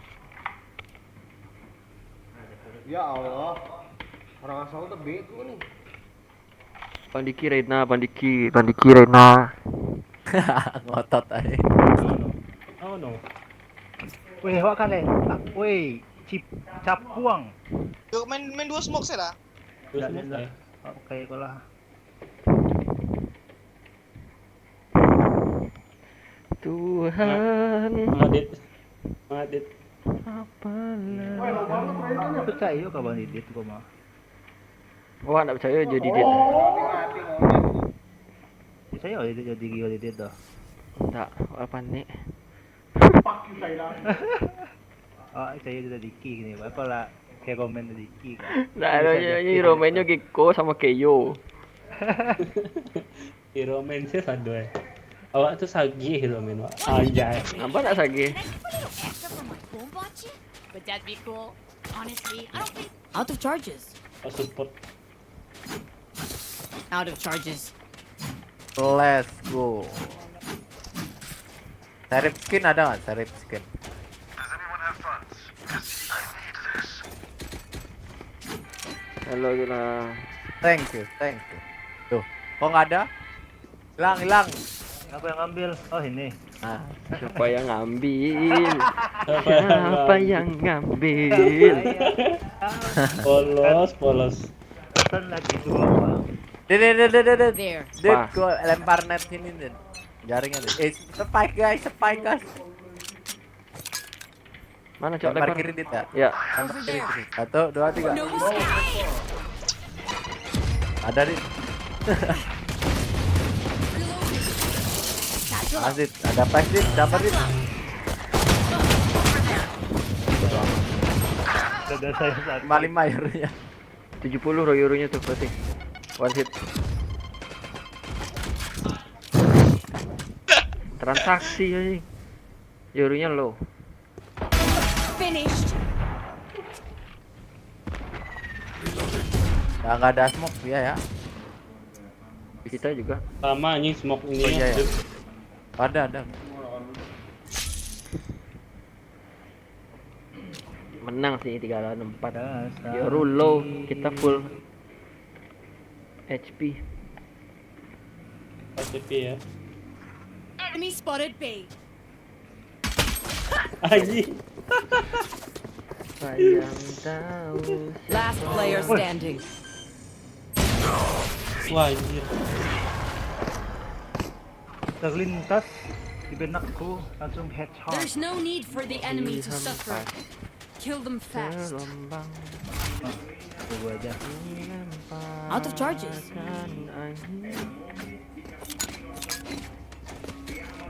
Ya Allah. Orang asal tuh bego nih. Bang Diki Rena, Bang Diki, Bang Diki Rena. Ngotot aja. Oh no. Weh, awak kan, eh? Weh, cip, capuang. Yuk, main, main dua smoke saja lah. Dua smoke, eh. Oke, kalau Tuhan. Mangadit. Mangadit. Apalah. Percaya ka Bang Didit ko mah. Wah, ndak percaya jo Didit. Percaya jo diri Bang Didit dah. Ndak, wah panik. Fuck you, Thailand. Oh, percaya jo Diki gini. Apalah, kayak komen Diki. Ndak ado, Romenyo giko samo Keyo. Hero main sih sado eh. Awak tu sagih hero main, Wak. Anjay. Nampak tak sagih? Can I put a little extra for my phone bought you? But that'd be cool. Honestly, I don't think Out of charges. Oh, support. Out of charges. Let's go. Sarip skin ada nggak? Sarip skin. Halo, Zula. Thank you, thank you. Tuh, kok nggak ada? Hilang, hilang. Siapa yang ngambil? Oh, ini. Ah, siapa yang ngambil? Siapa yang ngambil? Polos, polos. Pesan lagi dua, Bang. Deh, deh, deh, deh, deh, deh. There. Deh, gua lempar net sini, Din. Jaringan, Din. Eh, spike, guys, spike, guys. Mana, Cok? Lempar kiri, Dit, ya? Ya. Lempar kiri, kiri. Satu, dua, tiga. Ada, Dit. Asit, ada pas, Dit. Dapat, Dit. Ada saya satu. Lima lima ya, Runya. Tujuh puluh Royo-Runyo tu, berarti. One hit. Transaksi, anjing. Yorunya low. Finished. Nggak, nggak ada smoke dia ya. Kita juga. Sama anjing smoke ini. Oh, iya, ya. Ada, ada. Menang sih tiga lawan empat. Yoru low, kita full H P. H P ya. Enemy spotted B. Anjing. Sayang tahu. Last player standing. Wah, anjir. Terlintas di benakku, langsung headshot. There's no need for the enemy to suffer. Kill them fast. Gelombang. Tunggu aja. Out of charges.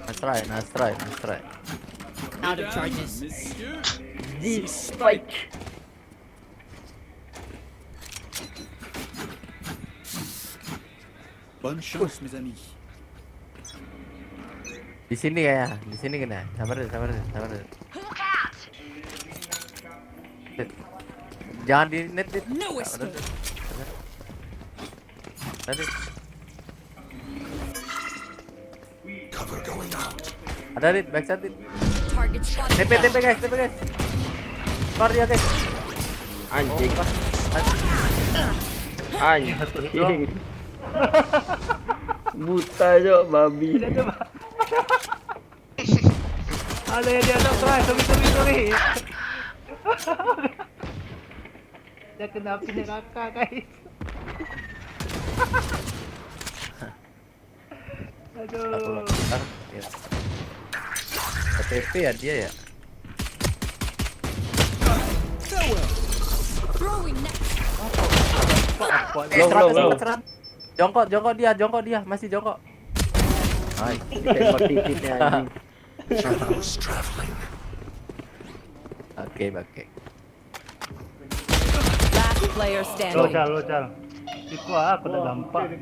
Nice try, nice try, nice try. Out of charges. This spike. Bonne chance, mes amis. Di sini ya, di sini kena. Sabar dulu, sabar dulu, sabar dulu. Jangan di net, Dit. No escape. Sabar dulu. Sabar. Tadi. Cover going out. Ada, Dit, backside, Dit. Target spotted. T P, T P, guys, T P, guys. Keluar dia, guys. Anjing. Anjing. Buta jo, babi. Ada yang di atas, try. Sorry, sorry, sorry. Dia kena api neraka, guys. Aduh. Aku lagi ntar, ya. K T P ya dia ya. Throwing net. Eh, low, low, seratus, low. Seratus. Jongkok, jongkok dia, jongkok dia, masih jongkok. Nice. Ditembak titiknya, anjing. Shadows traveling. Oke, oke. Last player standing. Lo, Cal, lo, Cal. Iko ah, aku dah dampak.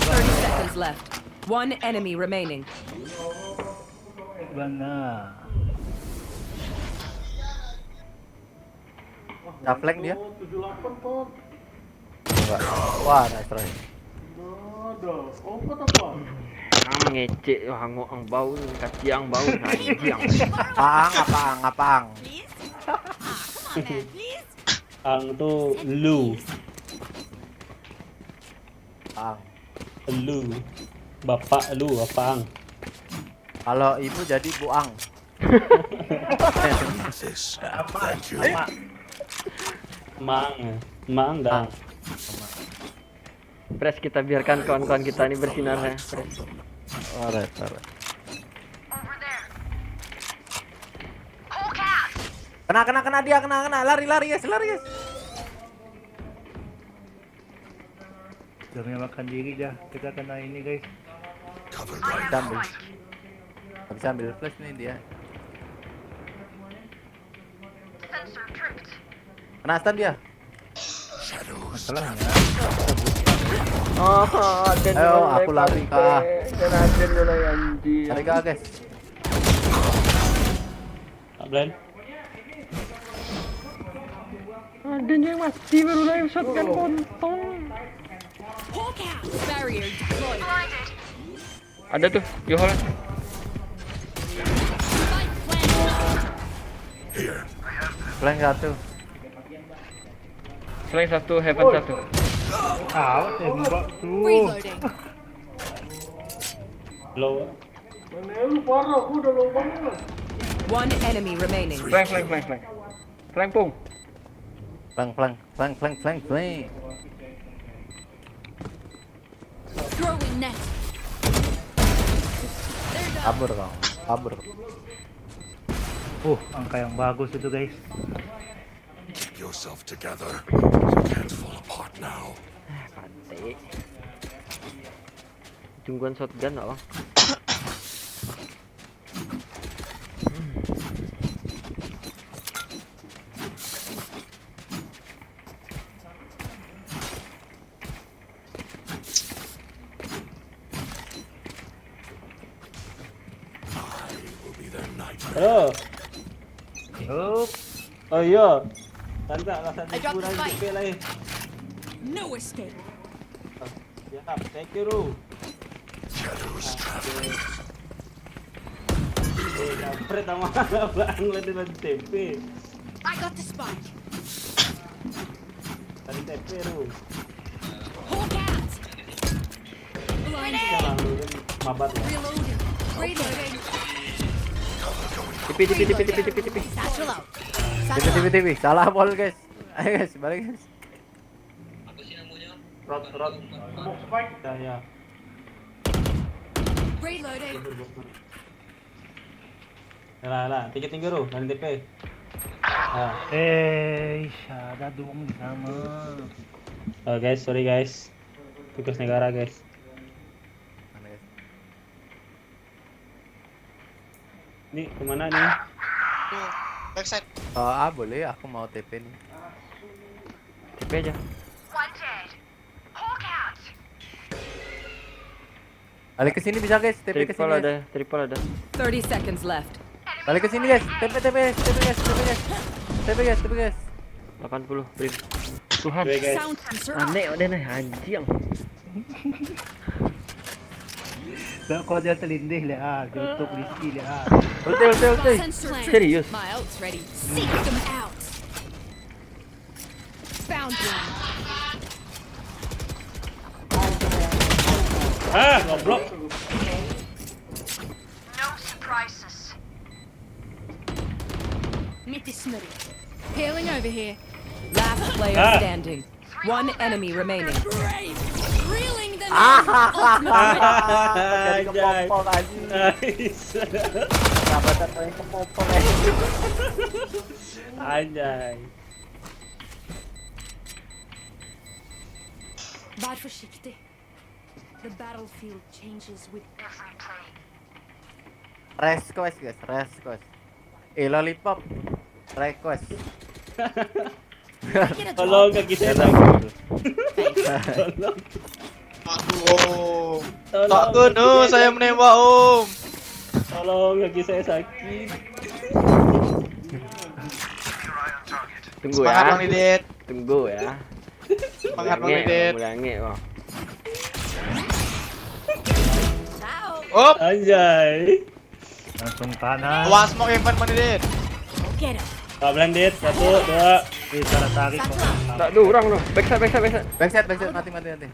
Thirty seconds left. One enemy remaining. Bana. Dah flank dia. Enggak. Wah, nice try. Ah, ngecek, wah, angok ang bau ni, kaki ang bau, anjing. Apaan, apaan, apaan? Please? Ah, come on, man, please. Ang tu lu. Ang. Lu. Bapak lu, apa ang? Kalau ibu jadi buang. Thank you. Mang. Mang dah. Pres, kita biarkan kawan-kawan kita ini bersinar ya, Pres. Alright, alright. Kena, kena, kena dia, kena, kena. Lari, lari, guys, lari, guys. Jangan makan diri dah. Kita kena ini, guys. Cover going out. Bisa ambil flash nih dia. Kena stun dia. Masalahnya. Oh, ada. Ayo, aku lari kah? Dan ada mulai, anjing. Cari kah, guys? Tak blind. Ada yang mati baru lagi shotgun, kontol. Barrier deployed. Ada tuh, di hall. Flank satu. Flank satu, heaven satu. Awas tembak tuh. Reloading. Low. Mana lu parah, gua udah low banget. One enemy remaining. Flank, flank, flank, flank. Flank, Pung. Flank, flank, flank, flank, flank, flank. Throwing net. Kabur kau, kabur. Uh, angka yang bagus itu, guys. Keep yourself together. You can't fall apart now. Ah, pantai. Tungguan shotgun lah, Bang. Halo. Yup. Oh iya. Tantak rasa I dropped the spike. Lain. No escape. Ya, thank you, Ru. Eh, kampret sama abang lah dengan T P. I got the spike. Tadi T P, Ru. Hawk out. Blinded. Sekarang lu kan mabat lah. Reloading. Reloading. T P, T P, T P, T P, T P, T P. Satchel out. T P, T P, T P. Salah ball, guys. Ayo, guys, balik, guys. Rot, rot. Ya, ya. Reloading. Yalah, yalah. Tinggi-tinggi, Ru. Dari T P. Ah. Eh, ish, ada dong di sana. Oh, guys, sorry, guys. Tugas negara, guys. Mana, guys? Ni kemana nih? Tuh, backside. Oh, ah, boleh. Aku mau T P nih. T P aja. Balik ke sini bisa, guys. T P ke sini, Triple guys. Ada, triple ada. Thirty seconds left. Balik ke sini, guys. T P, T P, guys. T P, guys. T P, guys. T P, guys. Delapan puluh, Brim. Tuhan. Weh, guys. Sound circle. Aneh, aneh, aneh, anjing. Tak kau dia terlindih lah, ah. Dia tutup Rizky lah, ah. Ulti, ulti, ulti. Sensor planted. Serius. My ult's ready. Seek them out. Found one. Ah, goblok. Meet this snooty. Healing over here. Last player Ah. Standing. One enemy remaining. Brave. Reeling them in. Ultimate. Jadi Anjay. kepompong, anjing. Nice. Sahabatan main kepompong, anjing. Anjay. Var försiktig. The battlefield changes with every play. Request, guys, request. Eh, lollipop. Request. Get a Tolong, drop. Kak Gisel, sakit. Tolong. Aduh. Tolong, Tak kena Kak Gisel, saya sakit. Menembak, Om. Tolong, Kak Gisel, sakit. Tunggu Semangat, ya. Bang Didit. Tunggu ya. Semangat, Bang Ngek, Didit. mulai ngek, Bang. Ciao. Op. Anjay. Langsung tanah. Awas, smoke heaven, Bang Didit. Get him. Kak Blended, satu, dua. Eh, salah tarik kok. Tak ada orang tu. Backside, backside, backside. Backside, backside, mati, mati, mati.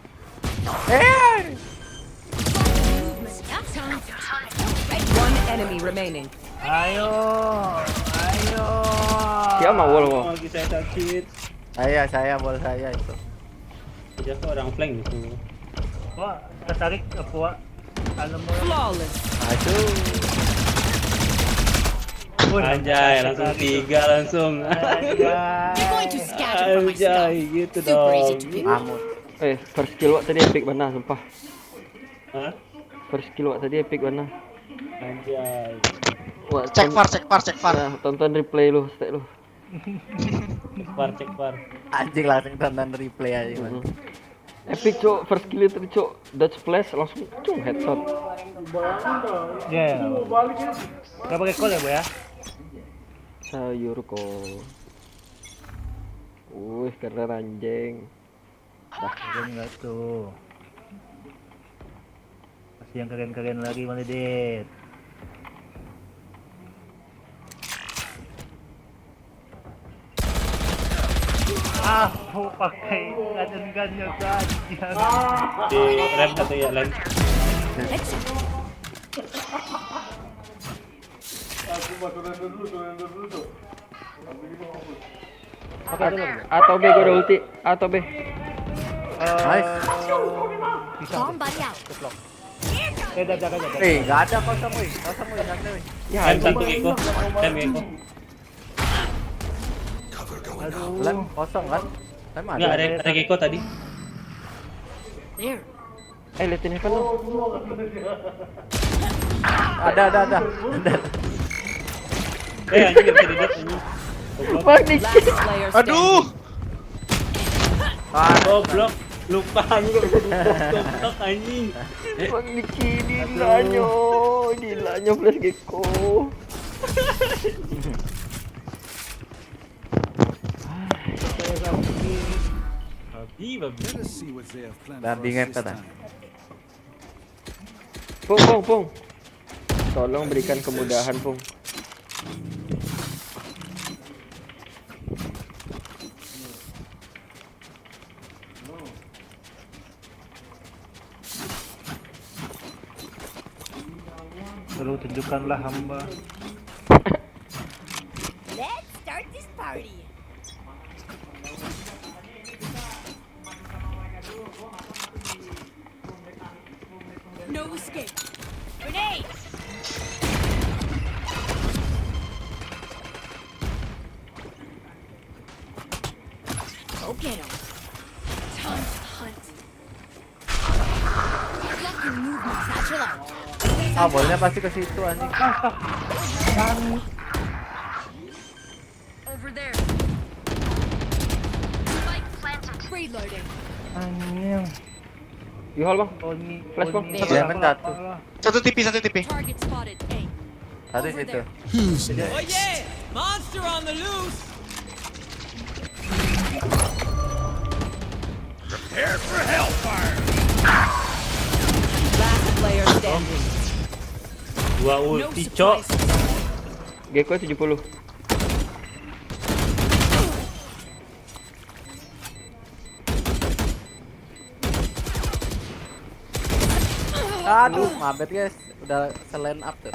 Eh! One enemy remaining. Ayo, ayo. Siapa wall kau? Lagi saya sakit. Saya, saya, ball saya itu. Siapa orang flank itu? Wah, tertarik apa, Wak? Alam, Wak. Flawless. Aduh. Woi, Anjay, tertarik langsung lagi tu. Tiga langsung. Anjay. You're going to scatter for my stuff. Anjay, gitu Super easy dong. to pick. Ngamuk. Eh, first kill wak tadi epic bana, sumpah. Hah? First kill wak tadi epic bana. Anjay. Wak, Cek ton- far, cek far, cek far. Nah, tonton replay lu, stek lu. Cek far, cek far. Anjing, langsung tonton replay aja, Bang. Mhm. Epic, cok, first kill tadi, cok. Dodge flash, langsung cung headshot. Ya, ya. Gak pakai call ya, Bu, ya? Sayur kok. Wih, keren anjing. Dah, keren gak tuh? Kasih yang keren-keren lagi, Bang Didit. Ah, mau pakai gun-gunnya saja. Di rem satu ya, lem. Headshot. A atau B, gua ada ulti. A atau B. Nice. Bisa. Bomb buddy out. Eh, dah, dah, dah, dah. Eh, gak ada kosong, weh. Kosong, weh, gak ada, weh. Ya, Lem anjing. Satu Gecko. Lem Gecko. Aduh. Lem kosong kan? Lem ada. Enggak, ada, ada Gecko tadi. There. Eh, liatin heaven lu. Ada, ada, ada. Ada. Eh, anjing, gak bisa dilihat, anjing. Goblok. Bang Niki. Last player standing. Aduh. Ah, Goblok. Lupa anjing, gak bisa dilihat. Goblok, anjing. Bang Niki, gilanya. Gilanya flash Gecko. Ih, babi. Let us see what they have planned for us Bandingan this tanah. Time. Pung, Pung, Pung. Tolong berikan kemudahan, Pung. Tolong tunjukkanlah hamba. Let's start this party. No escape. Grenade! Go get him. Time to hunt. Blocking movement. Satchel out. Ah, bolanya pasti ke situ anjing. Over there. Spike planted. Reloading. Anjing. Di hall, Bang. Oni, Flash, Bang. Oni, Jangan jatuh. Satu T P, satu T P. Target spotted. A. Tadi Over situ. There. Oh yeah! Monster on the loose! Prepare for hellfire! Last player standing. Dua ulti, cok. Gecko tujuh puluh. Aduh, mabet guys. Udah se-line up tuh.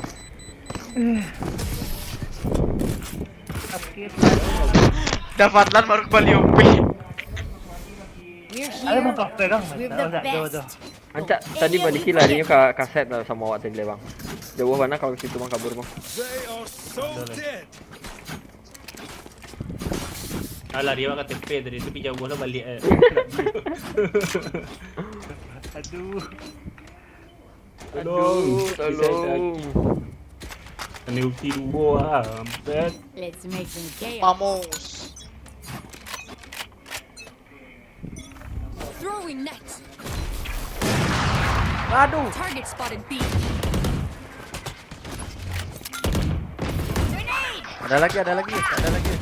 Dapat lan baru kembali O P. We're Ayo, mau here. kafe dong. We're Dah, the dah, dah, dah. Best. Ancak tadi balik larinya ka kaset lah sama awak tadi, Bang. Jauh mana kalau situ, Bang, kabur, Bang. They are so dead! Ah, lari awak ka T P tadi tu, pi jauh lah balik eh. Aduh. Aduh, tolong. Ini ulti duo ah, mampet. Let's make some chaos. Vamos. Throwing net. Aduh. Target spotted B. Grenade! Ada lagi, ada lagi, ada lagi.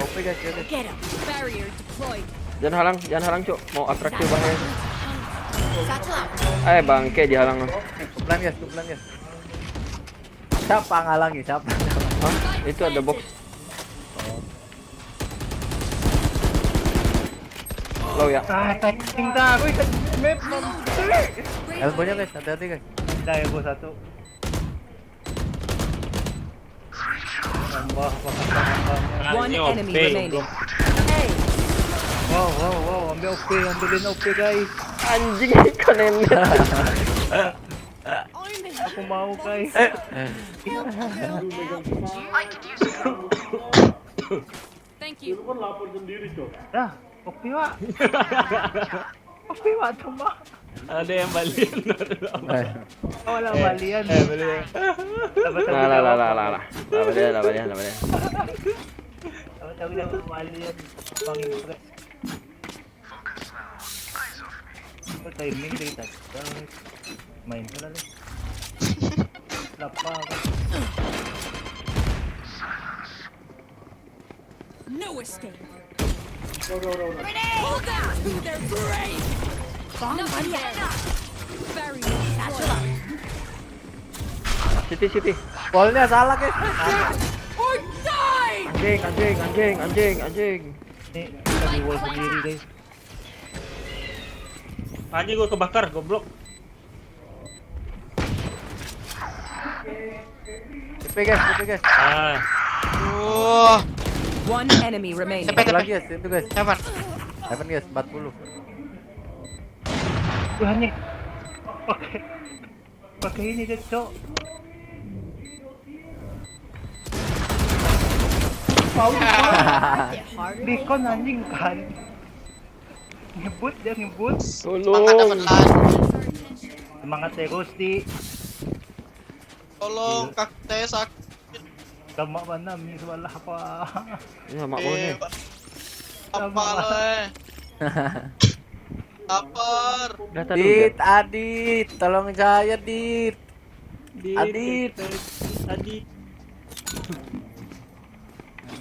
O P guys, guys. Get him. Barrier deployed. Jangan halang, jangan halang, Cok. Mau attract ke bahaya. Satchel out. Eh, bangke dihalang. Kumpulan guys, kumpulan guys. Siapa ngalangi? Siapa? Hah? Itu ada box. Low ya. Ah, timing dah. Wih, map. Elbow-nya guys, hati-hati guys. Dah elbow satu. Tambah, tambah, tambah. One Anjing, enemy O P, remaining. goblok. Hey, Wow, wow, wow, ambil O P, ambilin O P guys. Anjing, konen. Aku mau guys. Thank you. Dah, O P wak. O P wak tu mah. Ada yang balik. Eh, Oh lah Eh, balian. eh, balik. Tahu-tahu Lah, lah, jawab. Lah, lah, lah, lah. Lah, balian, lah, balian, lah, balian. Tahu-tahu jawab balian. Bang Imran. Apa timing dari tadi? Main pula ni. Lapar kan? No escape. Grenade! Hold on to their brain! Bomb here. Barrier deployed. City, city. Ballnya salah guys. Or die! Anjing, anjing, anjing, anjing, anjing. Ni kita di wall sendiri guys. Anjing, gua kebakar, goblok. T P guys, T P guys. Ah, Duh. One enemy remaining. Tepe, Satu tepe. lagi guys, itu guys. Sabar. Heaven guys, empat puluh. Wah ni. Pakai pakai ini dia cok. Mau di-con anjing kan. Ngebut dia ngebut. Semangat dapat Tolong. lan. Semangat terus di. Tolong, kaki saya sakit. Gamak mana mi sebelah apa? Ya, mak bawah ni. Eh, apa lo eh? Lapar. Dah tadi. Dit, Adit, tolong saya, Dit. Dit, Adit. Adit.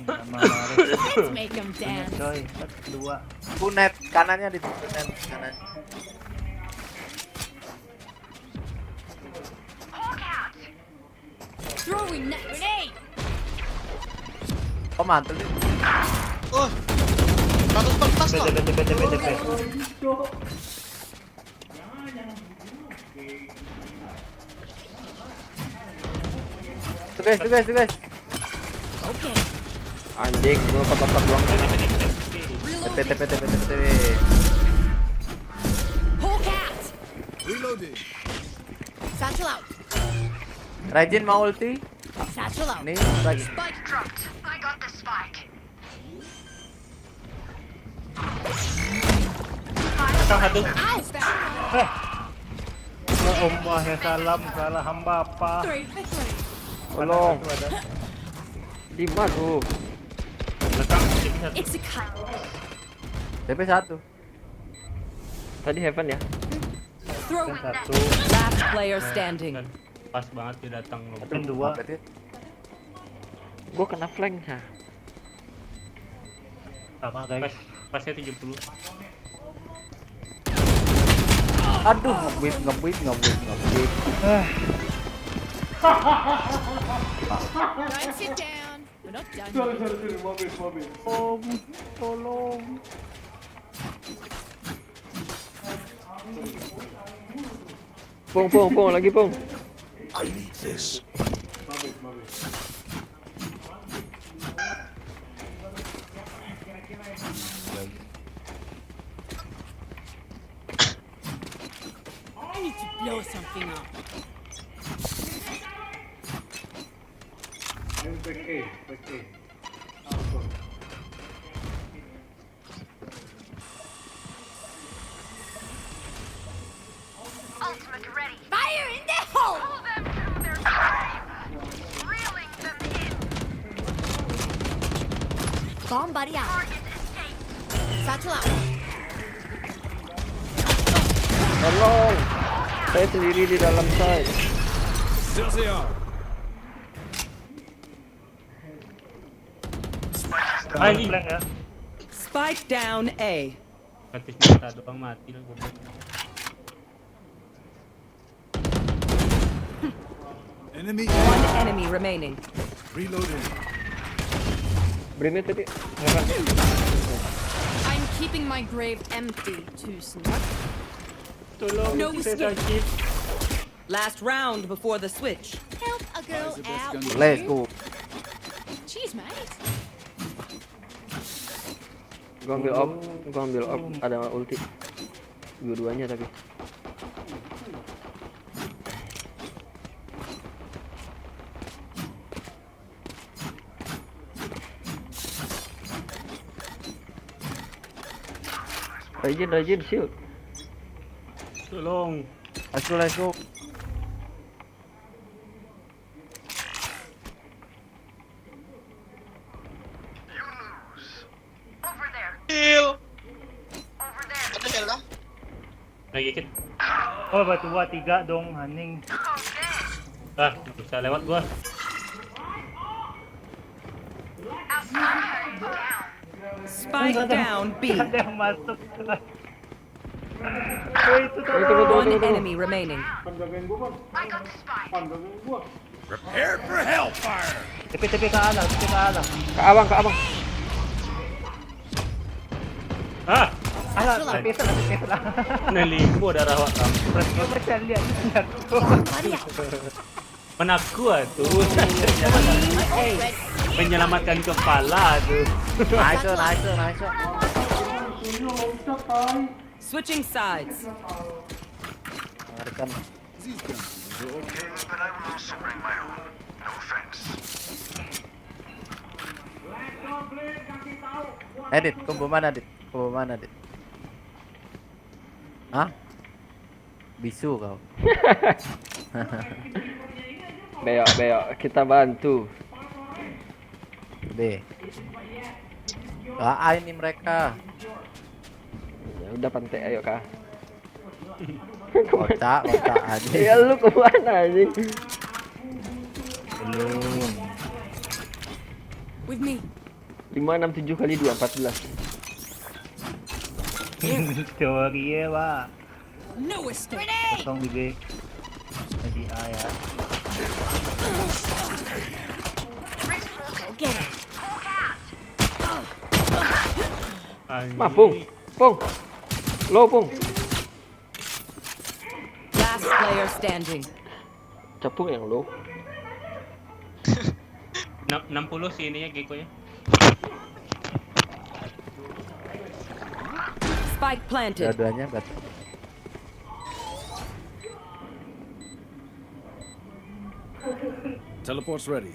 Let's make 'em dance. Coy, set dua. Kunet kanannya di kunet kanan. Throwing net. Grenade. Oh, mantul nih. Oh. Seratus empat belas, bete, bete, bete, bete, bete. Tugas, tugas, tugas. Oke. Anjing, gua kotak-kotak doang. Reloading. T P, T P, T P, T P, T P. Hawk out. Reloading. Satchel out. Raijin mau ulti? Satchel out. Nih, Raijin. Spike dropped. I got the spike. Belakang satu. Ow, found one. Eh. Ya Allah, ya salam, salah hamba apa? Three for three. Tolong. Satu ada. Di mana tuh? Belakang, T P satu. It's a cut. T P satu. Tadi heaven ya? Throwing net. Satu. Last player standing. Kan pas banget dia datang, loh. Heaven dua. Apa dia? Gua kena flank, ha. Sama, guys. Pas, pasnya tujuh puluh. Aduh, nge-whip, nge-whip, nge-whip, nge-whip. Ah. Don't sit down. We're not done. Sorry, yet. Sorry, sorry, maaf, maaf. Om, tolong. Pung, pung, pung, lagi pung. I need this. I need to blow something up. Back A, back A. Ultimate ready. Fire in the hole! Pull them to their grave. Reeling them in. Bomb buddy out. Target escaped. Satchel out. Tolong. Saya sendiri di dalam site. There they are. Spike is down. Flank ya. Spike down A. Gratis mata doang mati lah goblok. Enemy. One enemy remaining. Reloading. Brimnya tadi. I'm keeping my grave empty, too snug. Tolong, no escape. Last round before the switch. Help a girl out. Let's go. Cheers, mate. Gua ambil op, gua ambil op, ada ulti. Dua-duanya tapi. Raijin, Raijin, shield. Tolong. Let's go, let's go. Heal. Ada heal lah. Lagi kit. Oh, batu gua tiga dong, anjing. Ah, bisa lewat gua. Spike down B. Ada yang masuk. Woi, itu tolong. One enemy remaining. Pan jagain gua, Pan. Pan jagain gua. Prepare for hellfire. T P, T P ke alas, T P ke alas. Ke abang, ke abang. Ah, alas, T P salah, T P salah. Nah, limbo darah awak kampret. Kau macam lihat, lihat. Mana aku ah tu? Menyelamatkan kepala tu. Nice, nice, nice. Switching sides. Larikan. Edit, combo mana, Dit? Combo mana, Dit? Hah? Bisu kau. Beok, beok, kita bantu. Be. Lah, ini mereka. Ya udah, pantek, ayo kah. Kocak, kocak aja. Ya lu kemana anjing? Belum. With me. Lima enam tujuh kali dua, empat belas. Teori ya, Pak. No escape. Kosong di B. Lagi A ya. Go get it. Anjing. Mah, Pung. Pung. Low, Pung. Last player standing. Capung yang low. Enam- enam puluh sih ininya Gekko-nya. Spike planted. Dua-duanya berarti. Teleport's ready.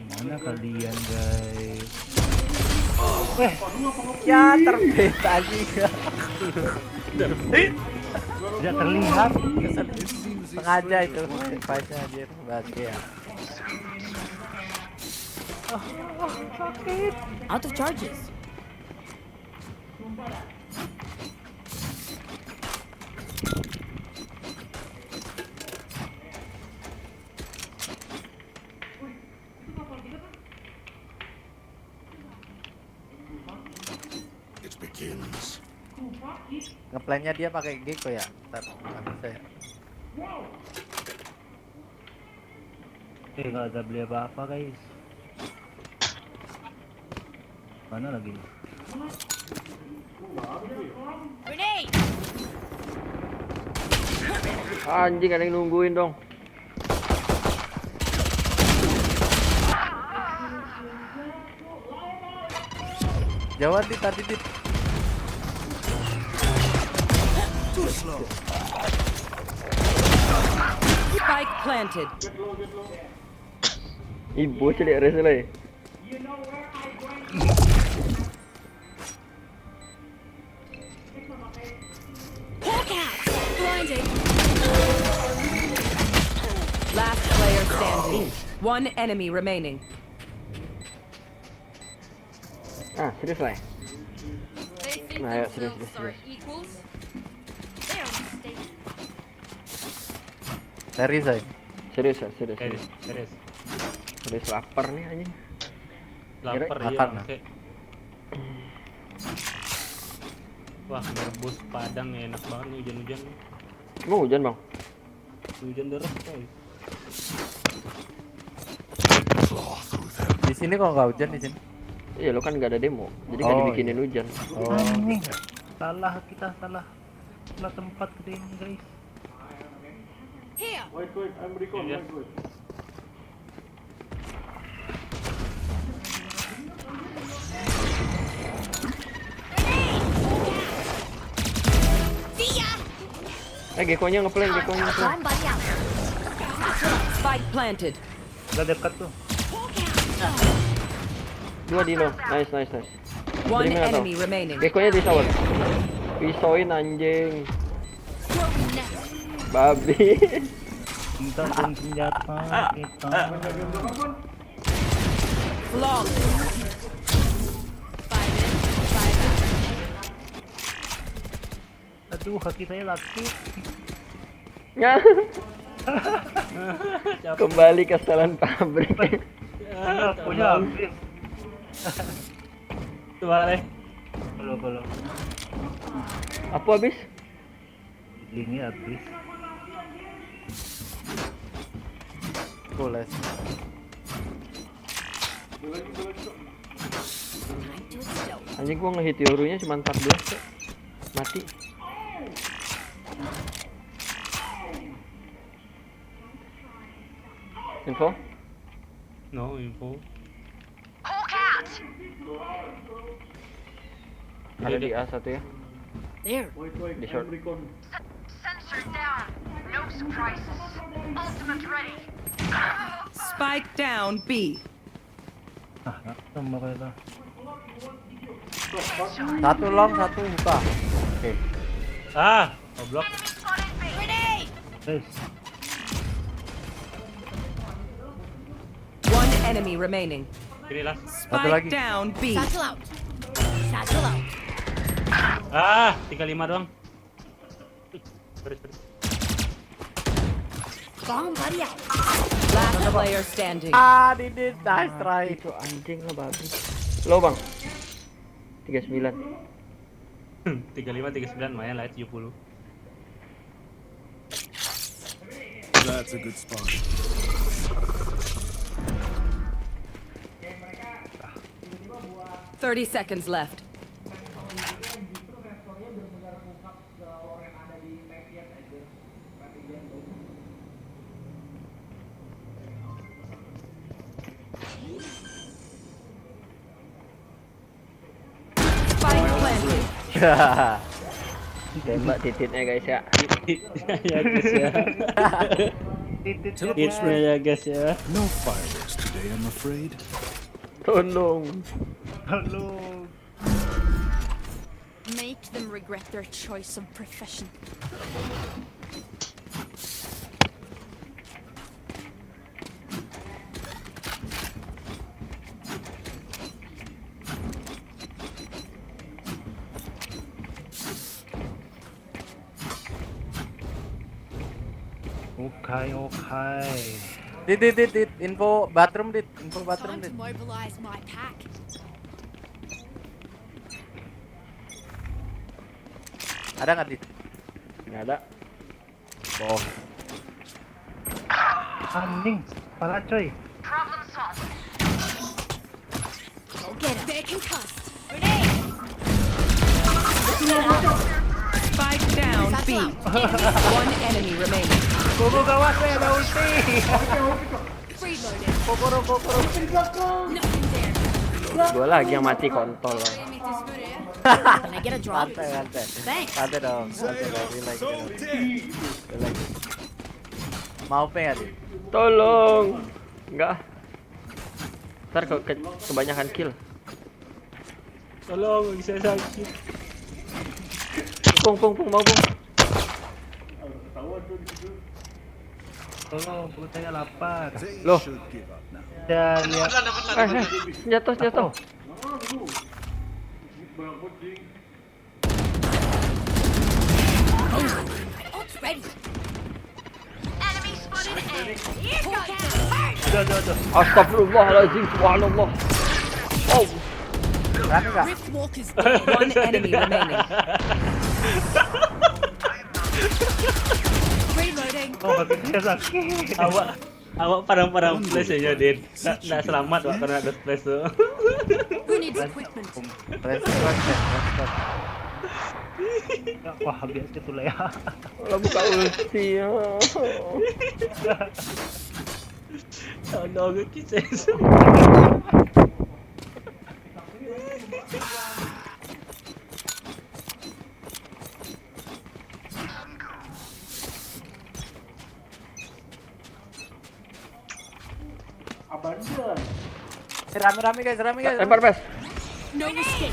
Mana kalian, guys? Eh, ya terbit aja. Tidak terlihat. Sengaja itu. Device-nya anjir. Berarti ya. Out of charges. It begins. Ngeplannya dia pakai Gekko ya? Ntar, ntar bisa ya. Eh, nggak ada beli apa-apa, guys. Mana lagi nih? Grenade. Anjing, ada yang nungguin dong. Jauhan di tadi di Spike planted. Ibu celiak res lai. Hawk out. Blinding. Last player standing. One enemy remaining. Ah, serius lah. They think Nah, ayo, serius, themselves serius, are equals. They are mistaken. Serius, ay. Serius lah, serius. Serius, Serius, serius. serius lapar nih anjing. Lapar Makan iya lah. Bangke. Wah, merebus padang ya, enak banget nih hujan-hujan. Emang hujan, Bang? Hujan deras coy. Di sini kok nggak hujan di sini? Iya, lo kan gak ada demo, jadi gak Oh, dibikinin hujan. Oh. Anjing. Salah kita, salah. Salah tempat kita ini, guys. Here. Iya. See ya. Eh, Gekko-nya ngeplank, Gekko-nya ngeplank. One body out. Spike planted. Udah dekat tuh. Dua di lo. Nice, nice, nice. One Terima, enemy remaining. Gekko-nya di tower. Pisauin anjing. Babi. Minta dong senjata kita. Flawless. Aduh, kaki saya laki. Kembali ke setelan pabrik. Aduh, punya habis. Coba deh. Kalau, kalau. Apa habis? Ini habis. Pules. Anjing, gua ngehit Yoru-nya cuma empat belas, Cok. Mati. Info? No info. Ada di A satu ya. There. Di short. Sensor down. No surprises. Ultimate ready. Spike down B. Ah, nggak ketemu kayak itu. Satu long, satu buka. Oke. Ah, goblok. Grenade. Guys, One enemy remaining. Sini lah. Satu lagi. Spike down B. Satchel out. Satchel out. Ah, tiga lima doang. Sorry, sorry. Last player standing. Ah, Didit, nice try. Itu anjing lah babi. Lo, Bang. Tiga sembilan. Tiga lima, tiga sembilan, lumayan lah, tujuh puluh. That's a good spot. Thirty seconds left. Spike planted. Tembak tititnya, guys, ya. Ya, guys, ya. Tititnya, ya, guys, ya. No fireworks today, I'm afraid. Tolong. Tolong. Make them regret their choice of profession. Okay, okay. Dit, dit, dit, dit. Info bathroom, dit. Info bathroom, dit. Time to mobilize my pack. Ada nggak, dit? Nggak ada. Oh. Anjing, pala, coy. Go get him. They're concussed. Grenade. Spike down B. One enemy remaining. Gogo, gawat, weh, ada ulti. Reloading. Kokoro, kokoro. Nothing there. Dua lagi yang mati, kontol. Can I get a drop? Santai, santai. Thanks. Santai dong, santai dong. Relax, relax. Relax. Mau peng, Adi? Tolong. Enggak. Ntar ke, ke, kebanyakan kill. Tolong, saya sakit. Pung, pung, pung, mau, pung. Tolong, perut saya lapar. Loh. Saya lihat. Eh, eh, senjata, senjata. Apa? Ult's ready. Enemy spotted A. Here goes. Dah, dah, dah. Astagfirullahaladzim, subhanallah. Oh. Berani nggak? Rift Walker's dead. One enemy remaining. Reloading. Oh, batin saya sakit. Awak, awak padang-padang flash ya, Din. Nak, nak selamat, Wak, kalau nak ada flash tu. Who needs equipment? Respect, respect. Wah, biasa tu lah ya. Lah buka ulti ya. Tolong, kisah. Eh, rame-rame, guys, rame, guys. Lempar, Bes. No escape.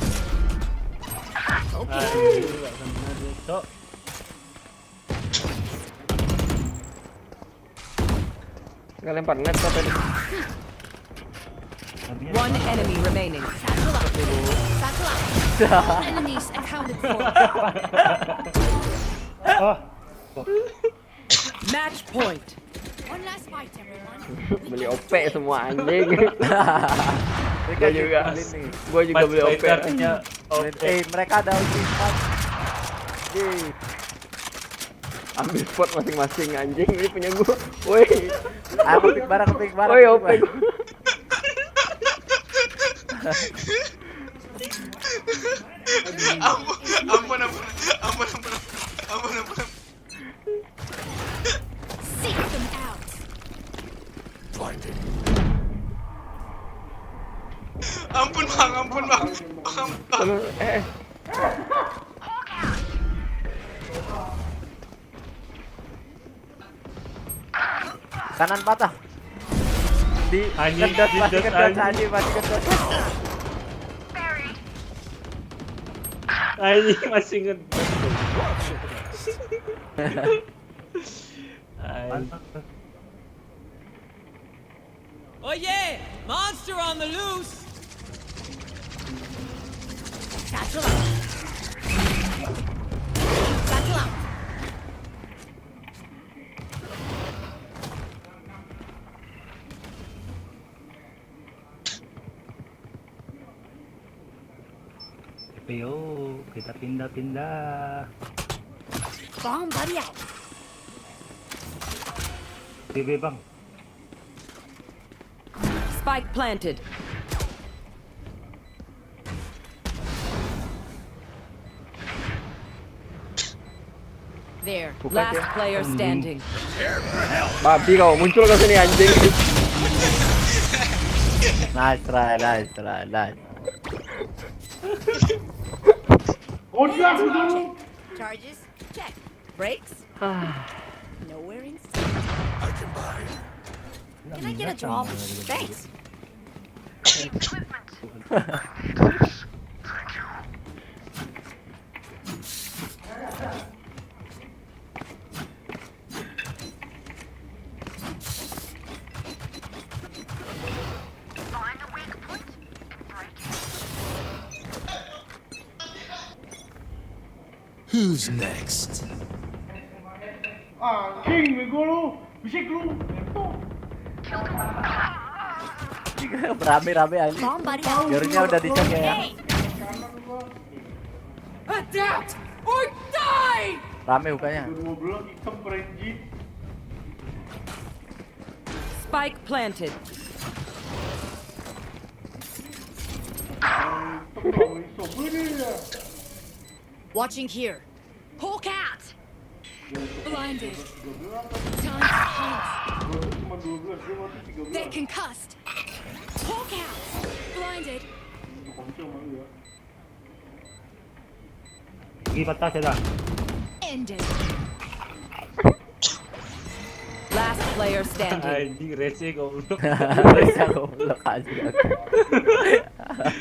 Oke. Aduh, nggak kena dia, Cok. Nggak lempar net kok tadi. One enemy remaining. Satchel out. Satchel out. All enemies accounted for. Oh. Match point. One last fight, everyone. Beli opek semua, anjing. Gua juga. Gua juga beli opek. Fighternya opek. Eh, mereka ada ulti empat. Yeay. Ambil spot masing-masing, anjing. Ini punya gua. Woi. Aku pick barang, aku pick barang, woi, aku pick opek barang. Ampun, ampun, ampun, ampun, ampun, ampun, ampun, ampun. Seek them out. Blinded. Ampun, Bang, ampun, Bang. Bang, Bang. Tolong, eh, eh. Kanan patah. Di anjing, ngedas, masih ngedas, anjing. Anjing, masih ngedas. Anjing, masih ngedas. Anjing. Oh yeah, monster on the loose. Satchel out. Satchel out. Ayo, kita pindah-pindah. Bomb buddy out. B B, Bang. Spike planted. There. Bukan Last dia. Player standing. Babi kau, muncul kau sini anjing. Nice try, nice try, nice. Charges? Check. Brakes? Nowhere in sight. Can I get a drop? Thanks. Who's next? Anjing, bego lu. Bisik lu. Ngentot. Berame-rame anjing. Bomb buddy out. Yornya udah dicek ya. Adapt or die! Rame bukannya. Dua belas hitam perenjit. Spike planted. Tengah iso beri ya. Watching here. Hawk out! Blinded. Time to hunt. Gua tuh cuma dua belas, dia waktu tiga belas. They're concussed. Hawk out! Blinded. Konco malu ya. Gigi patah saya dah. Ended. Last player standing. Anjing, rese goblok. Rese goblok anjing.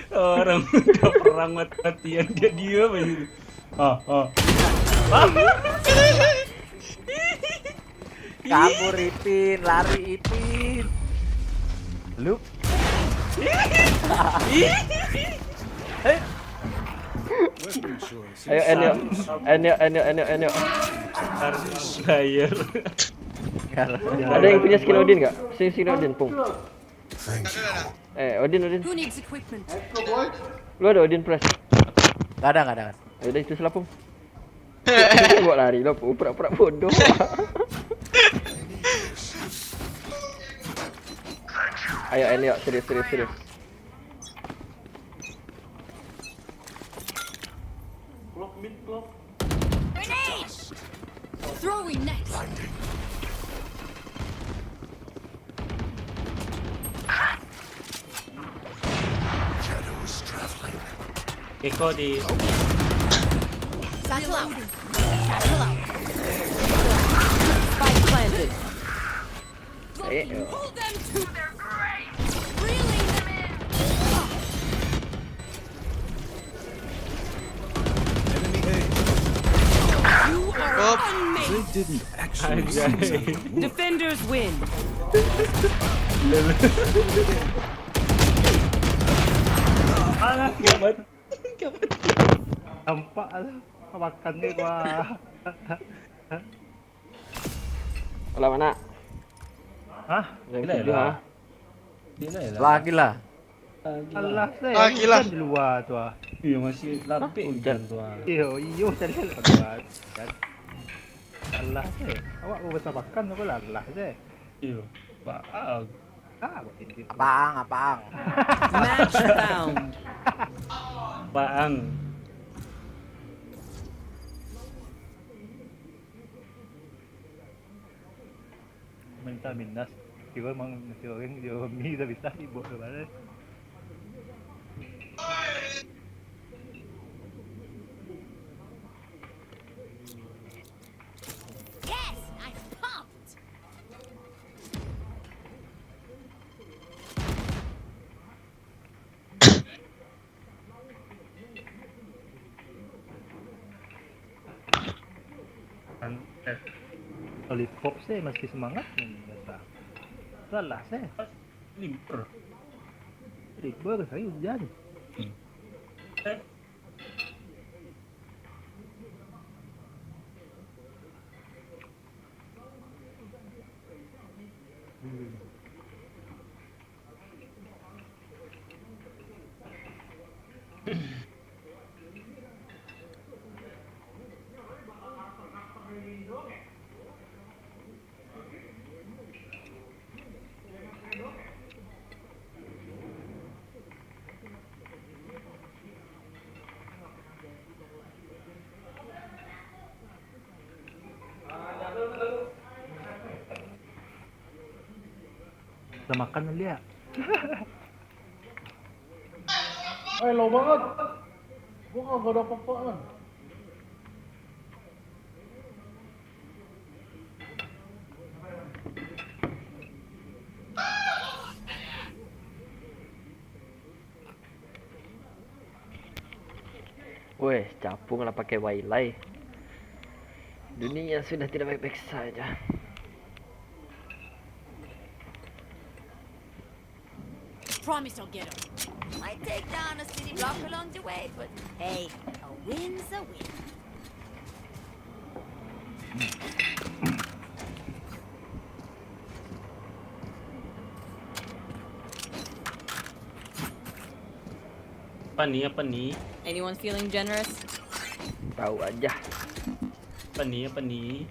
Orang udah perang mati-matian, dia diam aja. Ah, ah. Kabur Ipin, lari Ipin. Lu Ayo, Enyo. Enyo, Enyo, Enyo, Enyo. Slayer. Ada yang punya skin Odin gak? Sini skin Odin, Pung. Thank you. Eh, Odin, Odin. Who needs equipment? Lu ada Odin Press? Gak ada, gak ada. Ayo dah, itu salah, Pung. Buat lari lah, Pung. Pura-pura bodoh. Ayo, Enyo, serius, serius, serius. Clock mid, clock. Grenade! Throwing net. Shadows traveling. Gecko di Satchel out. Satchel out. Spike planted. Eh, Hold them to their graves. Reeling them in. Enemy A. You are They unmade. Didn't actually seize Anjay. out the wound. Defenders win. Alah, kiamat. Kiamat. Nampak lah. Makan ni gua. Alah, mana? Hah? Yang Gila tujuh, lah. ah. Gila lah. Lagi lah. Alah, saya Ah, gila. Hujan di luar tu ah. Iya, masih lapik hujan tu ah. Iyo, iyo, tadi kan luar. Alah, saya. Awak mau besar makan apa lah, alah, saya. Iya. Baang. Ah, buat ini. Apaan, apaan? Match found. Baang. Minta minas. Kira mang nasi goreng, dia mi dah bisa ibu tu balik. Yes, I'm pumped. Lollipop saya masih semangat ni biasa. Salah saya. Limper. Libur saya hujan. Lah makan liak. Eh, lo banget. Gua kagak ada apa-apa kan. Weh, capung lah pakai wailai. Dunia sudah tidak baik-baik saja. Promise I'll get him. Might take down a city block along the way, but hey, a win's a win. Apa ni, apa ni? Anyone feeling generous? Tahu aja. Apa ni, apa ni?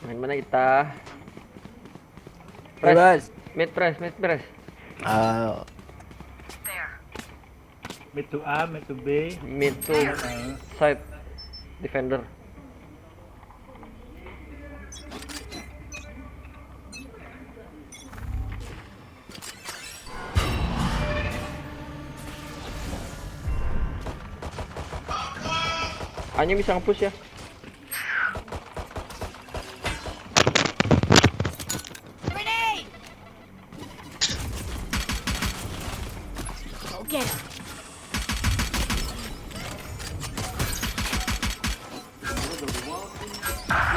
Main mana kita? Press. Bebas. Mid press, mid press. Ah. Mid to A, mid to B. Mid to side defender. Hanya bisa nge-push ya. Grenade! Go get him.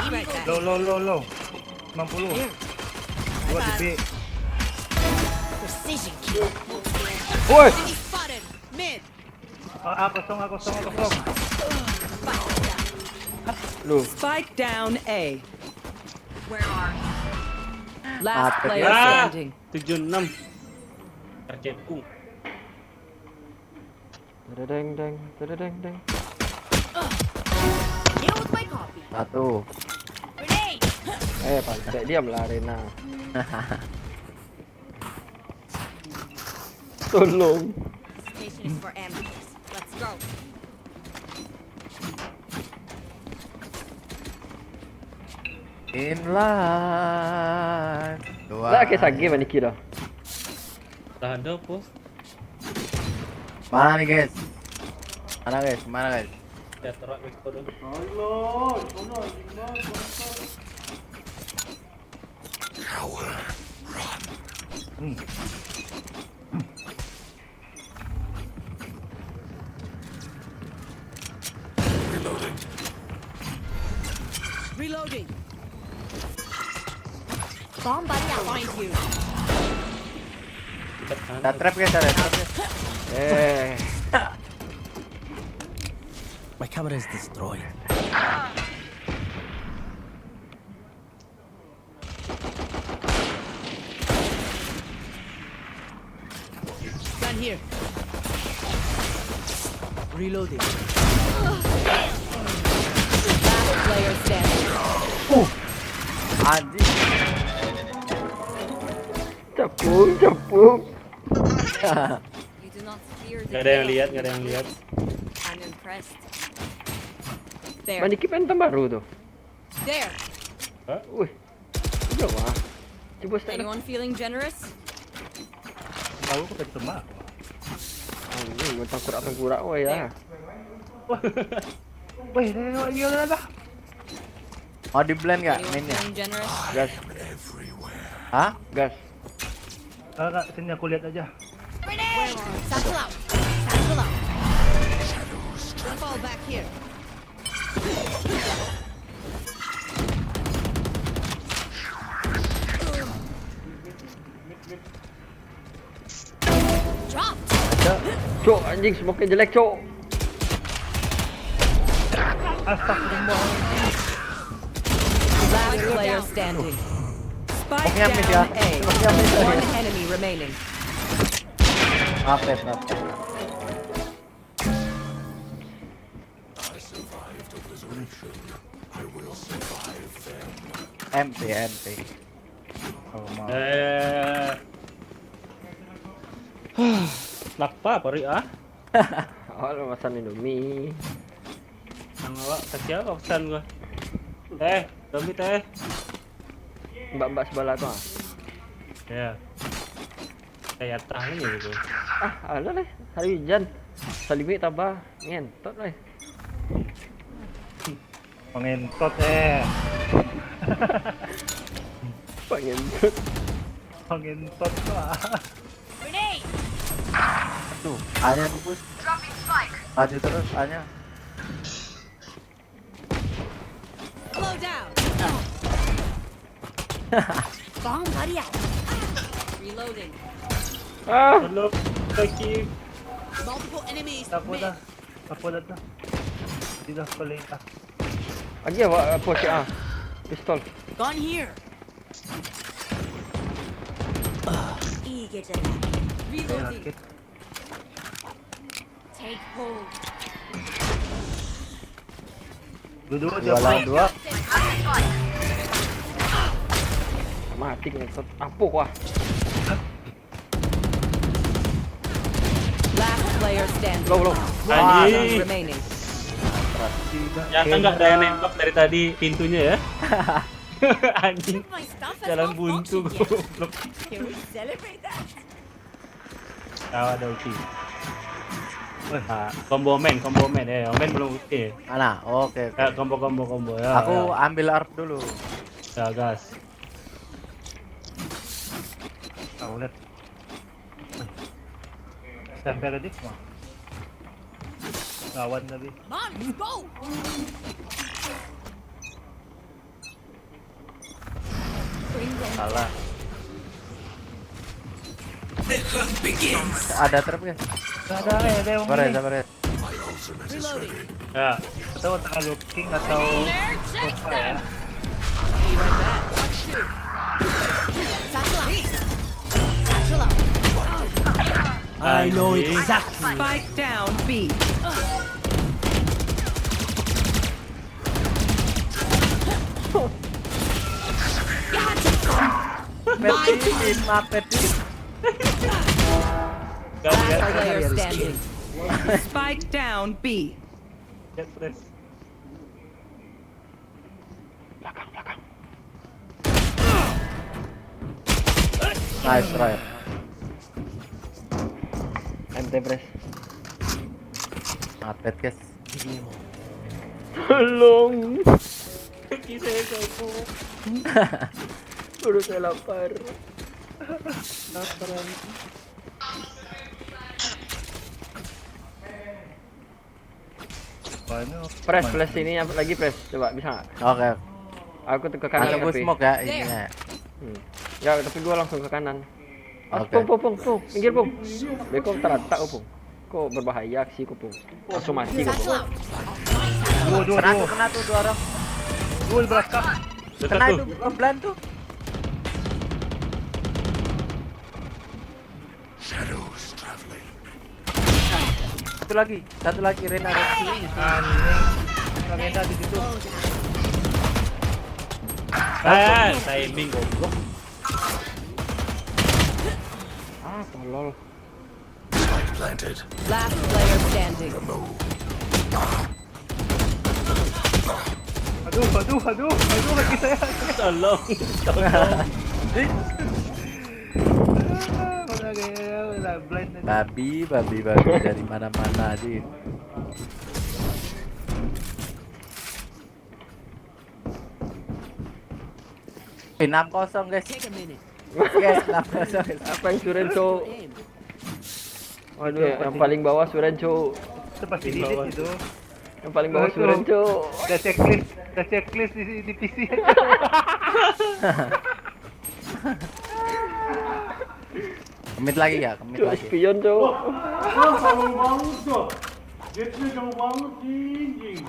Be right back. Low, low, low, low. Sembilan puluh. Here. Dua T P. Precision kill. Woi. Enemy spotted. Mid. A, A kosong, A kosong, A kosong. Lu. Spike down A. Where are you? Last player standing. Tujuh enam. Tercepung. Tadadeng, deng, tadadeng, deng. Deal with my copy. Satu. Grenade! Eh, pantek, diamlah, Rena. Tolong. Station is for amateurs. Let's go. In life. Lah, kayak sage maniki dah. Lah ada apa? Mana ni, guys? Mana, guys? Mana, guys? Ya, terak, guys, pada. Coward, run. Hmm. Reloading. Reloading. Bomb buddy out. Find you. Dah trap, guys, dah trap, guys. Eh. My camera is destroyed. Gun here. Reloading. Last player standing. Anjing. Capung, capung. You do not fear the chaos. Nggak ada yang lihat, nggak ada yang lihat. I'm impressed. There. Maniki Phantom baru tu. There. Hah? Wih. Jauh ah. Cuba start. Anyone feeling generous? Tahu aku tadi teman. Anjing, tangkurak-tangkurak, woi, ya. Weh, dah, dah, dah, dah, dah. Mau di-blend nggak mainnya? Anyone feeling generous? Gas. Hah? Gas. Kakak, sini aku lihat aja. Grenade! Satchel out. Satchel out. Fall back here. Dropped. Cok, anjing, smoke-nya jelek, cok. Astagfirullah. Last player standing. Spike down A. One enemy remaining. Maaf, Pep, maaf. I survived obliteration. I will survive them. M P, M P. Kalau mau. Eh. Lapar paruik ah. Awak lah masan Indomie. Nang awak kasih apa pesan gua? Eh, Indomie teh. Mbak-mbak sebelah tu, ah. Ya. Kayak atas ni gitu. Ah, alah leh. Hari hujan. Salimik tabah. Ngentot leh. Pangentot, eh. Pangentot. Pangentot tu, ah. Tuh, A-nya bungkus. Maju terus, A-nya. Slow down. Bomb buddy out. Reloading. Ah. Hello, Saki. Multiple enemies. Siapa dah? Siapa dah tu? Dia dah paling ah. Lagi awak apa cik ah? Pistol. Gone here. Ih, get that. Reloading. Sakit. Take hold. Dua-dua. Dua lawan dua. Mati kena set. Apa kuah? Last player standing. Low, low. One enemy remaining. Yang tengah dah nembak dari tadi pintunya ya. Anjing. Jalan buntu goblok. Can we celebrate that? Kau ada ulti. Weh, ah, combo main, combo main. Eh, main belum ulti. Alah, oke, oke. Ya, combo, combo, combo. Ya, aku ya. Ambil arp dulu. Ya, gas. Tahu lihat. Sampai tadi semua. Lawan tadi. Mom, let's go. Salah. Ada trap, guys. Ada, eh, ada yang sabar ya, ini. Sabar ya. Reloading. Ya. Atau tengah looking atau apa ya. Satu lagi. Satchel out. I know exactly. Spike down B. Peti, Bima, Peti. Last player standing. Spike down B. Belakang, belakang. Nice try. M T press. Mapet, guys. Tolong. Kaki saya copot. Perut saya lapar. Lapar. Press, press sini lagi, press. Coba, bisa nggak? Oke. Aku ke kanan. Aku smoke ya, ini ya. Hmm. Ya, tapi gua langsung ke kanan. Ah, oke. Pung, pung, pung, pung. Minggir, pung. Beko taratak, pung. Kok berbahaya sih, pung. Langsung mati, pung. Dua, dua, dua. Kena tuh dua orang. Dua di belakang. Kena itu, pelan tuh. Shadows traveling. Satu lagi, satu lagi Rena, Rena. Anjing. Rena di situ. Ah, timing goblok. Ah, tolol. Spike planted. Last player standing. Aduh, aduh, aduh, aduh, kaki saya. Tolong, tolong. Ah, mana gaya, lah, blind tadi. Babi, babi, babi dari mana-mana, Ji. Eh, enam kosong, guys. Take a minute. Guys, enam kosong, guys. Apa yang Surenco? Waduh, yang paling bawah Surenco. Itu pasti di bawah itu. Yang paling bawah Surenco. Ada checklist, ada checklist di, di P C. Kemit lagi ya, kemit lagi. Spion, Cok. Wah, jauh banget, Cok. Jetnya jauh banget, anjing.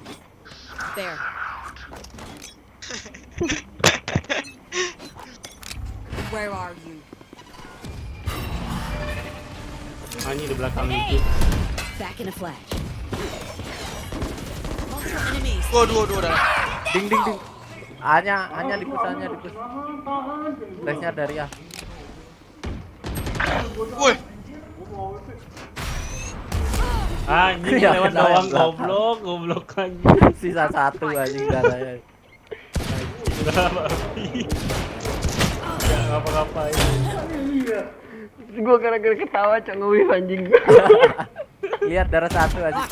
There. Where are you? Ani di belakang itu. Back in a flash. Multiple enemies. Dua, dua, dua dah. Ding, ding, ding. Hanya, hanya di push, hanya di push. Flashnya dari A. Woi. Anjing, ya, lewat doang, goblok, goblok anjing. Sisa satu anjing darahnya. Udah, babi. Ngapa-ngapain. Gua gara-gara ketawa, cok, nge-wave, anjing. Lihat, darah satu aja.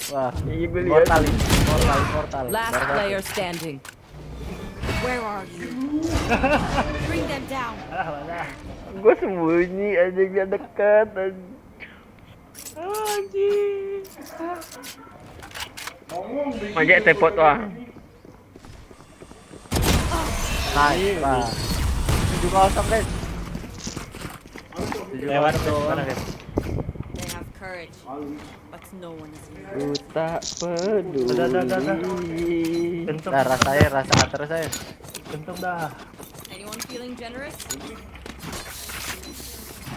Wah. Iya, gua lihat. Immortal ini. Immortal, immortal. Last Darah satu. Player standing. Where are you? Bring them down. Gua sembunyi, anjing, dia dekat, anjing. Anjing. Majak tepot tu ah. Nice, Bang. Tujuh kosong, guys. Tujuh Lewat kosong. tuh. Mana, guys? They have courage, but no one is in. Ku tak peduli. Dah, dah, dah, dah. Kentung. Dah, rasa aja, rasa atas aja. Kentung dah. Anyone feeling generous?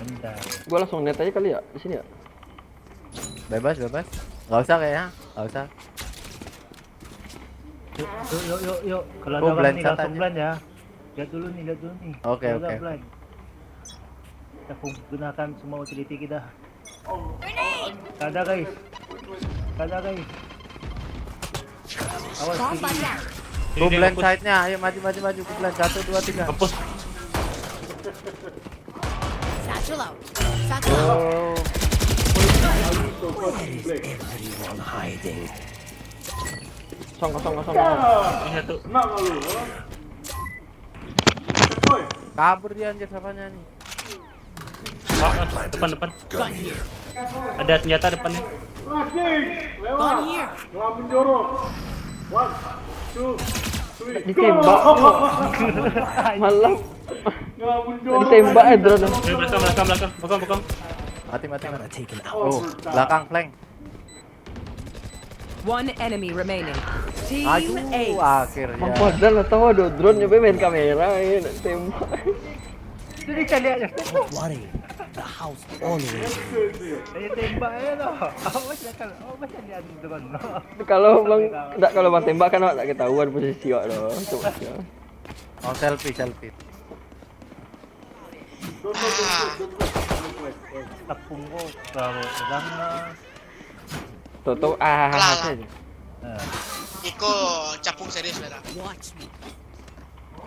Bentar. Gua langsung net aja kali ya, di sini ya. Bebas, bebas. Nggak usah kayaknya, nggak usah. Yuk, yuk, yuk, yuk, yuk. Kalau Oh, ada orang blind ni shot langsung aja. Blind ya. Lihat dulu nih, lihat dulu nih. Oke, Kalau ada oke. Blind. Kita gunakan semua utility kita. Kada, guys. Kada, guys. Awas, Bomb tinggi. down. Go blind side-nya, ayo maju, maju, maju. Go blind, satu, dua, tiga. Hapus. Satchel out. Satchel out. Oh. Kosong, kosong, kosong, kosong. Ini satu. Kabur dia, anjir, siapanya nih? Ah, ah, depan, depan. Ada senjata depan nih. Gone here. Ditembak. Malam. Ditembak, eh, drone. Eh, belakang, belakang, belakang. Bukan, bukan, bukan. Mati, mati, mati. Oh, belakang flank. One enemy remaining. Team Aduh, Ace. akhirnya. Bang Fadlan lah tahu ada drone nyoba main kamera, eh, nak tembak. Jadi kalian aja. Don't worry, the house always Saya tembak aja lah. Apa silakan? Apa silakan drone? Kalau bang, tak, kalau bang tembak kan awak tak ketahuan posisi awak tu. Cuma sia. Oh, selfie, selfie. Tepung kok kalau sedang lah. Toto ah Kalah lah. Saja. Nah. Iko capung serius lah dah. Watch me.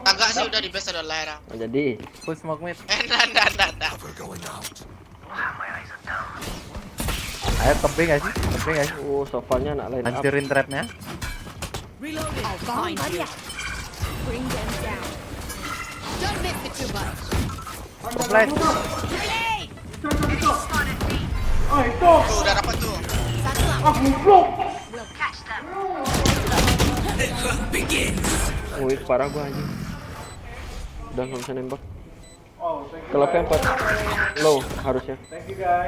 Tagak sih udah di best adalah lah. Oh, jadi Push smoke mid. Eh, ndak, ndak, ndak, ndak. Ayo, camping gak sih? Camping gak sih? Oh, Sofanya nak line up. Hancurin trapnya. Reloading. I'll find you. Bring them down. Don't miss the two bucks. Flash. Grenade. Tuh, udah dapat tuh. Satchel out. Wih, parah gua anjing. Udah nggak bisa nembak. Kalau P empat low harusnya.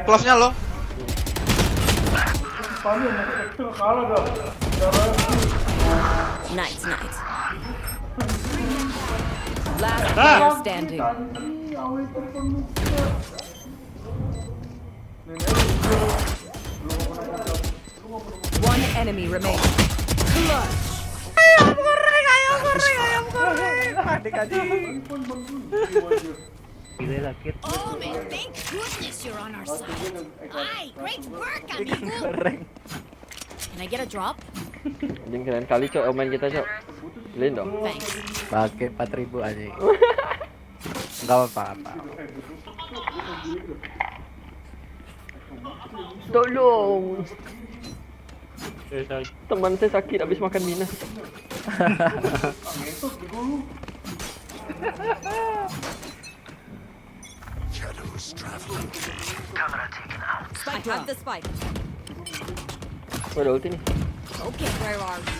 Close-nya lo. Night, night. Last player standing. One enemy remaining. Clutch. Gila lah, Kit. Oh man, thank goodness you're on our side. Ay, great work, amigo. Keren. Can I get a drop? Anjing, keren kali, cok, main kita, cok. Beliin dong. Thanks. Pakai empat ribu aja. Enggak apa-apa. Tolong. Eh, sorry. Teman saya sakit habis makan Minas. I have the spike. Gua ada ulti nih. Okay, where are you?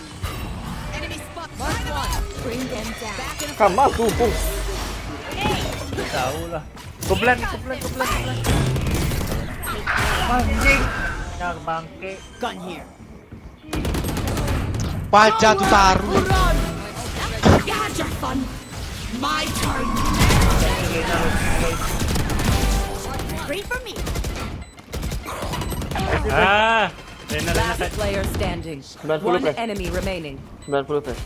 Enemy spot. Mark one. Bring them down. Back in Kamal tuh, Bung. Tahu lah. Keblan, keblan, keblan, keblan. Anjing. Nyar bangke. Gun here. Baja tu taruh. You had your fun. My turn. Free for me. Ah, Rena, Rena, Last player standing. Sembilan puluh One flash. Enemy remaining. Sembilan puluh flash.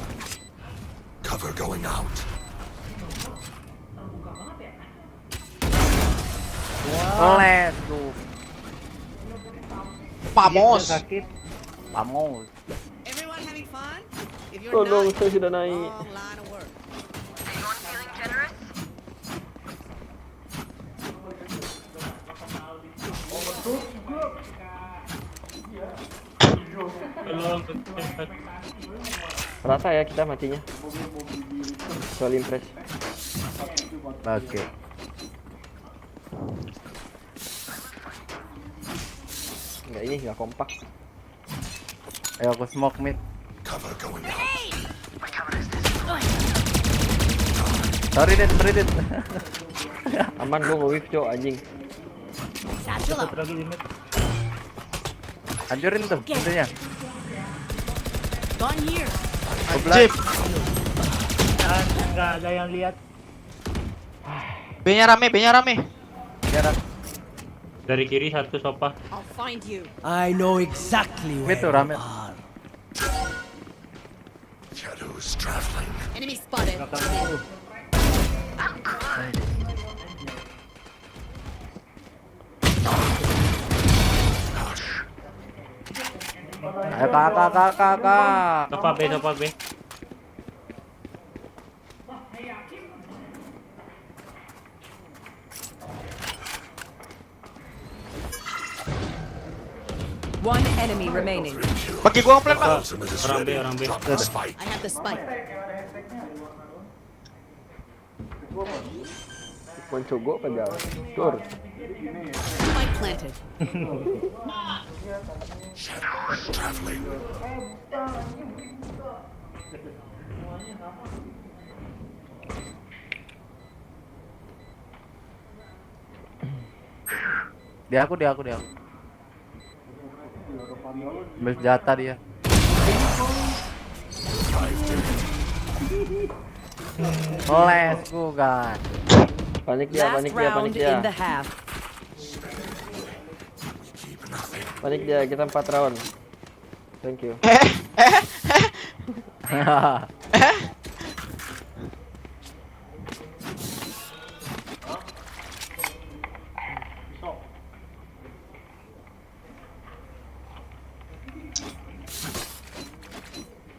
Cover going out. Let's go. Vamos. Sakit. Vamos. Everyone having fun? If you're Tolong, not, saya sudah naik. Wrong line of work. Anyone feeling generous? Rata ya kita matinya. Soal impress. Oke. Enggak, ini enggak kompak. Ayo, aku smoke mid. Cover going out. Sorry, Dit, sorry, Dit. Aman, gua nge-whiff, cok, anjing. Satchel out. Hancurin tuh pintunya. Gone here. Goblok. Anjir. Enggak ada yang lihat. B-nya rame, B-nya rame. Dia ram-, dari kiri satu sopa. I'll find you. I know exactly where you are. Mid tuh rame. Shadows traveling. Enemy spotted. Belakang itu. Ayo, kakak, kakak, kakak. Sopa B, sopa B. One enemy remaining. Pakai gua plan, Bang. Orang B, orang B. I have the spike. Mancogok aja. Tur. Spike planted. Shadows traveling. Di aku, di aku, di aku. Ambil senjata dia. Let's go, guys. Panik dia, panik dia, panik dia. Last round in the half. Panik dia, kita empat round. Thank you.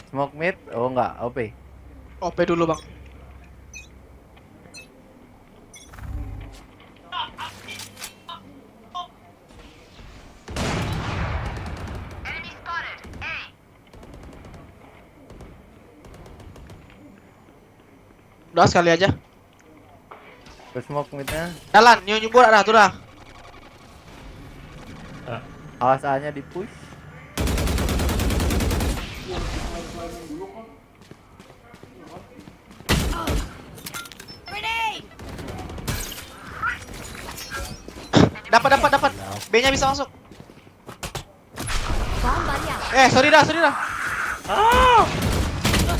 Smoke mid? Oh, enggak, O P. O P dulu, Bang. Udah, sekali aja. Terus smoke midnya. Jalan, nyo nyubur arah tu dah. Ah. Awas A-nya di-push. Dapat, dapat, dapat. B-nya bisa masuk. Bomb buddy out. Eh, sorry dah, sorry dah. Ah!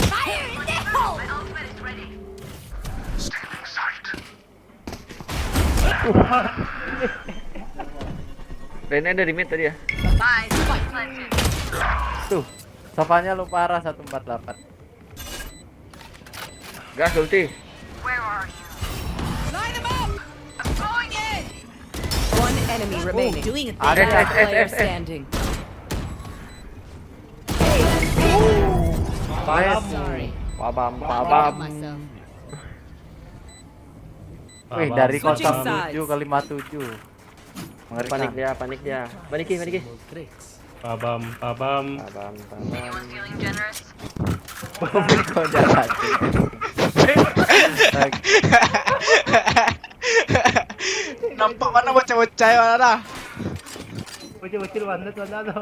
Fire in the hole. Rene dari mid tadi ya. Tuh, sofanya lupa arah satu empat delapan. Gas ulti. Line them up. I'm going in. One enemy remaining. Doing a thing. Ada, last player standing. Nice. Pabam, pabam. Wih, dari kosong tujuh ke lima tujuh. Mengerikan. Panik dia, panik dia. Paniki, paniki. Pabam, pabam. Pabam, pabam. Kau jahat. Nampak mana bocah-bocah yang mana dah? Bocah-bocah mana tu, mana tu?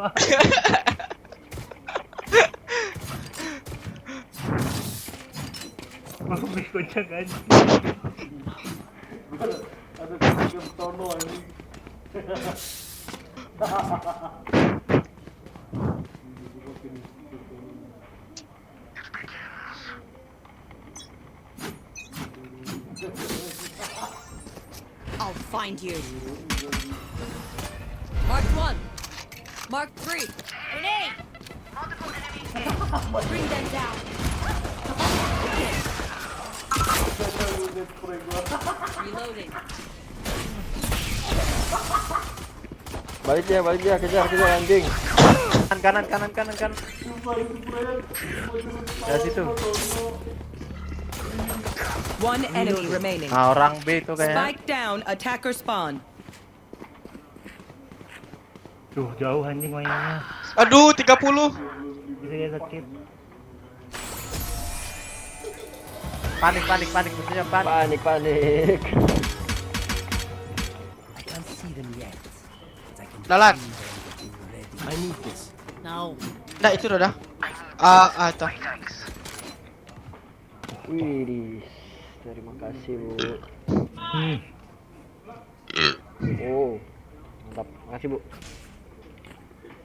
Mami kocak kan. Ada kocak tono anjing. I'll find you. Mark one. Mark three. Grenade. Multiple enemies. Bring them down. Reloading. Balik dia, balik dia, kejar, kejar anjing. Kanan, kanan, kanan, kanan, kanan. Ya, situ. One enemy remaining. Ah, orang B itu kayaknya. Spike down, attacker spawn. Duh, jauh anjing mainnya. Aduh, tiga puluh. Bisa, guys, sakit. Panik, panik, panik, musuhnya panik. Panik, panik. I can't see them yet. But I can Dalan. feel them getting ready. I need this. Now. Ndak, itu dah. Ah, ah, itu. Wih, terima kasih, Bu. Hmm. Oh, mantap. Makasih, Bu.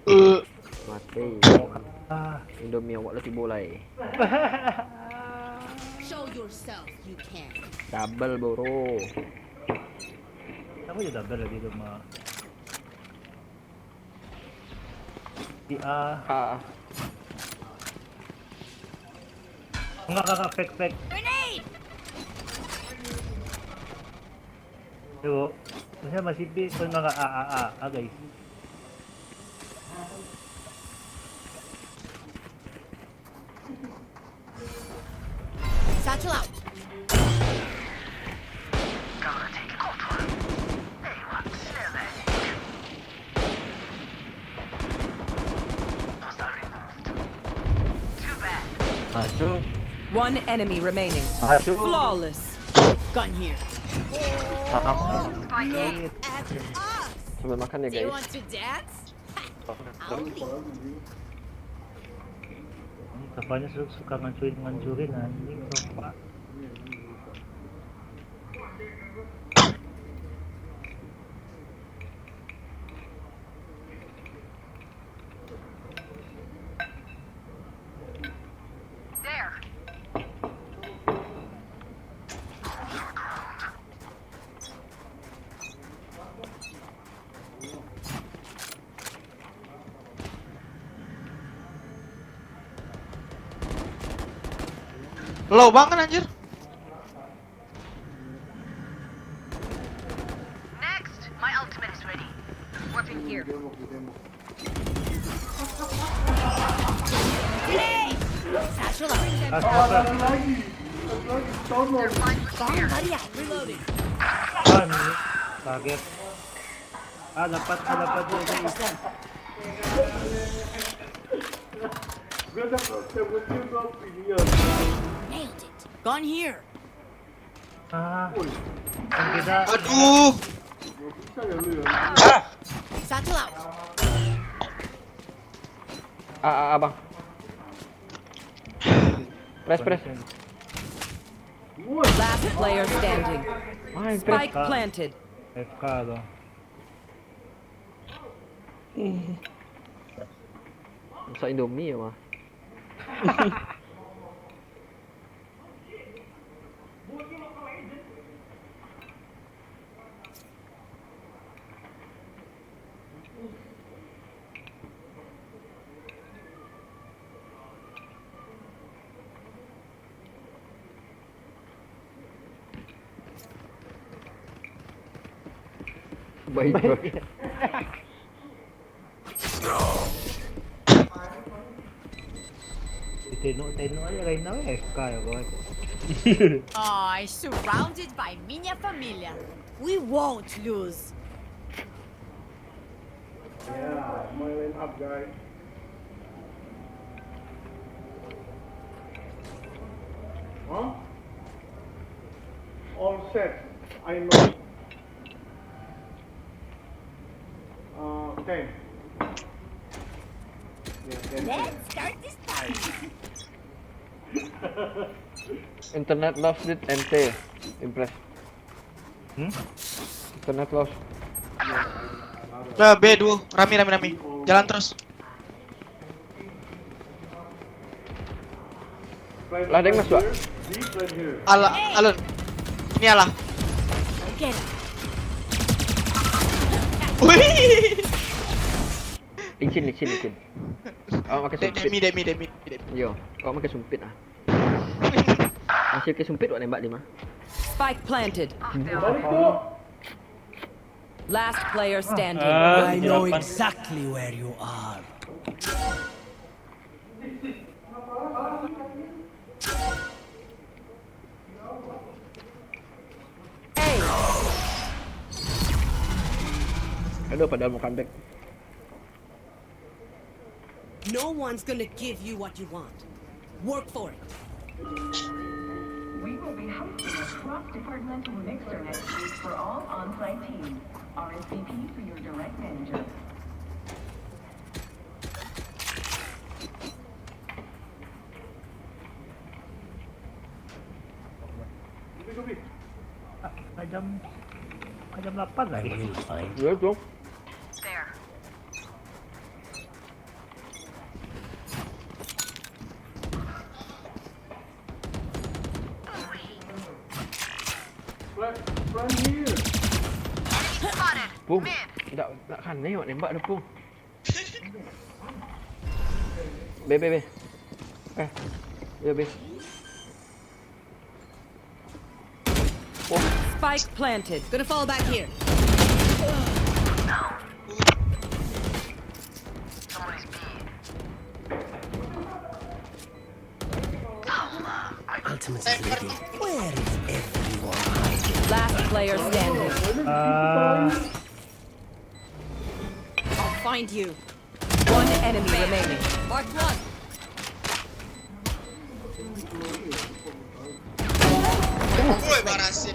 Eh, Mati. Ah, Indomie awak lah tibo lai. Show yourself, you can. Double, bro. siapa je double lagi tu mah? Di A. Ah, Enggak, enggak, enggak, fake, fake. Grenade! Tengok. Maksudnya masih B, oh, enggak, enggak, A, A, A, A, guys. Satchel out. Aduh, One enemy remaining. aduh. Flawless. Gun here. Tangan. Look at us. Sambil makan ya, Do you guys. Want to dance? Auli. Hmm, Sofanya su- suka ngancurin-ngancurin, anjing, Sofa. Low banget, anjir. Next, my ultimate is ready. Weapon here. Astaga. Bomb buddy out. Reloading. Ah, ini. Kaget. Ah, dapat, ah, dapat dia, guys. Nailed it. Gun here. Ah. Yang kita Aduh. Satchel out. Ah, ah, abang. Press, press. Last player standing. Main, press. Spike planted. F K tu. Masak Indomie ya, mah. Baik, baik. Tengok-tengok aja Reina, eh, F K ya, kawan. I surrounded by minha família. We won't lose. Yeah, my line up, guys. Huh? All set. I know. Uh, ten. Yeah, ten. Let's start this party. Internet lost with N T. Impress. Hmm? Internet lost. Udah, B dua. Rame, rame, rame. Jalan terus. Lah, ada yang masuk, ah? Alah, Alun. Ini Alah. Get it. Wih. Licin, licin, licin. Awak pakai Dek, dek sumpit. mi, dek mi, dek mi, dek mi. Yo, awak pakai sumpit ah. Masih pakai sumpit awak nembak dia mah. Spike planted. Last player standing. Ah, I know delapan. Exactly where you are. Aduh, padahal mau comeback. No one's gonna give you what you want. Work for it. We will be hosting a cross-departmental mixer next week for all on-site teams. R S V P to your direct manager. Jam, jam lapan lah. Yo tu. Pung, tak, tak kanai awak nembak dah, Pung. Be, be, be. Eh, yo, be. Spike planted. Gonna fall back here. Ultimate is ready. Where is everyone hiding? Last player standing. Ah, I'll find you. One enemy remaining. Mark one. Oi, barasih.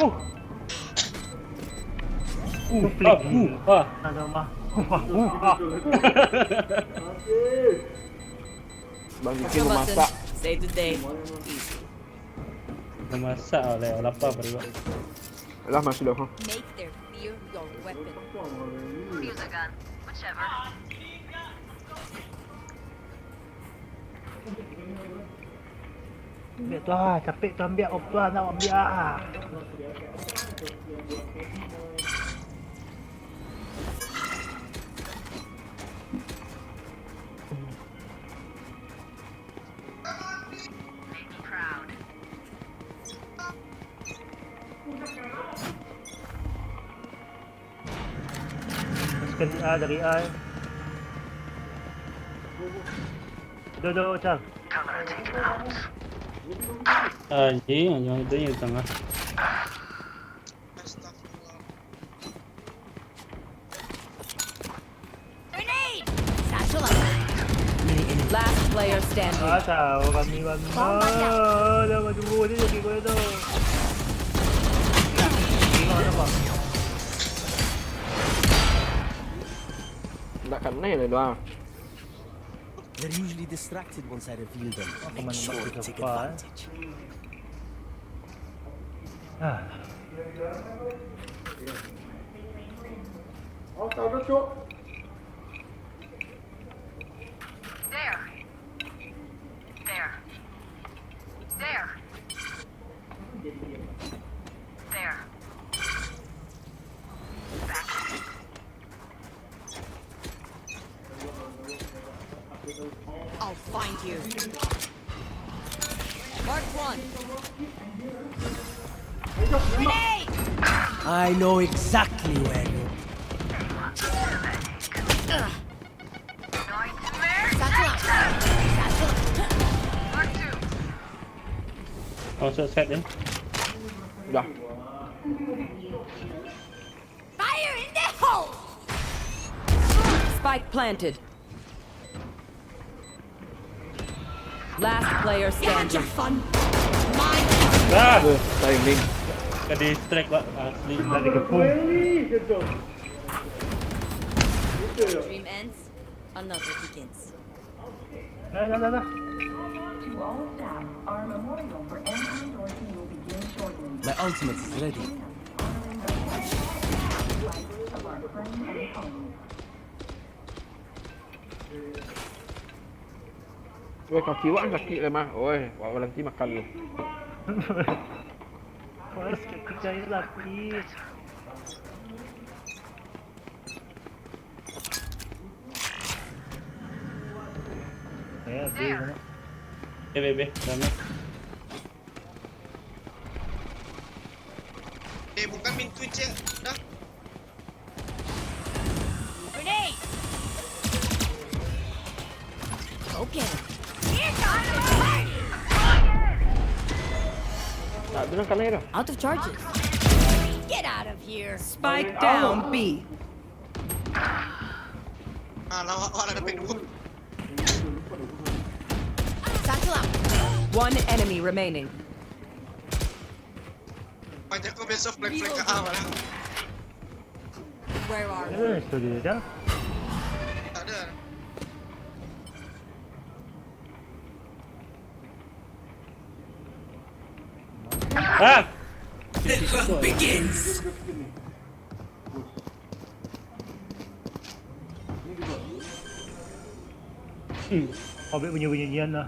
Uh, ah, uh, ah. Ada mah. Uh, ah. Bang Zikir memasak. Save the day. Memasak lah, lapar perut. Lah masuk dah. Make their fear your weapon. Use a gun. Whichever. Ambil tu ah, capek tu ambil, op tu ah, nak ambil ah. Sekali A dari A. Duduk, Cal. Anjing, anjing itu yang di tengah. Astagfirullah. Grenade! Satchel out. Last player standing. Ah, tahu kami bang. Ah, dah berdua dia jadi kau tu. Tengok nampak. Tak kanai lah doang. They're usually distracted once I reveal them. Aku main nak pergi sofa, eh. Ah. There. There. There. There. I'll find you. Mark one. Grenade! I know exactly where you. Satchel out. Satchel out. Masuk set ni. Dah. Fire in the hole! Spike planted. Last player standing. Fun. Ah, Aduh, timing. ke distract, Pak, asli. Dream ends, another begins. Dah, dah, dah, dah. To all staff, our memorial for Anthony Dorsey will begin shortly. My ultimate is ready. Honoring the lives of our friends and colleagues. Weh, kaki awak kan sakit lah mah. Oi, awak nanti makan lu. Kau sakit jari lagi. Eh, B sana. Eh, bukan pintu, Cek. Dah. Grenade! Go get him. Tak, dia nak kanai dah. Out of charges. Get out of here. Spike down B. Ah, lawak, awak lah dapat dua. One enemy remaining. Panjang ko besok flag-flag ka awal. Where are you? Eh, studio dah. Tak ada. Ah! The hunt begins. Hmm, Hobbit bunyi-bunyian lah.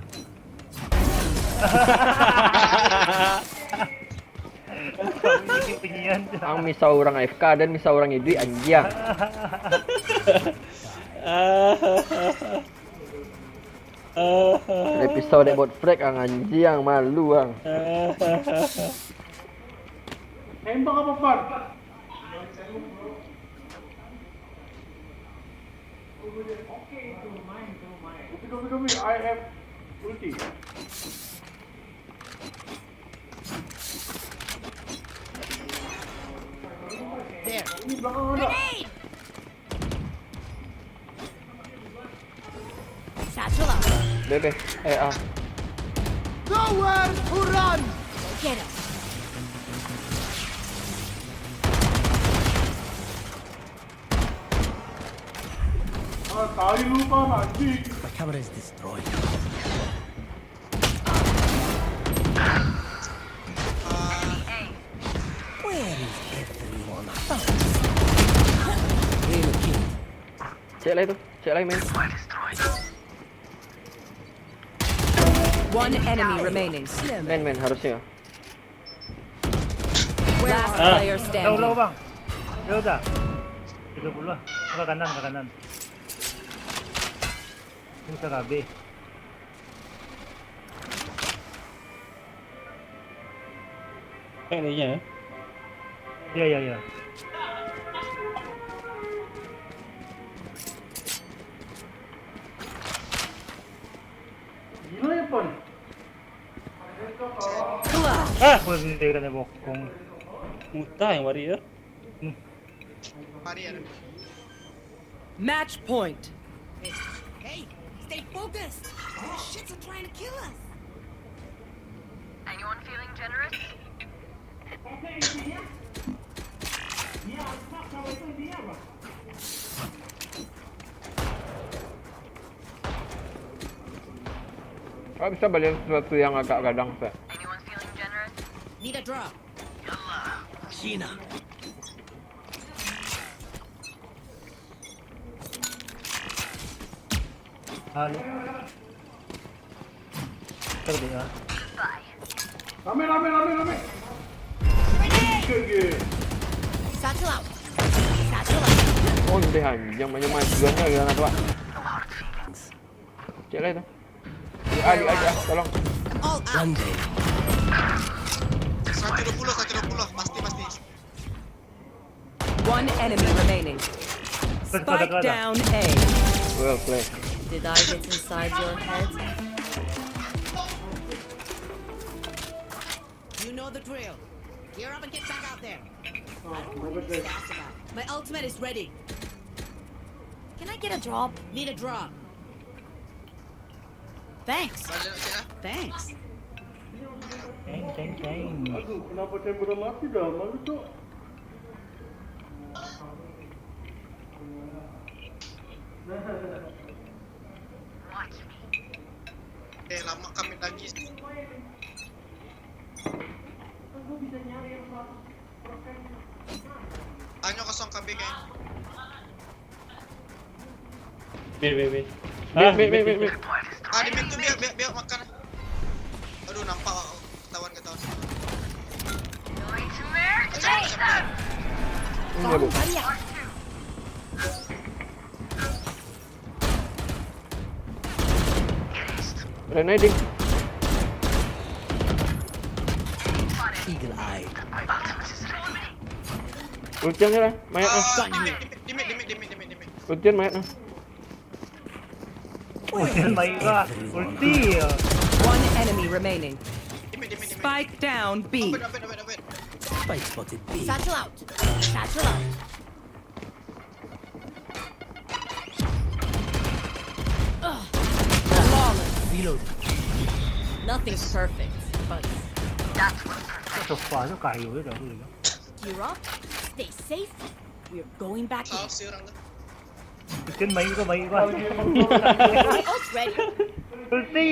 Bunyi-bunyian. Ang misal urang A F K dan misal urang iduik, anjiang. Ada pisau dek buat frag, ang anjiang, malu ang. Tembak apa, Pan? Oke, oke, oke, I have ulti. There. Ini belakang ada. Grenade! Satchel out. Bebe, eh, ah. Nowhere to run! Get him. Ah, tai lu, Pan, anjing. My camera is destroyed. Where is everyone? Relocate. Cek lah itu, cek lah main. One enemy remaining. Main, main, harusnya. Last Ah. player Jauh, jauh, standing. Bang. Jauh dah. Tiga puluh lah. Ke kanan, ke kanan. Ini bisa K B. Kayak ni je, eh? Ya, ya, ya. Gila ya, Pon? Ah! Apa sih dia kena bokong? Muntah yang warik tu. Hmm. Match point. Hey, stay focused. These shits are trying to kill us. Anyone feeling generous? Kau bisa beli sesuatu yang agak gadang, Sir? Anyone feeling generous? Need a drop. Cina. Halo. Terus ya. Rame, rame, rame, rame. Satchel out. Satchel out. Oh, dia anjing, banyak maju banyak granat, Pak. Cek lah itu. Di A, di A, di A, tolong. All out. One day. Seratus dua puluh, seratus dua puluh, pasti, pasti. One enemy remaining. Spike down A. Well played. Did I get inside your head? You know the drill. Gear up and get back out there. I don't want any sass about. My ultimate is ready. Can I get a drop? Need a drop. Thanks. Banyak cek ah. Thanks. Keng, keng, keng. Aduh, kenapa chamber mati dah? Malu, Cok. Eh, lama kami lagi. Tanyo kosong kambing, eh. Bia, bia, bia. Bia, ah, bia, bia, bia, bia. Ah, di mid tu, bia, bia, bia makan. Aduh, nampak, ketahuan, ketahuan. Iya, Bu. Grenading. Eagle eye. Ultian lah, mayat lah. Ah, di mid, di mid, di mid, di mid, di mid, di mid. Ultian mayat lah. Ultian mayat lah. Ulti ya. One enemy remaining. Di mid, di mid, di mid. Spike down B. Open, open, open, open. Spike spotted B. Satchel out. Satchel out. Ugh. Flawless. Reload. Nothing's perfect, but Sofa tu kayu je dah tu. Gear up, stay safe. We're going back in. Salah si orang tu. Mungkin main kau, main kau. My ult's ready. Ulti.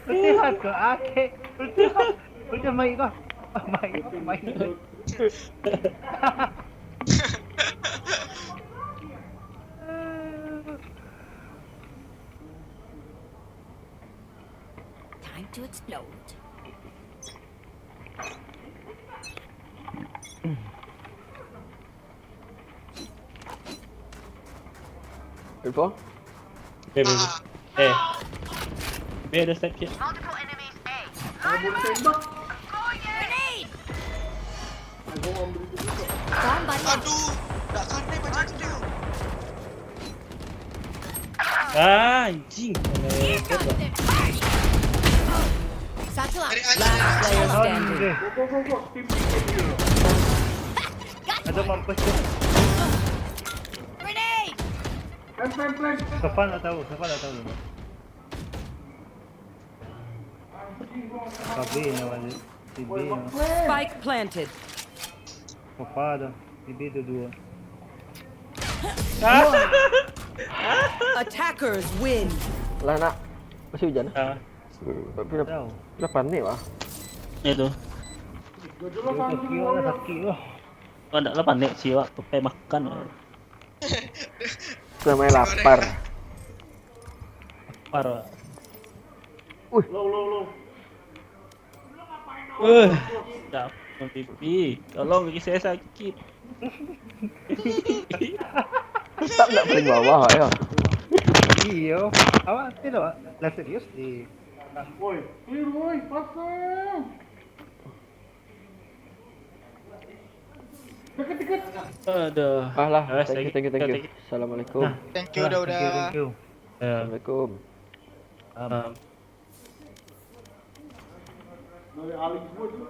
Ulti lah kau, akek. Ulti lah. Ulti main kau. Main kau, main kau. Time to explode. Info? Eh, bebe. Eh. Be ada step kit. Grenade! Bomb buddy. Aduh, tak kena macam tu. Ah, anjing. Here comes the Satchel out. Dari atas. Last player standing. Aduh. Ada mampus tu. Grenade! Safan tak tahu, Safan tak tahu. Kabe ni awak ni. Si B ni. Spike planted. Papa dah. Si B tu dua. Attackers win. Lah nak. Masih hujan? Ah, Tapi dah, Tahu. dah panik lah. itu. Dia kaki awak dah sakit tu. Kau ndak lah panik sih, awak pakai makan. Namanya lapar. Parah. Wih. Eh, dah pipi. Tolong, kaki saya sakit. Tak nak paling bawah ya. Iyo. Awak tu dah lah serius di. Woi, clear woi, pasang. Dekat-dekat. Aduh. Ah lah, Ah, thank you, thank you, thank you. Assalamualaikum. Thank you, Dauda. Thank you, thank you. Eh, Assalamualaikum. um, Dari Alex semua tu.